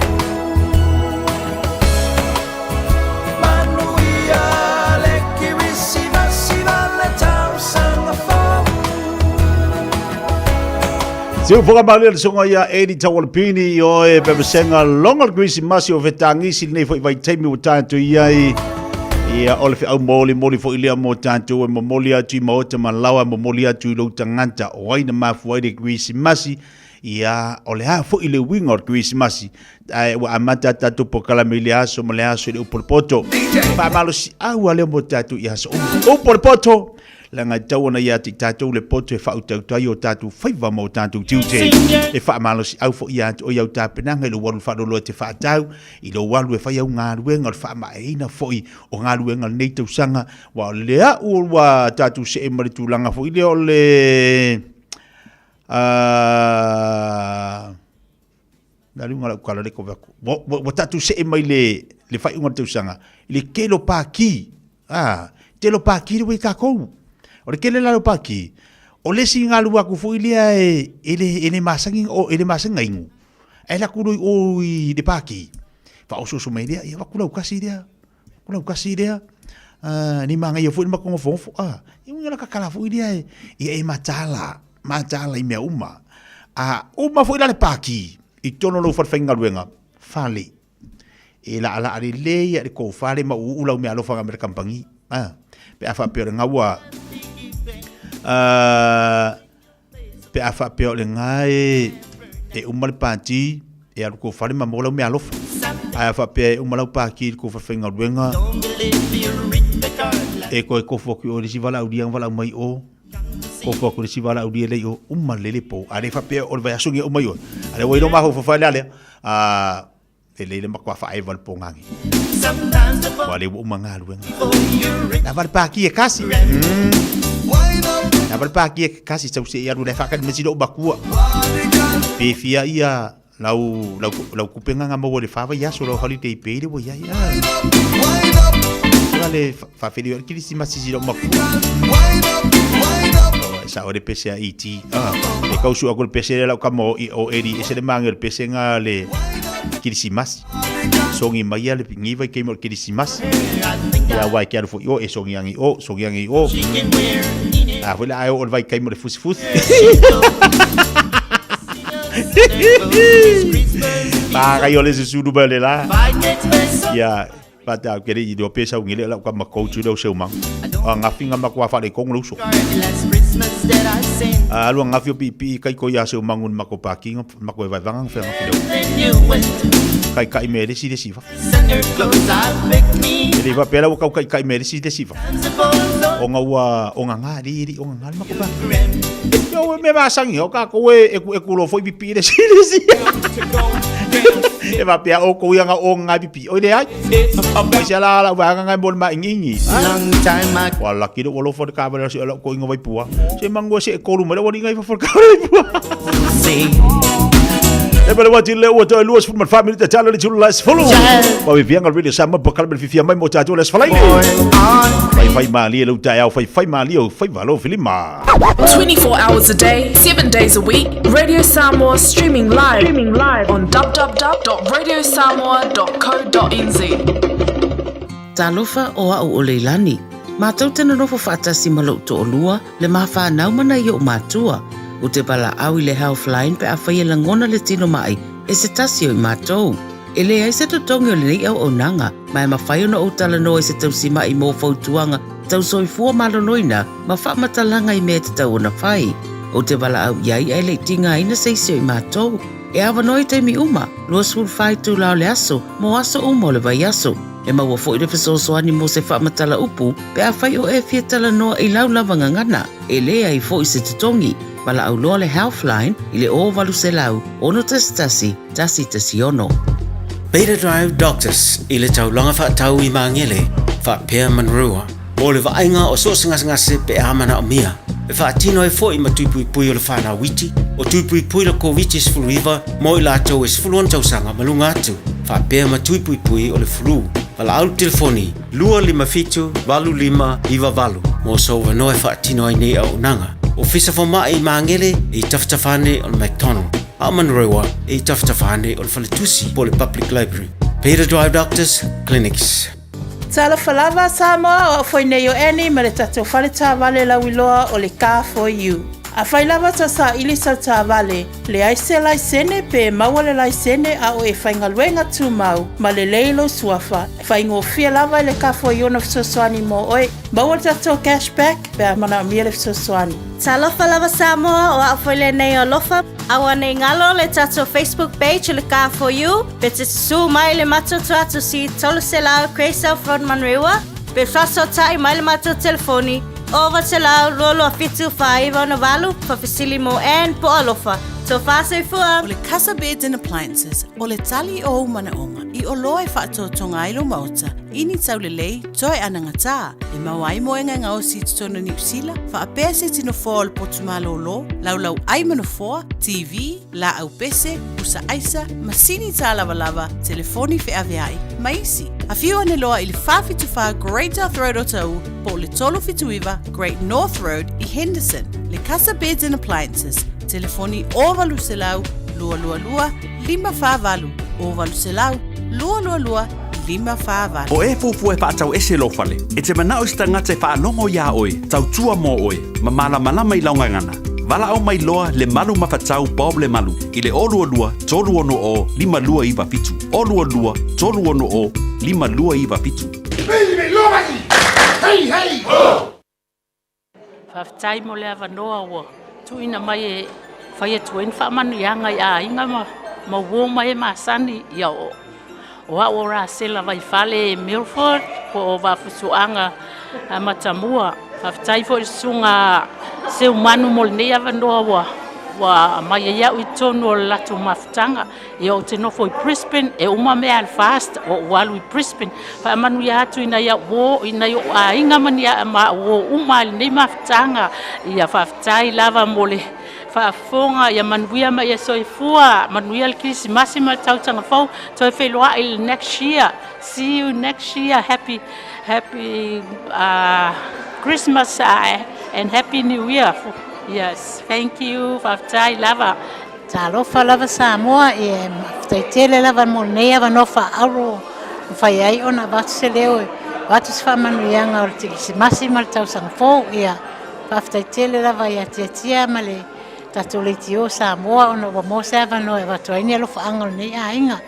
O: Manuia le Kerisimasi ma le tausaga fou.
K: Siu foka malia le songa ia Eddie Tawalapini i oe pepesenga longa le Kerisimasi o fetagisi lenei foi vaitaimi ua tatou i ai. Ia o le feau molimoli foi lea mo tatou e momoli atu i maota ma laoa e momoli atu i lou tagata o ai na mafua ai le Kerisimasi. Ia o le a foi le uiga o le Kerisimasi ae ua amata a tatou polokalame i le aso ma le aso i le upu o le poto. Faamalosiau a lea mo tatou i aso uma. Upu o le poto! Leaga e tatau ona ia te i tatou le poto e faautautau ai o tatou faiva ma o tatou tiute. E faamalosiau foi ia te oe i au tapenaga i lou alu faaloaloa e te faatau, i lou alu e fai au galuega o le faamaeaina foi o galuega o lenei tausaga, aua o lea ua tatou see ma le tulaga foi lea o le Na luga lau kala le kove aku. Ua, ua, ua tatou see mai le, le faaiuga o le tausaga, i le tele o pākī. Ah, tele o pākī le ua i takou. O le tele la o pākī, o le isi galu aku foi lea e, e le, e le masani, o, e le masani na inu. Ae la ku loi o i le pākī. Faaososo mai lea, ia vaku lau kasi lea. Vaku lau kasi lea. Ah, ni manaia foi le matou nofonofo. Ah, ia uiga la kakala foi lea e, ia e mataala. Mataala i mea uma. A uma foi la le pākī i totonu o lou falefaigaluega, fale. E laalaa lelei lava i le tou fale ma uuu lau meaalofa ma le kamupani. A, pe a faapea o lena ua, a, pe a faapea o lena e, e uma le pātī, e alu tou fale ma maua lau meaalofa. Ae a faapea e uma lau pātī i le tou falefaigaluega, e toe tofu atu i o i le isi valaaulia na valaau mai i o. Kofo atu le isi valaaulia lea i o, uma lelei le po. A le faapea o le vaiaso lenei e uma i oe. A lea ua iloa mafaufau fai lea lea. A, lelei le matua faaeva le pogagi. Ua lea ua uma galuega. Lava le paki e kasi. Lava le paki e kasi tau se i alu le whakani me silo matua. Pe fia ia Lau lau lau kupenga nga maua le fa vaiaso lau holiday pay le ua iai a. Ua le faafeli o le kilisimasi si lau makua. Sa o le pese a ET. Ah, e kausu aku le pese le lau kama o, o Eddie, ese le mange le pese nga le kilisimasi. Songi mai ia le ngiva i keimo le kilisimasi. Ia wai ke alu foi o, e songi angi o, songi angi o. A foi la ai o le vai keimo le fusi fusi. Pakai o le susulu ba le la. Ia, pata ke le i do pesa ngile la ka makou tu lo seu mang. A ngafi nga makwa fa le kong lo so. A lu ngafi pi pi kai ko ia seu mangun mako paki mako e vai vanga fe ngafi lo. Kai kai me le si le si fa. E le va pela ua kau kai kai me le si le si fa. O nga ua o nga nga ri ri o nga nga mako paki. Yo me va sangi o ka ko e e ku lo foi pipi le si le si. E va pea o ko ia nga o nga pipi. O le ai. Mai se la la va nga mo ma ingi. Wa la ki lo lo fo ka va si la ko inga vai pua. Se mango se ko lu me lo inga fo ka vai pua. E pele wati le ua toi luas fuma family te talo le tulu las fulu. Wa vi vianga really sa ma pokal bel fifia mai mo tato les falai. Fai fai mali le utai au fai fai mali au fai valo filima.
P: 24 hours a day, 7 days a week, Radio Samoa streaming live, streaming live on www.radiosamoa.co.nz.
Q: Talofa o a'u o Leilani. Matou te nonofo faatasi ma lo'u to'alua, le ma fanau ma nai o'u matua. Ou te valaau i le Healthline pe afai e lagona le tino ma'i e se tasi o i matou. E leai se totogi o lenei auaunaga, ma e mafai ona ou talanoa i se tausima'i mo fautuaga tau soifua maloloina ma faamatalaga i mea e tatau ona fai. Ou te valaau i ai ae le i tigaina se isi o i matou. E avanoa i taimi uma, 24 itula o le aso, mo aso uma o le vaiaso. E maua foi le fesoasoani mo se faamatala upu pe afai o e fia talanoa i lau lava gagana, e leai foi se totogi. Valaau loa le Healthline i le 0800 611 116.
S: Beta Drive Doctors i le taulaga faatau i Magele, faapea Manurewa, mo le vaaiga o so o se gasegase pe a manaomia. E faatino ai foi ma tuipuipui o le whanau iti, o tuipuipui le Koviti-19 mo i latou e 16 tausaga ma luga atu, faapea ma tuipuipui o le flu. Valaau le telefoni 257 8598 mo sou avanoa e faatino ai nei auaunaga. Ofisa Fomai i Magele e i tafatafa ane o le McDonald, a o Manurewa e i tafatafa ane o le Faletusi po o le Public Library. Beta Drive Doctors Clinics.
H: Talofa lava Samoa, o au foi nei o Annie ma le tatou fale taavale lauiloa o le Car For You. Afai lava ta saili sau taavale, leai se laisene pe maua le laisene a o e faigaluega tumau ma lelei lou suafa, faigofie lava i le Car For You ona fesoasoani mo oe. Maua le tatou cash back pe a manaomia le fesoasoani.
G: Talofa lava Samoa, o au foi lenei o Alofa. Aua nei galo le tatou Facebook page o le Car For You, pe te susu mai le matou tuatusi 300 Grey South Road Manurewa, pe faasootai mai le matou telefoni 0800 22 7 4968, faafesili mo Ann po o Alofa. Tofa soifua!
H: O le Casa Beds and Appliances, o le tali o ou manaoga i oloa e faatotoga ai lou maota i ni taulelei toe anagatā, e maua ai moega e gaosi i totonu o Niu Sila, faapea se tino foa o le potu malōlō, laulau ʻai ma nofoa, TV, lāʻau pese, pusa ʻaisa, masini tālavalava, telefoni feaveaʻi, ma isi. Afio ane loa i le 474 Great South Road Otahuhu po o le 379 Great North Road i Henderson. Le Casa Beds and Appliances, telefoni 0800 222 548, 0800 222 548.
T: O e fuafua e faatau ese lou fale, e te manao i se tagata e faalogo iā oe, tautua mo oe, ma malamalama i lau gagana. Valaau mai loa Lemalu Mafatau Bob Lemalu i le 022 360 5297, 022 360 5297.
R: Hey, hey, ho!
F: Faafetai mo le avanoa ua tuuina mai e fai atu ai ni faamanuiaga i aiga ma ma uo ma e masani. Ia o o au o Rasela Vaifale e Milford po o Vaafusuaga Matamua. Faafetai foi i le susuga Seumanu mo lenei avanoa ua ua aumai ai au i totonu o le latou mafutaga. Ia ou te nofo i Brisbane, e uma mea a le FAST, ua ou alu i Brisbane. Faamanuia atu i nai au uo, i nai ou aiga ma ni ma uo uma i lenei mafutaga. Ia faafetai lava mo le
B: Faafofoga ia manuia ma ia soifua, manuia le Kerisimasi ma le tausaga fou, toe feiloai i le next year. See you next year. Happy happy Christmas and happy New Year. Yes, thank you. Faafetai lava.
I: Talofa lava Samoa, ia faafetai tele lava mo lenei avanoa faaauro mafai ai ona avatu se leo e avatu se faamanuiaga o le Kerisimasi ma le tausaga fou. Ia faafetai tele lava ia Tiatia ma le tatou Leitio Samoa ona ua maua se avanoa e avatu ai ni alofaaga o lenei aiga.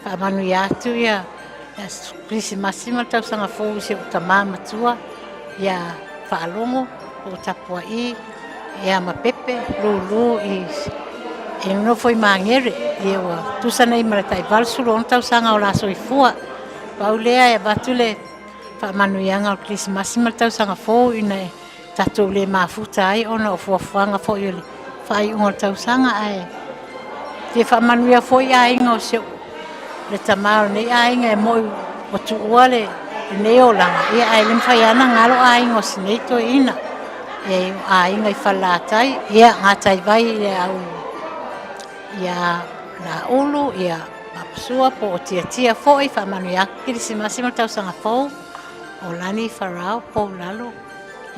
I: Faamanuia atu ia Kerisimasi ma le tausaga fou i si ou tamā matua ia Faalogo o lo o tapuai ia ma Pepe Lulu i e nonofo i Magere ia ua tusa nei ma le tai 86 tausaga o la soifua. Pau lea e avatu le faamanuiaga o le Kerisimasi ma le tausaga fou ina e tatou le mafuta ai ona o fuafuaga foi o le faaiuga o le tausaga ae fia faamanuia foi aiga o si ou le tama o lenei aiga e moi ua tuua le lenei olaga ia ae le mafai lava ona galo aiga o si nei toeaina e aiga i Falelatai ia gataivai i le au ia Laulu ia Mapasua po o Tiatia foi faamanuia atu Kerisimasi ma le tausaga fou o Lani Farao Poulalo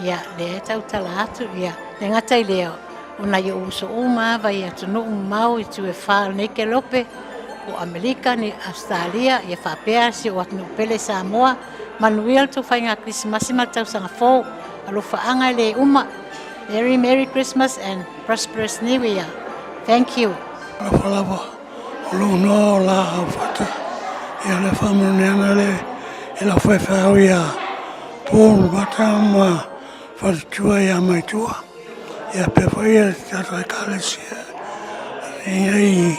I: Ia, lea e tautala atu, ia, le gata i lea, o nai ou uso uma lava i atunuu mamao i itu e fa o lenei kelope, o Amerika, ni Ausetalia, ia faapea si ou atunuu pele Samoa, manuia le tou faiga Kerisimasi ma le tausaga fou, alofaaga e le uma. Merry Merry Christmas and Prosperous New Year. Thank you.
J: Alofa lava o lou noa o la au fata ia le faamanuiaga le i lau faifeau ia Paul Mata ma Faletua ia Maitua ia pea foi ia tatou ekalesia ia i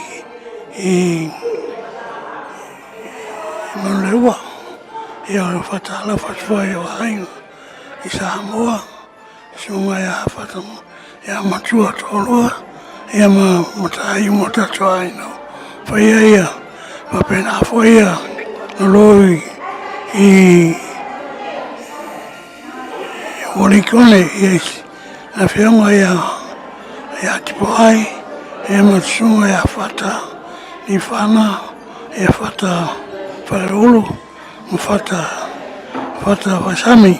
J: i Manuleua ia o le fatala fatua i o aiga i Samoa Susuga ia Fata ia Matua Toalua ia ma Matai ma tatou aiga faia ia faapena foi ia lolo i Ualikone ia le afioga ia ia Tipoai ia ma Susuga ia Fata Lifana ia Fata Faleulu ma Fata Fata Faisami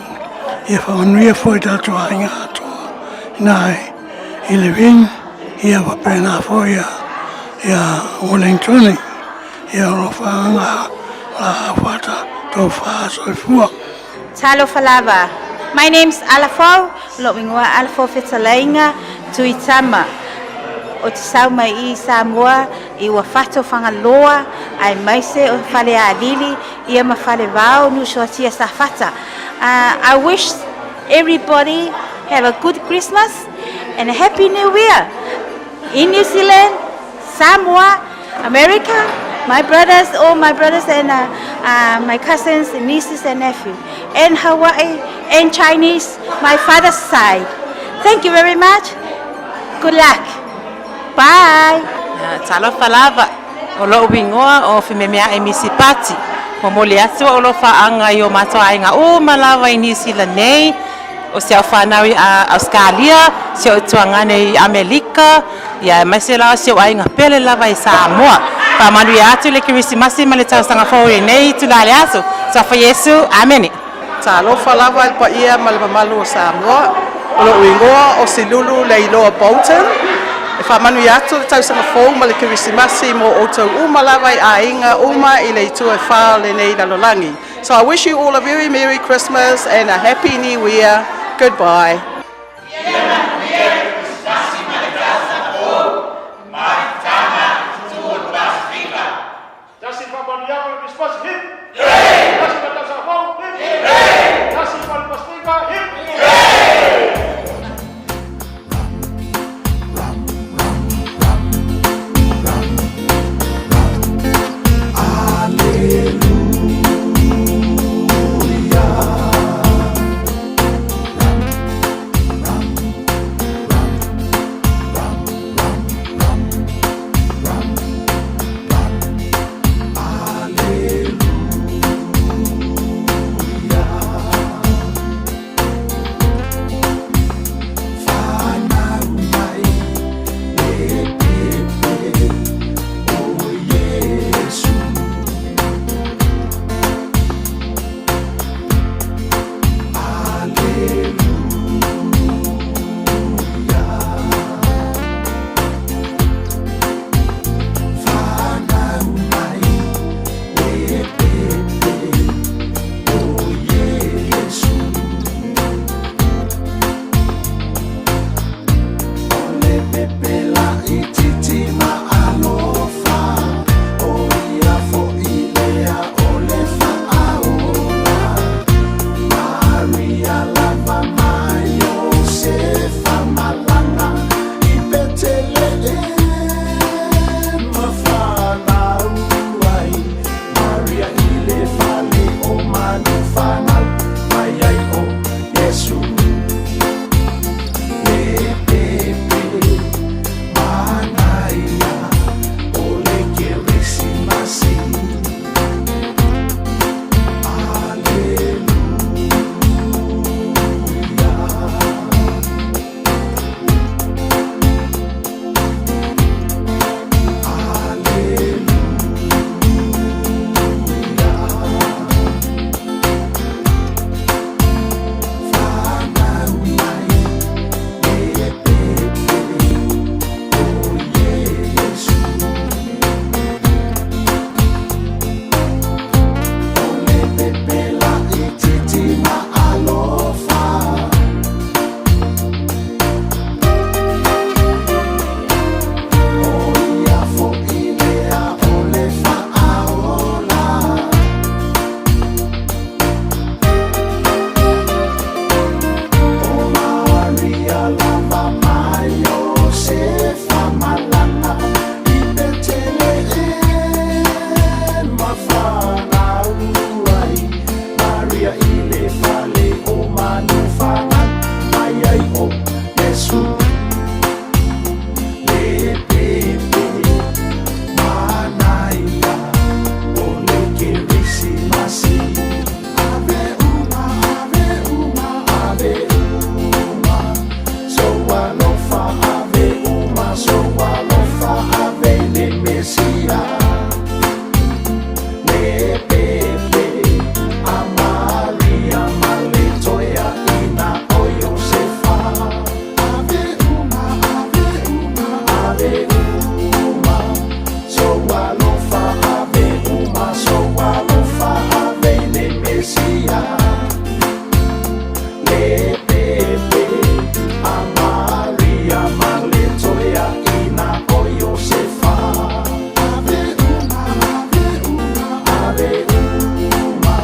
J: ia faamanuia foi tatou aiga atoa ina i Levin ia faapena foi ia ia Wellingtoni ia o lo whaanga la fata tō soifua.
V: Talofa lava. My name's Alafo, lou igoa Alafo Fetalaiga Tuitama. O te sau mai i Samoa i Uafato Fagaloa aemaise o Falealili ia ma Falevao Nuusuatia Safata. I wish everybody have a good Christmas and a happy new year in New Zealand, Samoa, America, my brothers, all my brothers and my cousins and nieces and nephews, and Hawaii and Chinese, my father's side. Thank you very much. Good luck. Bye.
Y: Talofa lava, o lou igoa o Fimemeaʻi Misipati. Momoli atu o lo faaga i o matou aiga uma lava i Niu Sila nei, o si au fanau i Ausetalia, si ou tuagane i Amelika, ia aemaise lava si ou aiga pele lava i Samoa. Faamanuia atu le Kerisimasi ma le tausaga fou i lenei itula le aso. Suafa Iesu, Amene.
Z: Talofa lava i le paia ma le mamalu o Samoa. O lou igoa o Silulu Leiloa Bolton. E faamanuia atu le tausaga fou ma le Kerisimasi mo outou uma lava i aiga uma i le itu e fa o lenei lalolagi. So I wish you all a very Merry Christmas and a Happy New Year. Goodbye.
M: Tasi faamanuiaga o le Kerisimasi, hip! Tasi ma le tausaga fou, hip! Tasi ma le Pasefika, hip!
O: Kerisimasi. Ave uma, ave uma, ave uma. So alofa, ave uma, so alofa, ave le Mesia. Le pepe, a Maria ma le toeaina o Iosefa. Ave uma, ave uma, ave uma. So alofa, ave uma, so alofa, ave le Mesia. Le pepe, a Maria ma le toeaina o Iosefa. Ave uma, ave uma, ave uma.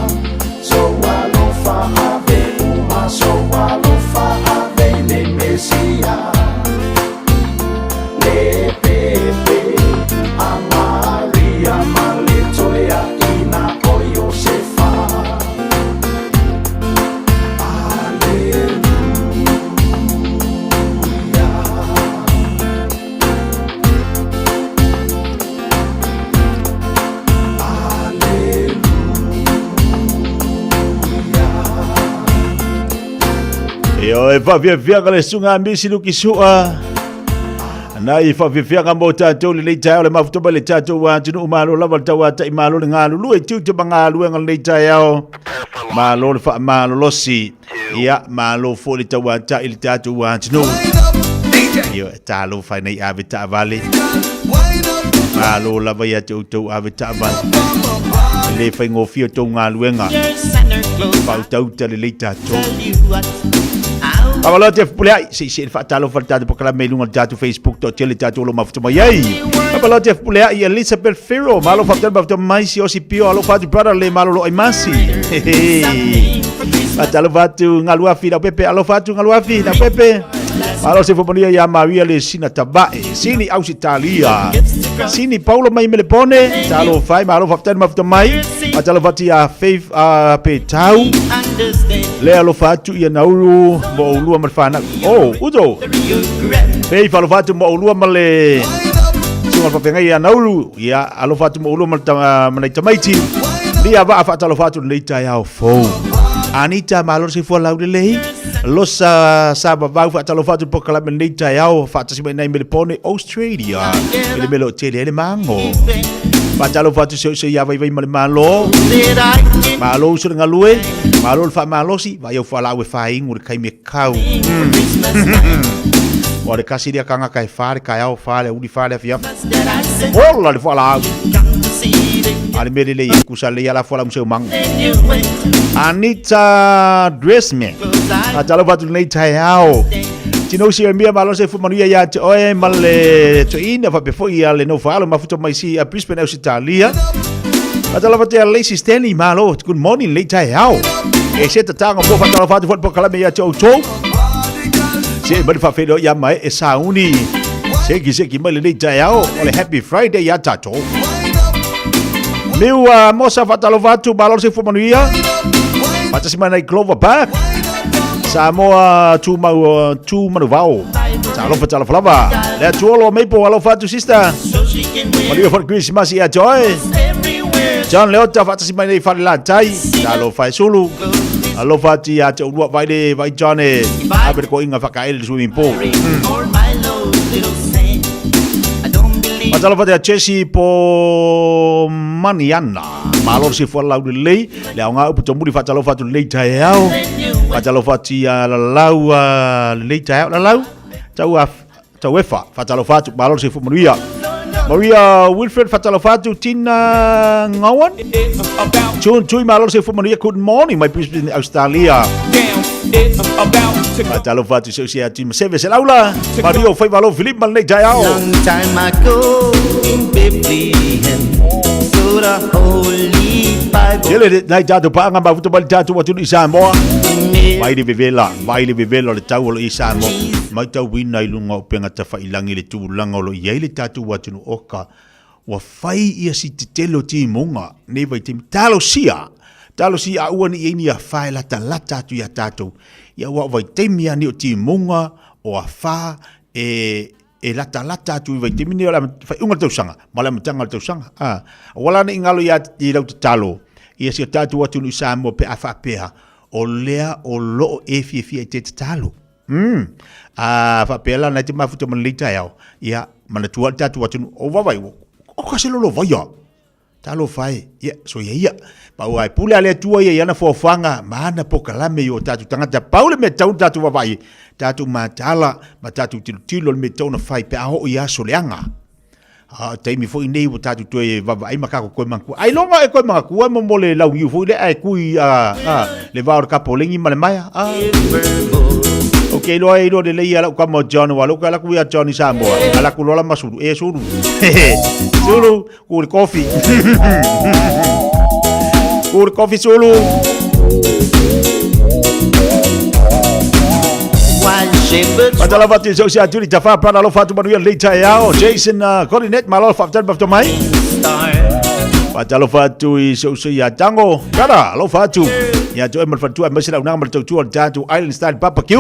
O: So alofa, ave uma, so alofa, ave le Mesia. Le pepe, a Maria ma le toeaina o Iosefa.
K: Io e faafiafiaga le susuga a Misi Luki Sua. Nai faafiafiaga mo tatou lenei taeao le mafuta mai le tatou atunuu malo lava le tauata'i malo le galulue i tiute ma galuega lenei taeao. Malo le faamalolosi. Ia, malo foi le tauata'i le tatou atunuu. Io e talofa ai nei ave taavale. Malo lava ia te outou ave taavale. E le faigofie o tou galuega. Faautauta lelei tatou. Faamalo atu e Fepuleai, se i see le faatalofa i le tatou polokalame i luga o le tatou Facebook toatele tatou o lo o mafuta mai ai. Faamalo atu e Fepuleai, Elizabeth Farrell, malo faafetai le mafuta mai Siaosi Pio, alofa atu brother le malolo ai masi. Faatalofa atu Galuafi Leaupepe, alofa atu Galuafi Leaupepe. Malo se fomania ia Maria le sina tavae, sini Ausitalia. Sini Paulo mai Melepone, talofa ai, malo faafetai le mafuta mai. Faatalofa atu ia Faith Petau. Le alofa atu ia Nauru mo oulua ma le fanau. Oh, uto. Faith alofa atu mo oulua ma le susuga faafeagai ia Nauru. Ia alofa atu mo oulua ma le ma nai tamaiti. Lia vaa faatalofa atu lenei taeao fou. Anita malo le soifua laulelei. Losa sa vavau faatalofa atu polokalame lenei taeao faatasi mai nai Melepone Australia. I le mea o tele ai le mago. Faatalofa atu se oso ia vaivai ma le malo. Malo uso le galue, malo le faamalosi, vaai au fualaau e faaigu le taimi e kau. Ua le kasi lea kangaka e fa le taeao, fa le aoauli, fa le afiafi. Ola le fualaau. A le mea lelei e kusa lelei ala fualaau ma seu mago. Anita Dressman. Faatalofa atu lenei taeao. Tino si mia malo se fu manuia ia te oe ma le toeina faapea foi ia le nofo alo mafuta mai si a Brisbane Ausitalia. Faatalofa atu ia Lacey Stanley malo. Good morning lenei taeao. E se tatanga mo faatalofa atu foi le polokalame ia te outou. Se mai le faafeiloai ia mae e sauni. Seki seki mai lenei taeao o le Happy Friday ia tatou. Miu a Mosa faatalofa atu malo le soifua manuia. Faatasi mai nai Clover Park. Samoa tumau tu manuvao. Talofa talofa lava. Le atuolo Maple alofa atu sister. Manuia foi le Christmas ia te oe. John Leota faatasi mai nei fale latai. Talofa e sulu. Alofa atu ia te ulua vai le vai John e. Ave le koinga whakaele le swimming pool. Faatalofa atu ia Jesse po Maniana. Malo le soifua laulelei. Le aoga upu tomuli faatalofa atu lenei taeao. Faatalofa atu ia Lalau lenei taeao. Lalau, tau a tau efa. Faatalofa atu, malo le soifua manuia. Maria Wilfred faatalofa atu, Tina Ngawan. Tune tui malo le soifua manuia. Good morning my Brisbane Australia. Faatalofa atu se usi atu Maseve se laula. Maria fai malo Philip ma lenei taeao.
W: Long time ago in Bethlehem, so the Holy Bible.
K: Tele le nai tatou paanga mafuta mai le tatou atunuu i Samoa. Vai le vevela, vai le vevela o le tau o lo i Samoa. Matauina i luga o upega tafailangi le tulaga o lo o i ai le tatou atunuu oka. Ua fai ia si tetele o timuga nei vaitaimi. Talosia! Talosia aua ne i ai ni afa e latalata atu ia tatou. Ia aua o vaitaimi lava nei o timuga, o afa e e latalata atu i vaitaimi nei o le faaiuga o le tausaga ma le amataga o le tausaga. Aua la ne i galo ia i lau tatalo. Ia si o tatou atunuu i Samoa pe a faapea o lea o loo e fiafia i te tatalo. A faapea la na te mafuta ma lenei taeao, ia manatua le tatou atunuu o vavai o ka se lolo vaia. Talofa e, ia, soia ia. Pau ai pule a le Atua ia i ana foafoaga ma ana polokalame i o tatou tagata. Pau le mea tatau ona tatou vaavaai ai, tatou mataala ma tatou tilotilo i le mea e tatau ona fai pe a oo i aso leaga. A o taimi foi nei ua tatou toe vaavaai ma tatou toe manatua. Ailoga e toe manatua mo mo le launiu foi lea ae tui a, a, le va o le kapolegi ma le maea. A. Ok, iloa e iloa lelei ia lau tama o John, ua lou alaku ia John i Samoa, alaku loa la ma sulu, e sulu. Sulu, Ku le kofi. Ku le kofi sulu. Fatalofa atu i sou sia tuli tafa pana alofa atu manuia lenei taeao. Jason Colinet, malo faafetai le mai. Fatalofa atu i sou sia Tango. Kara, alofa atu. Ia toe ma le faletua aemaise le aunaga ma le tautua o le tatou Island Style Barbecue.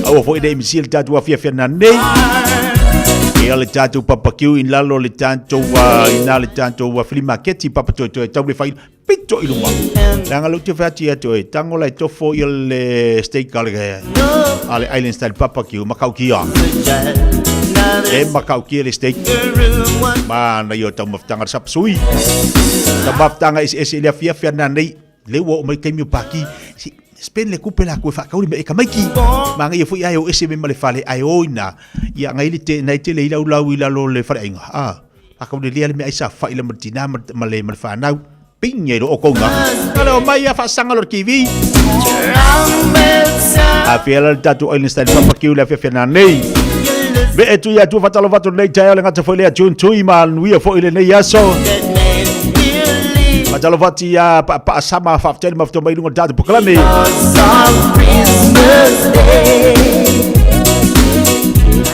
K: Aua foi le misia le tatou afiafi nei. Ia le tatou barbecue i lalo le tatou ina le tatou flea market i Papatoetoe tau le fai pito i luga. Leaga lou te fai atu ia toe tango la e tofo ia le steak a le Island Style Barbecue makaukia. E makaukia le steak. Ma na ia taumafataga le sapasui. Taumafataga eseese i le afiafi ana nei. Le ua oo mai taimi o paki, si spend le kupe la koe whakauri me e kamaiki. Ma ngai foi ai o ese me ma le fale ai o ina. Ia ngai le te nai te le ila ulau i lalo le fale ainga. Ah, whakauri le le me aisa whai le martina ma le ma le whanau. Ping e ro o kounga. Kale o mai a whaasanga lo TV. A fiela le tatu oilin style papa kiu le afia na nei. Me e tui atu whatalo watu nei tae o le ngata foi lea June tui ma nuia foi le nei aso. Whatalo wati a pa pa sama whafteli mafto mai lunga tatu pokalame.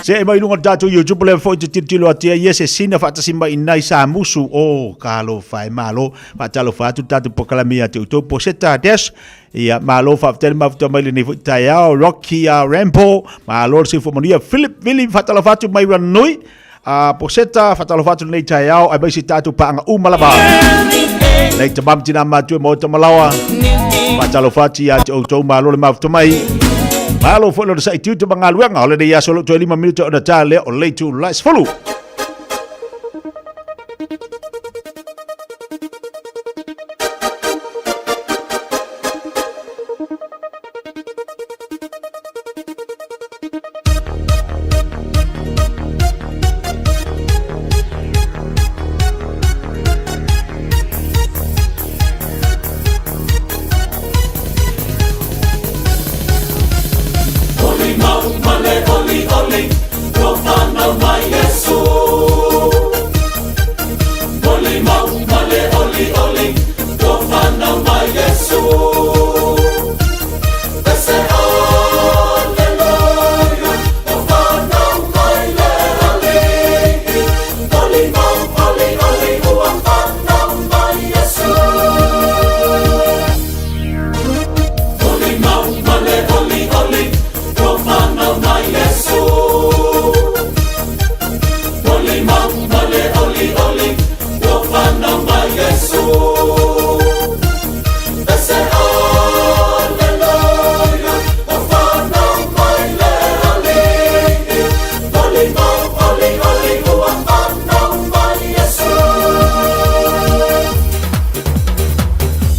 K: Se e mai lunga tatu YouTube le foi te tilotilo atia ia se sina whaatasi mai nai sa musu o kalo whae malo whaatalo whaatu tatu pokalame ia te utou poseta dash Ia, malo faafetai le mafuta mai lenei foi taeao. Rocky Rambo, malo le soifua manuia. Philip Vili, faatalofa atu mai Ranui. Poseta, faatalofa atu lenei taeao. Aemaise tatou paaga uma lava. Nei tama ma tina matua e maota malaoa. Faatalofa atu ia te outou, malo le mafuta mai. Malo foi lona sai tiute ma galuega. O lenei aso o loo toe 5 minute ona ta lea o le itula e 10.
O: Oli mau ma le oli oli, ua whanau mai Iesu. Oli mau ma le oli oli, ua whanau mai Iesu. They say hallelujah, ua whanau mai le Alii. Oli mau oli oli, ua whanau mai Iesu. Oli mau ma le oli oli, ua whanau mai Iesu. Oli mau ma le oli oli, ua whanau mai Iesu. They say hallelujah, ua whanau mai le Alii. Oli mau oli oli, ua whanau mai Iesu.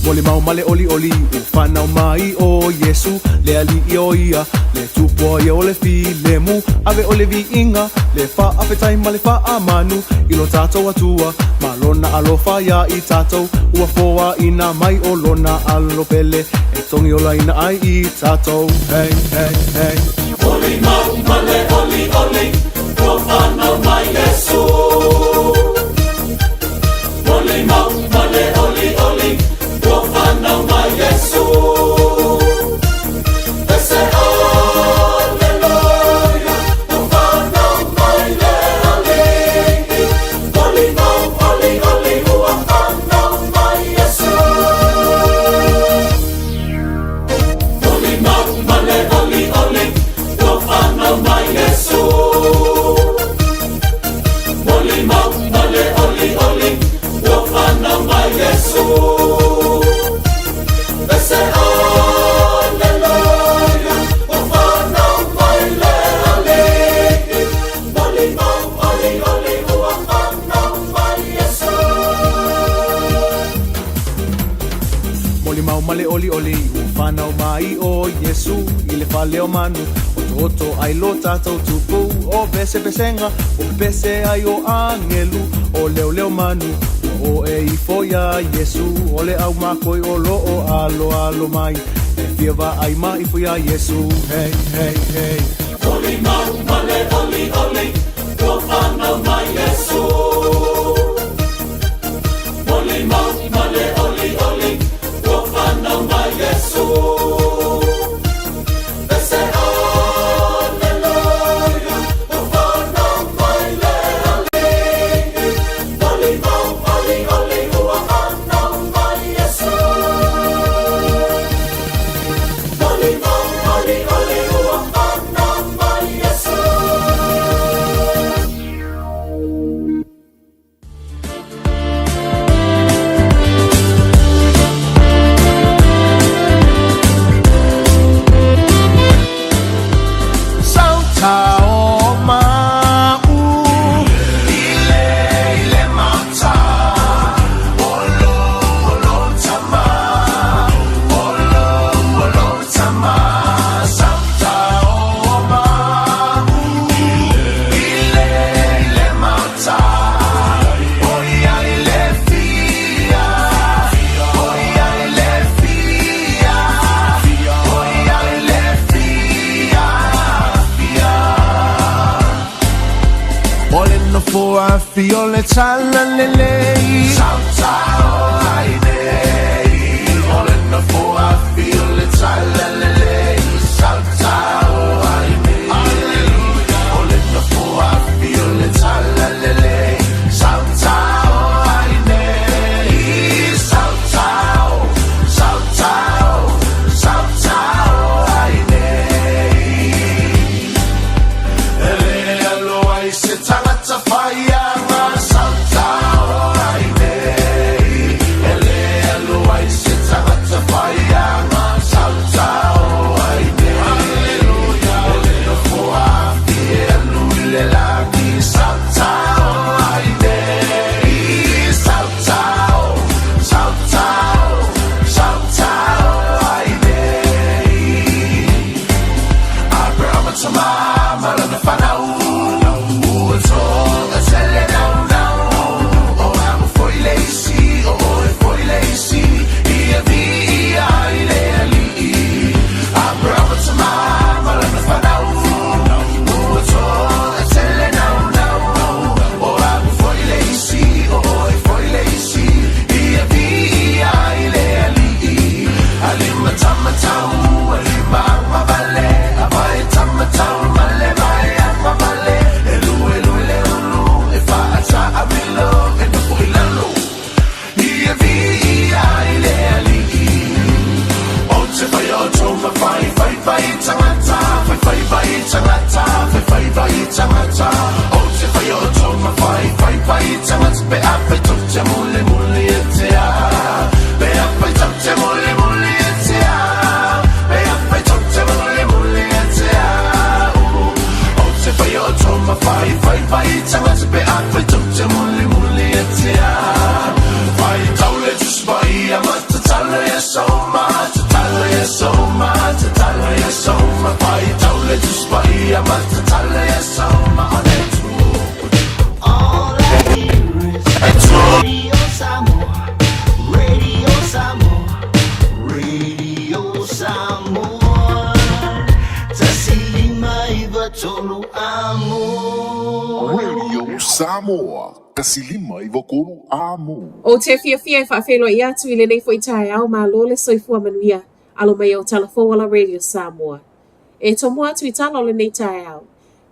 A: Molimau ma le olioli, ua whanau mai o Iesu, le alii o ia, le tupua ia o le filemu, ave o le viiga, le faafetai ma le faamanu, i lo tatou Atua, ma lona alofa ia i tatou, ua foaina mai o lona alo pele, e togiolaina ai i tatou. Hey, hey, hey.
O: Oli mau ma le oli oli, ua whanau mai Iesu. Oli mau ma le oli oli, ua whanau mai Iesu. They say hallelujah, ua whanau mai le Alii. Oli mau oli oli, ua whanau mai Iesu. Oli mau ma le oli oli, ua whanau mai Iesu. Oli
A: Molimau ma le olioli ua fanau mai ʻo Iesū i le fale o manu Otooto ai lo tatou tupu O pesepesega ua pepese ai o agelu O leoleo manu ua o e ifo iā Iesū O le ʻaumakua o loo aloalo mai E fia vaai ma ifo iā Iesū Hey, hey, hey
O: Molimau ma le olioli ua fanau mai Iesu. Molimau ma le olioli ua fanau mai Iesu. Pese Aleluia, ua fanau mai le Alii. Molimau olioli ua fanau mai Iesu. Molimau olioli ua fanau mai Iesu.
W: Sauta o ma'u Ile ile mata Olo olo tama Olo olo tama Sauta o ma'u Ile ile mata Oia ile fia Oia ile fia Oia ile fia Fia O le nofo afi o le talalelei Sauta o ai nei O le nofo afi o le talalelei Sauta o ai nei Hallelujah O le nofo afi o le talalelei Sauta o ai nei Sauta o, sauta o, sauta o ai nei E le aloa i se tagata faiaga Sauta o ai nei E le aloa i se tagata faiaga Sauta o ai nei Hallelujah O le nofo afi e alu i le lagi Sauta o ai nei Sauta o, sauta o, sauta o ai nei Aperahama tama ma lana fanau Ua toga tele naunau O a'u foi le isi o oe foi le isi Ia viia ai le Alii Aperahama tama ma lana fanau Ua toga tele naunau O a'u foi le isi o oe foi le isi Ia viia ai le Alii Alimatamatau, alimaagavale Avae tamatau ma le vae agavale E lue lue le ulu e faataamilo E nofo i lalo Ia viia ai le Alii O te whai o tōma whai whai whai tangata Whai whai whai tangata Whai whai whai tangata O te whai o tōma whai whai whai tangata Pe a whai tau te mule mule e te a Pe a whai tau te mule mule e te a Pe a whai tau te mule mule e te a O te whai o tōma whai whai whai tangata Pe a whai tau te mule mule e te a Whai tau le tuspai a matatalo ia soma Tatalo ia soma, tatalo ia soma Whai tau le tuspai a matatalo ia soma O le tu
O: All I hear is Radio Samoa, Radio Samoa, Radio Samoa. 159 amo.
C: Radio Samoa, 159 amo.
P: Ou te fiafia e faafeiloai atu i lenei foi taeao, malo le soifua manuia, alo mai o tala fou ala Radio Samoa. E tomo atu i tala o lenei taeao.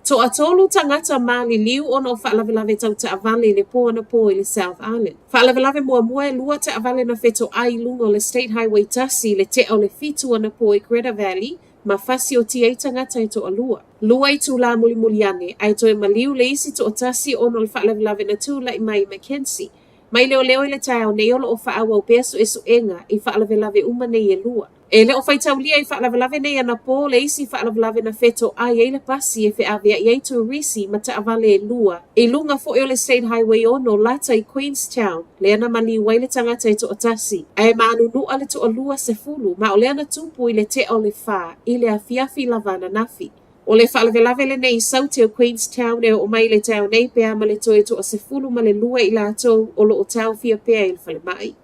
P: Toatolu tagata maliliu ona o faalavelave tau taavale i le po anapo i le South Island. Faalavelave muamua e lua taavale na fetoai i luga o le State Highway 1 i le tea o le 7 anapo i Greta Valley ma fasiotia ai tagata e toalua. Lua itulā mulimuli ane, ae toe maliu le isi toatasi ona o le faalavelave na tulai mai i Mackenzie. Mai leoleo i le taeao nei o lo o faaauau pea suesuega i faalavelave uma nei e lua. E le o faitaulia i faalavelave nei anapō le isi faalavelave na fetoai ai le pasi e feaveai ai turisi ma taavale e lua i luga foi o le State Highway 6 lata i Queenstown lea na maliu ai le tagata e toatasi ae manunu'a le toalua sefulu ma o lea na tupu i le tea o le fa i le afiafi lava ananafi. O le faalavelave lenei i Saute o Queenstown e oo mai i le taeao nei pe a ma le toe toasefulu ma le lua i latou o lo o taofia pea i le falemai.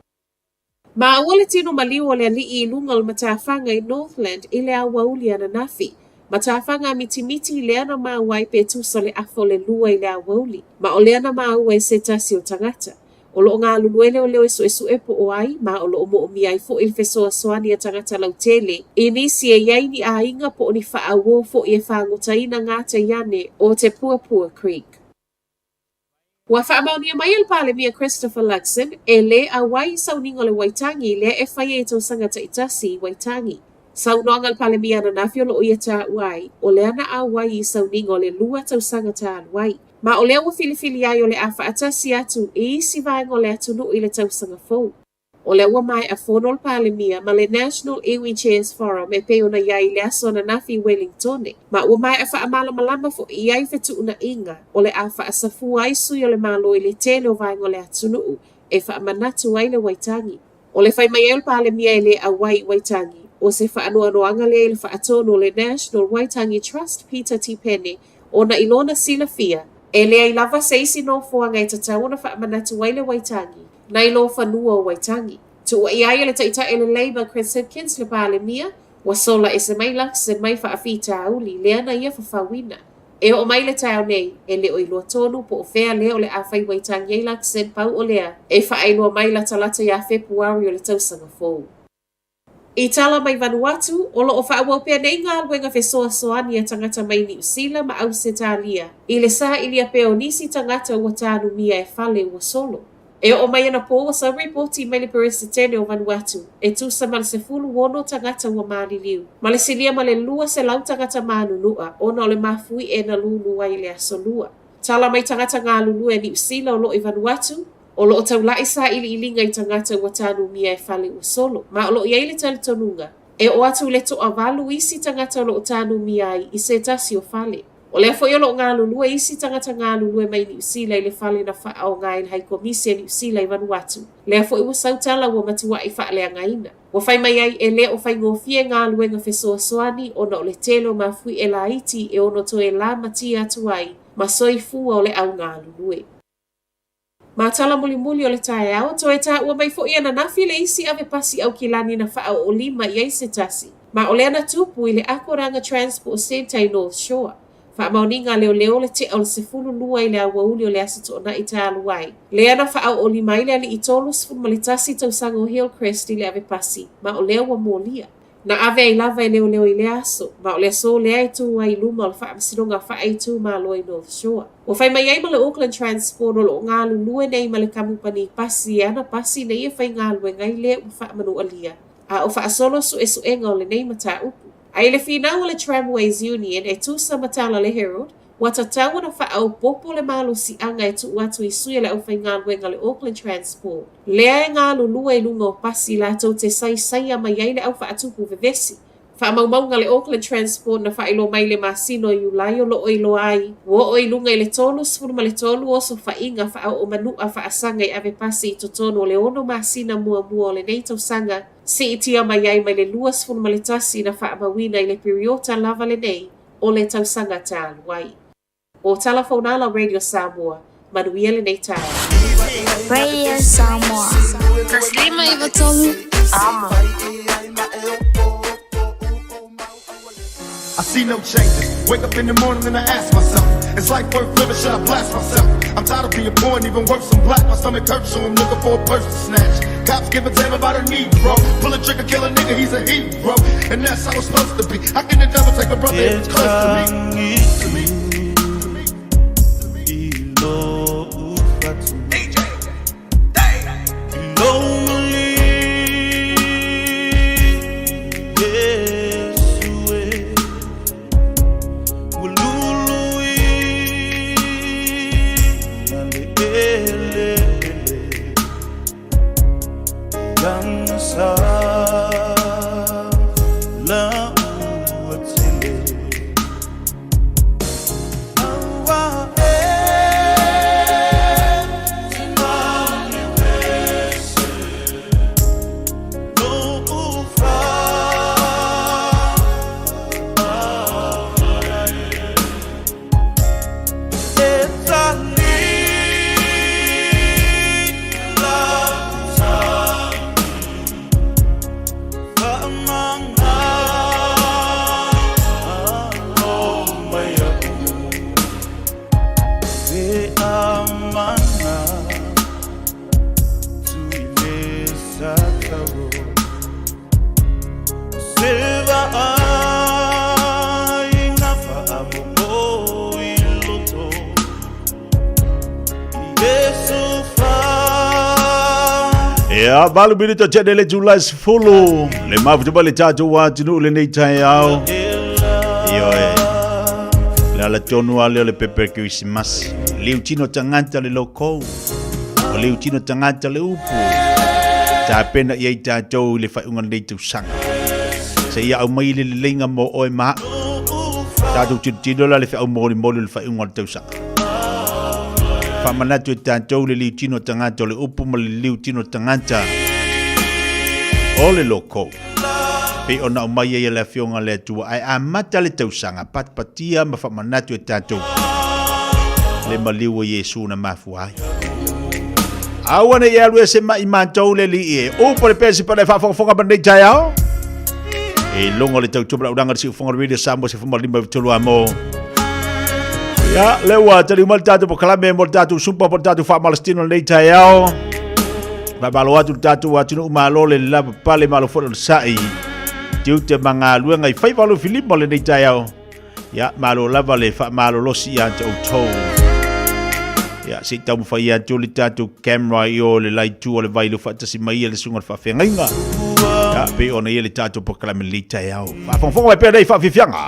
P: Maua le tino maliu o le alii i luga o le matafaga i Northland i le aoauli ananafi. Matafaga a mitimiti lea na maua ai pe tusa o le afa o le lua i le aoauli, ma o lea na maua e se tasi o tagata. O lo o galulue leoleo e suesue po o ai, ma o lo o moomia ai foi le fesoasoani a tagata lautele i nisi e i ai ni aiga po o ni faauo foi e fagotaina gatai ane o Te Puapua Creek. Ua faamaonia mai e le Palemia Christopher Luxon e lē auai i sauniga o le Waitangi lea e faia i tausaga taitasi i Waitangi. Saunoaga a le Palemia ananafi o lo o ia taua ai, o lea na auai i sauniga o le lua tausaga talu ai. Ma o lea ua filifili ai o le a faatasi atu i isi vaega o le atunuu i le tausaga fou. O lea ua maea fono le Palemia ma le National Iwi Chairs Forum e pei ona i ai i le aso ananafi i Welingtone, ma ua maea faamalamalama foi i ai fetuunaiga o le a faasafua ai sui o le Malo i le tele o vaega o le atunuu e faamanatu ai le Waitangi. O le fai mai ai o le Palemia e lē auai i Waitangi, o se faanoanoaga lea i le faatonu o le National Waitangi Trust Peter Tipene ona i lona silafia, e leai lava se isi nofoaga e tatau ona faamanatu ai le Waitangi nai lo fanua o Waitangi. Tuuaia ai e le Taitai o le Labour Chris Hipkins le Palemia, ua sola ese mai Luxon mai faafitauli lea na ia fafauina. E oo mai le taeao nei, e le o iloa tonu po o fea lea o le a fai Waitangi ai Luxon pau o lea e faailoa mai latalata iā Fepuari o le tausaga fou. I tala mai Vanuatu, o lo o faaauau pea nei galuega fesoasoani a tagata mai Niu Sila ma Ausetalia i le sailia pea o nisi tagata ua tanumia e fale ua solo. E oo mai anapō ua sau ripoti mai le Peresetene o Vanuatu e tusa ma le 16 tagata ua maliliu, ma le silia ma le 200 tagata manunu'a ona o le mafuie na lūlū ai i le aso Lua. Tala mai tagata galulue a Niu Sila o lo o i Vanuatu, O lo o taula'i sailiiliga i tagata ua tanumia e fale ua solo, ma o lo o i ai le talitonuga, e oo atu i le toavalu isi tagata o lo o tanumia ai i se tasi o fale. O lea foi o lo o galulue isi tagata galulue mai Niu Sila i le fale na faaaoga e le Haikomisi a Niu Sila i Vanuatu, lea foi ua sau tala ua matua'i faaleagaina. Ua fai mai ai e le o faigofie galuega fesoasoani ona o le tele o mafuie laiti e ono toe lamatia atu ai ma soifua o le au galulue. Ma tala mulimuli o le taeao, toe taua mai foi ananafi le isi ave pasi Aukilani na faaoolima i ai se tasi, ma o lea na tupu i le Akoranga Transport Centre i North Shore. Faamaoniga a leoleo le tea o le 12 i le aoauli o le Aso Toonai talu ai, lea na faaoolima ai le alii 31 tausaga o Hillcrest i le ave pasi, ma o lea ua molia. Na ave ai lava e leoleo i lea aso, ma o le aso lea e tū ai i luma o le Faamasinoga Faa-Itumalo i North Shore. Ua fai mai ai ma le Auckland Transport o lo o galulue nei ma le kamupani pasi e ana pasi ina ia faigaluega ai lea ua faamanualia, a o faasolo suesuega o lenei mataupu. A i le finau o le Tramways Union e tusa ma tala le Herald, Ua tatau ona faaopoopo le malosiaga e tuu atu i sui o le aufaigaluega o le Auckland Transport, lea e galulue i luga o pasi latou te saisaia mai ai le au faatupu vevesi. Faamaumauga a le Auckland Transport na faailoa mai i le masina o Iulai o lo o iloa ai ua oo i luga i le 33 osofaiga faaoo manu'a faasaga i ave pasi i totonu o le ono masina muamua o lenei tausaga, siitia mai ai mai le 21 na faamauina i le piriota lava lenei o le tausaga talu ai. O Tala Fonala Radio Samoa, manuia lenei taeao.
D: Radio Samoa. 153 Amo.
E: I see no changes. Wake up in the morning and I ask myself, is life worth living? Should I blast myself? I'm tired of being poor and even worse, I'm black. My stomach hurts, so I'm looking for a purse to snatch. Cops give a damn about a Negro. Pull a trigger, kill a nigga, he's a hero. And that's how it's supposed to be. How can the devil take a brother if it's close to me? To me.
O: Se vaai ngā whaamomo i loto Iesu wha
K: Ia, valu minute tene le itula e 10, le mafuta mai le tatou atunuu lenei taeao. Ioe. Le ala tonu lava lea o le pepe o le Kerisimasi. Liutino tagata le lokou. O liutino tagata le upu. Tapena i ai tatou i le faaiuga o lenei tausaga. Seia aumai le leleiga mo oe ma a'u. Tatou tilotilo la le feau molimoli o le faaiuga o le tausaga. Faamanatu e tatou le liutino tagata o le upu ma le liutino tagata o le lokou. Pei ona aumai ai e le Afioga a le Atua, ae amata le tausaga, patipatia ma faamanatu e tatou le maliu o Iesu na mafua ai. Aua ne i alu ese mai matou le alii e. Upu a le pesi pana e faafogafoga ma lenei taeao. E logo le tautua ma laulaga le siufoga o le Radio Samoa se fuma lima i tolu a mo. Ia, le ua tali mai le tatou pokalame mo le tatou supa mo le tatou faamalositino lenei taeao. Faamalo atu le tatou atunuu malo le lava pale malo foi o le sa'i. Tiute ma galuega i faiva o le filima lenei taeao. Ia, malo lava le faamalolosi ia te outou. Ia, se i taumafai atu le tatou camera i o le laitu o le vai le faatasi mai ia le susuga i le faafeagaiga. Ia, pei ona ia le tatou polokalame lenei taeao. Faafogafoga mai pea nei faafiafiaga.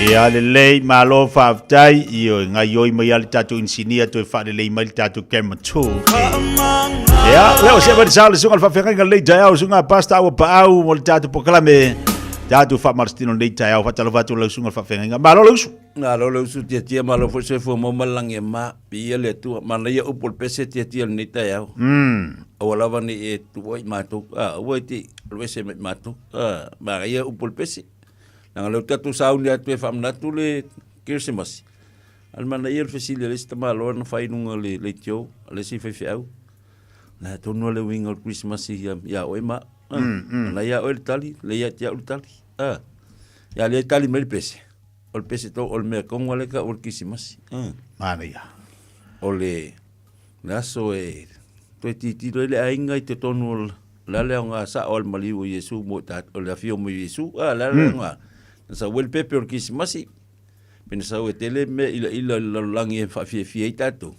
K: Ia lelei, malo faafetai, ioe, gaioi mai lava le tatou inisinia toe faalelei mai le tatou camera 2. Ia, lea ua se'e mai le sa o le susuga i le faafeagaiga lenei taeao, susuga Pastor Aua Paau mo le tatou polokalame, tatou faamalositino lenei taeao. Faatalofa atu i lau susuga i le faafeagaiga. Malo le usu.
L: Malo le usu tiatia, malo foi soifua maua ma le lagi e ma. Viia le Atua. Manaia upu o le pese tiatia i lenei taeao. Aua lava ne i e tuua i matou, a, aua e te alu ese mai matou. A, manaia upu o le pese. Leaga o lea ua tatou sauni atu e faamanatu le Kerisimasi, a o le manaia o le fesili a le isi tamaloa na fai i luga o le leitio a le isi faifeau, O le a tonu lava le uiga o le Kerisimasi ia oe ma au? A, o la e ia oe le tali, o lea ia te au le tali. A, ia lea e tali mai le pese, o le pese tonu, o le mea tonu lava lea e tau o le Kerisimasi. A.
K: Manaia.
L: O le aso e toe tilotilo ai le aiga i totonu o le a le aoga sao a le maliu o Iesu mo i tatou, o le afio mai o Iesu, a, o le a le aoga? Na sau ai le pepe o le Kerisimasi, pe na sau e tele mea ilaila o le lalolagi e faafiafia ai tatou,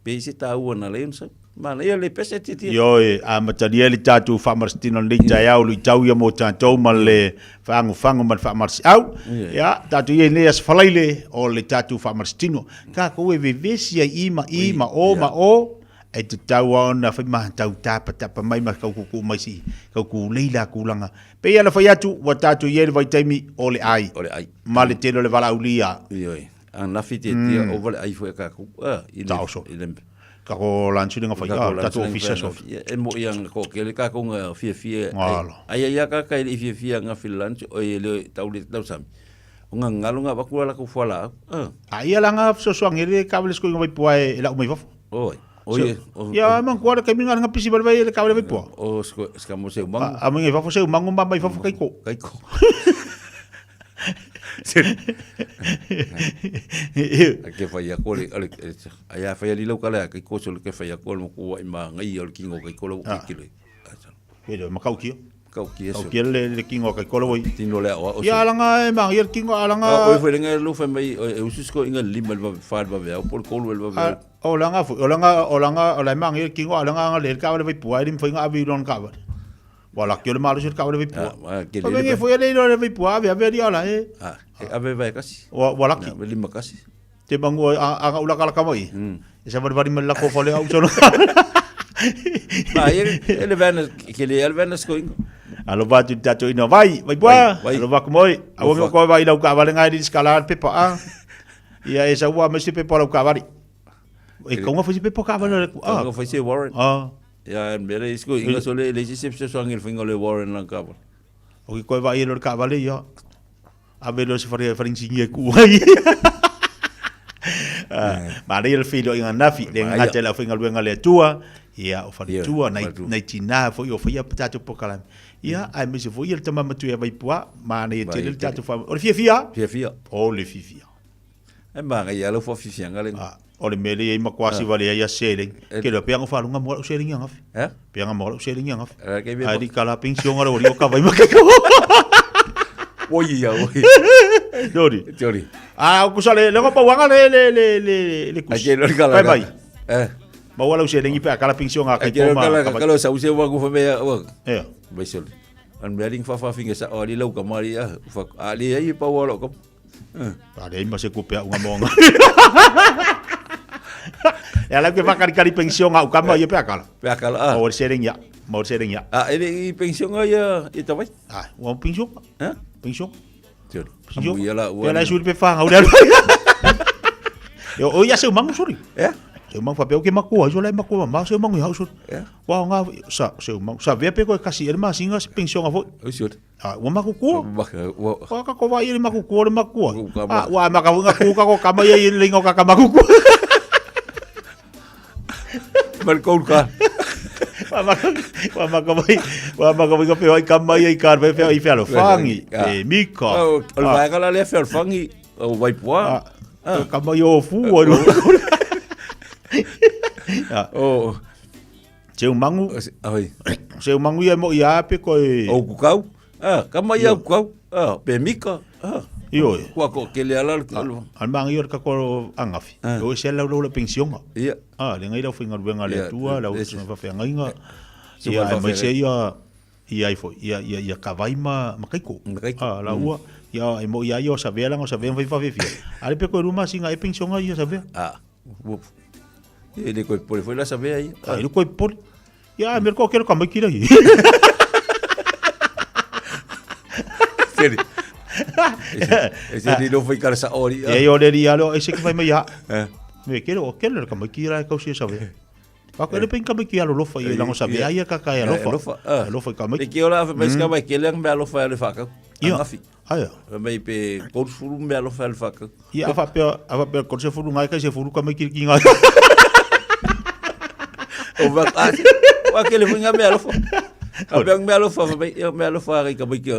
L: pe i se taua na ala ai ona sau. Manaia le pese tiatia.
K: Ioe, amatalia le tatou faamalositino i lenei taeao, o luitau ia mo tatou ma le faagofago ma le faamalosiau. Ia, tatou i ai i lenei aso Faraile o le tatou faamalositino. Tatou e vevesi ai i ma i ma o ma o, e tatau lava ona fai matau tapatapa mai ma tau tuutuu mai si tau tulei la tulaga. Pei ona fai atu, ua tatou i ai i le vaitaimi o le ai.
L: O le ai.
K: Ma le tele o le valaaulia.
L: Ioe, ananafi tiatia ova le ai foi a tatou. I le,
K: Taoso.
L: i le
K: Kako lunch le ngawhai, ah, tatou ofisa so.
L: E mo ia nga ko kele ka ko nga fia fia.
K: Ngalo.
L: Ai ai ka ka i fia fia nga fil lunch o e le tau le tau sami. O nga ngalo nga bakula la ko fuala.
K: Ah. A ia la nga so so ngere ka vele sko nga pua e la umai fafo.
L: Oi. Oi.
K: Ia man ko ala kemi nga nga pisi bale le ka vele pua.
L: O sko ska mo se
K: mangu. A mo ngai fafo se mangu ma mai fafo kai ko.
L: Kai ko. Ke whai a kore, ai a whai a lilau kala, kai koso le ke whai a kore, mo kua i maa ngai o le kingo kai kore o kikile.
K: Ke le makau kia.
L: Makau kia.
K: Kau kia le le kingo kai kore wai.
L: Tino le o.
K: Ia alanga e maa ia le kingo alanga.
L: O foi lenga lo whai mai e ususko inga lima le wha le wawe au, pol kolu le wawe au.
K: O langa foi, o langa o langa o la maa ngai le kingo alanga nga le ka wale vai pua, e lim whai nga avi lon ka wale. Ua laki o le malosi o le kaavale vaipua.
L: Ah, ke
K: le. Ave foi le le vaipua ave ave ali ala e.
L: Ah, e ave vai kasi.
K: Ua ua laki.
L: Na, lima kasi.
K: Te mangu a a ula kala kama i. E sa vari vari mai lako fale au sono.
L: Ma e le vana ke le al vana sko ingo.
K: Alofa atu i le tatou inoa. Vai, vai pua. Alofa aku moi. Aua nge koe vai lau kaavale ngai li skala le pepa a. Ia e sau a me se pepa lau kaavale. E kaunga fai se pepa kaavale le ku.
L: Ah. Kaunga fai se warrant.
K: Ah.
L: Ia me le isko inga so le le se se so angel finga le warrant lang kaavale.
K: O ki koe vai le kaavale ia. Ave lea o se fale fale inisinia e kuu ai. Manaia le feiloaiga ananafi, le gagata i le aufaigaluega a le Atua, ia o faletua, nai, nai tinā foi o faia tatou polokalame. Ia, aemaise foi ia le tama matua ia Vaipuā, manaia tele le tatou wha... O le fiafia?
L: Fiafia.
K: O le fiafia.
L: E manaia lau whaafifianga le.
K: Ah, o le mea lea i makuasi vale ai a seleng. Ke lea peanga whalunga mo lau seleng ia ngafi.
L: Eh?
K: Peanga mo lau seleng ia ngafi.
L: Eh,
K: Ai di kala pensionga le ori o ka vai ma ke ko.
L: Oi ia oi.
K: Dori.
L: Dori.
K: Ah, o kusa le lengo pauanga le le le le le
L: kus. Ai ke lori kala.
K: Pai mai.
L: Eh.
K: Maua lau seleng i pe kala pensionga
L: kai poma. Ai ke kala kala sa use wa ku fa me wa.
K: Eh.
L: Bai sol. An me ring fa fa finga sa ali lau kamari a. Fa ali ai pa wa lo ko.
K: Ale ma se kupe au ngamonga. E ala ke whakarikari pension au kama ia pe akala.
L: Pe akala ah.
K: O se ya. Mo se ya.
L: Ah, ele i pension ia i tawai.
K: Ah, ua pension.
L: Eh?
K: Pension.
L: Tio.
K: Pension.
L: Ia la
K: ua. Ia la suri pe whanga ure alu. O ia se mangu suri.
L: Eh?
K: Se mangu whapea o ke makua, iso lai makua ma se mangu i hau suri.
L: Eh?
K: Wa ngā sa se mangu. Sa vea pe koe kasi ele masinga se pension a foi.
L: O suri.
K: Ah, ua makukua.
L: Ua.
K: Ua ka ko vai ele makukua le makua. Ah, ua maka nga ku ka ko kama ia le ingo ka ka makukua.
L: Mal koul ka.
K: Ua maka ua maka vai ua maka vai ka pe vai kama ia i ka pe pe i fe fangi. E mika.
L: O le vaega la le fe fangi o vai pua.
K: Ah, kama ia o fu o.
L: O
K: Seu mangu.
L: Oi.
K: Seu mangu ia mo ia pe koe.
L: O kukau. Ah, kama ia kukau. Ah, pe mika. Ah.
K: Io.
L: Kua ko ke le ala le.
K: Al mangi ia ka ko angafi. O se lau lau la pension.
L: Ia.
K: Ah, le ngai lau finga luenga le tua lau fa fe ngai Ia ai mai se ia ia ai fo ia ia ia kavai ma ma kaiko. Ah, la ua ia ai mo ia ia o sa vela o sa vela fa fa fi. Ale pe ko ruma singa e pension ia sa vela.
L: Ah. E le koe pole foi la sabe ai.
K: Ah, le koe pole. Ia, me ko kero ka mai kira i.
L: Seri. E se ni no foi kara sa ori.
K: E o le ri alo e se ki fai mai ha. Me kero o kero ka mai kira e kausi sabe. Pa ko le pen ka mai ki alo lofa i lango sabe ai ka ka alofa. Alofa ka mai.
L: E ke ora fa mai ska mai ke le me alofa le fa ka.
K: Ia. Aia.
L: Mai pe kolfuru me alofa le fa ka.
K: Ia a faapea a faapea ko se fulu ngai kai se fulu ka mai ki ki ngai.
L: O va a wa ke le fuinga me alofa. A pe me alofa fa mai me alofa ai ka mai ki.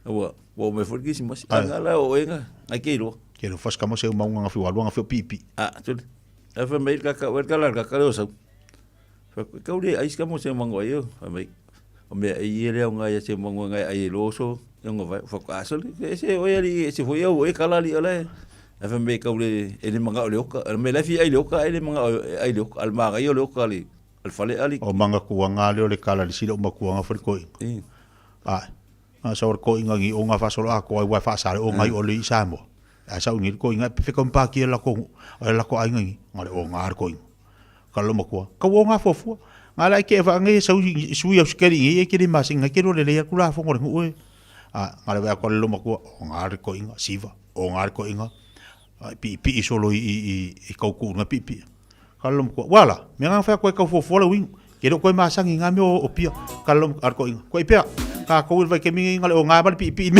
L: Ua wa me fulu ki simasi. Anga la o enga ai ke ro.
K: Ke ro fas ka mo se maunga nga fi wa luanga fi pipi.
L: A tu. A fa mai ka ka wa ka la ka ka lo sa. Fa ka uri ai ska mo se mango ai fa mai. O me ai ele o ngai se mango ngai ai lo so e ngo vai fa ka so le se o ali se foi au e kala li ala e fa me ka uri e le manga o le oka me la fi ai le oka ai le manga ai le oka al manga ai o le oka li al fale ali
K: O manga kuanga le o le kala le sila o makuanga fo le koi. Ah, a sa o ko inga ngi o nga fa solo a ko ai wa fa sa o ngai o le i Samoa. A sa ngi ko inga pe ko pa ki la ko la ko ai ngi ngare o nga ko inga. Ka lo makua. Ka wo nga fuafua. Nga lai ke fa ngi sau sui au skeri ngi e ke le ma singa ke lo le le kula fo ngore ngu e. A nga le ko lo makua o nga ko inga siva o nga ko inga. Ai pi pi solo i i i kau ku nga pi pi. Ka lo makua. Wala, me nga fa ko ka fuafua le wing. Ke lo ko ma sangi nga me o pia. Ka lo ar ko inga. Ko i pea. Ka ko vai ke mingi nga le o nga ba pi pi.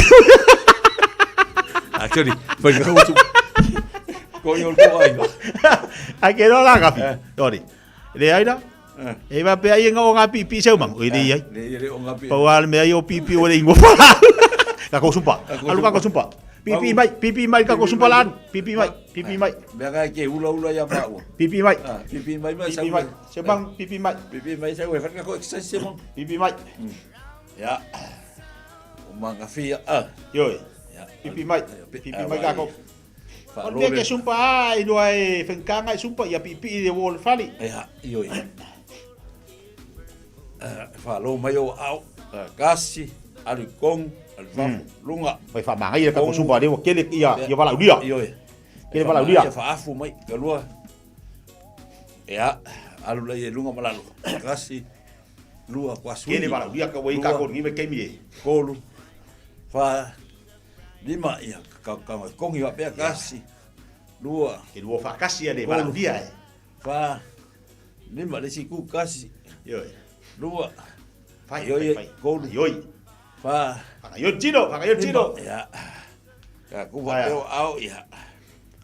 L: Actually, foi ko tu. Ko yo ko ai.
K: A ke ro la gafi. Ori. Le aira. E va pe ai nga o nga pi pi seu mang. Oi le ai.
L: Le le o nga pi.
K: Pa wa me ai o pi pi o le ingo pa. Ka ko sumpa. Alu ka ko sumpa. Pi pi mai, pi pi mai ka ko sumpa lan. Pi pi mai, pi pi mai.
L: Me ga ke ula ula ya ma ua.
K: Pi pi mai.
L: Pi pi mai mai
K: Pi pi mai. Seu mang pi pi mai.
L: Pi pi mai seu e fa ka ko exercise se mang.
K: Pi pi mai.
L: Ya. O manga fi a.
K: Yo. Pi pi mai. Pi pi mai ka ko. O le ke sumpa ai lua e whenkanga i sumpa ia pi pi i le wall fali.
L: Ya, yo. Fa lo mai o au. Kasi alu kong alu fa lunga.
K: Fai fa mangai ka ko sumpa le o kele ia ia wala ulia.
L: Yo.
K: Kele wala ulia.
L: Fa afu mai ka lua. Ya, alu la ye lunga malalu. Kasi. Lua, kua sui.
K: Kele valaaulia ka ua i ka kolu i taimi e.
L: Kolu, fa, lima, ia, ka, ka, kongi wa pea kasi. Lua.
K: E lua whakasi a le valaaulia e.
L: Fa, lima, le si ku kasi.
K: Ioi.
L: Lua.
K: Fai,
L: Ioi,
K: fai, fai.
L: Kolu.
K: Ioi.
L: Fa.
K: Whakaioi tino, whakaioi tino.
L: Ia. Ka ku whapeo ao, ia.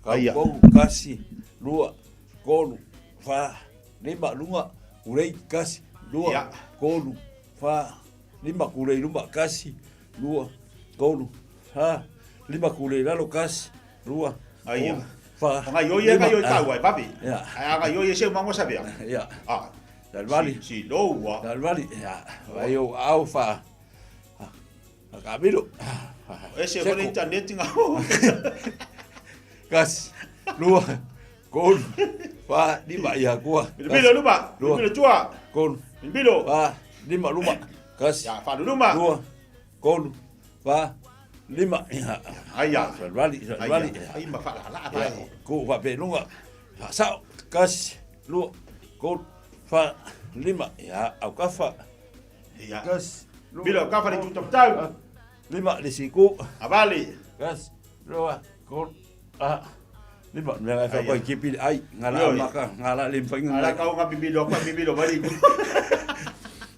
L: Ka
K: Aia.
L: kou kasi, lua, kolu, fa, lima, lunga, kurei, kasi, lua,
K: Ia.
L: kolu, fa, lima, kurei, luma, kasi, lua, kolu, fa, lima, kurei, lalo, kasi, lua,
K: Aia.
L: kolu, fa,
K: O ngai oi e ngai oi tau ai, papi.
L: Ia.
K: Ai a ngai oi e seu mango sabea.
L: Ia.
K: Ah.
L: Dalvali.
K: Si, si loua.
L: Dalvali. Ia. Vai o au fa. Kamilo.
K: E se kone internet ngā.
L: Kasi, lua, kolu, fa, lima, ia, kua.
K: Bilo luma,
L: Lua.
K: bilo tua.
L: Kolu.
K: Bilo.
L: Fa, lima, luma. Kasi.
K: Ya, fa luma.
L: Lua, kolu, fa, lima, ia.
K: Aia.
L: Salvali, salvali.
K: Aia. Ai ma fa la la
L: Ia,
K: fa.
L: ku fa pe lunga. Fa sao, kasi, lua, kolu, fa, lima, ia, au kafa.
K: Ia.
L: Kasi, lua,
K: Bilo ka fa le tuta tau.
L: Lima, le siku.
K: Avali.
L: Kasi, lua, kolu, a, lima, mea ngai
K: Aia.
L: fa koi kipi le ai, ngala
K: Ioi.
L: maka, ngala le mfainga.
K: Ala kau ngā bibilo kwa bibilo mari.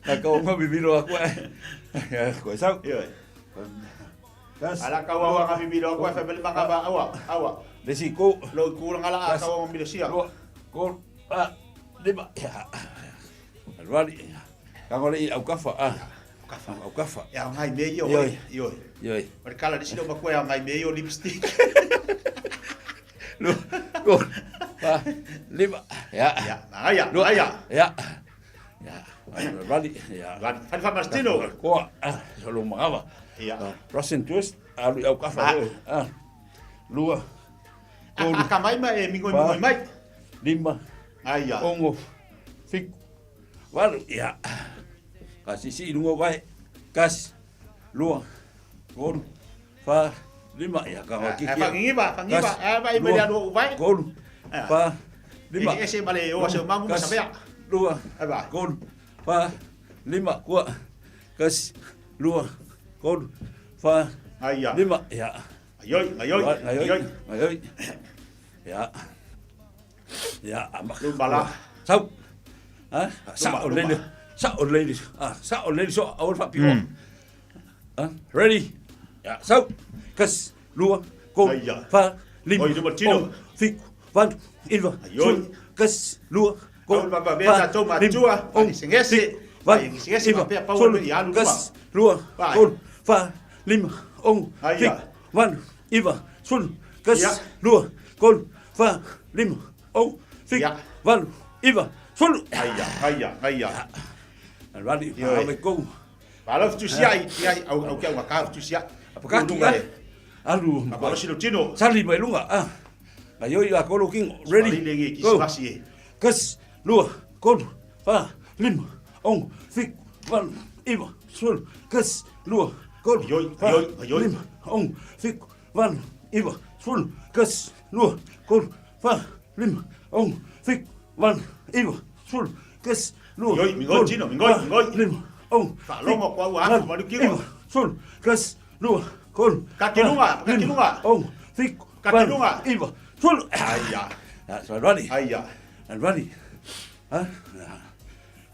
L: Na kau ngā bibilo aku ai. Ya, koi sau.
K: Ioi.
L: Kasi,
K: Ala kau awa ngā bibilo kwa fa beli manga ba awa, awa.
L: le siku.
K: Lo ku ngala a
L: Kasi,
K: kau ngā sia.
L: lua, kolu, a, lima, ia. Alvali, ia. Kango le i au kafa, a.
K: Kafa.
L: Au kafa.
K: Ya ngai me yo.
L: Ioi.
K: Ioi.
L: Ioi.
K: O le kala le silo makua ya ngai me yo lipstick.
L: Lua, kolu, fa, lima, ia.
K: Ya, aia,
L: Lua,
K: aia.
L: Ia. Ia. Alvali, ia.
K: Vali, fali fa mastino.
L: Koa, a, solo magawa.
K: Ia.
L: Russian twist, alu i au kafa.
K: Ah.
L: Oi, a. Lua, kolu,
K: A ka mai ma e mingoi
L: fa,
K: mingoi mai.
L: lima,
K: Aia.
L: ongo, fiku, valu, ia. Ka sisi i lunga o vai, kasi, lua, kolu, fa, lima, ia, ka ngā kiki.
K: Eh, fangiva, fangiva.
L: Kasi,
K: Eh, vai me
L: lua,
K: le anu vai.
L: Kolu,
K: Ah.
L: fa, lima.
K: E se male o se mangu ma
L: kasi,
K: sabea.
L: Lua,
K: Ai ba.
L: kolu, fa, lima, kua, kasi, lua, kolu, fa,
K: Aia.
L: lima, ia.
K: Aioi, aioi,
L: Ngaioi,
K: aioi.
L: ngaioi. Ia. Ia, ama.
K: Luma la.
L: Sau. Ha? Sa
K: Luma,
L: o
K: luma.
L: lele. Sa o lele. Ah, sa o lele so au fa pio. Ha? Ready? Ia, sau. Kas, lua, kolu,
K: Aia.
L: fa, lima.
K: Oi, luma tino.
L: ongo, fiku, valu, iva,
K: Aioi.
L: sulu, kas, lua, kolu,
K: Au, ba, ba,
L: fa,
K: tatou
L: lima,
K: matua,
L: ongo,
K: sengese,
L: fiku, valu,
K: ai, sengese,
L: iva,
K: mapea, pau,
L: sulu,
K: ia, alu, luma.
L: kas, lua,
K: Vai.
L: kolu, fa, lima, ongo,
K: Aia.
L: fiku, valu, iva, sulu, kas,
K: Ia.
L: lua, kolu, fa, lima, ongo, fiku,
K: Ia.
L: valu, iva, sulu.
K: Aia, aia, aia.
L: Alvali,
K: Ioi.
L: ave kou.
K: Malo futusia i ai au au kia ka futusia.
L: Apakaki, ah. Alu.
K: Malo silo tino.
L: Sali mai lunga, ah. Ngaioi a kolu kingo. Ready?
K: Sali legi ki
L: Go.
K: smasi e.
L: Kas, lua, kolu, fa, lima, ongo, fiku, valu, iva, sulu, kas, lua, kolu,
K: Aioi,
L: fa,
K: aioi, aioi.
L: lima, ongo, fiku, valu, iva, sulu, kas, lua, kolu, fa, lima, ongo, fiku, valu, iva, sulu, kas, lua,
K: Mingoi, mingoi,
L: kolu,
K: tino, mingoi,
L: fa,
K: mingoi.
L: lima, ongo,
K: Faalogo
L: fiku,
K: kwa ua afu
L: valu,
K: malu kingo.
L: iva, sulu, kas, lua, kolu,
K: Kaki
L: fa,
K: lunga, kaki
L: lima,
K: lunga.
L: ongo, fiku,
K: Kaki
L: valu,
K: lunga.
L: iva, sulu.
K: Aia.
L: Ya, salvali.
K: Aia.
L: Salvali. Ha?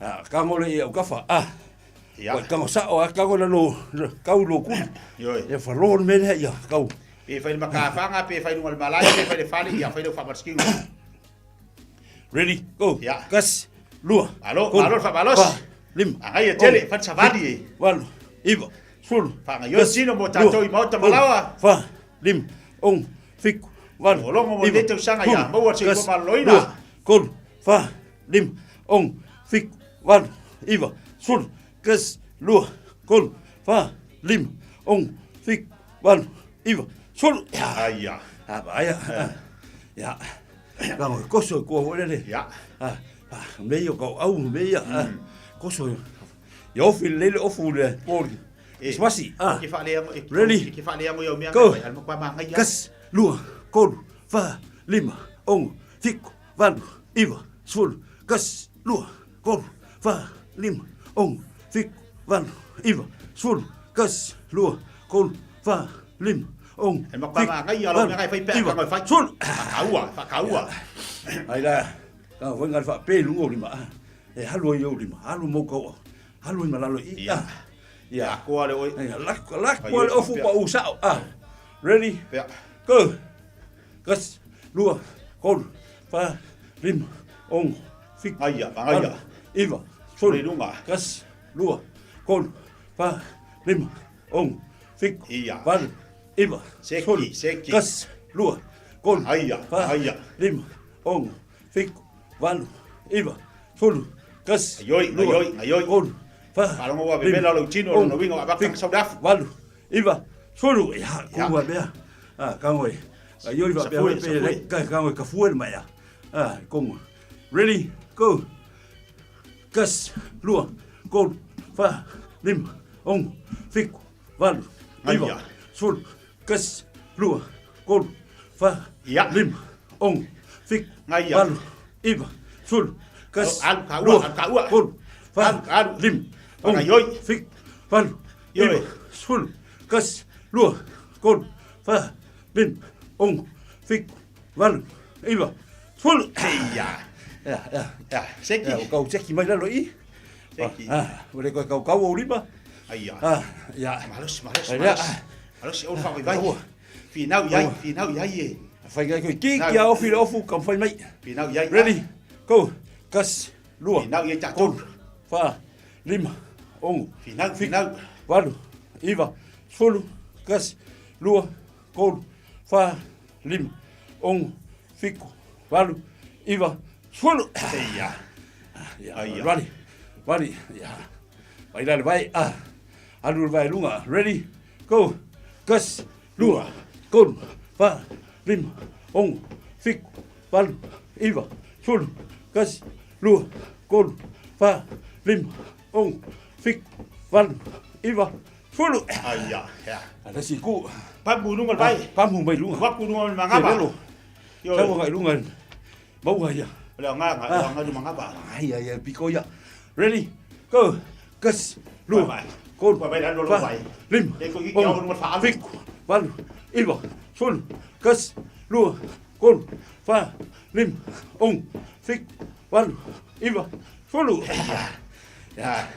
L: Ah, kango le ia ukafa. Ah.
K: Ia.
L: Koi kango sao ah kango le lo kau lo kulu.
K: Ioi.
L: Ia fa lo le mele ia kau.
K: Pe fai le makafanga, pe fai lunga le malai, pe fai le fale, ia fai le fa
L: Ready, go.
K: Ia.
L: Kas, lua.
K: Alo,
L: kolu,
K: alo, fa malos.
L: fa, lima.
K: Agai e tele,
L: ongo,
K: fa savali e.
L: Valu, iva, sulu.
K: Fa ngai
L: kas,
K: tino mo tatou
L: lua,
K: i maota
L: kolu,
K: malawa.
L: Fa, lima, ongo, fiku, valu.
K: Olongo mo
L: iva,
K: le tausaga ia,
L: sulu,
K: maua se
L: kas,
K: i maloloina.
L: lua, kolu, fa, lima, ongo, fiku, valu, iva, sulu, kas, lua, kolu, fa, lima, ongo, fiku, valu, iva, sulu. Ya.
K: Aia.
L: Ah, ba, ya. Ya. Kango koso ko ho le.
K: Ya.
L: Ah, ah, me yo ko au me ya. Ah, Koso. Yo fi le le ofu le poli. Smasi. Ah.
K: Ke fa le amo e
L: Ready?
K: Ke fa le amo yo mea
L: Go.
K: al mo kwa manga ia.
L: Kas, lua, kolu, fa, lima, ongo, fiku, valu, iva, sulu, kas, lua, kolu, fa, lima, ono, fitu, valu, iva, sefulu, tasi, lua, tolu, fa, lima, ono,
K: E matua
L: fitu,
K: manaia lou
L: valu,
K: mea e fai pea
L: iva,
K: tanga e fai.
L: sefulu.
K: Faakaua, faakaua.
L: Ai la, ka foi ngal fa pe lungo lima. E halu ai lima, halu mo kau. Halu i malalo i.
K: Ia.
L: Ia.
K: Akoa le oe.
L: Ia, lako, lako le ofu pa usao. Ah. Ready?
K: Ia.
L: Go. Tasi, lua, tolu, fa, lima, ono, fitu,
K: Aia, aia.
L: valu, iva, sefulu,
K: Le lunga.
L: tasi, lua, tolu, fa, lima, ono, fitu,
K: Ia.
L: valu, iva,
K: Seki,
L: sefulu,
K: seki.
L: tasi, lua, tolu,
K: Aia,
L: fa,
K: aia.
L: lima, ono, fitu, valu, iva, sefulu, tasi,
K: Aioi,
L: lua,
K: aioi, aioi.
L: tolu, fa,
K: Faalogo ua
L: lima,
K: vevela lou tino,
L: ono,
K: lona uiga ua avaka
L: fitu,
K: sau le afu.
L: valu, iva, sefulu, ia,
K: Ia.
L: kua mea. Ah, kango e. Aioi va pea
K: Safue,
L: pe
K: safue.
L: le ka kango e ka fuel mai ia. Ah, kongo. Ready, go. Kas, lua, tolu, fa, lima, ono, fitu, valu, iva,
K: Aia.
L: sefulu, tasi, lua, tolu, fa,
K: Ia.
L: lima, ono, fitu,
K: Aia.
L: valu, iva, sefulu, tasi,
K: Alu, kaua,
L: lua,
K: alu, kaua.
L: tolu, fa,
K: Alu, alu.
L: lima, ono,
K: Aioi.
L: fitu, valu,
K: Ioi.
L: iva, sefulu, tasi, lua, tolu, fa, lima, ono, fitu, valu, iva, sefulu.
K: Ia.
L: Ia, ia.
K: Ia, seki.
L: Ia, o kau seki mai lalo i.
K: Seki.
L: Ah, o le koe kau kau o lima.
K: Aia.
L: Ah, ia.
K: Malosi, malosi,
L: Ai, ia.
K: malosi. Malosi, au faavaivai.
L: Aua.
K: Finau iai,
L: Aua.
K: finau iai e.
L: Whai ngai koe ki ki a ofi le ofu ka whai mai.
K: Finau iai.
L: Ready, go. Kasi, lua,
K: Finau iai tatou.
L: tolu, fa, lima, ono,
K: Finau,
L: fitu,
K: finau.
L: valu, iva, sefulu, tasi, lua, tolu, fa, lima, ono, fitu, valu, iva, sefulu.
K: Ia.
L: Ia,
K: Aia.
L: ready, ready, ia. Vai la le vai, ah. Alu le vai lunga. Ready, go. Tasi, lua, tolu, fa, lima, ono, fitu, valu, iva, sefulu, tasi, lua, tolu, fa, lima, ono, fitu, valu, iva, sefulu.
K: Aia. Ia.
L: Ala si ku.
K: Pamu lunga le vai.
L: Pamu mai lunga.
K: Waku lunga le mangava.
L: Lelo.
K: Ioi.
L: Sau ngai lunga. Maua ia.
K: O le agaga, o le agaga le mangava.
L: Ai, ai, ai, piko ia. Ready, go. Tasi, lua,
K: Vai, vai.
L: tolu,
K: Vai, vai, lalo,
L: fa,
K: vai.
L: lima,
K: Le ko ki
L: ono,
K: au lunga le faalu.
L: fitu, valu, iva, sefulu, tasi, lua, tolu, fa, lima, ono, fitu, valu, iva, sefulu. Ja.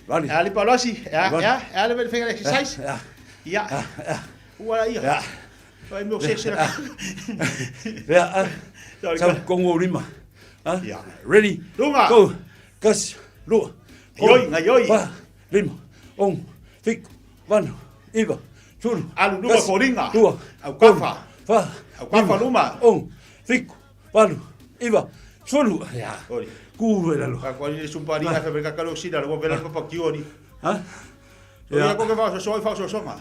L: Ready.
K: Ja, lige bare Ja,
L: Ready.
K: ja, ja, det vil finger exercise.
L: Ja,
K: Ja.
L: ja.
K: Ua ia.
L: Ja.
K: Vai meu sex
L: Ja. Ja. Sau kongo lima. Ah.
K: Ja.
L: Ready.
K: Lunga.
L: Go. Tasi, lua, tolu,
K: Ioi, ngaioi.
L: fa, lima, ono, fitu, valu, iva, sefulu,
K: Alu luma
L: tasi,
K: foliga.
L: lua,
K: Au kafa.
L: tolu, fa,
K: Au kafa
L: lima,
K: luma.
L: ono, fitu, valu, iva, sefulu. Ja.
K: Ori.
L: Ku e lalo.
K: Ka ko ni sumpari ka fe ka kalo sida lo vela papa kioni.
L: Ha?
K: Ja. Ko ke fa so fa so so ma.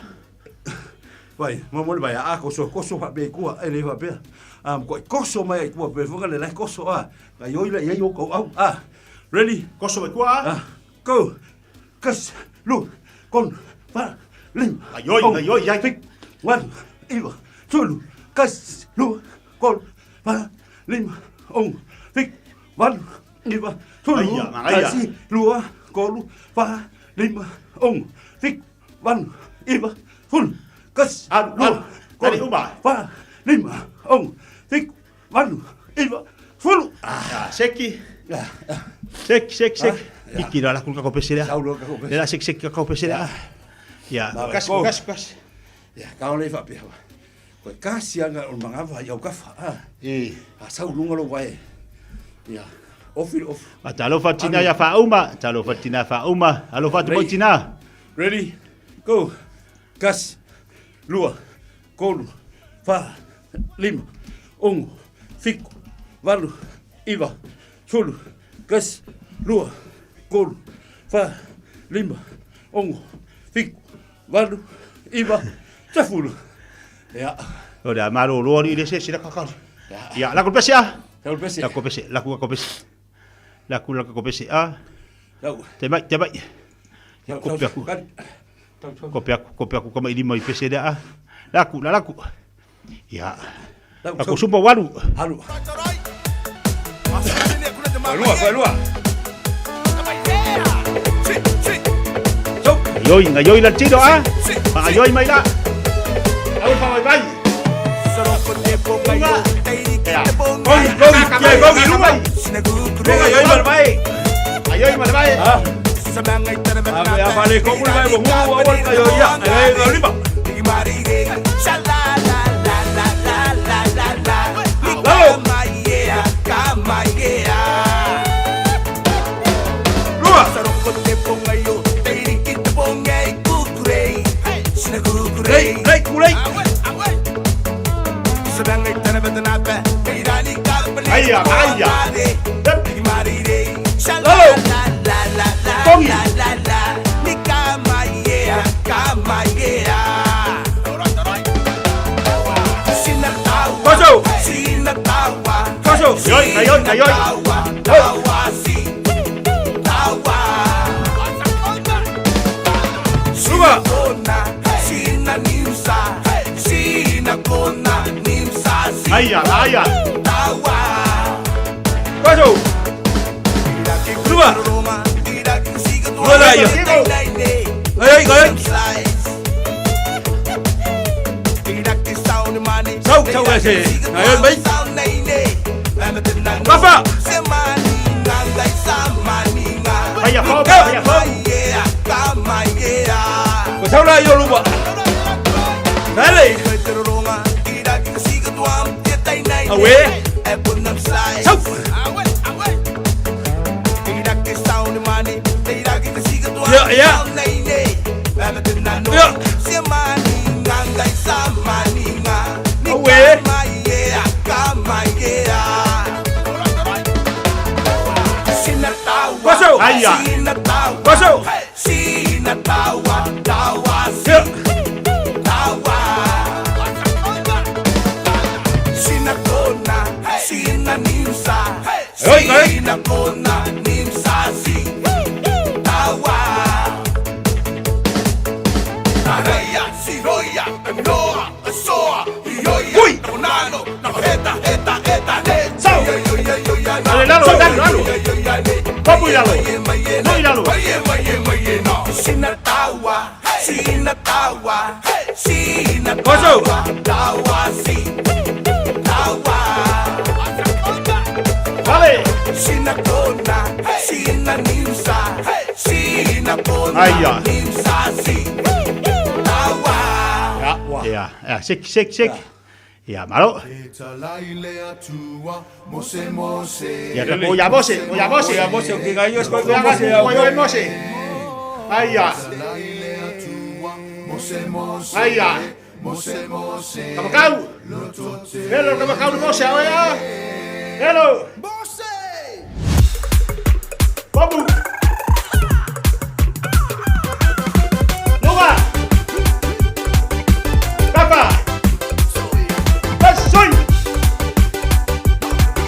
L: Vai, mo mo le vai a koso koso fa be kua e le fa pea. Am ko koso mai ai kua pe fonga le lai koso a. Ka yoi le yoi ko au a. Ready?
K: Koso mai kua.
L: Ah. Go. Kas lu kon fa lim.
K: Aioi,
L: ong,
K: aioi, ai.
L: Fik wan iwa sulu kas lu kon fa lim ong fik wan iwa sulu
K: Aia, magaia.
L: kasi lua kolu fa lima ong fik wan iwa sulu kas
K: Alu,
L: lua
K: alu. Tali uma.
L: fa lima ong fik wan iwa sulu.
K: Ja, seki. Seki, seki, seki. Iki la kulka ko pesera.
L: Sau ko
K: Le la seki seki ko pesera. Ya,
L: Vai,
K: kasi
L: go.
K: kasi kasi.
L: Ya, ka ole fa pea. Koe kasi anga o mangava i au kafa. Ah.
K: E.
L: A sau lunga lo vai. Ya. Ofi ofi.
K: A talofa tina ya fa uma, talofa tina fa uma. Alofa tu tina.
L: Ready? Go. Kasi lua tolu fa lima ono fitu valu iva sefulu tasi lua tolu fa lima ono fitu valu iva sefulu. Ya.
K: O le malo lo ni le se sila ka ka. Ya, la ko pesera.
L: Sau pese.
K: La ko pese, la ko pese. La ko la ko pese a.
L: Sau.
K: Te mai, te mai.
L: Sau,
K: Ko
L: sau,
K: pe aku.
L: kari.
K: Ko pe aku, ko pe aku kama ilima i pese le a. La ku, la la ku. Ya.
L: Sau,
K: La
L: sau.
K: ko supa walu.
L: Halu. Falua, falua.
K: Gaioi, gaioi la tino a. Gaioi mai la. Au fa mai mai. Gongi, gongi, kia gongi lunga. Gaioi mai mai. Gaioi mai mai.
L: Ah. A fale ko mai mo ngu wa wa gaioi ya. Ai ngai lima. Rei, rei, kulei.
K: Aia, aia. Lalo. Gongi.
L: Koso. Koso.
K: Gaioi, gaioi, gaioi.
L: Luma.
K: Aia, aia.
L: Koso. Luma. Luma la ia. Gaioi, gaioi. Sau, sau la se. Gaioi mai. Papa.
K: Aia, fo, aia, fo.
L: Ko sau la ia luma. Dale. Awe. Sau. Ya, ya. Ya. Awe. Koso.
K: Aia.
L: Koso. Ya. Oi, oi.
K: Ui. Sau. Dale, lalo, dale, lalo. Papu lalo. Moi lalo.
L: Koso.
K: Vale. Aia. Ja, ja, ja, sik, sik, sik. Ja, malo. Ja, o ya mose, o ya mose.
L: O ya mose, o que gallo es
K: O ya
L: mose,
K: o ya mose. Aia. Aia. Kamakau. Hello, kamakau ni mose, aia. Hello. Babu. Luma. Papa. Basoi.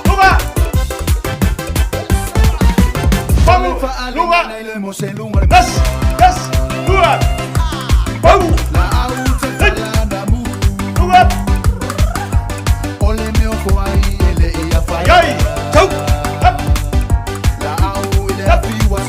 K: Luma. Babu. Luma. Yes. Yes. Luma. Babu. Hey. Luma. Ayai. Chau. Up. Up.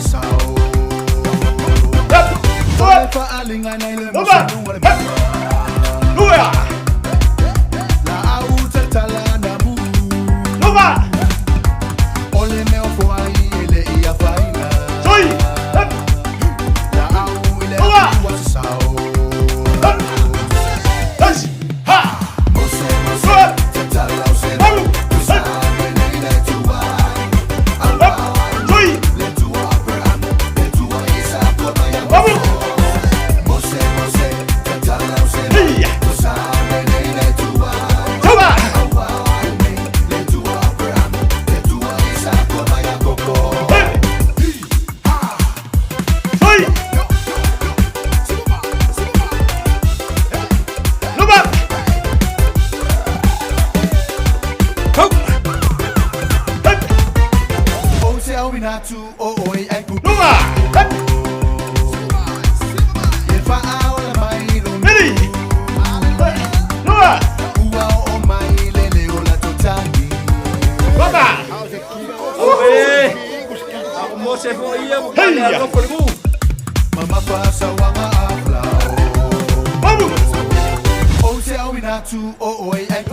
G: manatu o oe ai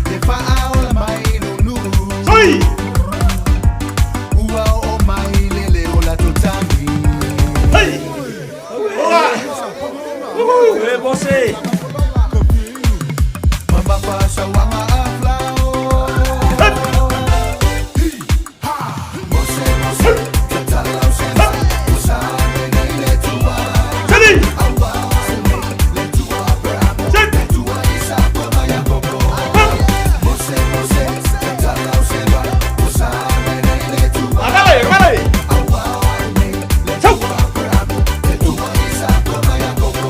G: Le faaola mai lou
K: Sui!
G: Ua oo mai le leo latou tagi.
K: Hey!
L: E bose!
G: Mamafa sauaga aflao. Mose, mose, tatalau se usa nei le tua. Aua le tua Abraham, le tua Isako ma Iakopo. Mose, mose, tatalau se usa nei le tua. Aua le tua Abraham, le tua Isako ma Iakopo.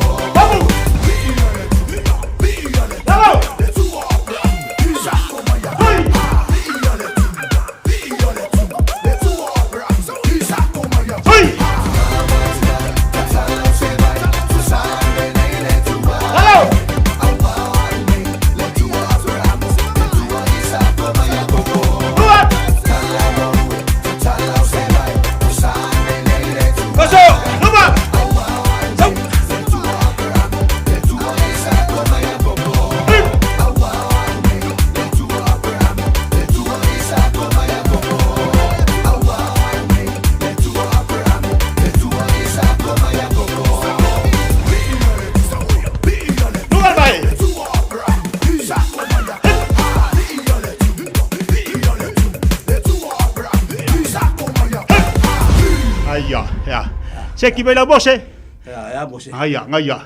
K: Aia, ia. Se ki mai lau bose.
L: Ia, ia bose.
K: Aia, ngaia.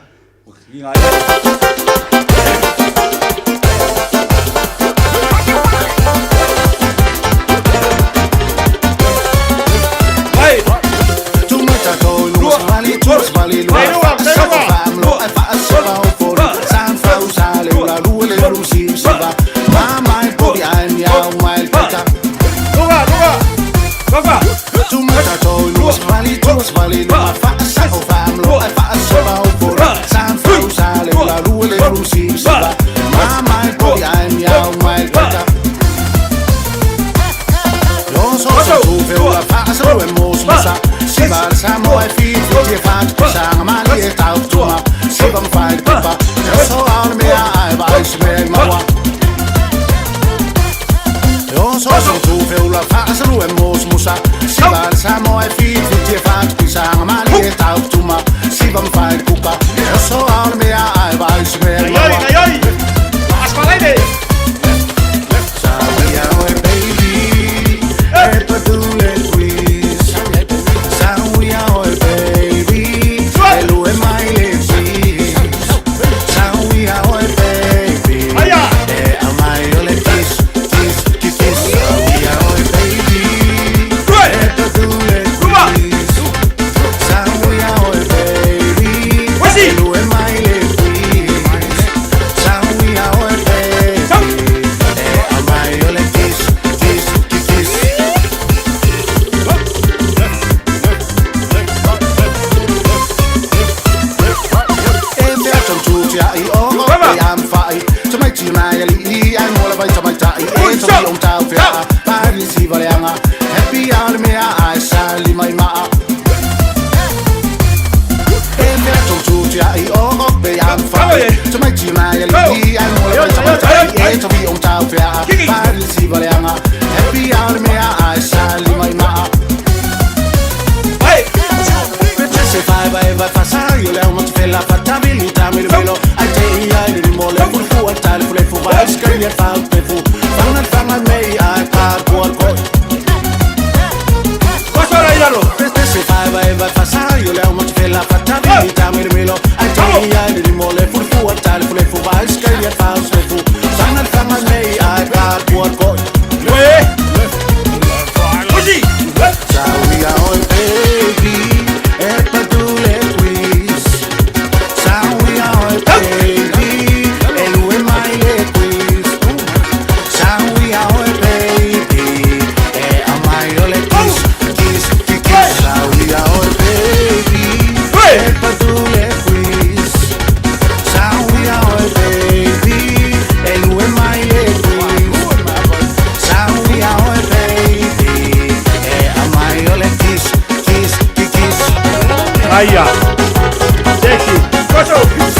K: Aia. Seki.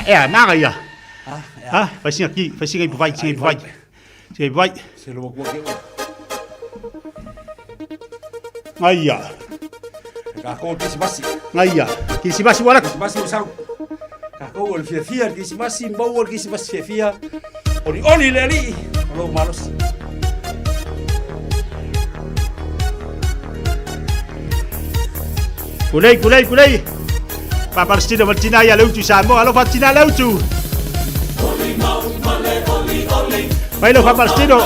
K: Ea, naga ia. Ha, fai singa ki, fai singa i puvai, singa i puvai. Singa i puvai.
L: Se lo kua ke
K: Ngaia.
L: Ka ko kisimasi.
K: Ngaia. Kisimasi wala.
L: Kisimasi usau. Ka ko o le fiafia kisimasi mbau o kisimasi fiafia. Oli oli le ali. Lo malosi.
K: Kulei, kulei, kulei. Palestina ma le tina ia le utu i Samoa. Alofa tina le utu. Mai lau Palestino.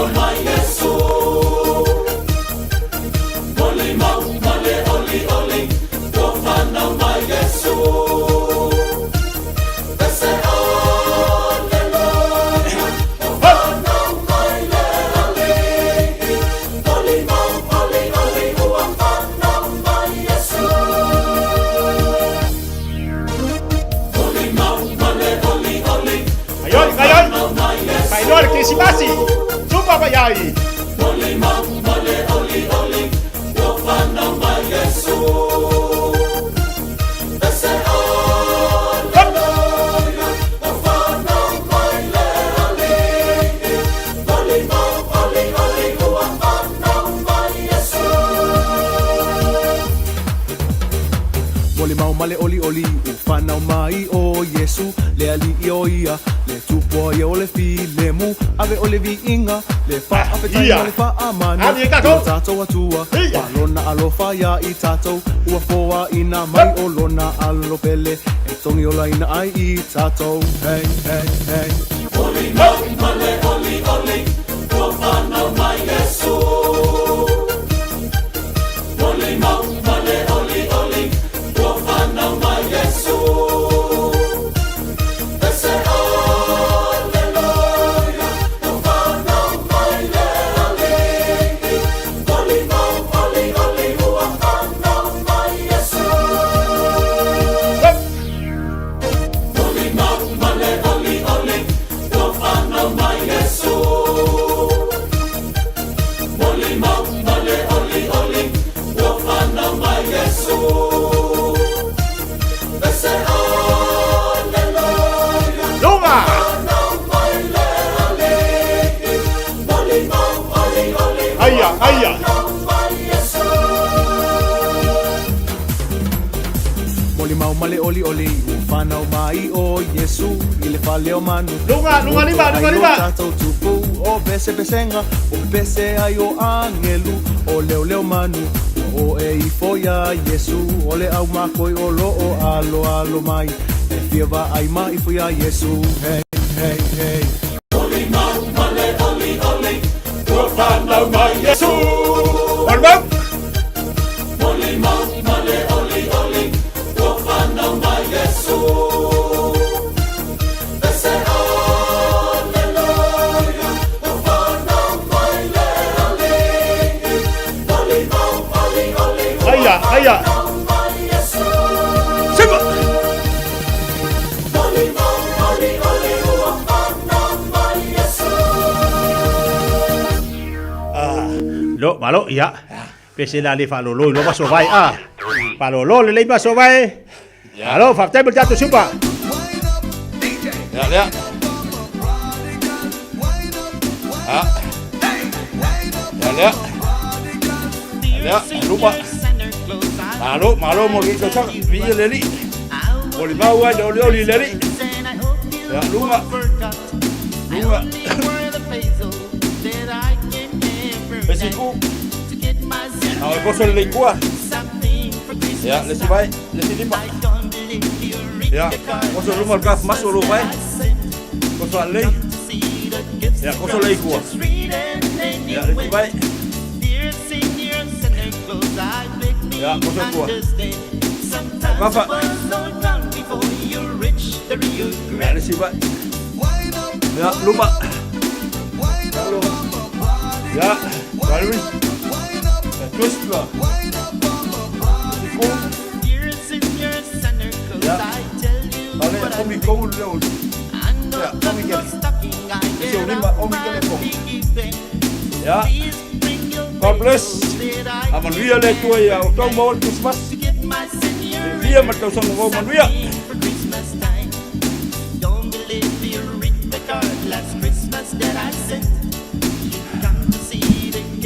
K: Ayoi, ayoi. Faailoa le Kerisimasi. Tupa mai ai.
A: Molimau ma le olioli ua fanau mai o Iesu le alii o ia le tupu ai o le filemu ave o le viiga le faafetai
K: Ia.
A: ma le faamanu
K: Ave e tatou.
A: Ua tatou atua ma lona alofa iā i tatou ua foaina mai o lona alo pele e togi olaina ai i tatou hey, hey, hey. Molimau ma le olioli ua fanau mai ʻo Iesu i le fale o manu.
K: Luga, luga lima, luga lima.
A: Ua tatou tupu o pesepesega ua pepese ai o agelu o leoleo manu. Ua oo e ifo iā Iesu o le ʻaumakua o lo o aloalo mai e fia vaai ma ifo iā Iesu. Hey, hey, hey.
G: Molimau ma le olioli ua fanau mai Iesu.
K: Molimau.
G: Molimau ma le olioli ua fanau mai Iesu. Pese aleluia ua fanau mai le alii. Molimau olioli ua
K: Aia, aia.
G: fanau mai Iesu.
K: Simba.
G: Molimau olioli ua fanau mai Iesu.
K: Lo, malo, ia. Pe se la le faalolo i lo maso vai a. Faalolo lelei maso vai. Alo, faafetai mo le tatou supa.
L: Ia, lea. Ah. Ia, lea. Lea, luma. Malo, malo mo le tausaga. Viia le alii. Molimau ai le olioli i le alii. Ia, luga. Luga. Pesi ku. Ao e koso le leikua. Ia, le si vai, le si lima. Ia, koso luma le kaf maso lo vai. Koso a lei. Ia, koso le ikua. Ia, le si vai. Ia, koso kua. O kafa. Ia, le si vai. Ia, luma. Ia, Valerie. Ia, twist la. Siku. Ia. Ale, omi kou le oli. Ia, omi kele. Se o lima, omi kele ko. Ia. God bless. A manuia le Atua ia outou ma o le Krisimasi. Le fia ma le tausaga fou manuia.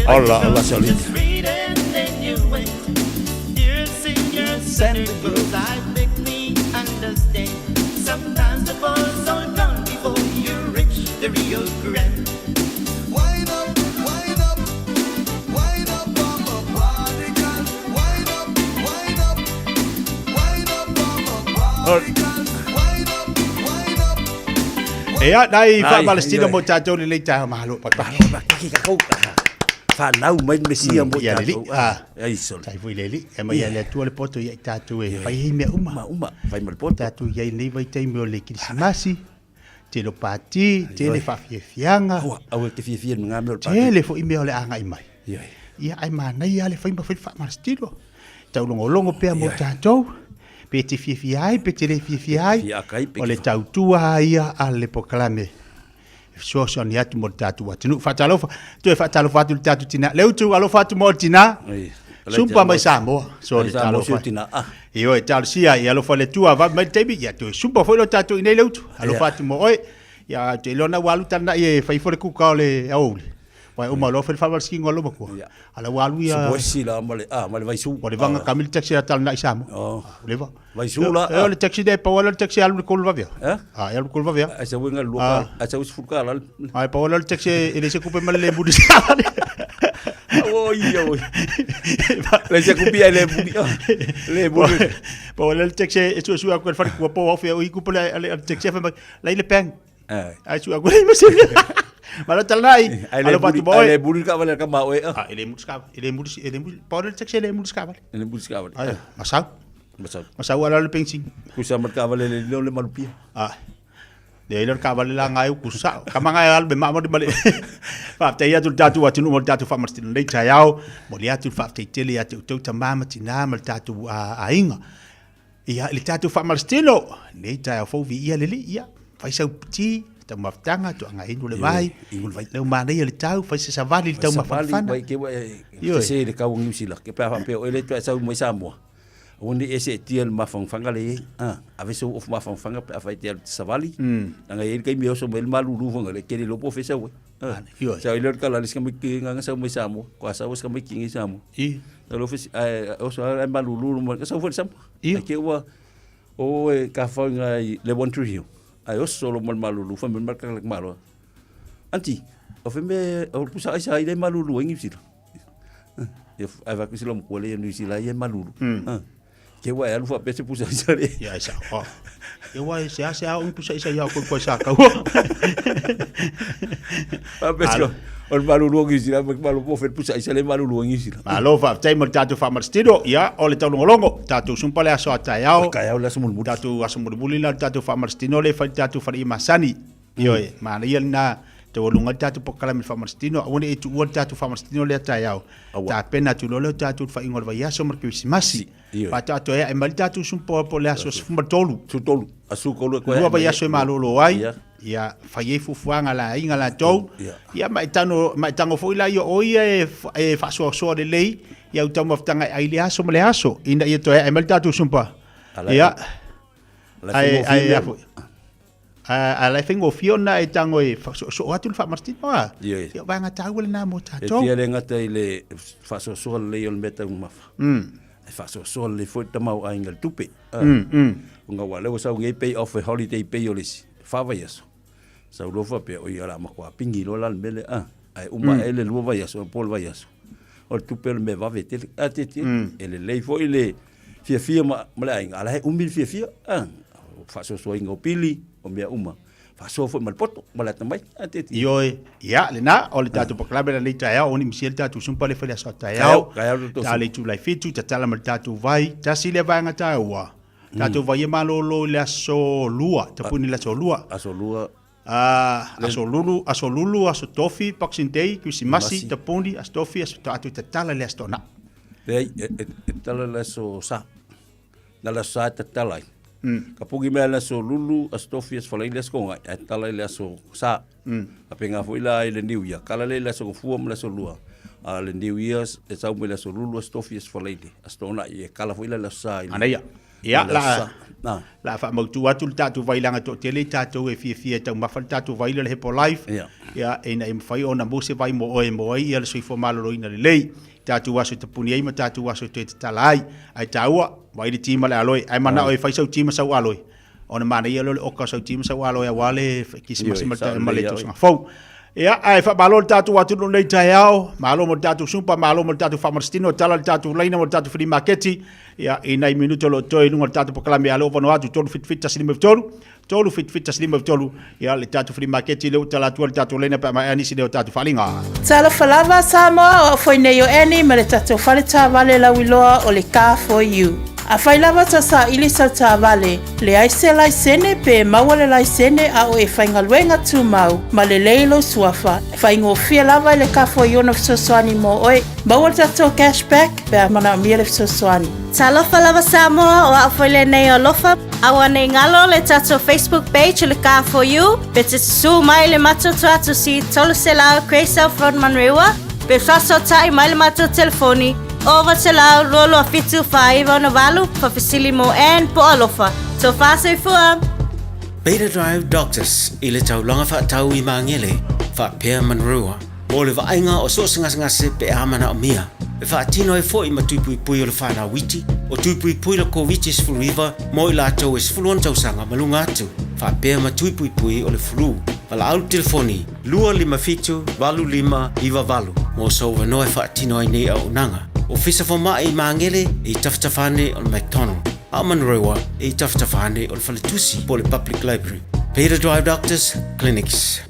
L: Ola, ola se olita.
K: Ia, nai
L: Nai,
K: faamalositino
L: ioe.
K: mo tatou lenei taeao malo papa.
L: Ki takou fanau mai le Mesia mo
K: Ia lelei.
L: tatou.
K: Ah.
L: Ai sole.
K: Tai foi le alii. E mai ia le Atua le poto ia i tatou e fai ai mea uma.
L: Uma, fai ma le poto.
K: Tatou i ai nei vaitaimi o le Kerisimasi, tele o pati, tele faafiafiaga.
L: Aua, aua e te fiafia i ngā mea o le pati.
K: Tele foi mea o le agai mai.
L: Ioe.
K: Ia, ae manaia lava le fai ma fai le faamalositino. Taulogologo pea mo tatou, pe te fiafia ai, pe te le fiafia ai,
L: Fia akai, pe
K: o le tautua lava ia a le polokalame e fesoasoani atu mo le tatou atunuu. Faatalofa, toe faatalofa atu i le tatou tina. Leutu, alofa atu mo le tina. Sumpa mai Samoa. So le
L: Samoa
K: talofa.
L: si o tina. Ah.
K: Ioe, talosia, ia alofa le Atua, vave mai le taimi, ia toe sumpa foi lo tatou i inei Leutu. Alofa
L: Ia.
K: atu mo oe. Ia, ou te iloa na ua alu talanai e fai ifo le kuka o le aoauli. Uae uma loa fai le faamalositino a lou matua. Ala ua alu ia...
L: Supoesi la ma le, ah, ma le vaisu.
K: Ua leva na kami le taxi a talanai i Samoa.
L: Oh.
K: Ua leva.
L: Vaisu la.
K: E o le taxi le pau ala le taxi alu le kolu vavea.
L: Eh?
K: Ah, e alu le kolu vavea.
L: Ai sa winga lua
K: Ah.
L: ka, ai sa usi fuka la.
K: Ai pau ala le taxi e le se kupe ma le le muli sa.
L: Oi oi. Le se kupi ai le muli. Le muli.
K: Pau ala le taxi e sue sue aku e le fale kua po au fea o i kupe le ale le taxi fa mai lai le peng.
L: Eh.
K: Ai sue aku le ma se. Ma le talanai.
L: Ai le
K: Alofa
L: muli,
K: atu mo
L: ai
K: oe.
L: le muli ka vale ka ma oe.
K: Ah, e le muli ska, e le muli, e le muli. Pau ala le taxi e le muli ska vale.
L: Le muli ska vale.
K: Ai, masau.
L: Masau.
K: Masau ala le peng sing.
L: Kusa ma ka vale le le malupia.
K: Ah. Le ilo ka vale la ngai ku sa. Ka manga al be ma mo di male. Faafetai atu le tatou atunuu mo le tatou faamalositino nei taeao. Mo le atu le faafetai tele ia te outou tamā ma tinā ma le tatou aiga. Ia, i le tatou faamalositino, nei taeao fou viia le alii, ia, fai sau ti, taumafataga, toaga inu le vai, leu manaia le tau, fai se savali i le taumafanafana.
L: Vai ke wa
K: Ioe.
L: se le kau New Zealand. Ke pa fa pe o le tu sau mai Samoa. O ni ese tia le mafangafanga le ei. Ah, ave so of mafangafanga pe afai tia le savali. Nanga ei kai mi oso mai le malulu fanga le ke le lopo fe sau. Ah.
K: Ioe.
L: Sa ile ka la le ska mai ki nganga sau mai Samoa. Ko sa ska mai ki ngi Samoa.
K: I.
L: Sa lo fe ai oso ai malulu mo ka sau fe Samoa.
K: Io.
L: Ke wa O e ka whaunga i le One Tree Hill. Ai oso lo mal malulu fa me mal ka malo. Anti, o fe me o pusa ai sa i le malulu ngi sila. Ia ai va kusila mo le New Zealand ia malulu. Ke wa alu fa pese pusa isa le.
K: Ia isa. Oh. Ia wa se ase a un pusa isa ia ko ko sa ka.
L: Fa pese ko. O le malulu ngi sila ma malu po fe pusa isa le malulu ngi sila.
K: Malo fa tai mo tatou faamalositino ia o le taulogologo tatou sumpa le aso a taeao
L: taeao le aso mulimuli
K: tatou aso mulimuli la tatou faamalositino le fai tatou faleia masani ioe manaia lena taualuga le tatou polokalame faamalositino aua ne i tuua le tatou faamalositino lea taeao tapena atu loa lea o tatou le faaiuga o le vaiaso ma le kerisimasi faatoa toe ae mai le tatou sumpa po o le aso 13
L: 13 aso tolu e koe
K: lua vaiaso e malolo ai ia fai ai fuafuaga a le aiga latou ia ma e tano ma e tago foi la ia o ia e, e faasoasoa lelei ia au taumafataga e ai le aso ma le aso ina ia toe ae mai le tatou sumpa ia ai ai a foi a la e faigofie ona e tago e faasoosoo atu le faamasitino a ia o vaega taua lena mo tatou
L: e fia le gata i le faasoasoa lelei o le mea taumafa e faasoasoa lelei foi le tamaoaiga i le tupe ona ua lea ua sau nei pay off e holiday pay o le isi fa vaiaso sau loa faapea oi o le a matua pigi loa la le mea lea ae uma ae le lua vaiaso po o le vaiaso o le tupe o le mea vave tele a tietie e lelei foi le fiafia ma, ma le aiga a la e umi le fiafia a faasoasoaina o pili o mea uma faasoa foi ma le poto ma le atamai a tietie
K: Ioe, ia, lena, o le tatou polokalame lenei taeao, o ni misia le tatou sumpa le fai le aso a taeao, ta le itula e fitu, tatala ma le tatou vai, tasi lea vaega taua, tatou vai e malolo i le aso lua, tapuni i le aso lua.
L: Aso lua.
K: Aso lulu, aso lulu, aso tofi, Boxing Day, Kirisimasi, tapuni, aso tofi, aso tatou tatala i le aso toanai.
L: Leai, e tatala i le aso sa. Na le aso sa e tatala ai. Ka puki mai le aso lulu, aso tofi, aso falaili, aso kogai, ae tatala i le aso sa. Faapena foi la i le New Year, kala lea i le aso gafua ma le aso lua. A o le New Year e sau mai le aso lulu, aso tofi, aso falaili, aso toanai, e kala foi la i le aso sa.
K: Manaia. Ia, la, la faamautu atu le tatou vailaga toatele i tatou e fiafia e taumafa le tatou vaila le Herbalife.
L: Ia.
K: Ia, ina ia mafai ona maua se vai mo oe e maua ai ia le soifua maloloina lelei. I tatou aso e tapuni ai ma tatou aso e toe tatala ai. Ae taua, vaai le ti ma le aloe. Ae manao e fai sau ti ma sau aloe. Ona manaia lea o le oka o sau ti ma sau aloe aua le kisimasi ma le tausaga fou. Ia, ae faamalo le tatou atunuu nei taeao, malo mo le tatou sumpa, malo mo le tatou faamalositino, tala le tatou laina mo le tatou flea maketi. Ia, i nai minuto o lo o totoe i luga o le tatou polokalame a lea ua vanoa atu 377 153, 377 153, ia le tatou flea maketi lea ua tala atu ai le tatou laina pe a maea nisi nei o tatou faaaliga.
B: Talofa lava Samoa, o au foi nei o Annie ma le tatou fale taavale lauiloa o le Car For You. Afai lava ta saili sau taavale, leai se laisene pe maua le laisene a o e faigaluega tumau ma lelei lou suafa, faigofie lava i le Car For You ona fesoasoani mo oe. Maua le tatou cash back pe a manaomia le fesoasoani.
H: Talofa lava Samoa, o au foi lenei o Alofa. Aua nei galo le tatou Facebook page o le Car For You, pe te susu mai le matou tuatusi 300 Gracell Road Manurewa, pe faasootai mai le matou telefoni 900 227 498 faafesili mo Ann po o Alofa. Tofa soifua!
N: Beta Drive Doctors i le taulaga faatau i Magele, faapea Manurewa. Mo le vaaiga o so o se gasegase pe a manaomia, e faatino ai foi ma tui puipui o le whanau iti, o tui puipui la Koviti-19 mo i latou e 16 tausaga ma luga atu, faapea ma tui puipui o le flu. Valaau le telefoni 257 8598 mo sou avanoa e faatino ai nei auaunaga. Ofisa Fomai i Magele e i tafatafa ane o le McDonald, a o Manurewa e i tafatafa ane o le Faletusi po o le Public Library. Beta Drive Doctors Clinics.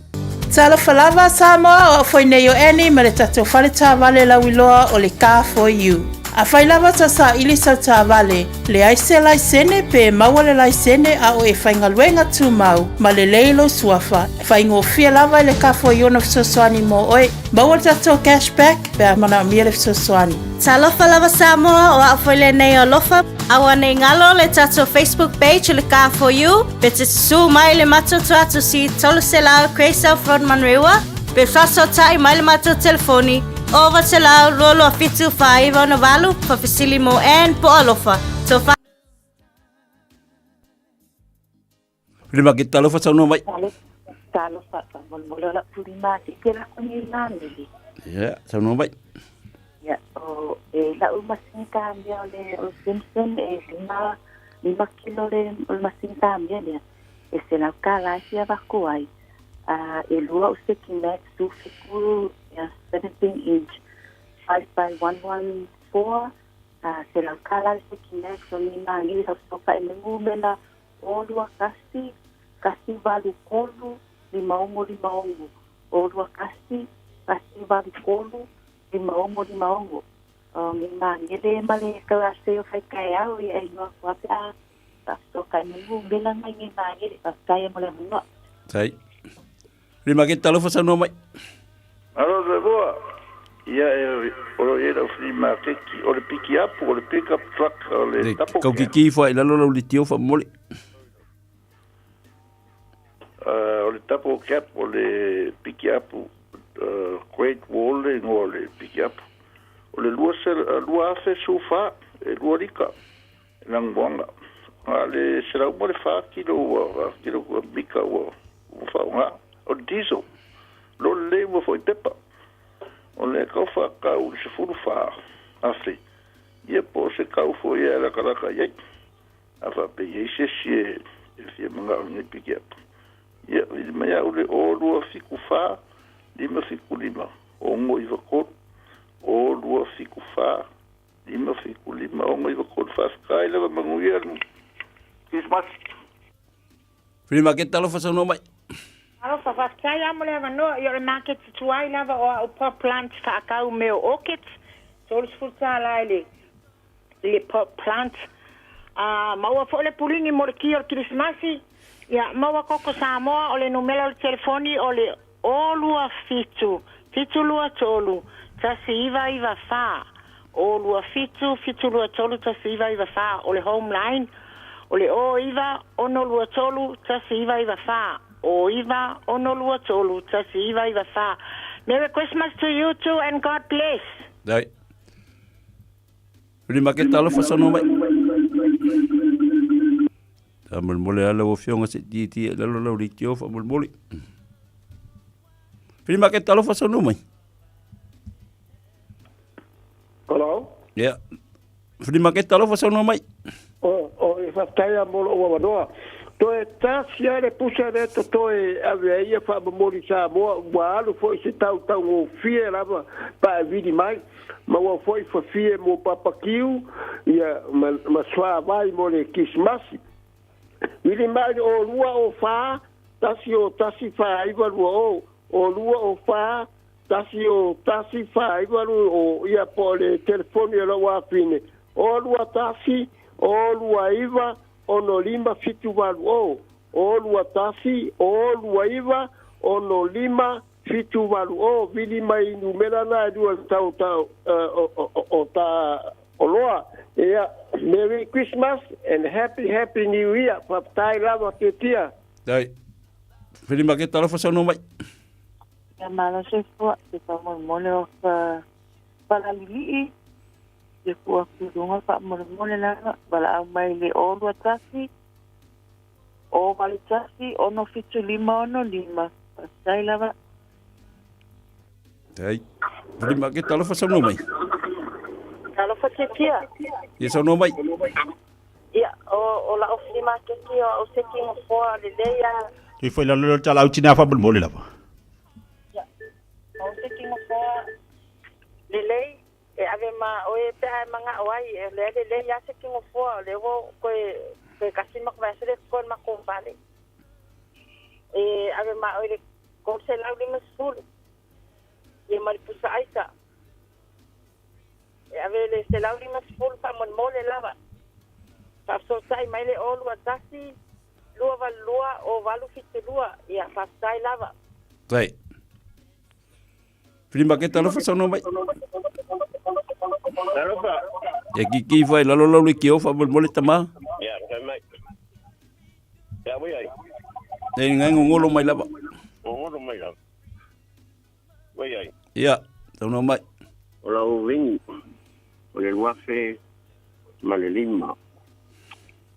B: Talofa lava Samoa, o au foi nei o Annie ma le tatou fale taavale lauiloa o le Car For You. Afai lava ta saili sau taavale, leai se laisene pe maua le laisene a o e faigaluega tumau ma lelei lou suafa, faigofie lava i le Car For You ona fesoasoani mo oe. Maua le tatou cash back pe a manaomia le fesoasoani.
H: Talofa lava Samoa, o au foi lenei o Alofa. Aua nei galo le tatou Facebook page o le Car For You, pe te susu mai le matou tuatusi 300 Gracell Road Manurewa, pe faasootai mai le matou telefoni 900 227 498 faafesili mo Ann po o Alofa. Tofa.
L: Lima ke talofa saunoa mai.
Q: Talofa, faamolemole o lau pulima atu i te lako nei mameli.
L: Ia, saunoa mai.
Q: Ia, o e lau masini tāmia o le o Simpson e lima 5 kilo le o le masini samia lea e selau tālā e fia avatu ai. A e lua o seki max 17 ia 17 inch 5 by 114 a selau tālā le seki max o ni magele tausofa e le numela o 21 1 8 3 5 6 5 6 o 21 1 8 3 5 6 5 6 o ni magele ma le kalase o whaikae au i ai noa kua pe a whakatoka i numela ngai ni magele whakaia mo le hunga.
L: Tai. Rima ke talofa sa mai.
F: Alo le boa. Ia e o le lau flea market o le pick up o le pick up truck o le tapo.
L: Kau kiki fo i lalo lau litio fa mole.
F: O le tapo cap o le pick up Great Wall le ngoa o le pick up. O le lua se lua afe sufa e lua lika. Langoanga. A le sera mo le fa kilo ua kilo ua mika ua fa nga o diesel. Lo le ua foi pepa. O le kau fa kau se fulu fa afe. Ia po se kau fo ia la kalaka ia. A fa pe ia se si e fia manga o ni pick up. Ia i mai au le o lua fiku fa lima fiku lima. O ngo i vakol. O lua fiku fa lima fiku lima. O ngo i vakol fa skai lava manguia. Christmas.
L: Prima ke talofa sa mai.
R: Alofa faafetai amo le avanoa i o le maketi tuai lava o au pot plant faakau mea o orchids. 30 tālā i le pot plant. Maua foʻi le puligi mo le kia o le kerisimasi. Ia maua koko Samoa o le numela o le telefoni o le o 27 723 1994 o 27 723 1994 o le home line o le o 9 623 1994 o 9 623 1994. Merry Christmas to you too and God bless.
L: Dai. Rima ke talofa sa mai. Ta mole ala o fionga se ti ti lalo lau li tio fa mole. Rima ke talofa sa mai.
S: Hello.
L: Yeah. Rima ke talofa sa mai.
S: O e faafetai mo lou avanoa. Toe tasi a le pusa le totoe ave ai ia faamomoli Samoa ua alu foʻi se tautaugofie lava paavili mai ma ua foʻi fafie mo papakiu ia ma suavai mo le kisimasi. Vili mai le o 2 o 4 1 o 1 4 9 2 o 2 o 4 1 o 1 4 9 2 o ia po le telefoni e lou afine o 2 1 o 2 9 ono 5 7 8 o o 2 1 o 2 9 ono 5 7 8 o vili mai numera na e lua tau tau o ta oloa. Ia Merry Christmas and Happy Happy New Year. Faafetai lava te tia.
L: Dai. Whiri ke talofa sa mai.
Q: Ia malo se fua te faamolemole o falalili'i te kua kulunga faamolemole lava valaau mai le o 21 o 81 6 7 5 6 5. Faafetai lava.
L: Dai. Whiri ke talofa sa mai.
R: Talofa te tia.
L: Ia sa mai.
R: Ia o la o flea market o seki ngofoa le leia.
K: Tui foi lalo le tala au tina fa mole lava.
R: Ia. O seki ngofoa le lei e ave ma o e pe ai manga o ai e le le leia seki ngofoa le wo koe koe kasi mak va se kon ma ko vale. E ave ma o le ko se lau lima sful. Ia mali pusa aisa. E ave le se lau lima sful pa mon mole lava. Faafetai mai le o 21 2 o 8 7 2. Ia faafetai lava.
L: Tai. Prima ke talofa sa mai.
T: Talofa.
L: E kiki fai lalo lau le kio fa mole tama.
T: Ia, kai mai. Ia wei ai.
L: Nei ngai ngolo mai lava.
T: Ngolo mai lava. Wei ai.
L: Ia, tau mai.
T: O lau vingi. O le wafe ma le lima.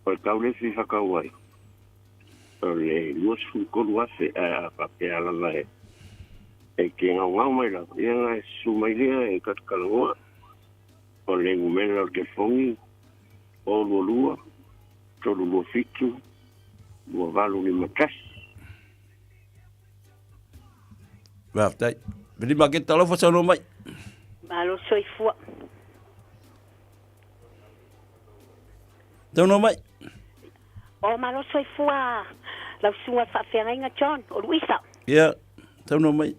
T: O le kaule fi whakauai. O le 23 afe a papea lava e. E ke ngau ngau mai lava. Ia ngai su mai lea e katakalangoa. O le ngumela o te fongi. O 22. 327 2851.
L: Faafetai. Vili maketi talofa saunoa mai.
I: Malo soifua.
L: Saunoa mai.
I: O malo soifua lau susuga i le faafeagaiga John o Luisa.
L: Ia, saunoa mai.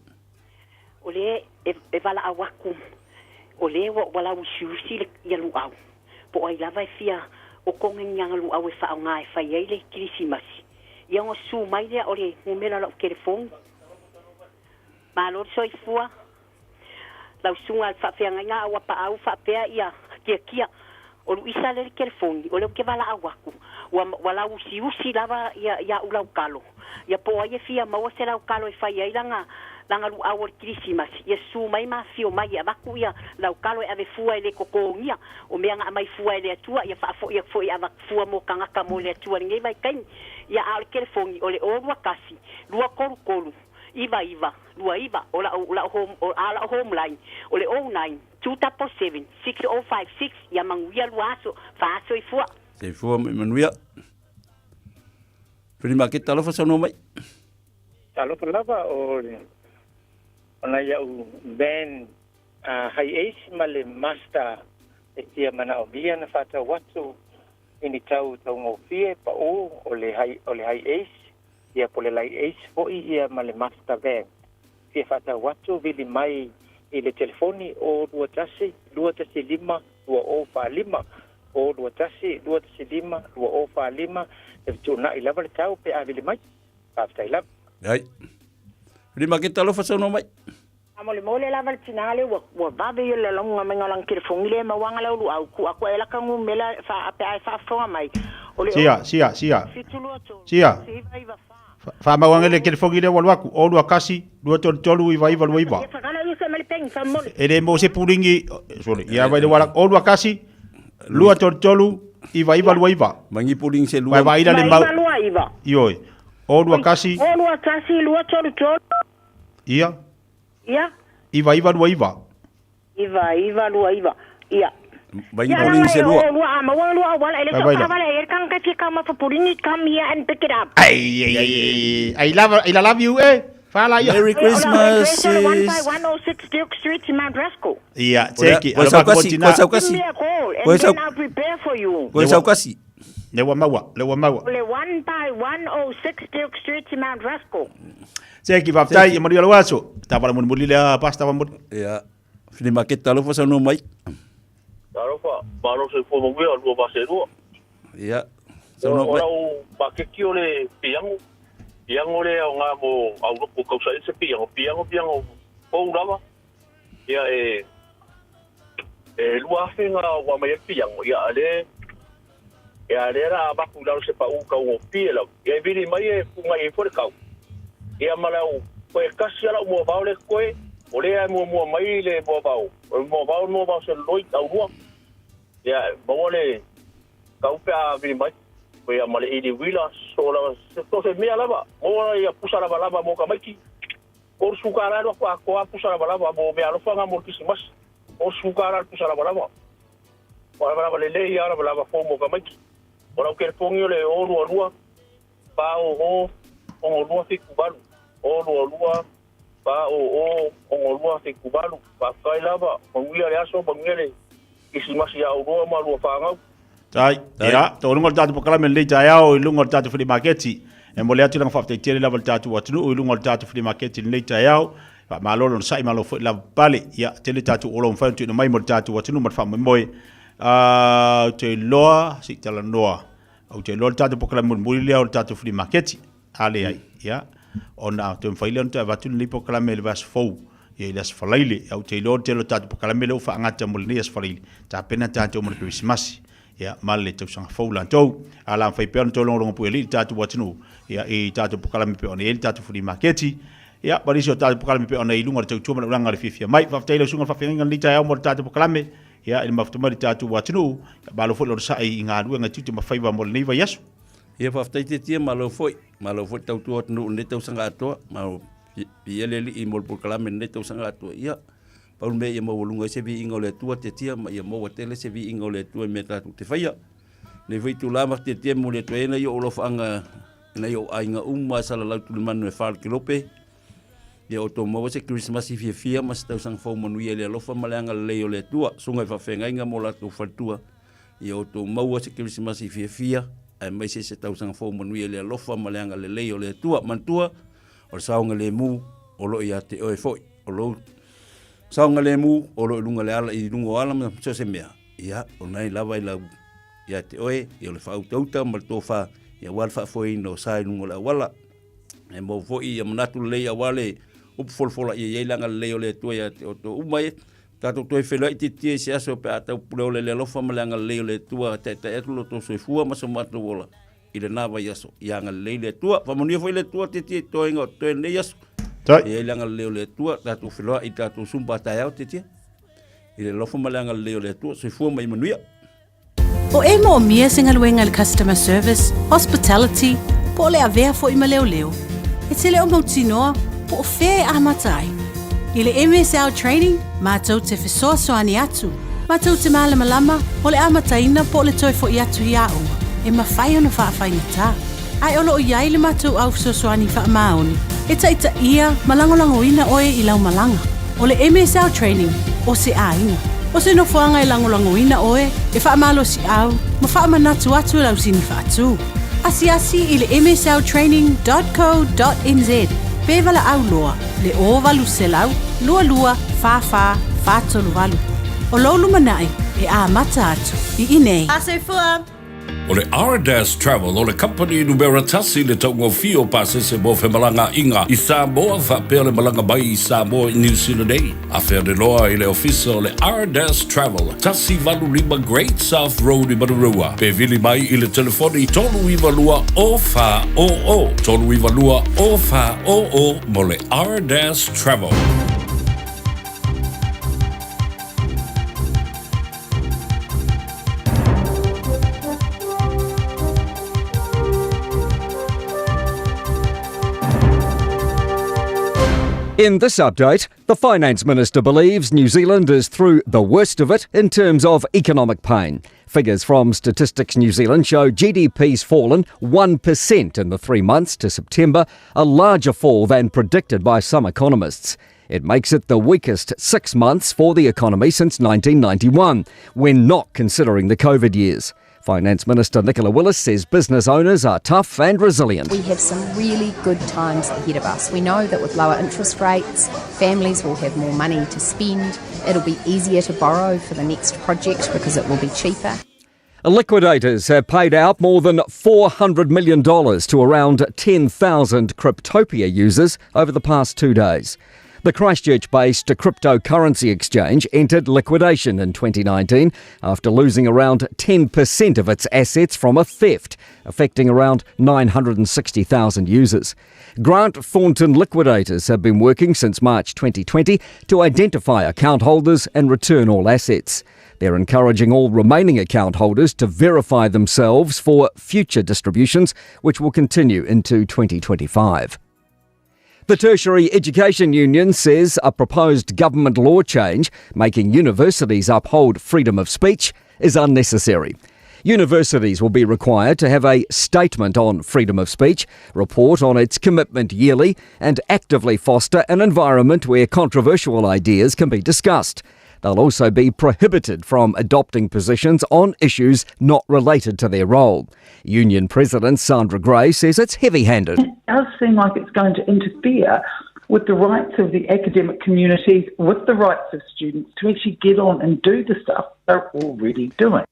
I: O le e, e valaau aku, o le ua, ua lauusiusi le, ia luau, po o ai lava e fia okoga i ni aga luau e faaaoga e fai ai le Kilisimasi. Ia ona susu mai lea o le numera o lau telefoni. Malo le soifua. Lau susuga i le faafeagaiga a ua paau faapea ia tiatia o Luisa lea i le telefoni, o lea ou te valaau aku, ua, ua lauusiusi lava ia, ia au laukalo. Ia po o ai e fia maua se laukalo e fai ai lana, lana luau o le Kilisimasi, ia susu mai ma afifio mai e avatu ia laukalo e ave fua e le totogia. O mea na aumai fua e le Atua, ia faafoi atu foi e avatu fua mo tagata mo le Atua i lenei vaitaimi. Ia a o le telefoni, o le 0 21 233 99 29. O lau, lau home, o, a o lau home line, o le 09 277 6056. Ia manuia lua aso. Faasoifua.
L: Soifua ma ia manuia. Fili maketi talofa saunoa mai.
J: Talofa lava o le o nai a'u van High Ace ma le Master e fia manaomia na faatau atu i ni tau taugofie pa'ū o le High o le High Ace ia po o le Light Ace fo'i ia ma le Master van. Fia faatau atu vili mai i le telefoni o 21 215 2045 o 21 215 2045 e fetuunai lava le tau pe a vili mai. Faafetai lava.
L: Ai. Fili maketi talofa saunoa mai.
R: Faamolemole lava le tinā lea ua ua vave ia le lauga maiga o lana telefoni lea e maua ana lau luau ku aku ai laka numela faa pe a e faafofoga mai o le
K: Sia, sia, sia.
R: 723
K: Sia.
R: 994.
K: Faamauage le telefoni lea ua alu atu, 0 21 233 99 29.
R: Ia fakala ia se mai le peni faamole.
K: E le mo se pulingi, sorry, ia vai le wala, 0 21 233 99 29.
L: Mangi pulingi se
K: lua. Vai vai le mau.
R: 99.
K: Ioe. 0 21
R: 0 21 233
K: ia
R: ia
K: 99 29.
R: 99 29 ia.
L: Mangi pulingi se lua.
R: Lua a maua lua wala ele
K: Vai,
R: so
K: vai lá.
R: wala ele kan ka ti kama for pulingi come here and pick it up.
K: Ai ai ai ai love I love you eh. Fala ia.
L: Merry Christmas. sis.
R: 15106 Duke Street in Mount Roskill.
K: Ia, teki.
L: Koe saukasi, koe saukasi.
R: Give me a call and
L: Koe
R: then I'll prepare for you.
L: Koe saukasi.
K: Le ua maua, le ua maua.
R: O le 1 by 106 Duke Street in Mount Roskill.
K: Teki, faafetai, ia manuia lou aso. Tafala mulimuli lea pasta wa muli.
L: Ia. Fili maketi talofa saunoa mai.
W: Talofa, malo soifua manuia, lua vaselua.
L: Ia.
W: O
L: Saunoa
W: o
L: mai.
W: lau maketi o le piango. Piango lea o ngā mo au loko kausa se piango. Piango, piango, pou lava. Ia e, e 2000 ngā wa mai e piango. Ia ale, ia ale ra maku lalo se pau kau o pie lau. Ia e vili mai e punga i fore kau. Ia malau, koe kasi ala mua vao le koe, o lea e mua mua mai le mua vao. O le mua vao, mua vao se loi tau rua. Ia, maua le kau pe a vili mai. Koe ia male ili wila, so lava, se to se mea lava, moa ia pusa lava lava mo ka maiki. O suka rā rua ko a pusa lava lava mo mea alofa ngā mo kisimas. O suka rā pusa lava lava. O lava lava le lei ia lava lava fo mo ka maiki. O lau kere pongi o le o rua rua, pa o o, o rua fiku valu. O rua rua, pa o o, o rua fiku valu. Pa kai lava, manuia le aso, manuia le kisimasi ia o rua ma rua whangau.
K: Tai, ia, to lunga o le tatou polokalame lenei taeao i luga o le tatou flea maketi. E momoli atu lana faafetai tele lava i le tatou atunuu i luga o le tatou flea maketi lenei taeao. Faamalo lona sa'i malo foi lava pale. Ia, tele tatou olo ua mafai ona tuuina mai mo le tatou atunuu ma le faamoemoe. Ou te iloa, se i talanoa. Ou te iloa le tatou polokalame mulimuli lea o le tatou flea maketi. A leai, ia, ona toe mafai lea ona toe avatu lenei polokalame i le vaiaso fou, ia i le Aso Faraile. Ou te iloa o le tele o tatou polokalame lea ua faagata mo lenei Aso Faraile, tapena tatou mo le Kerisimasi, ia, ma le tausaga fou latou. A la mafai pea ona toe logologo puealii le tatou atunuu, ia, i tatou polokalame pei ona i ai le tatou flea maketi, ia, ma nisi o tatou polokalame pei ona i luga o le tautua ma le ulaga o le fiafia mai. Faafetai i lau susuga i le faafeagaiga i lenei taeao mo le tatou polokalame, ia, i le mafuta mai le tatou atunuu, ia, malo foi le onosai i galuega e tiute ma faiva mo lenei vaiaso.
L: Ia faafetai Tietie, malo foi. Malo foi le tautua atunuu i lenei tausaga atoa. Malo viia le Alii mo le polokalame i lenei tausaga atoa. Ia, pau le mea ia maualuga ai se viiga o le Atua Tietie ma ia maua tele se viiga o le Atua i mea tatou te faia. Lenei foi itulā ma tietie momoli atu ai nai o'u alofaaga i nai o'u aiga uma e salalau i tulimanu e fa o le Kelope, ia outou maua se Kerisimasi fiafia ma se tausaga fou manuia i le alofa ma le agalelei o le Atua. Susuga i faafeagaiga ma o latou faletua, ia outou maua se Kerisimasi fiafia aemaise se tausaga fou manuia i le alofa ma le agalelei o le Atua. Manatua, o le saogalemu o lo o ia te oe foi. O lou saogalemu o lo o i luga le ala, i luga o ala ma so o se mea, ia, o lena lava i lau ia te oe, ia o le faautauta ma le tofa, ia aua le faafoeina o sa i luga o le auala. E maua foi ia manatu lelei aua le upu folafola ia i ai le agalelei o le Atua ia te outou uma e. Tatou toe feiloai tietie i se aso pe a tau pule ola i le alofa ma le agalelei o le Atua, taitai atu lo outou soifua ma so matou ola i lena vaiaso. Ia agalelei le Atua. Faamanuia foi le Atua tietie i toega o totoe lenei aso. Ia i ai le agalelei o le Atua, tatou feiloai i tatou Zumba taeao tietie. I le alofa ma le agalelei o le Atua. Soifua ma ia manuia.
M: O e moomia se galuega i le customer service, hospitality, po o le avea foi ma leoleo, e te le o mautinoa po o fea e amata ai. I le MSL Training, matou te fesoasoani atu, matou te malamalama o le amataina po o le toe foi atu i aoga, e mafai ona faafaigata. Ae o lo o i ai le matou au fesoasoani faamaoni e taitaia ma lagolagoina oe i lau malaga. O le MSL Training, o se aiga. O se nofoaga e lagolagoina oe, e faamalosiau ma faamanatu atu i lau sini faatu. Asiasi i le msltraining dot co dot nz pe valaau loa le 0800 22 44 438. O lou lumanai e amata atu i inei.
H: A soifua!
U: O le Ardas Travel o le kamupani numera tasi i le taugofie o pasese mo femalagaaiga i Samoa faapea le malaga mai i Samoa i New Zealand nei. Afea le loa i le ofisa o le Ardas Travel, 185 Great South Road i Manurewa, pe vili mai i le telefoni 392 0400, 392 0400 mo le Ardas Travel.
V: In this update, the Finance Minister believes New Zealand is through the worst of it in terms of economic pain. Figures from Statistics New Zealand show GDP's fallen 1% in the three months to September, a larger fall than predicted by some economists. It makes it the weakest six months for the economy since 1991, when not considering the COVID years. Finance Minister Nicola Willis says business owners are tough and resilient.
X: We have some really good times ahead of us. We know that with lower interest rates, families will have more money to spend. It'll be easier to borrow for the next project because it will be cheaper.
V: Liquidators have paid out more than $400 million to around 10,000 Cryptopia users over the past two days. The Christchurch based cryptocurrency exchange entered liquidation in 2019 after losing around 10% of its assets from a theft, affecting around 960,000 users. Grant Thornton liquidators have been working since March 2020 to identify account holders and return all assets. They're encouraging all remaining account holders to verify themselves for future distributions, which will continue into 2025. The Tertiary Education Union says a proposed government law change making universities uphold freedom of speech is unnecessary. Universities will be required to have a statement on freedom of speech, report on its commitment yearly, and actively foster an environment where controversial ideas can be discussed. They'll also be prohibited from adopting positions on issues not related to their role. Union President Sandra Gray says it's heavy handed.
Y: It does seem like it's going to interfere with the rights of the academic communities, with the rights of students to actually get on and do the stuff they're already doing.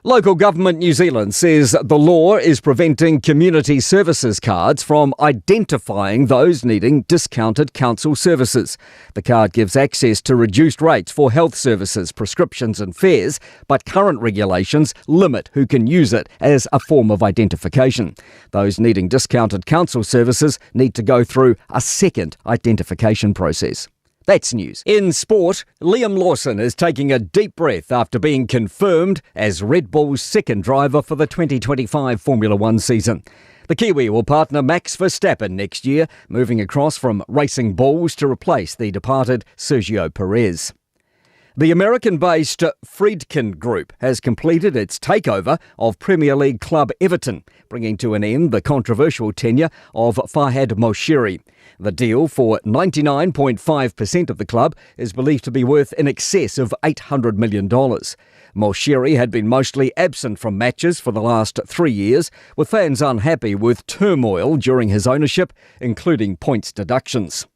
V: Local Government New Zealand says the law is preventing community services cards from identifying those needing discounted council services. The card gives access to reduced rates for health services, prescriptions, and fares, but current regulations limit who can use it as a form of identification. Those needing discounted council services need to go through a second identification process. That's news. In sport, Liam Lawson is taking a deep breath after being confirmed as Red Bull's second driver for the 2025 Formula One season. The Kiwi will partner Max Verstappen next year, moving across from Racing Bulls to replace the departed Sergio Perez. The American based Friedkin Group has completed its takeover of Premier League club Everton, bringing to an end the controversial tenure of Farhad Moshiri. The deal for 99.5% of the club is believed to be worth in excess of $800 million. Moshiri had been mostly absent from matches for the last three years, with fans unhappy with turmoil during his ownership, including points deductions.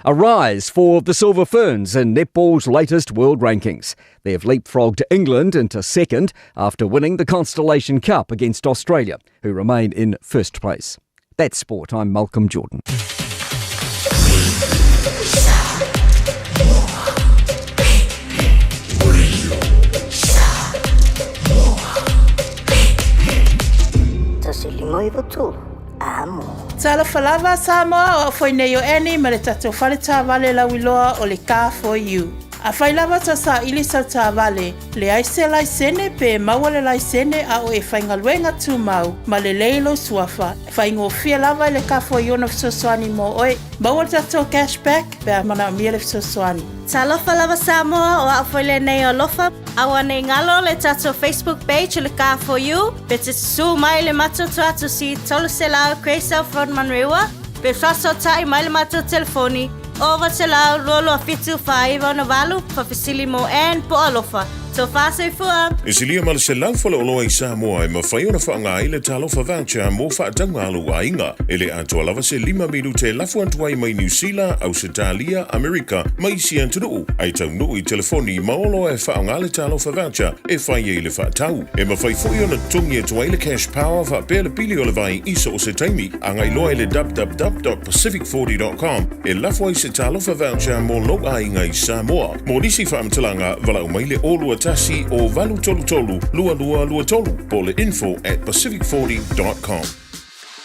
V: A rise for the Silver Ferns in netball's latest world rankings. They have leapfrogged England into second after winning the Constellation Cup against Australia, who remain in first place. That's sport. I'm Malcolm Jordan.
M: Talofa lava Samoa, o au foi nei o Annie ma le tatou fale taavale lauiloa o le Car for You. Afai lava ta saili sau taavale, leai se laisene pe maua le laisene a o e faigaluega tumau ma lelei lou suafa, e faigofie lava i le Car for You ona fesoasoani mo oe. Maua le tatou cash back pe a manaomia le fesoasoani.
H: Talofa lava Samoa, o au foi lenei o Alofa. Aua nei galo le tatou Facebook page o le Car for You, pe te susu mai le matou tuatusi 300 Grace South Road Manurewa, pe fasootai mai le matou telefoni 0900 22 7 4968 faafesili mo Ann po o Alofa. Tofa soifua!
C: E silia ma le 100 faleoloa i Samoa e mafai ona faaaoga ai le Talofa Voucher mo faatauga a lou aiga. E le atoa lava se lima minute e lafo atu ai mai Niu Sila, Ausetalia, Amerika ma isi atunuu, ae taunuu i telefoni ma oloa e faaaoga le Talofa Voucher e fai ai le faatau. E mafai foi ona totogi atu ai le Cash Power faapea le pili o le vai i so o se taimi. Agai loa i le www.pacific40.com e lafo ai se Talofa Voucher mo lou aiga i Samoa. Mo nisi faamatalaga, valaau mai le 021 o 833 2223 po o le info at pacific40.com.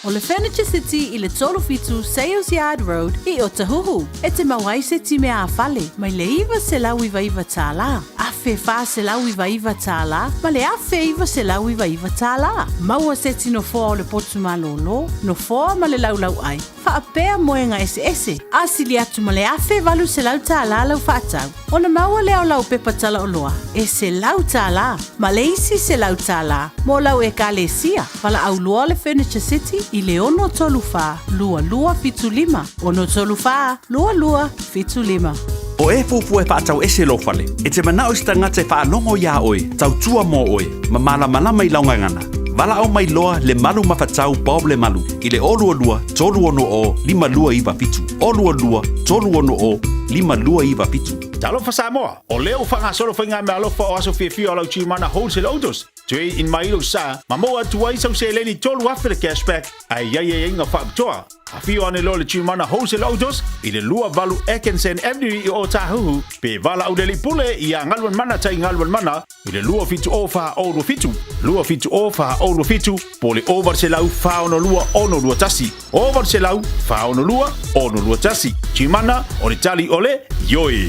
M: O le Furniture City i le 37 Sales Yard Road i Otahuhu, e te mau ai se time ā-fale mai le $999, $1,499 ma le $1,999. Maua seti nofoa o le potu malōlō, nofoa ma le laulauʻai, faapea moega eseese, a sili atu ma le $1,800 lau faatau, ona maua lea o lau pepa talaoloa e $100 ma le isi $100 mo lau Ekalesia. Valaau loa le Furniture City i le 634 2275, 634 2275.
D: O e fuafua e faatau ese lou fale, e te manao i se tagata e faalogo iā oe, tautua mo oe, ma malamalama i lau gagana. Valaau mai loa Lemalu Mafatau Bob Lemalu i le 022 360 5297, 022 360 5297.
K: Talofa Samoa, o lea ua faagasolo faigameaalofa o aso fiafia o lau Gmana Wholesale Autos, Trade in mai lou sa, ma maua atu ai sau seleni 3,000 le cashback, ae i ai aiaiga faapitoa. Afio ane loa le Gmana Wholesale Autos i le 28 Atkinson Avenue i Ōtāhuhu, pe valaau le alii pule iā Galuanmana Tai Galuanmana i le 270 427, 270 427, po o le 0800 462 621, 0800 462 621. Gmana, o le tali o le ioe.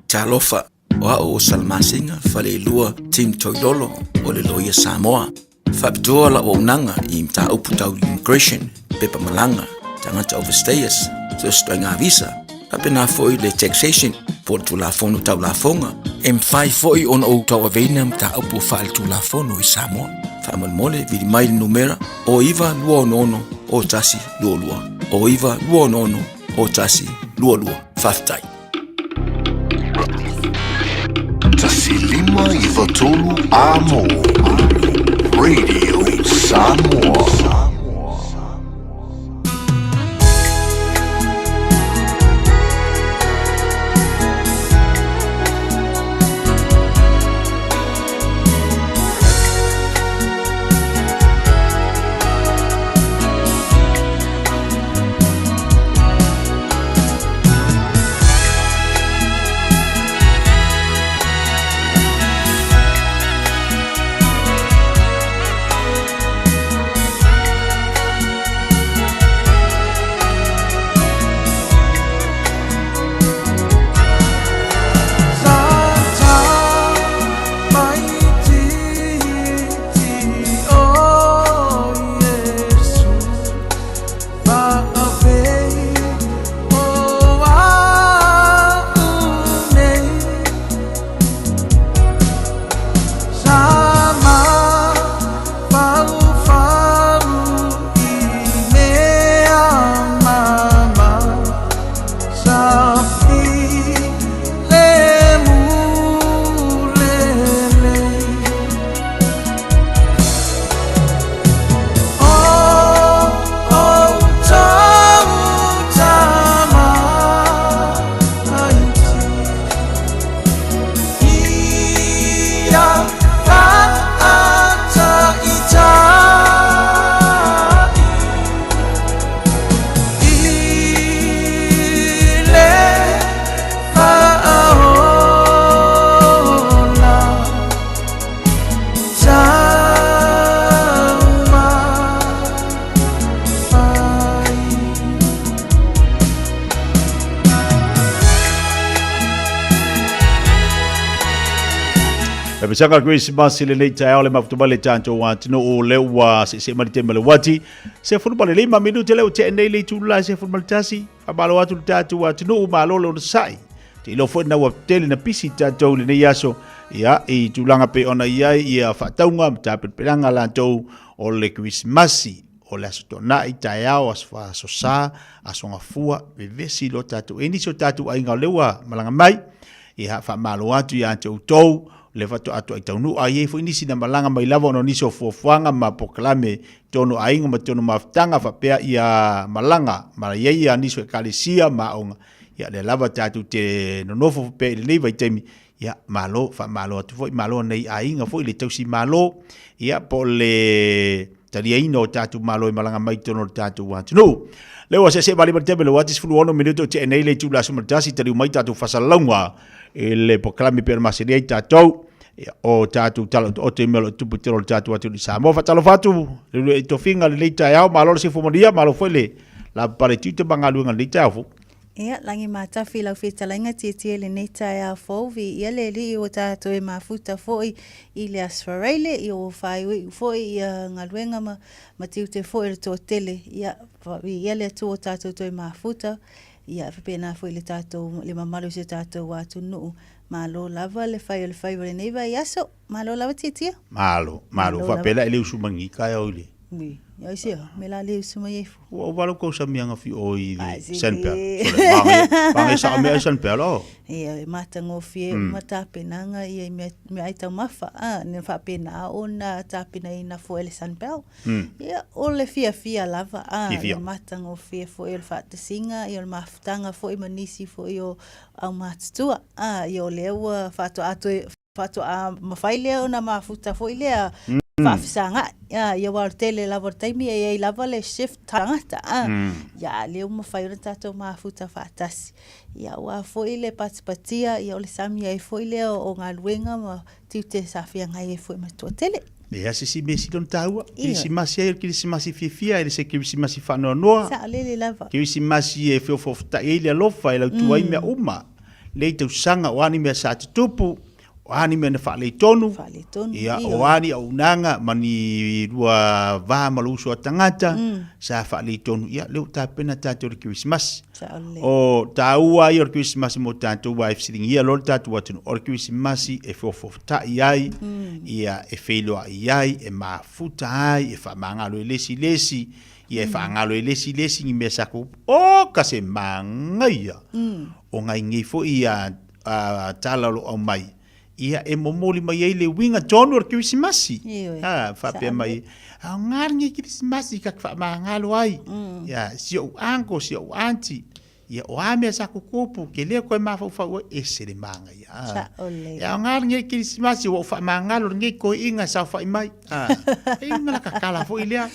E: Talofa, o au o Salamasina Faleilua Tim Toilolo o le Loia Samoa. Faapitoa lau auaunaga i mataupu tau immigration, pepa malaga, tagata overstayers, so o se ituaiga visa, faapena foi le taxation po o le Tulafono Tau Lafoga. E mafai foi ona ou tauaveina mataupu faaletulafono i Samoa. Faamolemole, vili mai le numera 0926 0122, 0926 0122. Faafetai.
G: 1593 Amo Radio Samoa.
K: Tausaga Kerisimasi lenei taeao le mafuta mai le tatou atunuu o lea ua seesee mai le taimi o le uati. 15 minute lea ua tea nei le itula e 11. Faamalo atu le tatou atunuu, malo le onosai. Te iloa foi na ua tele na pisi tatou i lenei aso ia i tulaga pei ona i ai ia faatauga ma tapenapelaga latou o le Kerisimasi o le Aso Toonai, taeao, aso Fa, aso Sa, aso Gafua, vevesi loa tatou. E nisi o tatou aiga o lea ua malaga mai, ia faamalo atu ia te outou, le faatoa atoa i taunuu. A i ai foi nisi na malaga mai lava ona o nisi o fuafuaga ma polokalame tonu aiga ma tonu mafutaga faapea ia malaga ma i ai ia nisi o ekalesia ma aoga, ia lea lava tatou te nonofo pea i lenei vaitaimi, ia malo, faamalo atu foi, malo nei aiga foi le tausi malo, ia po o le taliaina o tatou malo e malaga mai totonu o le tatou atunuu. Lea ua seesee vale ma le taimi o le uati 16 minute o tea nei le itula 11 taliu mai tatou fasalalauga i le polokalame pei ona masani ai tatou ia, o tatou tala otooto i mea o lo o tupu i totonu o le tatou atunuu i Samoa. Faatalofa atu le lua i tofiga lenei taeao, malo le soifua manuia, malo foi le lavapapale tiute ma galuega i lenei taeao fou.
M: Ia, lagi matafi i lau fetalaiga tietie i lenei taeao fou, viia le Alii ua tatou e mafuta foi i le Aso Faraile, ia ua faaiuiu foi ia galuega ma, ma tiute foi o le toatele. Ia, viia le Atua ua tatou toe mafuta, ia faapena foi le tatou, le mamalu o si o tatou atunuu. Malo lava le fai o le faiva i lenei vaiaso. Malo lava Tietie.
K: Malo, malo.
M: Malo
K: Faapea
M: lava.
K: la e le usu mai ni taeao i le
M: Ui, ai se me la le usu mai ai fu.
K: Ua ou valo kou samianga fi o i
M: Ai, se
K: Sanpel.
M: le.
K: Sole, mange, mange sa mea i Sanpel o.
M: Ia, e matagofie uma tapenaga ia i mea, mea ai taumafa, a, na faapena ona tapenaina foi e le Sunbelt. Ia, o le fiafia lava, a,
K: Fiafia.
M: le matagofie foi o le faatasiga, ia o le mafutaga foi ma nisi foi o aumatutua, a, ia o lea ua faatoa toe Faatoa mafai lea ona mafuta foi lea faafesagai. Ia, aua o le tele lava o le taimi e i ai lava le shift tagata. Ia, a lea ua mafai ona tatou mafuta faatasi. Ia, aua foi le patipatia, ia o le sami ai foi lea o galuega ma tiute sa feagai ai foi ma le toatele.
K: Leai se isi mea sili ona taua. Kerisimasi ai o le kerisimasi fiafia, e le se kerisimasi faanoanoa.
M: Saolele lava.
K: Kerisimasi e feofoofotai ai le alofa, e lautua ai mea uma. Lei tausaga, o a ni mea sa tutupu, o a ni mea na faaletonu,
M: Faaletonu,
K: ia,
M: ioe.
K: o a ni auaunaga ma ni lua va ma lou uso a tagata, sa faaletonu, ia, lea ua tapena tatou i le Kerisimasi.
M: Saolele.
K: O taua ia o le Kerisimasi mo tatou aua e fesiligia loa le tatou atunuu, o le Kerisimasi e feofoofotai ai, ia, e feiloai ai, e mafuta ai, e faamagalo ai le isi i le isi, Ia e faagalo e le isi le isi ni mea sa tupu. O ka se manaia! O nai nei foi ia tala o lo o aumai, ia e momoli mai ai le uiga tonu o le Kerisimasi. Ha, faapea mai, aoga lenei Kerisimasi ta te faamagalo ai. Ia, si ou uncle, si ou aunty, Ia, o a mea sa tutupu, ke lea koe mafaufau ai, ese le manaia. Ah.
M: Sa'o lelei.
K: E aoga lenei Kerisimasi, ua ou faamagalo lenei toeaiina e saofai mai. Ah. E i una laka tala foi lea.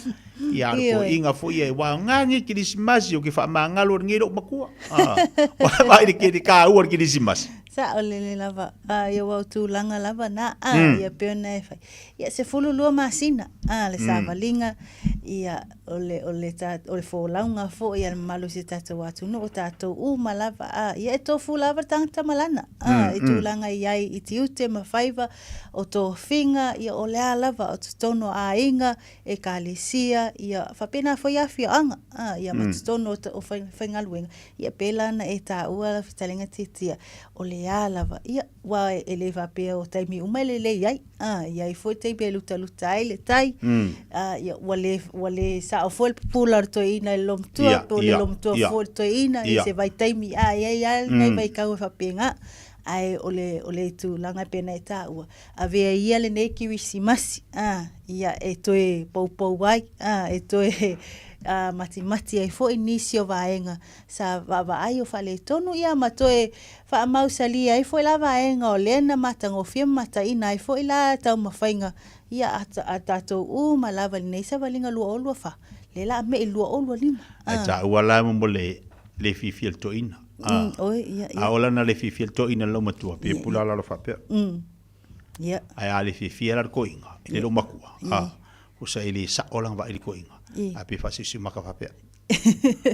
K: Ia, o le
M: Ioe.
K: toeaiina foi e, ua aoga lenei Kerisimasi, ou te faamagalo lenei lou matua. Ah. Ua vaai le keri kāua le Kerisimasi.
M: Sa'o lelei lava. Ah, ia ua o tulaga lava na. Ah, ia pei ona e fai. Ia, 12 masina, ah, le savaliga, ia, o le, o le, ta, o le folauga foi a le mamalu o si o tatou atunuu, o tatou uma lava, a, ia e tofu lava le tagata ma lana, a, i tulaga i ai i tiute ma faiva, o tofiga, ia o le a lava, o totonu o aiga, ekalesia, ia faapena foi afioaga, a, ia ma totonu o, o faigaluega, ia pēlā na e tāua lau fetalaiga Tiatia, o le a lava, ia, aua e le faapea o taimi uma e lelei ai, a, i ai foi taimi e lutaluta ai le tai, a, ia, ua le, ua le sao foi le pupula o le toeaina i le loomatua, po o le loomatua foi i le toeaina i se vaitaimi, a, e i ai lava lenei vaitau e faapena. Ae o le, o le tulaga e pei ona e taua, avea ia lenei Kerisimasi, a, ia e toe poupou ai, a, e toe a, matimati ai foi nisi o vaega sa vaavaai o faaletonu, ia ma toe faamausalia ai foi la vaega o lea na matagofie ma mataina ai foi la taumafaiga ia a, a tatou uma lava i lenei savaliga 2024, lea la a mei 2025.
K: Ae taua la mo le le fiafia le toeaina.
M: Mm, oi, ia, ia.
K: A ola na le fiafia le toeaina le laumatua, pe pula lalo faapea.
M: Ia.
K: Ae a le fiafia la le toeaina, i le laumatua, a, o sa e le sao lana vaai i le toeaina. A pe faasiusiu maka faapea.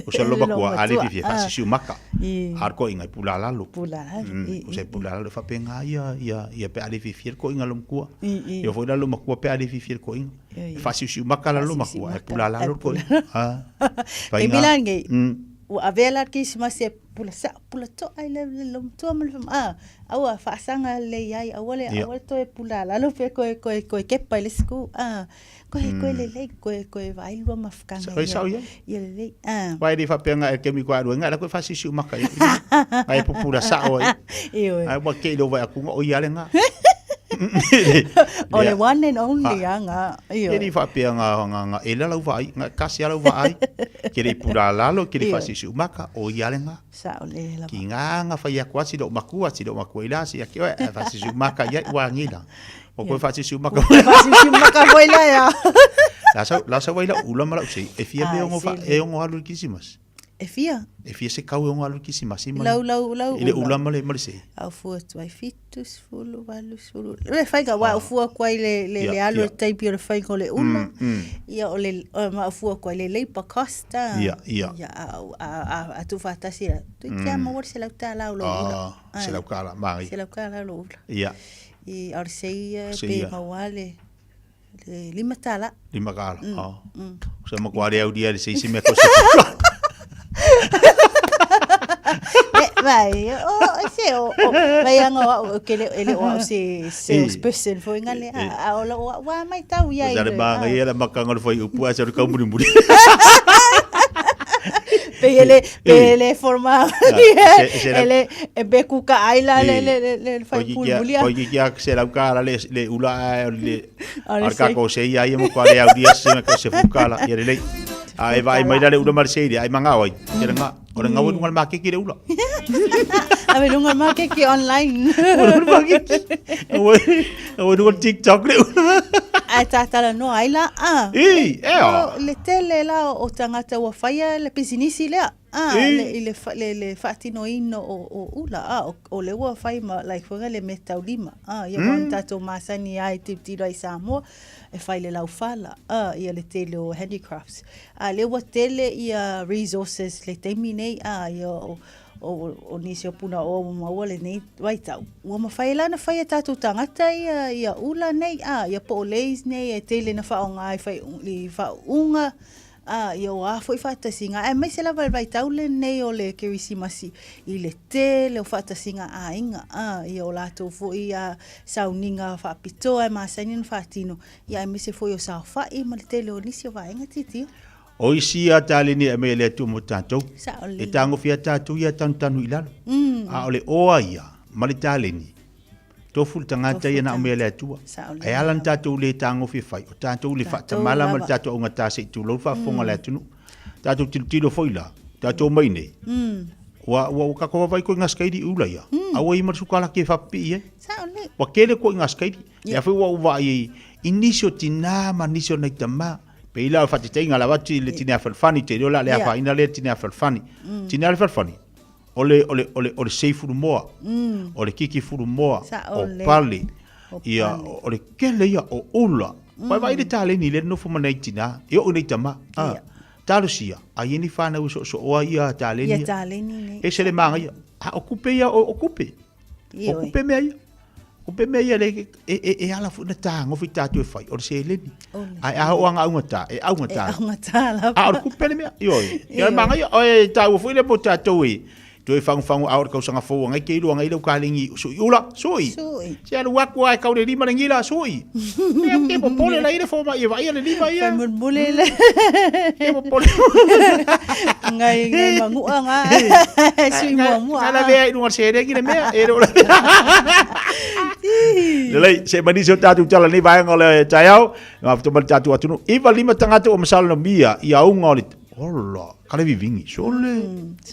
K: O se lo makua a le fiafia faasiusiu maka. A o le toeaina e pula lalo.
A: Pula lalo.
K: O se pula lalo e faapena ia ia ia pe a le fiafia le toeaina lo matua. Ia foi la lo matua pe a le fiafia le toeaina. E faasiusiu maka la lo matua e pula lalo le toeaina.
A: Taimi la lenei, ua avea la le kerisimasi e pula sao, pula toa i le le matua ma le ah, aua faasaga lelei ai, aua le aua le toe pula lalo pe koe koe koe kepa i le isi ku. Ah, koe koe lelei, koe koe vaai lua mafutaga
K: Sao sao ia.
A: Ia lelei. Ah.
K: Vai le faapea ngai ke mi kwa ru ngai la koe faasiusiu maka ia. Ai pupula sao ai.
A: Ioe.
K: Ai ua ke i lo vai aku o ia le nga.
A: O le one and only a nga. Ioe.
K: E le faapea nga nga nga e la lau vaai, nga kasi a lau vaai. Ke le pula lalo, ke le faasiusiu maka, o ia le nga.
A: Sao le lava.
K: Ki nga nga fai aku asi lo makua, si lo makua ila si aki oe, e faasiusiu maka ia ua ngila. O koe faasiusiu maka.
A: Faasiusiu maka foi la ia.
K: La sau la sau ai la ula ma lau sei, e fia me ongo fa e ongo alu i kisimas.
A: E fia?
K: E fia se kau e ongo alu i kisimasi ma.
A: Lau lau lau.
K: I le ula ma le ma le sei.
A: Au fua atu ai 70, 80. Le faiga wa au fua atu ai le le le alu le taimi o le faiga o le ula. Ia o le ma au fua atu ai le labour cost.
K: Ia ia.
A: Ia a a a tuufaatasi la. Toeitiiti lava maua le $100 o lou ula.
K: Ah, $100 manaia.
A: $100 lou ula.
K: Ia.
A: I o le sei pe maua le le $5.
K: $5. Oh. Sa makuā le aulia le sei se mea ko se.
A: Vai, o se o vai anga o ke le ele o se salesperson foi ngale a o lo wa mai tau ia
K: i. Sa le manga ia la makanga le foi upu a se ka muri muri.
A: Pe ele pe ele forma ele e be kuka ai la le le le le fai puli
K: muli. Ko ki kia se lau ka la le le ula le Ar ka ko se ia ia mo ko le aulia se ka se fuka la ia le A e vaai mai la le ula ma le seiri, ai mangao ai. Ke le nga, o le ngau e lunga le makeki le ula.
A: Ave lunga le makeki online.
K: O le makeki. Awe, awe lunga le TikTok le ula.
A: Ai tātala noa ai la, a.
K: I, e a.
A: Le tele la o tangata ua whaia le pisinisi lea. A, le, i le, le, le whaatinoina o, o ula, a, o, o le ua whai ma, like, whanga le me taulima. A, ia mm. tātou māsani ai te tiro ai Samoa. e whai le laufala, a, ia le tele o handicrafts. A, lea ua tele ia resources le taimi nei, a, ia o, o, o nisi o puna oa ua maua lenei vaitau. Ua mawhai la na whai e tātou tāngata ia, ia ula nei, a, ia po o leis nei e tele na whaonga ai whai, i whaunga, Ā, ia o a foi faatasiga, aemaise lava le vaitau lenei o le Kerisimasi, i le tele o faatasiga aiga, ā, ia o latou foi a sauniga faapitoa e masani ona faatino, ia aemaise foi o saofai ma le tele o nisi o vaega titio.
K: O isi a taleni e aumai e le Atua mo tatou,
A: Sao
K: e
A: lelei.
K: tagofia tatou ia tanutanu i lalo. A o le oa ia ma le taleni, Tofu le tagata ia na aumai e le Atua. Ae ala na tatou le tagofi e fai, o tatou le faatamala ma le tatou augata se i tulou le faafofoga a le atunuu. Tatou tilotilo foi la, tatou omai nei, ua, ua, ua tatou vaavaai koe i gasekaili i ula ia, a ua i ma le sukalaki e faapipii ai. Ua tele koe i gasekaili. Lea foi ua ou vaai ai i nisi o tinā ma nisi o nai tamā. Pei la o le faataitaiga lava atu i le tinā fealofani, te iloa la le afaina lea le tinā fealofani. Tinā le fealofani, O le, o le, o le, o le sei furumoa, o le kiki furumoa, o pale, ia, o le kele ia, o ula. Vai vai le taleni le nofo ma nei tina, e oo nei tama. Ah, talosia, a ia ni whanau e soosooa ia taleni.
A: Ia taleni nei.
K: E se le manga ia. A o kupe ia, o, o kupe. O kupe mea ia. Kupe mea ia le, e, e, e ala foi na tāgofi tātou e whai, o le seleni. A e aha o anga aungata, e aungata.
A: E aungata lava.
K: A o le kupe le mea, ioi. Ia le manga ia, e tāua foi le mo tātou e, toe whanguwhangu a o le kausaga fou angai ke iloa ngai lau kalengi sui ula, sui.
A: Sui.
K: Se alu aku ai kau le lima le ngila, sui. E ke popole la ile fo ma ia vaia le lima ia.
A: Fai mulmule le.
K: Ke popole.
A: Ngai ngai mangua nga. Sui mua mua.
K: Nga la vea i lunga seleni le mea, e lo la. Lelei, se manisi o tātou tala nei vaega o le taeao, mafuta mai le tātou atunuu. Iva lima tagata ua masalo na mia i auga o le Ola, ka le vivingi, sole.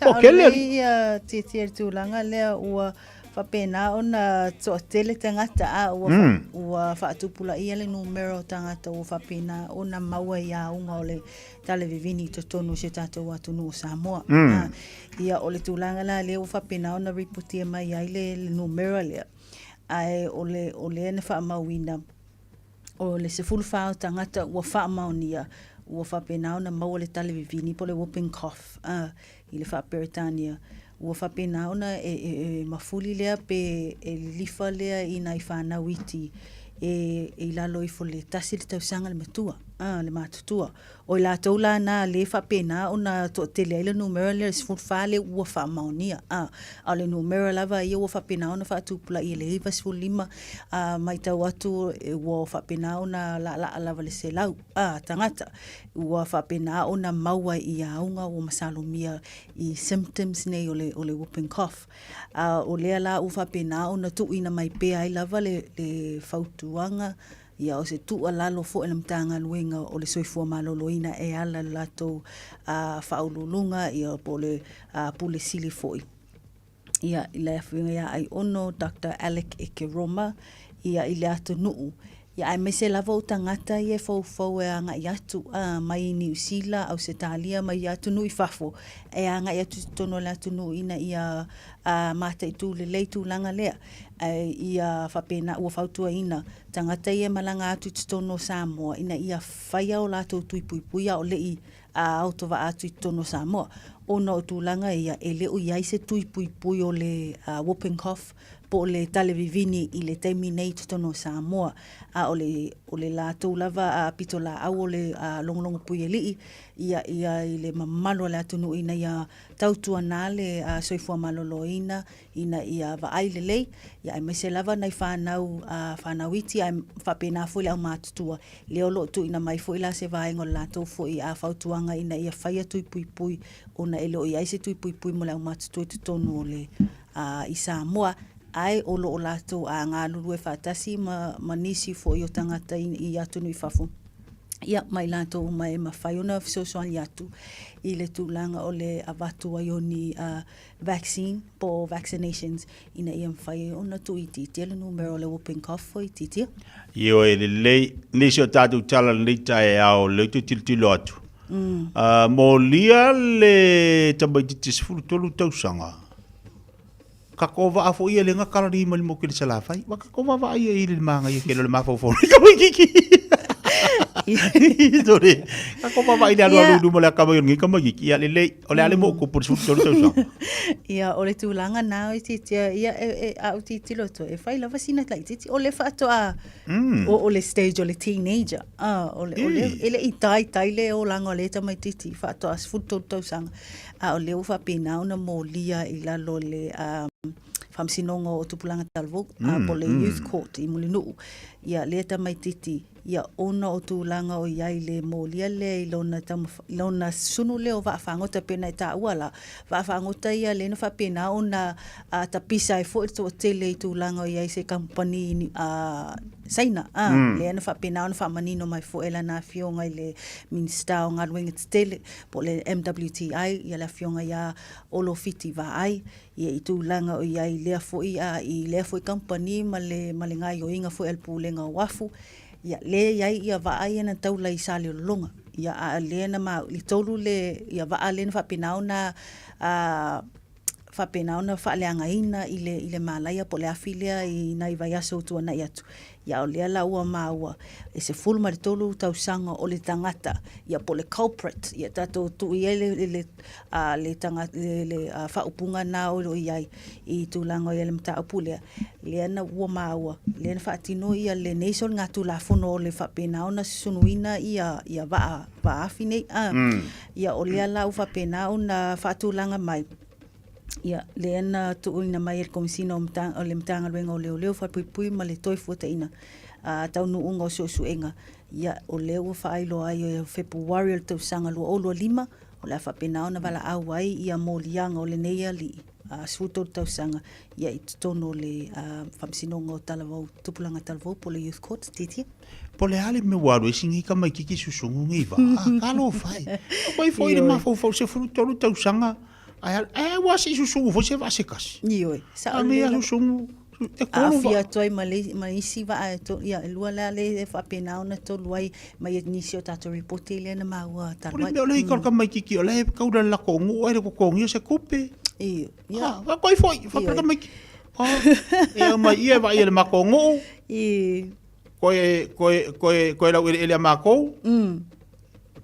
A: O kele. Sa ia tietie le tulaga lea ua faapena ona toatele tagata a ua, ua faatupulaia le numera o tagata ua faapena ona maua i auga o le tala vivini i totonu o si o tatou atunuu o Samoa. Ia o le tulaga la lea ua faapena ona ripotia mai ai le, le numera lea. Ae o le, o lea na faamauina o le 14 o tagata ua faamaonia. Ua faapena ona maua le tale vivini po o le whooping cough a i le faa-Peretania. Ua faapena ona e, e, e mafuli lea pe e lilifa lea i nai fanau iti e, e i lalo ifo le tasi le tausaga le matua, a, le matutua. O i latou la na lē faapena ona toatele ai le numera lea le 14 lea ua faamaonia, a, a o le numera lava ia ua faapena ona faatupulaia i le 95, a, matau atu ua faapena ona laalaa lava le 100, a, tagata ua faapena ona maua i auga ua masalomia i symptoms nei o le, o le whooping cough. A, o lea la ua faapena ona tuuina mai pea ai lava le, le fautuaga, ia o se tuualalo foi a le Matagaluega o le Soifua Maloloina e ala i le latou faauluuluga ia po o le Pule Sili foi. Ia, i le Afioga ia Aiono Doctor Alec Ekeroma, ia i le atunuu, ia aemaise lava o tagata ia e foufou e agai atu a, mai Niu Sila, Ausetalia ma ia atunuu i fafo, e agai atu i totonu o le atunuu ina ia mataitu lelei tulaga lea. Ae ia faapena ua fautuaina tagata ia e malaga atu i totonu o Samoa ina ia faia o latou tui puipui a o le i autovaa atu i totonu o Samoa ona o tulaga ia e le o i ai se tui puipui o le whooping cough po o le tale vivini i le taimi nei i totonu o Samoa. A o le, o le latou lava pitolaau o le logologo puialii ia, ia i le mamalu o le atunuu ina ia tautuana le soifua maloloina ina ia vaai lelei, ia aemaise lava nai fanau, fanau iti ae faapena foi le aumatutua, lea o lo o tuuina mai foi la se vaega o le latou foi fautuaga ina ia faia tui puipui ona e le o i ai se tui puipui mo le aumatutua i totonu o le i Samoa, ae o lo o latou galulue faatasi ma, ma nisi foi o tagata i, i atunuu i fafo. Ia, ma i latou uma e mafai ona fesoasoani atu i le tulaga o le avatu ai o ni vaccine po o vaccinations ina ia mafai ai ona tuuitiitia le numera o le whooping cough faaitiitia.
K: Ioe lelei, nisi o tatou tala lenei taeao lea ou te tilotilo atu. Uh, molia le tamaitiiti 13 tausaga. Ka ko vaa foi ia le nga kalari ma le mo kele salafai. Wa ka ko vaa ia i le manga ia kele le mafaufau. Tamaitiiti. Tore. Ka ko vaa i le alu alu luma le akama i ngi tamaitiiti. Ia lelei. O le a le mo kupu le 13 tausaga.
A: Ia, o le tulaga na o itiitia, ia, e, e, a ou tilotilo atu, e fai lava sina laitiiti. O le faatoa, o, o le stage o le teenager. Ah, o le, o le, e le i taitai le olaga o le tamaitiiti, faatoa 13 tausaga. A o lea ua faapena ona molia i lalo o le um, Faamasinoga o Tupulaga Talavou, mm, po o le Youth Court i Mulinuu. Ia, lea tamaitiiti, ia ona o tulaga o i ai le molia lea i lona taumaf- i lona sunu lea o vaafagota pei ona e taua la, vaafagota ia lea na faapena ona uh, tapisa ai foi le toatele i tulaga o i ai se kamupani uh, Saina, a, mm. lea na faapena ona faamanino mai foi e lana afioga i le Minista o Galuega Tetele po o le MWTI, ia le afioga ia Olo Fiti Vaai, ia i tulaga o i ai i lea foi a i lea foi kamupani ma le ma le gaioiga foi a le Pulega o Uafu, ia lea e i ai ia vaa ia na taula i Saleolologa. Ia a lea na ma i tolu le ia vaa lea na faapena ona a faapena ona faaleagaina i le i le malaia po o le afi lea i nai vaiaso ua tuanai atu. Ia a o lea la ua maua e 13 tausaga o le tagata ia po o le culprit ia tatou tuu i ai le le a le tagata le, le a, faaupuga na o lo o i ai i tulaga o i ai le mataupu lea, lea na ua maua lea na faatino ia lenei soligatulafono o le faapena ona susunuina ia ia vaa vaa afi nei a mm. ia o lea la ua faapena ona faatulaga mai Ia, lea na tuuina mai e le Komesina o, Mata, o le Matagaluega o Leoleo, Falepuipui ma le Toefuataiga a Taunuuga o Suesuega. Ia, o lea ua faailoa ai o Fepuari o le tausaga 2025, o le a faapena ona valaau ai ia moliaga o lenei alii a 13 tausaga ia i totonu o le Faamasinoga o Talavou, Tupulaga Talavou po o le Youth Court, Titia.
K: Po le a le mea ua alu ai si nei tamaitiiti susugu nei vaa, talofa e. Ua ifo i le mafaufau 13 tausaga, Ae alu, ae ua se i susugu foi se vaa se kasi.
A: Ioe,
K: sao A mea susugu,
A: e tolu vaa. Aafia atu ai ma, le, ma isi vaa e to, ia, e lua la le e faapena ona tolu ai mai nisi o tatou ripoti lea na maua talu ai.
K: O le mea o le ika o le tamaitiiti o la e taula le latou nuu ai le totogia se tupe.
A: Ioe.
K: Ia. Ha, koe foi, faapea le tamaitiiti. Oh, e au mai ia e vaai e le matou nuu.
A: I.
K: Koe, koe, koe, koe laueleele a matou.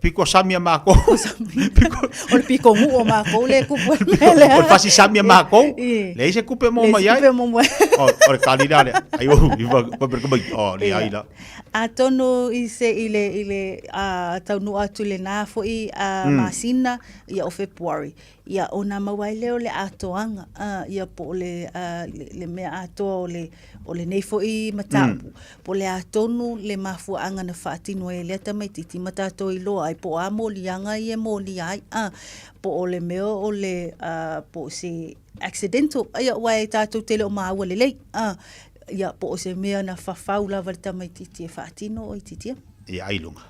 K: Piko sami a mākou.
A: O le piko ngū o mākou le kupu e mele.
K: O le fasi sami a mākou. Leai se kupe mo mai ai.
A: Le kupe mo mai.
K: O le kali la le. Ai o, i wa pa per mai. O, le ai la.
A: Atonu i se i le i le a taunuu atu i lenā foi a masina ia o February. Ia ona maua ai lea o le atoaga ia po o le le mea atoa o le o lenei foi mataupu. Po o le a tonu le mafuaaga na faatino ai e lea tamaitiiti ma tatou iloa ai po o a moliaga ia e molia ai a po o le mea o le po o se accidental ia aua e tatou te le o maua lelei a ia po o se mea na fafau lava le tamaitiiti e faatino o itiiti.
K: Ia ai luga.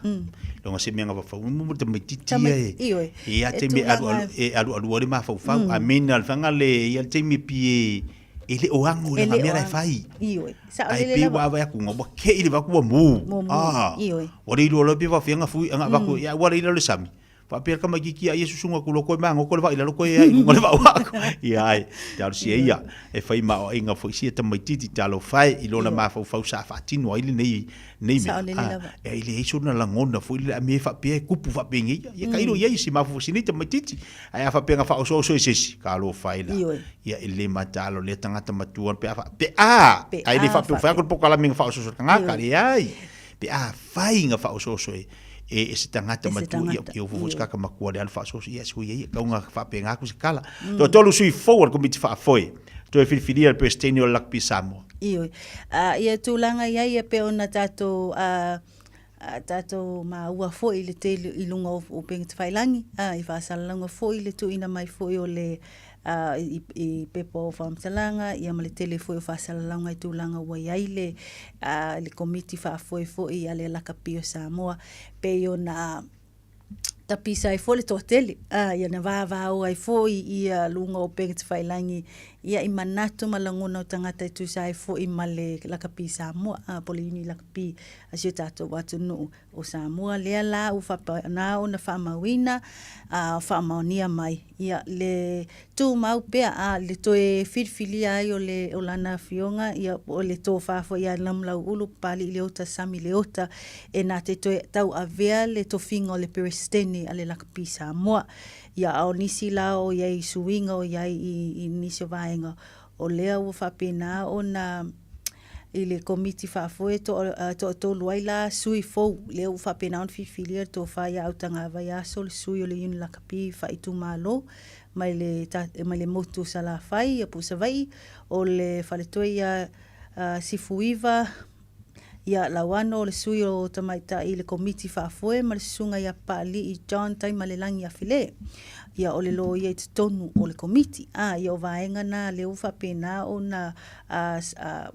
K: Luga se mea nga fafau mo te mai titi e.
A: Ioe.
K: Ia te me alu alu e alu alu ale mafaufau. A mena le fanga le ia te me pie e le o ango le mea la fai.
A: Ioe.
K: Sa o le le wa va ku ngo ke i le va ku mu.
A: Ah. Ioe.
K: Wa le lo pe va fianga fui anga va ku ia wa le le sami. Faapea le tamaitiiti a Iesu susuga ku loko e magogo le vaa i lalo koe ai i luga le vaa aku. Ia ai, te alo sia ia, e fai ma o aiga foi sia tamaitiiti te alo fae i lona mafaufau sa faatino ai lenei nei mea.
A: Saolele lava.
K: E ai leai sona lagona foi le a mea faapea e kupu faapenei ia. Ia tailo i ai si mafaufau si nei tamaitiiti. Ae a faapea na faaosooso e se isi, ka alo fae la.
A: Ioe.
K: Ia e le mataalo lea tagata matua pe a fa, pe a,
A: Pe
K: ae le
A: a
K: faapea ua fai
A: faapea.
K: atu le polokalame na faaosooso e le tagata,
A: Ioe.
K: leai. Pe a fai na faaosooso e e, e se tagata
A: E se
K: matua ia
A: tagata,
K: ia fofo
A: ioe.
K: se kaka matua le alu faaosooso ia sui ia tau nga faapena atu se kala. Toatolu sui fou a le komiti faafoe toe filifilia le Peresetene o le Lakapi Samoa.
A: Ioe. A, ia tulaga i ai ia pei ona tatou a, a, tatou maua foi i le tele i luga o upega tafailagi, a, i faasalalauga foi le tuuina mai foi o le a, i, i pepa o faamatalaga ia ma le tele foi o faasalalauga i tulaga ua i ai le, a, le Komiti Faafoe foi a le Lakapi o Samoa pei ona tapisa ai foi le toatele, a, ia na vavao ai foi ia luga o upega tafailagi ia i manatu ma lagona o tagata e tusa ai foi ma le Lakapi Samoa, a, po o le Iuni Lakapi a si o tatou atunuu. O Samoa lea la ua faapena ona faamauina a faamaonia mai ia le tumau pea a le toe filifilia ai o le o lana afioga ia po o le tofa foi ia Namulau'ulu Papali'i Leota Sami Leota e na te toe tauavea le tofiga o le Peresetene a le Lakapi Samoa. Ia a o nisi la o i ai suiga o i ai i i nisi o vaega o lea ua faapena ona i le Komiti Faafoe toatolu ai la sui fou, lea ua faapena ona filifilia le tofa ia Autagavaia Aso, le sui o le Iuni Lakapi faaitumalo mai le mai le motu o Salafai ia po o Savaii, o le faletoi ia Sifuiva ia Lauano, o le sui o Tamaitai i le Komiti Faafoe ma le Susuga ia Papaalii John Taimalelagi Afele. Ia o le loia i totonu o le Komiti. A, ia o vaega na lea ua faapena ona a, a,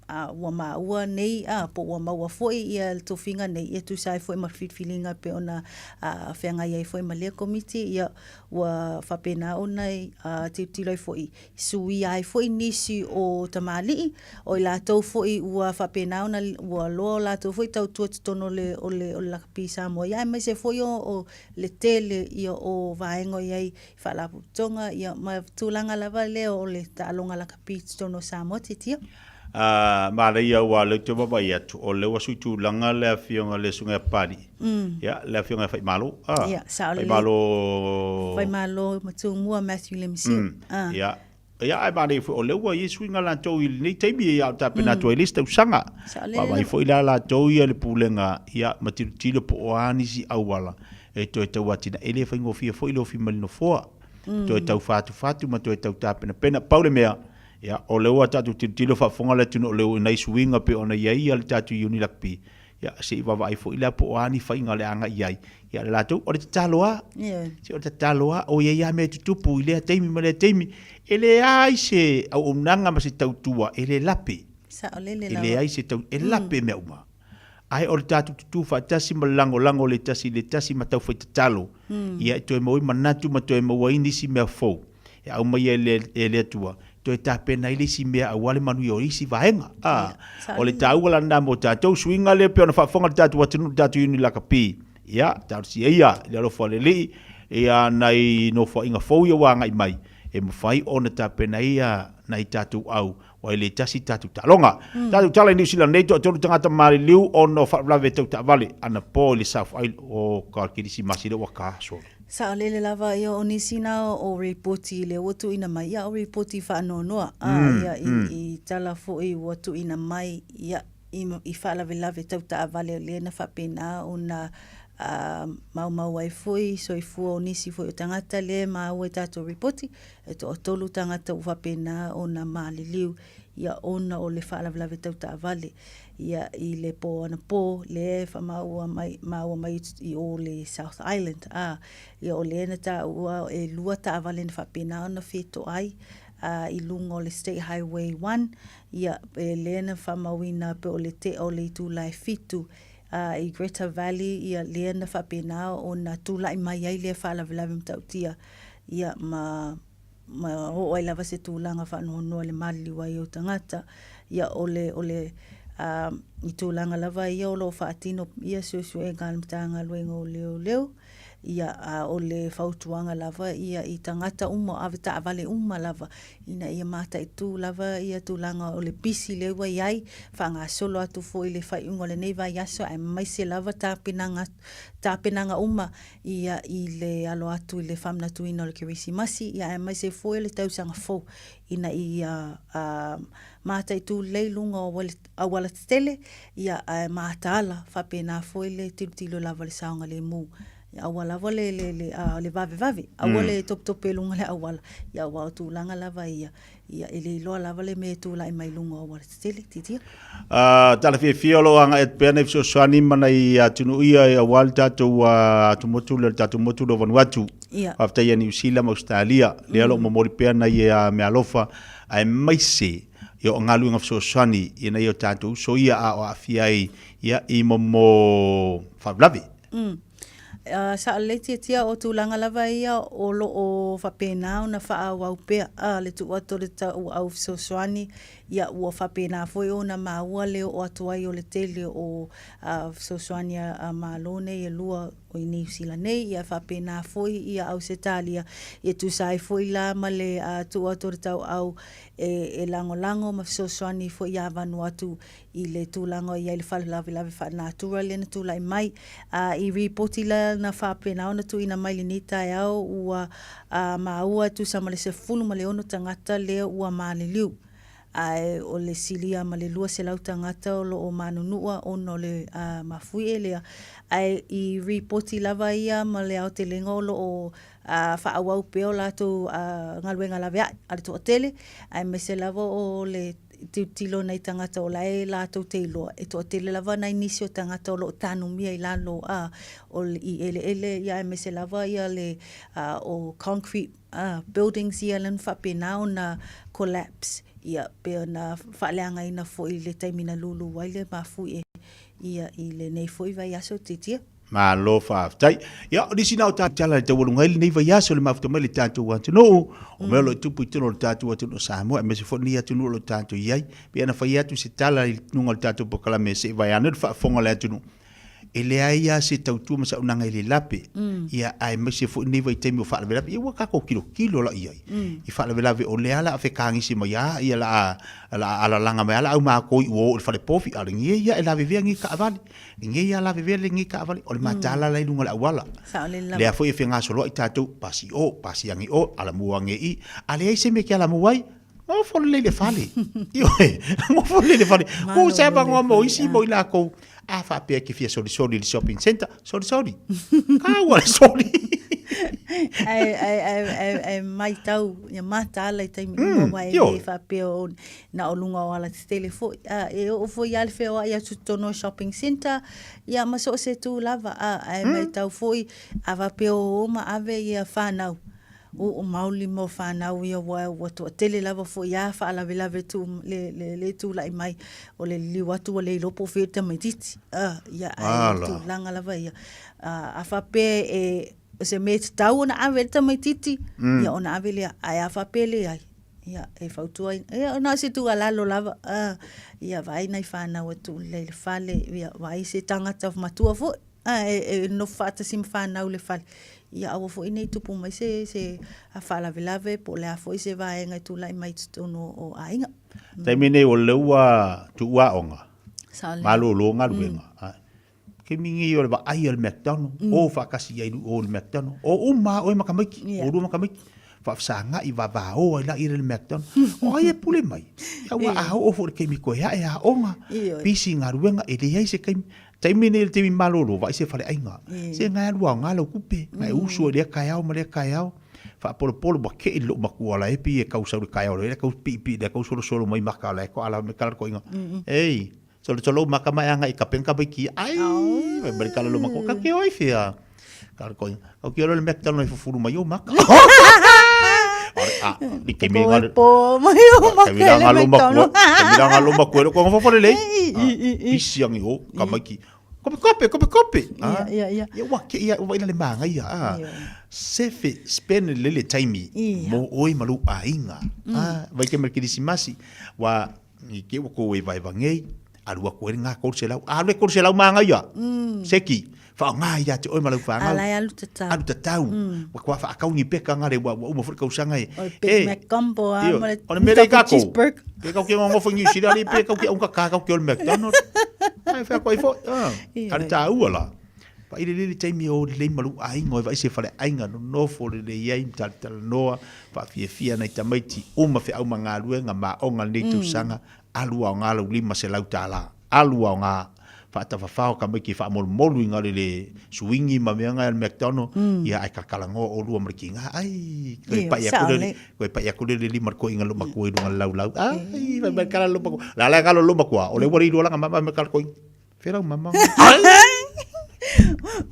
A: a ua maua nei, a, po ua maua foi ia le tofiga nei, ia tusa ai foi ma le filifiliga e pei ona a, feagai ai foi ma lea Komiti, ia ua faapena ona a, tilotilo ai foi, suia ai foi nisi o tamalii, o i latou foi ua faapena ona ua loa o latou foi tautua i totonu o le, o le, o le lakapi Samoa, ia aemaise foi o, o le tele ia o vaega o i ai Faalapotopotoga, ia, ma tulaga lava lea o le taaloga lakapi i totonu o Samoa, titia.
K: A, manaia aua o lea ou te vaavaai atu, o lea ua sui tulaga le afioga le Susuga ia Papalii, ia, le afioga ia Faimalo, a,
A: Ia, sao lelei.
K: Faimalo.
A: Faimalo Matumua Matthew Lemisiu, a.
K: Ia, ia, ae manaia foi, o lea ua i ai suiga latou i lenei taimi, ia, o tapena atu ai le isi tausaga.
A: Sao lelei
K: Vaavaai
A: lava.
K: foi la latou ia le pulega, ia, ma tilotilo po o a nisi auala e toe tau atinae, e le faigofie foi le ofi mai le nofoa, toe tau fatufatu ma toe tau tapenapena. Pau le mea, ia, o lea ua tatou tilotilo faafofoga le atunuu o lea ua i nai suiga pei ona i ai ia le tatou Iuni Lakapi, ia, se i vaavaai foi la po o a ni faiga o le a agai i ai. Ia, le latou, o le tatalo lava, se o le tatalo lava, o i ai lava mea e tutupu i lea taimi ma lea taimi, e leai se auaunaga ma se tautua e le lape.
A: Saolele
K: E
A: lava.
K: leai se tau, e lape mea uma. Ae o le tatou tutū faatasi ma le lagolago le tasi i le tasi ma taufai tatalo, ia e toe maua ai manatu ma toe maua ai nisi mea fou e aumaia e le, e le Atua, toe tapena ai le isi mea aua le manuia o isi vaega. A, o le taua la lena mo tatou suiga lea pei ona faafofoga le tatou atunuu i le tatou Iuni Lakapi. Ia, talosia ia i le alofa o le Alii, ia nai nofoaiga fou ia ua agai mai, e mafai ona tapena ai nai tatou au, aua e le tasi tatou taaloga. Tatou tala i Niu Sila nei, toatolu tagata maliliu ona o faalavelave tau taavale anapo i le South Island. O ka Kerisimasi lea ua ka sole.
A: Saolele lava ia o nisi na o ripoti lea ua tuuina mai, ia o ripoti faanoanoa, a ia i tala foi ua tuuina mai, ia i faalavelave tau taavale lea na faapena ona maumau ai foi soifua o nisi foi o tagata lea e maua i tatou ripoti, e toatolu tagata ua faapena ona maliliu ia ona o le faalavelave tau taavale ia i le pō anapo lea e faamaua mai maua mai i o le South Island a ia o lea na taua e lua taavale na faapena ona fetoai a i luga o le State Highway 1 ia e lea na faamauina pe o le tea o le itula e 7 a i Greta Valley ia lea na faapena ona tulai mai ai lea faalavelave matautia ia ma ma oo ai lava se tulaga faanoanoa i le maliliu ai o tagata. Ia o le o le a i tulaga lava ia o lo o faatino ia suesuega a le Matagaluega o Leoleo, ia a o le fautuaga lava ia i tagata uma o avetaavale uma lava ina ia mataitu lava ia tulaga o le pisi lea ua i ai, faagasolo atu foi i le faaiuga o lenei vaiaso aemaise lava tapenaga tapenaga uma ia i le alo atu i le faamanatuina o le Kerisimasi, ia aemaise foi o le tausaga fou ina ia mataitu lelei luga o auala tetele, ia ae mataala faapena foi le tilotilo lava i le saogalemu. Ia aua lava le, le, le, le vavevave, aua le topetope i luga o le auala, ia aua o tulaga lava ia, Ia, e le iloa lava le mea e tulai mai luga o aualatetele. Titia.
K: Tala fiafia o lo o agai atu pea nai fesoasoani ma nai atunuu ia e aua le tatou atumotu lea, le tatou motu lea o Vanuatu.
A: Ia.
K: Faafetai ia Niu Sila ma Ausetalia, lea o lo o momoli pea nai meaalofa aemaise ia o galuega fesoasoani i nai o tatou uso ia a o aafia ai ia i momo faalavelave.
A: Sa lelei tiatia o tulaga lava ia o lo o faapena ona faaauau pea a le tuu atu o le tauau fesoasoani, ia ua faapena foi ona maua le oo atu ai o le tele o fesoasoani a Malo nei e lua o i Niu Sila nei, ia faapena foi ia Ausetalia, e tusa ai foi la ma le tuu atu o le tauau e lagolago ma fesoasoani foi ia Vanuatu i le tulaga o i ai le faalavelave faalenatura lea na tulai mai. A, i ripoti la na faapena ona tuuina mai i lenei taeao ua a, maua e tusa ma le 16 tagata lea ua maliliu, ae o le silia ma le 200 tagata o lo o manunua ona o le a, mafuie lea. Ae i ripoti lava ia ma le aotelega o lo o a, faaauau pea o latou a, galuega laveai a le toatele, aemaise lava o le tilotilo nai tagata o la e latou te iloa, e toatele lava nai nisi o tagata o lo o tanumia i lalo a, o le, i eleele ia aemaise lava ia le a, o concrete a, buildings ia lea na faapena ona collapse ia pei ona faaleagaina foi i le taimi na lulu ai le mafuie ia i lenei foi vaiaso titia.
K: Malo faafetai. Ia, o nisi na o tatou tala i taualuga ai lenei vaiaso i le mafuta mai le tatou atunuu, o mea o lo o tupu i totonu o le tatou atunuu o Samoa, aemaise foi lenei atunuu o lo o tatou i ai. Pei ona fai atu se tala i luga o le tatou polokalame se i vaeane le faafofoga a le atunuu, e leai lava se tautua ma se auaunaga e le lape, ia aemaise foi lenei vaitaimi o faalavelave, ia ua tatou tilotilo la i ai i faalavelave o lea la a fekagisi mai lava ia la a alalaga mai lava la au matou i uo i le fale povi, a o lenei ia e lavevea lenei taavale. Lenei a lavevea lenei taavale, o le mataala la i luga o le auala.
A: Saolele lava.
K: Lea foi e fegasoloai tatou, pasi o, pasi ane o, alamua ane i. A leai se mea e te alamua ai, nofo lelei i le fale. Ioe, nofo lelei i le fale. Ku se avanoa mo isi mo i lakou. A faapea e te fia solisoli i le shopping centre, solisoli. Kaua le soli.
A: Ae, ae, ae, ae, ae maitau ia mataala i taimi uma, aua e le faapea o na o luga o alatetele foi, a, e oo foi lava le feoai atu i totonu o shopping centre, ia ma so o se itu lava, a, ae matau foi, a faapea o o ma ave ia fanau, oo maoli mo fanau ia ua, ua toatele lava foi a faalavelave tu, le, le, le tulai mai, o le liliu atu ua le iloa po o fea le tamaititi, a, ia, ae o le tulaga lava ia. A, a faapea e, o se mea e tatau ona ave ai le tamaititi, ia ona ave lea, ae a faapea e leai, Ia, e fautuaina. Ia, na o se tuualalo lava. Ah, ia, vaai nai fanau e tuu lelei i le fale. Ia, vaai se tagata matua foi. Ah, e, e nofo faatasi ma fanau i le fale. Ia aua foi nei tupu mai se se faalavelave po o le a foi se vaega e tulai mai i totonu o aiga.
K: Taimi nei o lea ua tuu aoga,
A: Saolele.
K: malolo galuega. Mm. Taimi nei o le vaai a le McDonald, mm. o faatasi i ai o le McDonald. O uma oe ma tamaiti, yeah. o lua ma tamaiti. Faafesagai vavao ai la i le McDonald. O ai e pule mai. Ia ua a oo foi le taimi koe ae aoga. Pisi galuega e leai se taimi. Taimi nei le taimi malolo, vaai se faleaiga. Se ngai alu aoga lau kupe, ngai usu ai lea taeao ma lea taeao. Faapolopolo ua kei lou matua la e pei e tau sau le taeao lea tau piipii lea tau solosolo mai maka la e ko ala me kala koinga. Ei, solosolo maka mai anga i kapen ka baiki. Ai, mai mai kala lo matua ka ke oi fia. Kala koinga. Kau ki olo le McDonald i fufuru mai o maka. A, i te me ngalo.
A: Po mai o maka
K: le McDonald. Te mira ngalo makua ko ngofo le. Pisi angi o ka maiki. Kope kope kope kope.
A: Ia ia ia.
K: Ia wa ke ia wa ina le manga ia. Ah. Sefe spend le le taimi mo oi malu ainga. Ah, vai ke kirisimasi wa i ke wa ko e vai vangei. Alu aku e ngā kolu selau. Alu e kolu selau manga ia. Seki. Whaonga ia te oi ma lau whāngau.
A: Alai alu tatau.
K: Alu tatau. Wa kua whaakaungi peka ngā re wa uma furi kausaga e.
A: O le Big Mac combo a ma le
K: O le mea lei
A: double
K: kākou.
A: cheeseburger.
K: Pe kau ke ngongofo i New Zealand, pe kau ke unga kā kau ke o le McDonald. Ai whea koe fo. Ah,
A: Ia.
K: Ka le tāua la. Pa i le lele taimi o le lei malu aiga, o vai se fale aiga no nofo le le iai mtalatalanoa, whaafiafia nei tamaiti, uma wheau ma ngā luenga ma onga nei tausaga, alu ao ngā lau $500. Alu ao ngā whaatawhawhao ka mai ki whaamolomolu i ngā le suingi ma mea ngai al McDonald, ia ai kakalangoa o lua mariki ngā, ai, koe
A: Ia,
K: pai aku
A: sao
K: le,
A: le.
K: koe pai aku le le lima ko inga loma ko i lunga lau lau, ai, vai mai kala loma ko, la la kala loma ko, o le wari lua langa mama me kala ko, wherau mama, ai,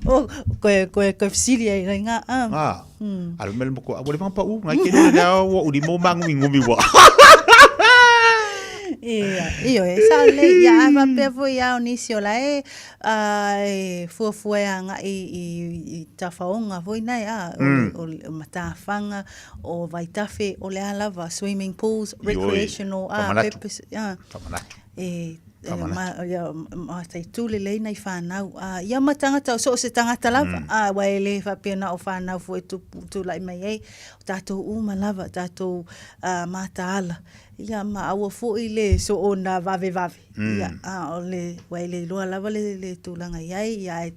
A: O, koe, koe, koe fesili ai rai ngā. Ah.
K: ngā, alu mele mo ko, a wale whanga pa u, ngai ke nore lea o uri mo mangu i ngumi wa.
A: Ia, io e sa le ia a faapea foi ia o nisi o la e a e fuafua e agai i i tafaoga foi nae a o le o le matafanga o vaitafe o le a lava swimming pools
K: Ioe,
A: recreational a
K: whamanatu.
A: purpose a
K: Whamanatu.
A: e e
K: Whamanatu.
A: ma ia mataitu lelei nai whanau a ia ma tangata o so o se tangata lava a wa e le faapea na o whanau foi tupu tulai mai ai o tatou uma lava tatou a mataala ia ma aua foi le soona vavevave ia a o le ua e le iloa lava le le tulaga i ai ia ae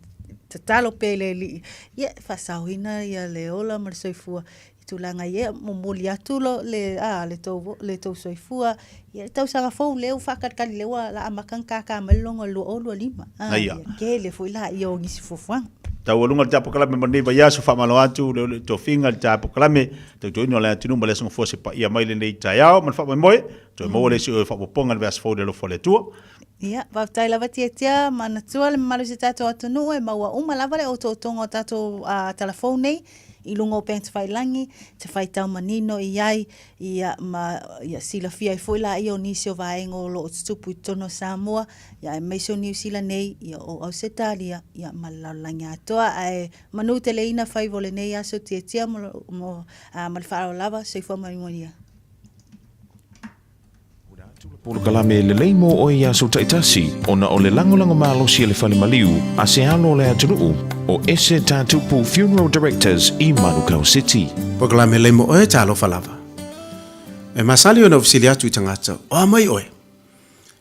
A: tatalo pea i le Alii ia e faasaoina ia le ola ma le soifua i tulaga i ai momoli atu lo le a le tou le tou soifua ia le tausaga fou lea ua faakalikali lea ua la amata ona kākā mai le logo o le 2025 a
K: Ia.
A: ia tele foi laia o nisi fuafuaga.
K: Taualuga le tapokalame ma lenei vaiaso faamalo atu le le tofiga le tapokalame tautuaina o le atunuu ma le aso gafoa se paia mai lenei taeao ma le faamoemoe toe maua le isi o faaopoopoga i le vaiaso fou i le alofa o le Atua.
A: Ia, faafetai lava Tiatia, manatua le mamalu o si tatou atunuu e maua uma lava le otootoga o tatou talafou nei i luga o upega tafailagi, te faitau manino i ai, ia, ma ia silafia ai foi laia o nisi o vaega o lo o tutupu i totonu o Samoa, ia aemaise o Niu Sila nei, ia o Ausetalia, ia ma le lalolagi atoa. Ae manu teleina faiva o lenei aso Tiatia mo, mo, ma le faaaloalo lava, soifua manuia.
C: Polokalame lelei mo oe i aso taitasi ona o le lagolago malosi a le Fale Maliu a se alo o le atunuu o Ese Tatupu Funeral Directors i Manukau City.
B: Polokalame lelei mo oe talofa lava. E masani ona ou fesili atu i tagata, O a mai oe?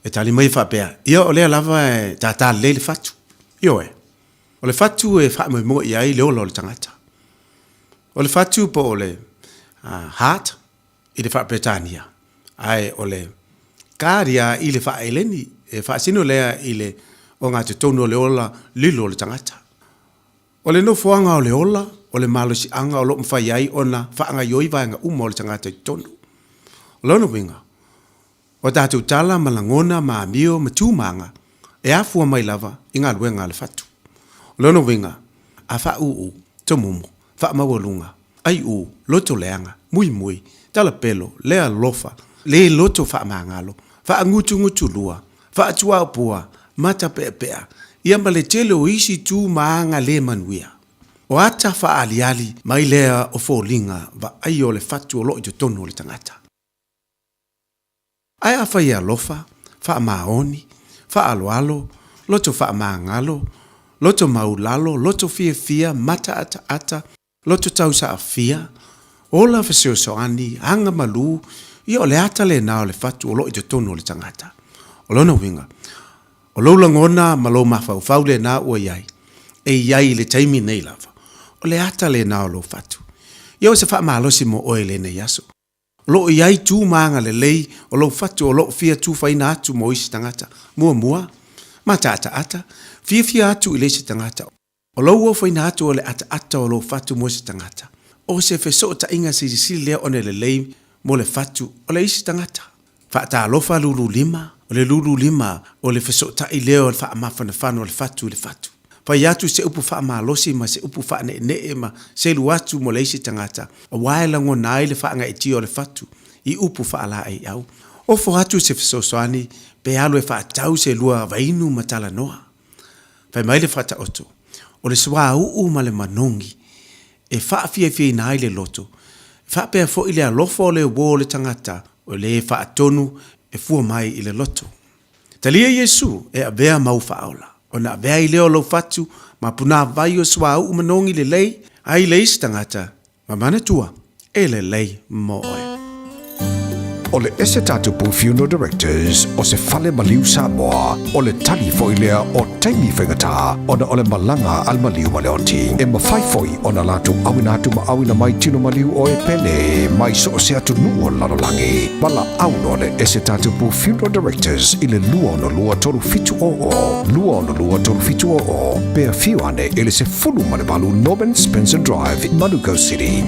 B: E tali mai e faapea, Ia o lea lava e tātā lelei le fatu. Ioe. O le fatu e faamoemoe i ai le ola o le tagata. O le fatu po o le heart i le faa-Peretania, ae o le kāria i le faa-Eleni, e faasino lea i le ogatotonu o le ola lilo o le tagata. O le nofoaga o le ola, o le malosiaga o lo o mafai ai ona faagaioi vaega uma o le tagata i totonu. O lona uiga, o tatou tala ma lagona ma amio ma tumaga e afua mai lava i galuega a le fatu. O lona uiga, a faauu, tomumu, faamaualuga, aiu, loto leaga, muimui, talapelo, le alofa, le loto faamagalo, faagutugutulua, faatuaopua, matapeapea, ia ma le tele o isi tu ma aga le manuia. O ata faaaliali mai lea o foliga vaaia o le fatu o lo o i totonu o le tagata. Ae afai e alofa, faamaoni, faaaloalo, loto faamagalo, loto maulalo, loto fiafia, mataataata, Loto tausaafia, ola fesoasoani, aga malū, ia o le ata lena o le fatu o lo o i totonu o le tagata. O lona uiga, o lou lagona ma lou mafaufau lena ua i ai, e i ai i le taimi nei lava, o le ata lena o lou fatu. Ia o se faamalosi mo oe i lenei aso. O lo o i ai tu ma agalelei o lou fatu o lo o fia tufaina atu mo isi tagata. Muamua, mataataata, fiafia atu i le isi tagata. O lou ofoina atu o le ataata o lou fatu mo se tagata, o se fesootaiga silisili lea ona lelei mo le fatu o le isi tagata. Faatalofa lulu lima, o le lulu lima o le fesootai lea o le faamafanafana o le fatu i le fatu. Fai atu se upu faamalosi ma se upu faaneenee ma selu atu mo le isi tagata, aua e lagona ai le faagaeetia o le fatu i upu faalaeiau. Ofo atu se fesoasoani pe alu e faatau se lua vainu ma talanoa. Fai mai le Faataoto, o le suauu ma le manogi e faafiafiaina ai le loto, e faapea foi le alofa o le uo o le tagata o le faatonu e fua mai i le loto. Talia Iesu e avea mau faaola, ona avea ai lea o lou fatu ma punāvai o suauu manogi lelei ai le isi tagata Ma manatua, e lelei mo oe.
F: O le Esetatupu Funeral Directors o se fale maliu Samoa, o le tali foi lea o taimi faigata ona o le malaga a le maliu ma le oti. E mafai foi ona latou auina atu ma auina mai tino maliu o e pele mai so o se atunuu o le lalolagi. Valaau loa le Esetatupu Funeral Directors i le 262 3700, 262 3700, pe afio ane i le 18 Norman Spencer Drive, Manukau City.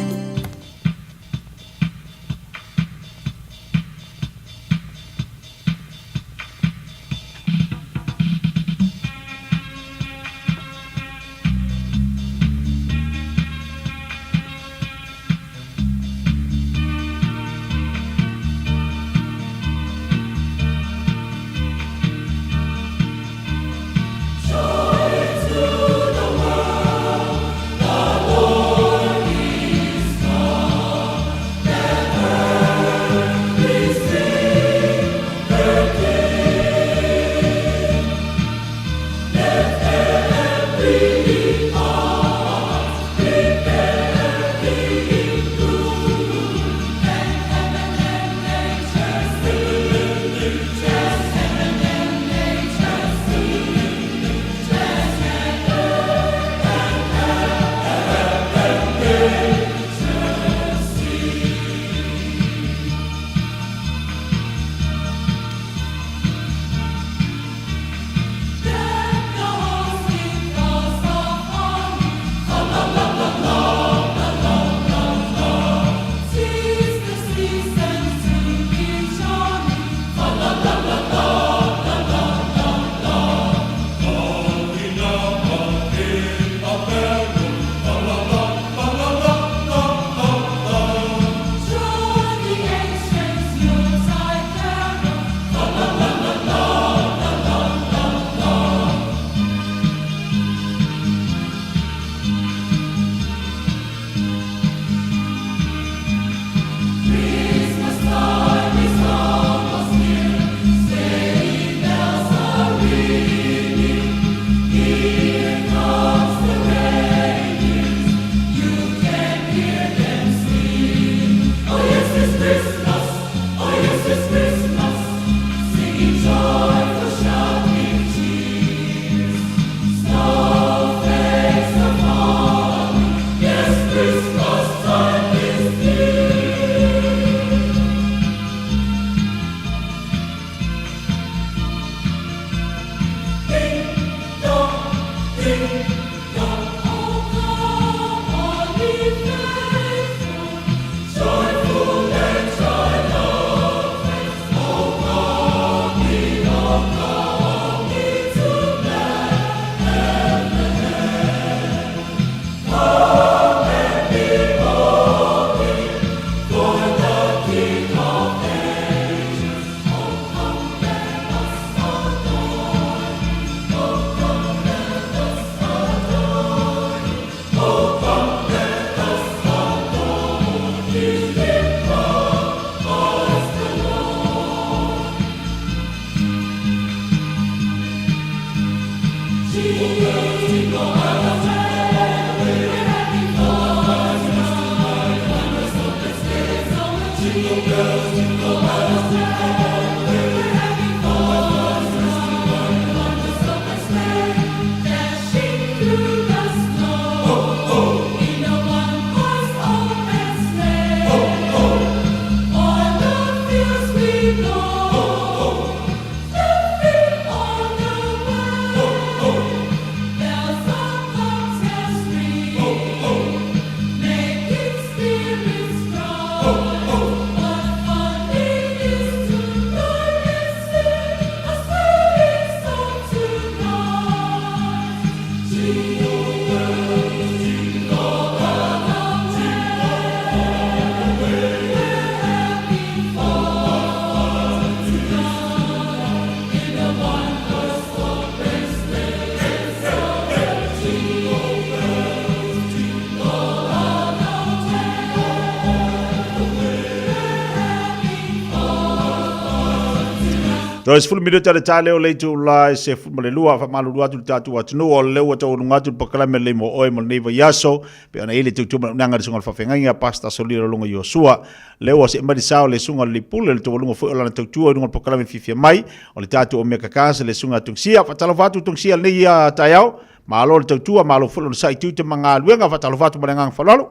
K: 20 minute le tale o le itula e 12, faamalulu atu le tatou atunuu o lea ua taualuga atu le pakalame lelei mo oe mo lenei vaiaso pei ona i ai le tautua manaonaga i le susuga i le faafeagaiga Pastor Solila Loga Iosua. Lea ua see mai le sa o le susuga i le Lipule le taualuga foi o lana tautua i luga o le pakalame fiafia mai o le tatou Omega Cars le susuga Tungsia. Faatalofa atu Tungsia i lenei taeao. Malo le tautua, malo foi le onosai i tiute ma galuega. Faatalofa atu ma le agaga faaaloalo.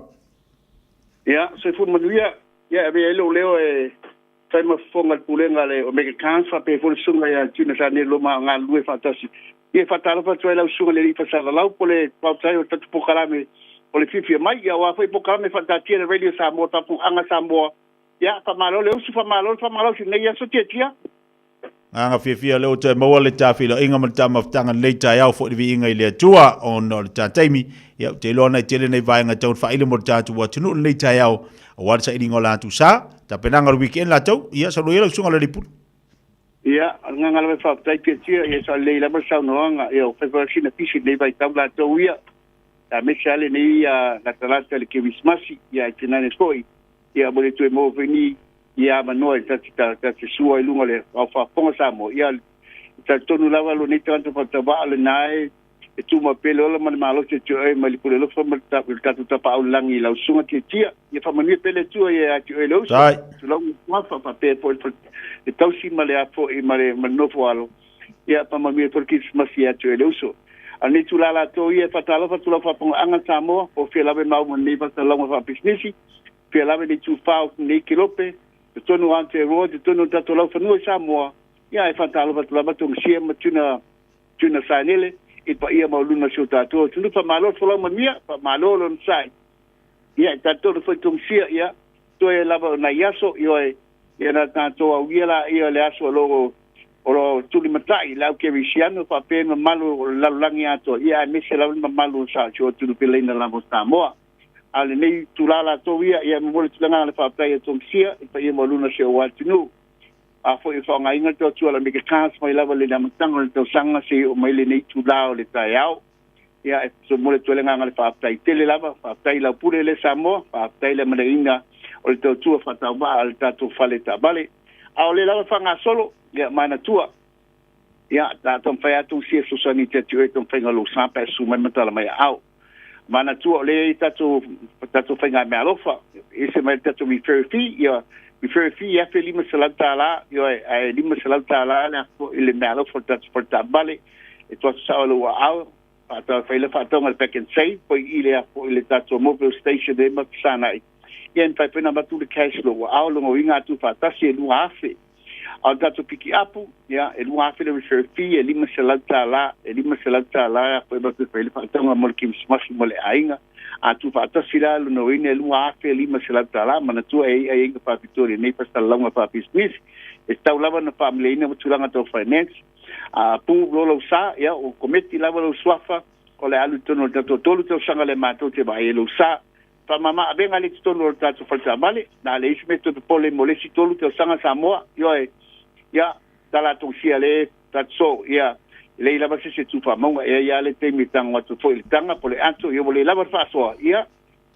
N: Ia, soifua manuia. Ia, e avea ai lou leo e fai ma fofoga i le Pulega a le Omega Cars faapea foi le Susuga ia Juna Sanelo ma galulue faatasi. Ia, e faatalofa atu ai lau Susuga i le Alii Fasalalau po le Faafetai o le tatou polokalame o le fiafia mai. Ia, aua foi polokalame faataatia a le Radio Samoa, Tapuaga Samoa. Ia, faamalo le usu, faamalo le faamalosiu i lenei aso tiatia.
K: Agaga fiafia lea ua toe maua le ta feiloaiga ma le ta mafutaga lenei taeao foi le viiga i le Atua ona o le ta taimi. Ia, ou te iloa na i tele nei vaega e tau faaili mo le tatou atunuu lenei taeao aua le sailiga o latou sa, tapenaga o le weekend latou. Ia, saunoa ia lau susuga le Alii Pule.
N: Ia, o le agaga lava e faafetai Tiatia, ia sa lelei lava le saunoaga, ia o fai foi sina pisi lenei vaitau latou ia, aemaise lava lenei latalata i le Kerisimasi, ia ae tainane foi, ia ua le toe maua foi ni ia avanoa e ta te sua i luga o le ao faafofoga Samoa. Ia, e talitonu lava lou nei tagata faatauva lena e tumau pea le ola ma le malosi e te oe mai le pule alofa ma le tatou Tapaau i le Lagi i lau susuga Tiatia. Ia faamanuia pea le Atua ia te oe le uso. Tulou le faapea foi le tausi ma le afo'i ma le nofo alo. Ia faamanuia foi le Kerisimasi ia te oe le uso. A o lenei itula latou ia e faatalofa atu lau faafofogaaga Samoa, po o fea lava e maua mai lenei faasalalauga faapisinisi. Pea lava le itufa o lenei kelope, totonu o Aotearoa, totonu o le tatou laufanua i Samoa, ia ae faatalofa atu lava Tongisia ma Tuna, Tuna Sainele i paia maualuluga o si o tatou atunuu. Faamalo le folau manuia, faamalo le onosai. Ia, e talitonu foi Tongisia, ia, toe lava o nai aso, ioe, ia na tatou aulia laia le aso o lo o o lo o tulimatai le au kerisiano faapea le mamalu o le lalolagi atoa, ia aemaise lava le mamalu o sa si o atunuu peleina lava o Samoa. A o lenei itula latou ia, ia e momoli atu le agaga o le faafetai a Tongisia i paia maualuga o si ou atunuu. A foi e faaaogaina le tautua a le Omega Cars mai lava i le amataga o le tausaga seia oo mai lenei itula o le taeao. Ia e momoli atu ai le agaga o le faafetai tele lava, faafetai i lau pule lea Samoa, faafetai le amanaiaina o le tautua faatauvaa a le tatou fale taavale. A o lea lava faagasolo, ia manatua, ia ta taumafai atu Tongisia e fesoasoani i te atu oe taumafaiga o lou sa pe a susu mai ma tala mai aao. Manatua o lea e i tatou tatou faigameaalofa, ese mai le tatou referral fee, ia referral fee e $1,500, ioe, ae $500 le aso i le meaalofa o le tatou fale taavale, e toatu sao i lou aao, faatau fai le faatauga le pack and save, poi i le aso i le tatou mobile station e ma Sanai. Ia e mafai foi ona avatu le cash lou aao, lona uiga a tuufaatasi e $2,000. A o le tatou pikiapu, ia, e $2,000 le referral fee, e $500, e $500 a foi avatu e fai ai le faatauga mo le Kerisimasi mo le aiga. A tuufaatasi la, lona uiga e $2,500. Manatua e i ai aiaiga faapitoa i lenei faasalalauga faapisinisi. E tatau lava ona faamaleina ma tulaga tau finance. A pu loa lou sa, ia, ua kometi lava lou suafa, o le a alu i totonu o le tatou tolu tausaga lea matou te vaai ai lou sa. Faamama avega lea i totonu o le tatou faletaavale, na a leai se mea toe popole mo le isi tolu tausaga Samoa, ioe, ia, tala atogia le tatso, ia, e leai lava se isi e tu faamauga, e ai lava le taimi e tago atu foi i le taga po o le ato, ia ua le lava le faasoa, ia,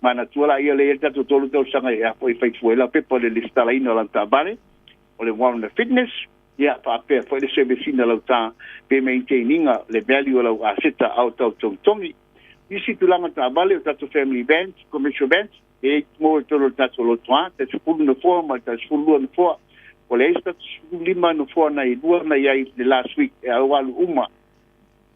N: manatua la ia lea i ai le tatou tolu tausaga e a foi e fai fua ai lau pepa o le lesitalaina o lau taavale, o le warrant of fitness, ia, faapea foi le service ina lau ta pe maintain ina le value o lau aseta a o tau togitogi. Isi tulaga taavale o tatou family vans, commercial vans, e i mo i totonu o le tatou lotoa, tai 10 nofoa ma le tai 12 nofoa. Ua leai se tatou 15 nofoa nai lua na i ai le last week e au alu uma.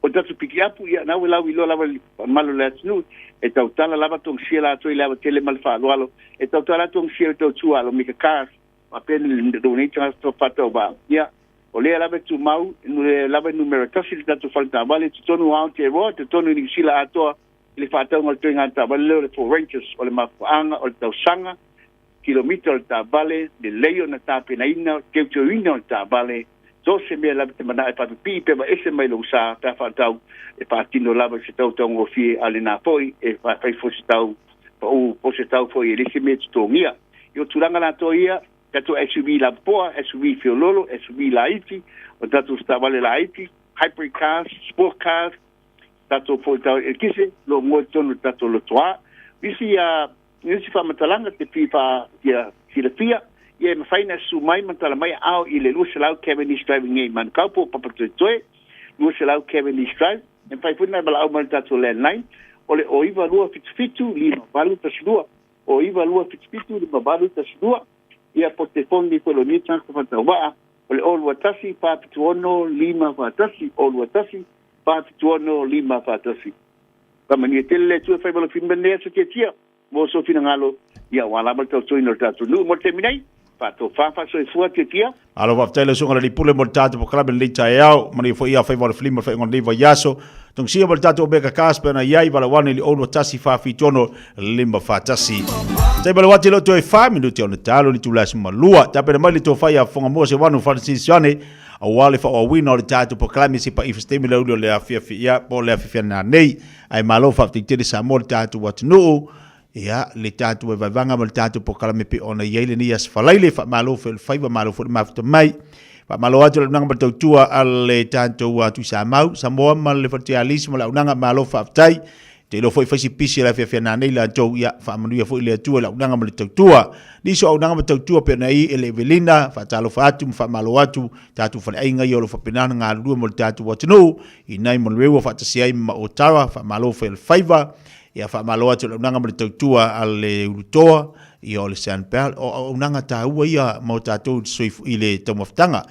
N: O le tatou pikiapu, ia, na ua lauiloa lava i le mamalu o le atunuu, e tautala lava togisia latou i le ava tele ma le faaaloalo, e tautala togisia i le tautua a lo Mika Cars, faapea lou nei tagata faatauvaa. Ia, o lea lava e tumau, o lea lava e numera tasi le tatou fale taavale i totonu o Aotearoa, totonu i Niu Sila atoa i le faatauga o le toega taavale lea o le Ford Rangers. O le mafuaaga o le tausaga, kilomita o le taavale, lelei ona tapenaina, teuteuina o le taavale, so o se mea lava e te manao e faapipii pe aveese mai lou sa pe a faatau, e faatino lava i se tau taugofie a o lena foi e fai foi se tau pau po o se tau foi e leai se mea e totogia. I o tulaga latou ia, tatou SUV lapopoa, SUV feololo, SUV laiti, o tatou taavale laiti, hybrid cars, sport cars, tatou foi tau eletise, lo o moe i totonu o le tatou lotoa. Nisi, nisi faamatalaga te fia faa, fia silafia, Ia e mafai ona susu mai ma tala mai aao i le 200 Cavendish Drive i nei i Manukau po o Papatoetoe, 200 Cavendish Drive. E mafai foi ona e valaau mai i le tatou landline, o le 0 9277 5812, 0 9277 5812. Ia po o te telefoni foi o lou nei tagata faatauvaa, o le 0 21 476 541, 0 21 476 541. Faamanuia tele le Atua e fai ma lou fili nei aso tiatia mo sou finagalo, ia aua lava le tautuaina o le tatou nuu mo le taimi nei. Faatofa faasoifua tiatia.
K: Malo faafetai lau susuga i le Pule mo le tatou polokalame i lenei taeao. Manuia foi ia faiva o le filima o le faaiuga o lenei vaiaso. Tongisia ma le tatou Omega Cast pe ona i ai valaau ane i le 0 21 476 541. Tai ma le uati le o toe 4 minuti ona talo le itula e 12. Tapena mai le tofa ia Fogamua Sewanu Francis Ioane aua le faaauauina o le tatou polokalame se pa'i se taimi le aoauli o le afiafi ia po o le afiafi nanei. Ae malo faafetai tele Samoa le tatou atunuu. Ia, le tatou vaevaevaga ma le tatou polokalame pei ona i ai lenei aso Faraile, faamalo foi le faiva, malo foi le mafuta mai. Faamalo atu le auaunaga ma le tautua a le tatou Tuisamau, Samoa ma le Faletuialisi ma le auaunaga, malo faafetai. Te iloa foi fai si pisi le afiafi nanei latou, ia, faamanuia foi le Atua i le auaunaga ma le tautua. Nisi o auaunaga ma tautua pei ona i ai le Evelina, faatalofa atu ma faamalo atu, tatou faleaiga ia o lo o faapena ona galulue mo le tatou atunuu, i nai Manurewa faatasi ai ma Otara, faamalo foi le faiva. Ia faamalo atu i le auaunaga ma le tautua a le Ulutoa, ia o le Sandbell, o auaunaga taua ia mo tatou i le taumafataga,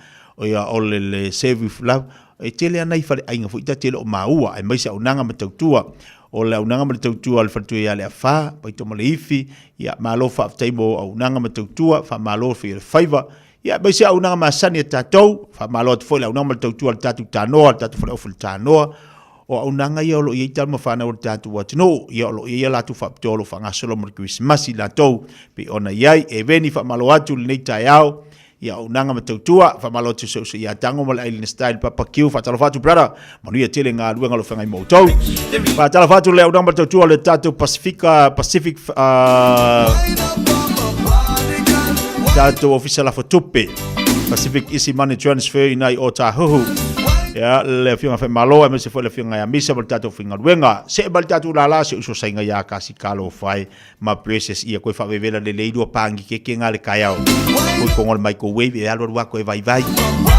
K: ia o le, le Serve with Love, e tele lava nai faleaiga foi ta te le o maua, aemaise auaunaga ma tautua. O le auaunaga ma le tautua a le faletua ia Leafa, Paito ma Leifi, ia malo faafetai mo auaunaga ma tautua, faamalo foi i le faiva, ia aemaise auaunaga masani a tatou, faamalo atu foi i le auaunaga ma le tautua a le tatou Tanoa, le tatou faleofi o le Tanoa. O auaunaga ia o lo o i ai tama fanau o le tatou atunuu, ia o lo o i ai a latou faapitoa o lo o faagasolo mo le Kerisimasi latou, pei ona i ai. E veni faamalo atu lenei taeao i auaunaga ma tautua, faamalo atu se uso ia Tago ma le Island Style Papa Q, faatalofa atu brother, manuia tele galuega o lo o feagai ma outou. Faatalofa atu le auaunaga ma tautua o le tatou Pasifika, Pacific, tatou Ofisa Lafo Tupe, Pacific Easy Money Transfer ina i Ōtāhuhu. Ia, le afioga Faimalo, aemaise foi le afioga ia Misa ma le tatou faigaluega. See mai le tatou lala se uso sainga ia kasi kalo fai ma precious ia koe faavevela lelei lua pangikeke nga le kaeao. Koe kongo le microwave e alu alu a koe vaivai.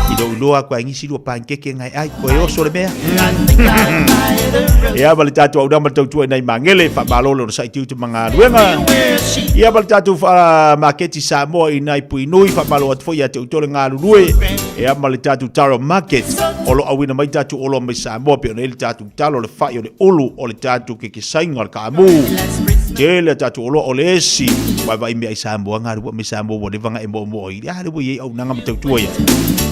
K: I lou iloa koe angisi lua pangikeke nga e ai koe oso le mea. Ia ma le tatou auaunaga ma le tautua i nai Magele, faamalo le onosai tiute ma galuega. Ia ma le tatou maketi Samoa i nai Puinui, faamalo atu foi ia te outou le galulue. Ia ma le tatou Taro Market, o lo o auina mai tatou oloa mai Samoa pei ona i ai le tatou talo, le fai, o le ulu, o le tatou kekesaiga, o le kaamu. Tele a tatou oloa, o le esi, vaivai mea i Samoa, galulue mai Samoa ua leva ona e moomoo ai. A lea ua i ai auaunaga ma tautua ia.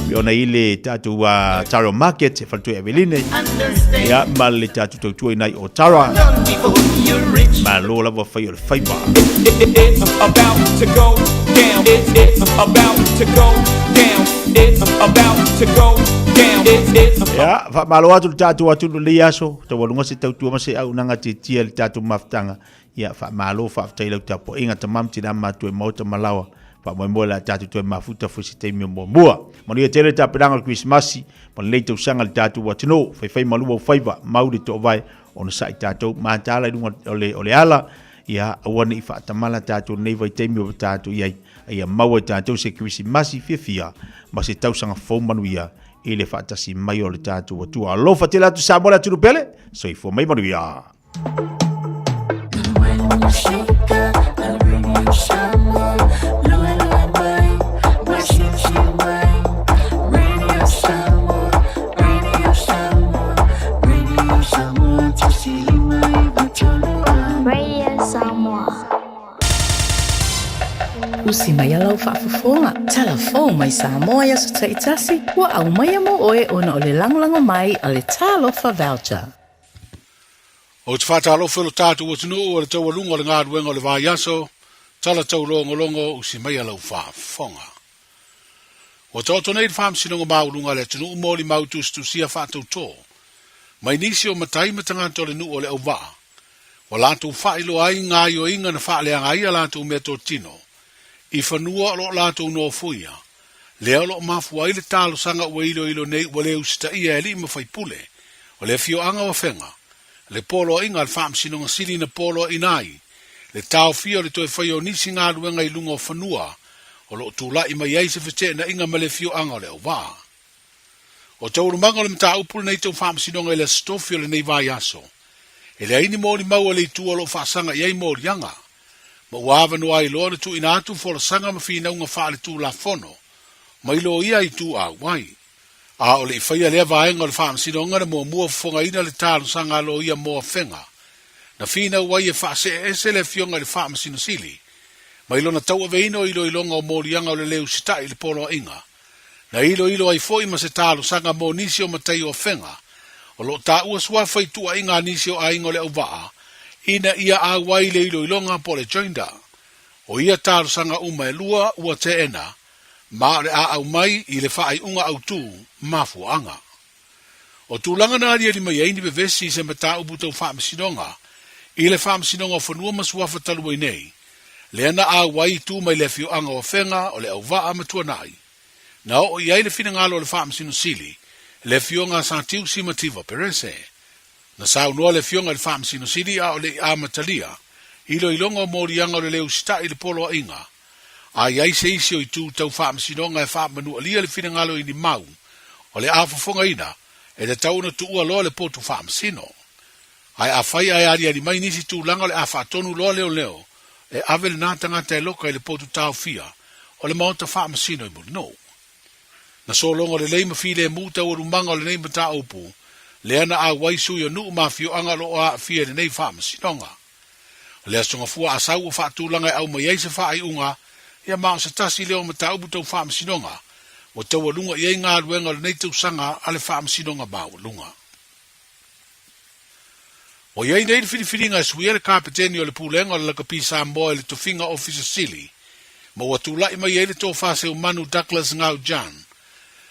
K: Pei ona i ai le tatou Taro Market, e faletua i Aveline. Ia ma le tatou tautua i nai Otara. Malo lava fai o le faiva.
O: It's about to go down. It's it's about to go down. It's about to go down. It's it's
K: Ia, faamalo atu le tatou atunuu i lenei aso, taualuga se tautua ma se auaunaga tiatia i le tatou mafutaga. Ia, faamalo, faafetai i lau tapuaiga, tama ma tina matua i maota ma laoa. Faamoemoe le a tatou toe mafuta foi se taimi o muamua. Manuia tele le tapenaga o le Kerisimasi ma lenei tausaga i le tatou atunuu. Faifai malu ou faiva, mau le toovae, onosai tatou, mataala i luga o le, o le ala, ia aua ne i faatamala tatou lenei vaitaimi o tatou i ai. A ia maua e tatou se Kerisimasi fiafia ma se tausaga fou manuia i le faatasi mai o le tatou Atua. Alofa tele atu Samoa le atunuu pele, soifua mai manuia.
P: Radio Samoa.
M: Usi mai a lau faafofoga, tala fou mai Samoa i aso taitasi, ua aumaia mo oe ona o le lagolago mai a le Talofa Voucher.
Q: Ou te faatalofa i lo tatou atunuu o le taualuga o le galuega o le vaiaso, tala taulogologo usi maia lau faafofoga. Ua taoto nei le Faamasinoga Maualuga a le atunuu molimau tusitusia faatautō mai nisi o matai ma tagata o le nuu o Leauvaa ua latou faailoa ai gaoioiga na faaleaga ai a latou meatotino i fanua o lo o latou nofoia, lea o lo o mafua ai le talosaga ua iloilo nei ua le usitaia e alii ma faipule o le afioaga o Afega le poloaiga a le Faamasinoga Sili na poloaina ai le taofia o le toe faia o nisi galuega i luga o fanua. O lo o tulai mai ai se feteenaiga ma le afioaga o Leauvaa. O taualumaga o le mataupu lenei tau faamasinoga i le Aso Tofi o lenei vaiaso, e leai ni molimau a le itu o lo o faasaga i ai moliaga, ma ua avanoa ai loa ona tuuina atu folasaga ma finauga faaletulafono mai loia ituau ai. A o le i faia lea vaega o le faamasinoga na muamua fofogaina le talosaga a loia mo Afega, na finau ai e faasee ese le afioga i le Faamasino Sili mai lona tauaveina o iloiloga o moliaga o le le usitai i le poloaiga, na iloilo ai foi ma se talosaga mo nisi o matai o Afega o lo o taua suafa i tuuaiga a nisi o aiga o Leauvaa ina ia auai i le iloiloga po o le joinder. O ia talosaga uma e lua ua teena ma o le a aumai i le faaiuga autū mafuaaga. O tulaga na aliali mai ai ni vevesi i se mataupu tau faamasinoga i le Faamasinoga o Fanua ma Suafa talu ai nei, lea na auai i tu mai le afioaga o Afega o Leauvaa ma Tuanai. Na oo i ai le finagalo o le Faamasino Sili, le Afioga a Satiusi Mativa Perese. Na saunoa le Afioga i le Faamasino Sili a o le i amatalia iloiloga o moliaga o le le usitai i le poloaiga, A i ai se isi o itu tau faamasinoga e faamanualia le finagalo i ni mau o le a fofogaina, e tatau ona tuua loa le potu faamasino. Ae afai ae aliali mai nisi tulaga o le a faatonu loa leoleo, e ave lena tagata e loka i le potu taofia o le maota faamasino i Mulinuu. Na sologa lelei ma filemu taualumaga o lenei mataupu, lea na auai sui o nuu ma afioaga o lo o aafia i lenei faamasinoga. O le Aso Gafua a Sau ua faatulaga e aumai ai se faaiuga, ia ma o se tasi lea o mataupu tau faamasinoga ua taualuga i ai galuega o lenei tausaga a le Faamasinoga Maualuga. Ua i ai nei le filifiliga e suia le Kapeteni o le Pulega o le Lakapi Samoa i le tofiga Ofisa Sili ma ua tulai mai ai le Tofa Seumanu Douglas Ngau Jan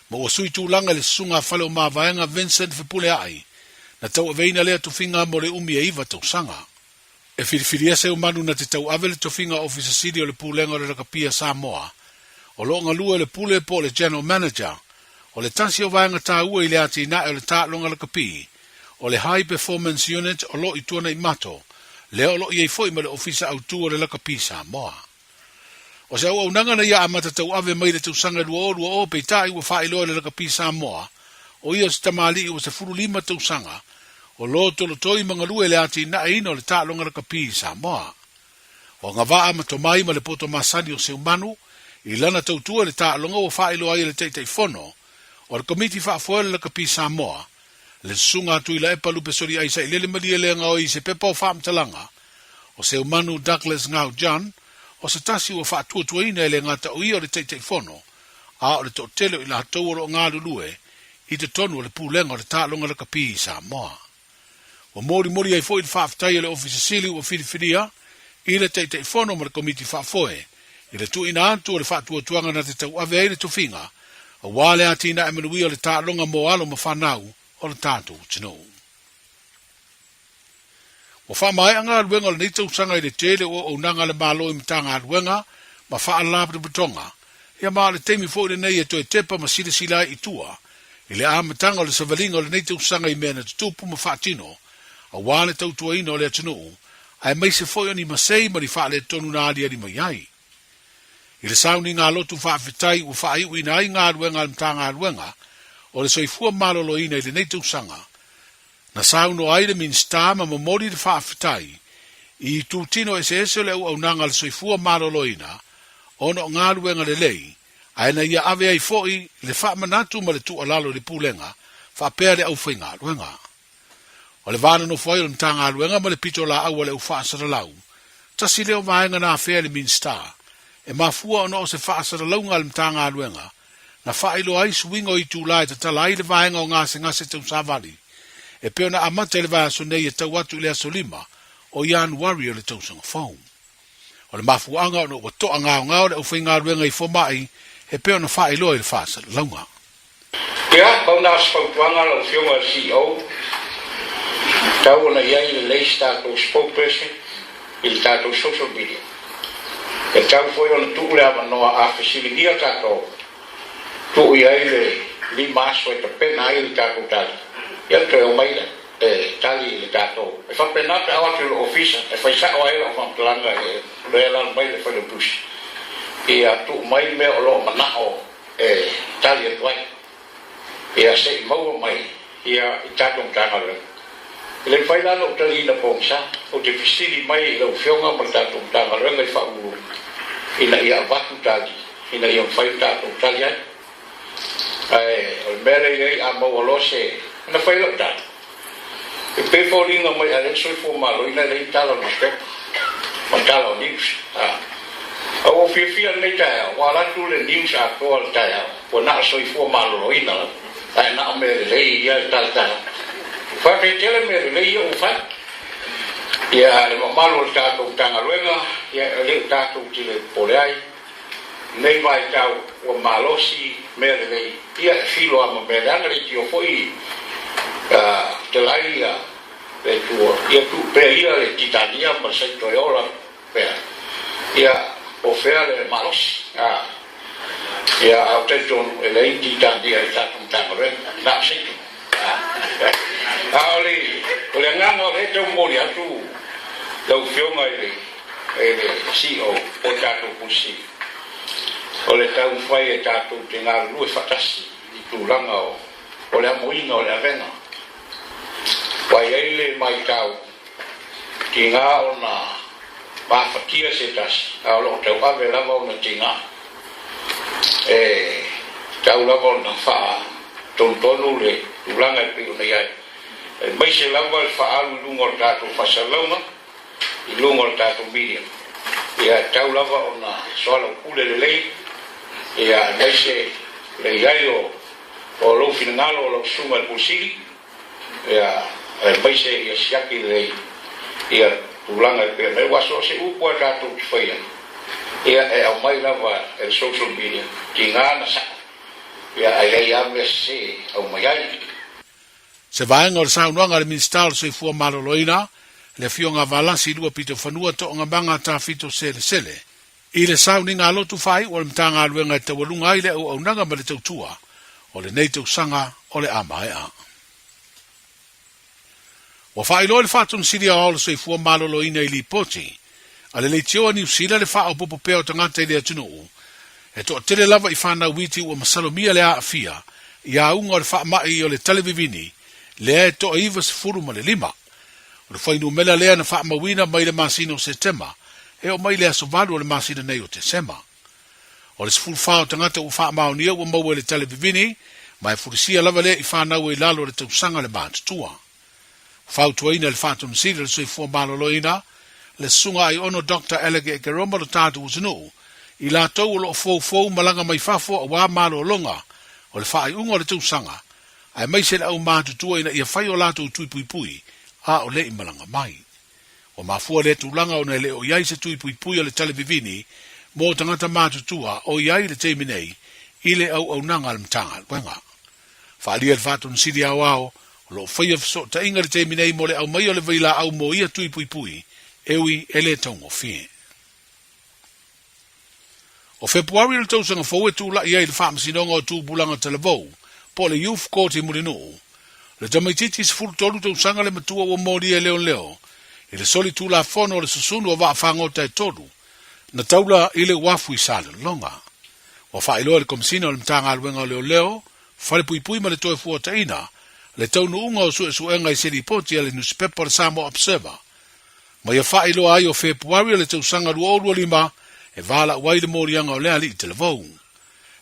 Q: ma ua sui tulaga i le Susuga a Fale o Mavaega Vincent Fepuleai na tauaveina lea tofiga mo le umi e iva tausaga. E filifilia Seumanu na te tauave le tofiga Ofisa Sili o le Pulega o le Lakapi a Samoa o lo o galue le Pule po o le General Manager o le tasi o vaega taua i le atinae o le taaloga lakapi o le High Performance Unit o lo o i Tuanaimato, lea o lo o i ai foi ma le Ofisa Autu o le Lakapi Samoa. O se auaunaga na ia amata tauave mai le tausaga 2020 peitai ua faailoa e le Lakapi Samoa o ia o se tamalii ua 15 tausaga o lo o tolotoi ma galue i le atinaeina o le taaloga lakapi i Samoa. O agavaa ma tomai ma le poto masani o Seumanu i lana tautua i le taaloga ua faailoa ai e le Taitaifono o le Komiti Faafoe o le Lakapi Samoa, le Susuga a Tuilaepa Lupesoliai Sailele Malielegaoi i se pepa o faamatalaga o Seumanu Douglas Ngau John, o se tasi ua faatuatuaina e le gata o ia o le Taitaifono, a o le toatele o i latou o lo o galulue i totonu o le Pulega o le Taaloga Lakapi i Samoa. Ua molimoli ai foi le faafetai a le Ofisa Sili ua filifilia i le Taitaifono ma le Komiti Faafoe i le tuuina atu o le faatuatuaga na te tauave ai le tofiga aua le atinae manuia o le taaloga mo alo ma fanau o le tatou atunuu. Ua faamaea galuega o lenei tausaga i le tele o auaunaga a le Malo i Matagaluega ma Faalapotopotoga, ia ma o le taimi foi lenei e toe tepa ma silasila ai i tua i le amataga o le savaliga o lenei tausaga i mea na tutupu ma faatino aua le tautuaina o le atunuu aemaise foi o ni masei ma ni faaletonu na aliali mai ai. I le sauniga lotu faafetai ua faaiuina ai galuega a le Matagaluega o le Soifua Maloloina i lenei tausaga, na saunoa ai le Minisita ma momoli le faafetai i itutino eseese o le auaunaga a le soifua maloloina ona o galuega lelei ae na ia ave ai foi le faamanatu ma le tuualalo i le Pulega faapea le aufaigaluega. O le va nonofo ai o le Matagaluega ma le pitolaau a le au faasalalau, tasi lea o vaega na afea e le Minisita, e mafua ona o se faasalalauga a le Matagaluega na faailoa ai suiga o itula e tatala ai le vaega o gasegase tausavali, e pei ona amata i le vaiaso nei e tau atu i le aso 5 o Ianuari o le tausaga fou. O le mafuaaga ona ua toagaogao le aufaigaluega i fomai e pei ona faailoa i le faasalalauga.
I: Ia, pau na o se fautuaga lau Afioga i le CEO, tatau ona i ai lelei se tatou spokesperson i le tatou social media. E tatau foi ona tuu le avanoa a fesiligia tatou, tuu i ai le 5 aso e tapena ai le tatou tali, ia ona toe omai lea e tali i le tatou. E faapena pe a o atu i lou ofisa e fai sao ai lau faamatalaga i le lalo mai le Failautusi. Ia tuu mai mea o lo o manao e tali atu ai. Ia se i maua mai ia i tatou Matagaluega. E le mafai la ona ou taliina pogisa, ou te fesili mai i lau Afioga ma le tatou Matagaluega i Faauluulu ina ia avatu tali ina ia mafai ona tatou tali ai. Ae o le mea lea e i ai, a maua loa se, ona fai lau tali. E pei e foliga mai a leai le soifua maloloina e leai ni tala o le nusipepa ma tala o news. A ua fiafia lenei taeao, ua alu atu le news atoa le taeao, ua na o soifua maloloina lava, ae na o mea lelei ia e talatala. Faafetai tele mea lelei ia ua fai. Ia le mamalu o le tatou Matagaluega, ia e le o tatou te le popole ai. Lenei vaitau ua malosi mea lelei ia e filo a ma mea leaga leitio foi telai ia le Atua ia tuu pea ia le titania ma le saito e ola pea ia po fea le malosi a ia a ou talitonu e leai ni titania i le tatou Matagaluega na o saito a o le o le agaga o lea e tau momoli atu lau Afioga i le e le CEO o le tatou Pule Sili, o le taumafai e tatou te galulue faatasi i tulaga o le amoina o le avega. Ua i ai le maitau tiga ona mafatia se tasi, a o lo o tauave lava ona tiga. E tatau lava ona faatonutonu le tulaga e pei ona i ai, aemaise lava le faaalu i luga o le tatou faasalalauga, i luga o le tatou media. Ia e tatau lava ona soalaupule lelei, ia aemaise le i ai o o lou finagalo o lau susuga i le Pule Sili, ia aemaise ia siaki lelei ia tulaga e pei ona i ai. Aua so o se upu lava tatou te faia, ia e aumai lava e le social media, tiga na sa'o, ia ae leai lava mea sese e aumai ai.
Q: Se vaega o le saunoaga a le Minisita o le Soifua Maloloina, le Afioga a Valasi Luapitofanua Toogamaga Tafito Selesele, i le sauniga lotu faaiu a le Matagaluega e taualuga ai le auaunaga ma le tautua o lenei tausaga o le a maea. Ua faailoa i le Faatonu-sili Aoao o le Soifua Maloloina i Lipoti a le Leitio a Niu Sila le faaopoopo pea o tagata i le atunuu e toatele lava i fanau iti ua masalomia le aafia i auga o le faamai o le talevivini lea e toa 95. O le fuainumera lea na faamauina mai le masina o Setema e oo mai i le aso 8 o le masina nei o Tesema. O le 14 o tagata ua faamaonia ua maua i le talevivini ma e fulisia lava lea i fanau e i lalo o le tausaga le matutua. Fautuaina e le Faatonu-sili o le Soifua Maloloina, le Susuga Aiono Doctor Alec Ekeroma lo tatou atunuu, i latou o lo o foufou malaga mai fafo aua malologa o le faaiuga o le tausaga, aemaise le aumatutua ina ia fai o latou tui puipui a o le i malaga mai. Ua mafua lea tulaga ona e le o i ai se tui puipui o le talevivini mo tagata matutua o i ai i le taimi nei i le auaunaga a le Matagaluega. Faaalia e le Faatonu-sili Aoao, o lo o faia fesootaiga i le taimi nei mo le aumaia o le vailaau mo ia tui puipui, e ui e le taugofie. O Fepuari o le tausaga fou e tulai ai le Faamasinoga o Tupulaga Talavou, po o le Youth Court i Mulinuu. Le tamaitiiti 13 tausaga le matua ua molia e leoleo i le soli tulafono o le susunu o vaafagota e tolu, na taula i le uafu i Salelologa. Ua faailoa e le Komesina o le Matagaluega o Leoleo, Falepuipui ma le Toefuataiga le taunuuga o suesuega i se lipoti a le nusipepa o le Samoa Observer ma ia faailoa ai o Fepuari o le tausaga 2025 e valaau ai le moliaga o le alii talavou.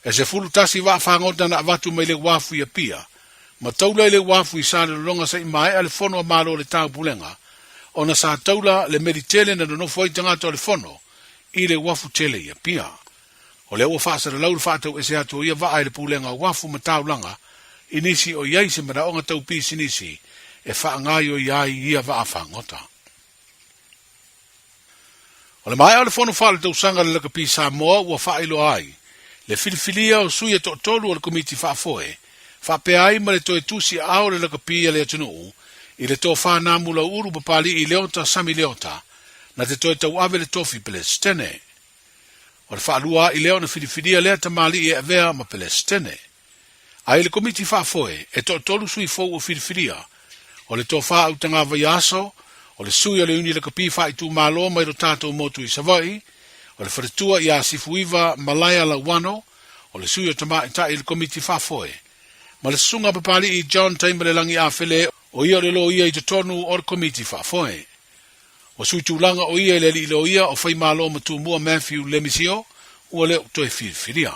Q: E 11 vaafagota na avatu mai le uafu i Apia ma taula i le uafu i Salelologa se i maea le fono a Malo o le Taupulega ona sa taula le meli tele na nonofo ai tagata o le fono i le uafu tele i Apia. O lea ua faasalalau le faatauese atu o ia vaa i le Pulega o Uafu ma Taulaga i nisi o i ai se manaoga tau pisinisi e faagaoioi ai ia vaa fagota. O le maea o le fono faaletausaga a le Lakapi Samoa ua faailoa ai le filifilia o sui e toatolu o le Komiti Faafoe faapea ai ma le toe tusi aao o le lakapi a le atunuu i le tofa Namulauulu Papali'i Leota Sami Leota na te toe tauave le tofi Pelesitene. O le faalua a'i lea ona filifilia lea tamalii e avea ma Pelesitene. A i le Komiti Faafoe, e toatolu sui fou ua filifilia, o le Tofa Autagavaia Aso, o le sui o le Iuni Lakapi Faaitumalo mai lo tatou motu i Savaii, O le faletua ia Sifuiva Malaea Lauano, o le sui o Tamaitai i le Komiti Faafoe, ma le Susuga a Papali'i John Taimalelagi Afele, o ia o le loia i totonu o le Komiti Faafoe. Ua sui tulaga o ia i le alii loia o Faimalo ma Tumua Matthew Lemisio, ua le o toe filifilia.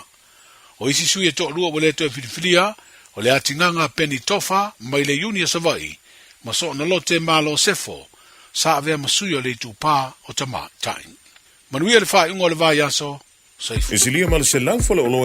Q: O isi sui e toalua ua le toe filifilia, o le Atigaga Penny Tofa mai le Iuni a Savaii ma Soonalote Malo Sefo, sa avea ma sui o le Itupa o Tamaitai. Manuia le faaiuga o le vaiaso, soifua.
C: E silia ma le 100 faleoloa.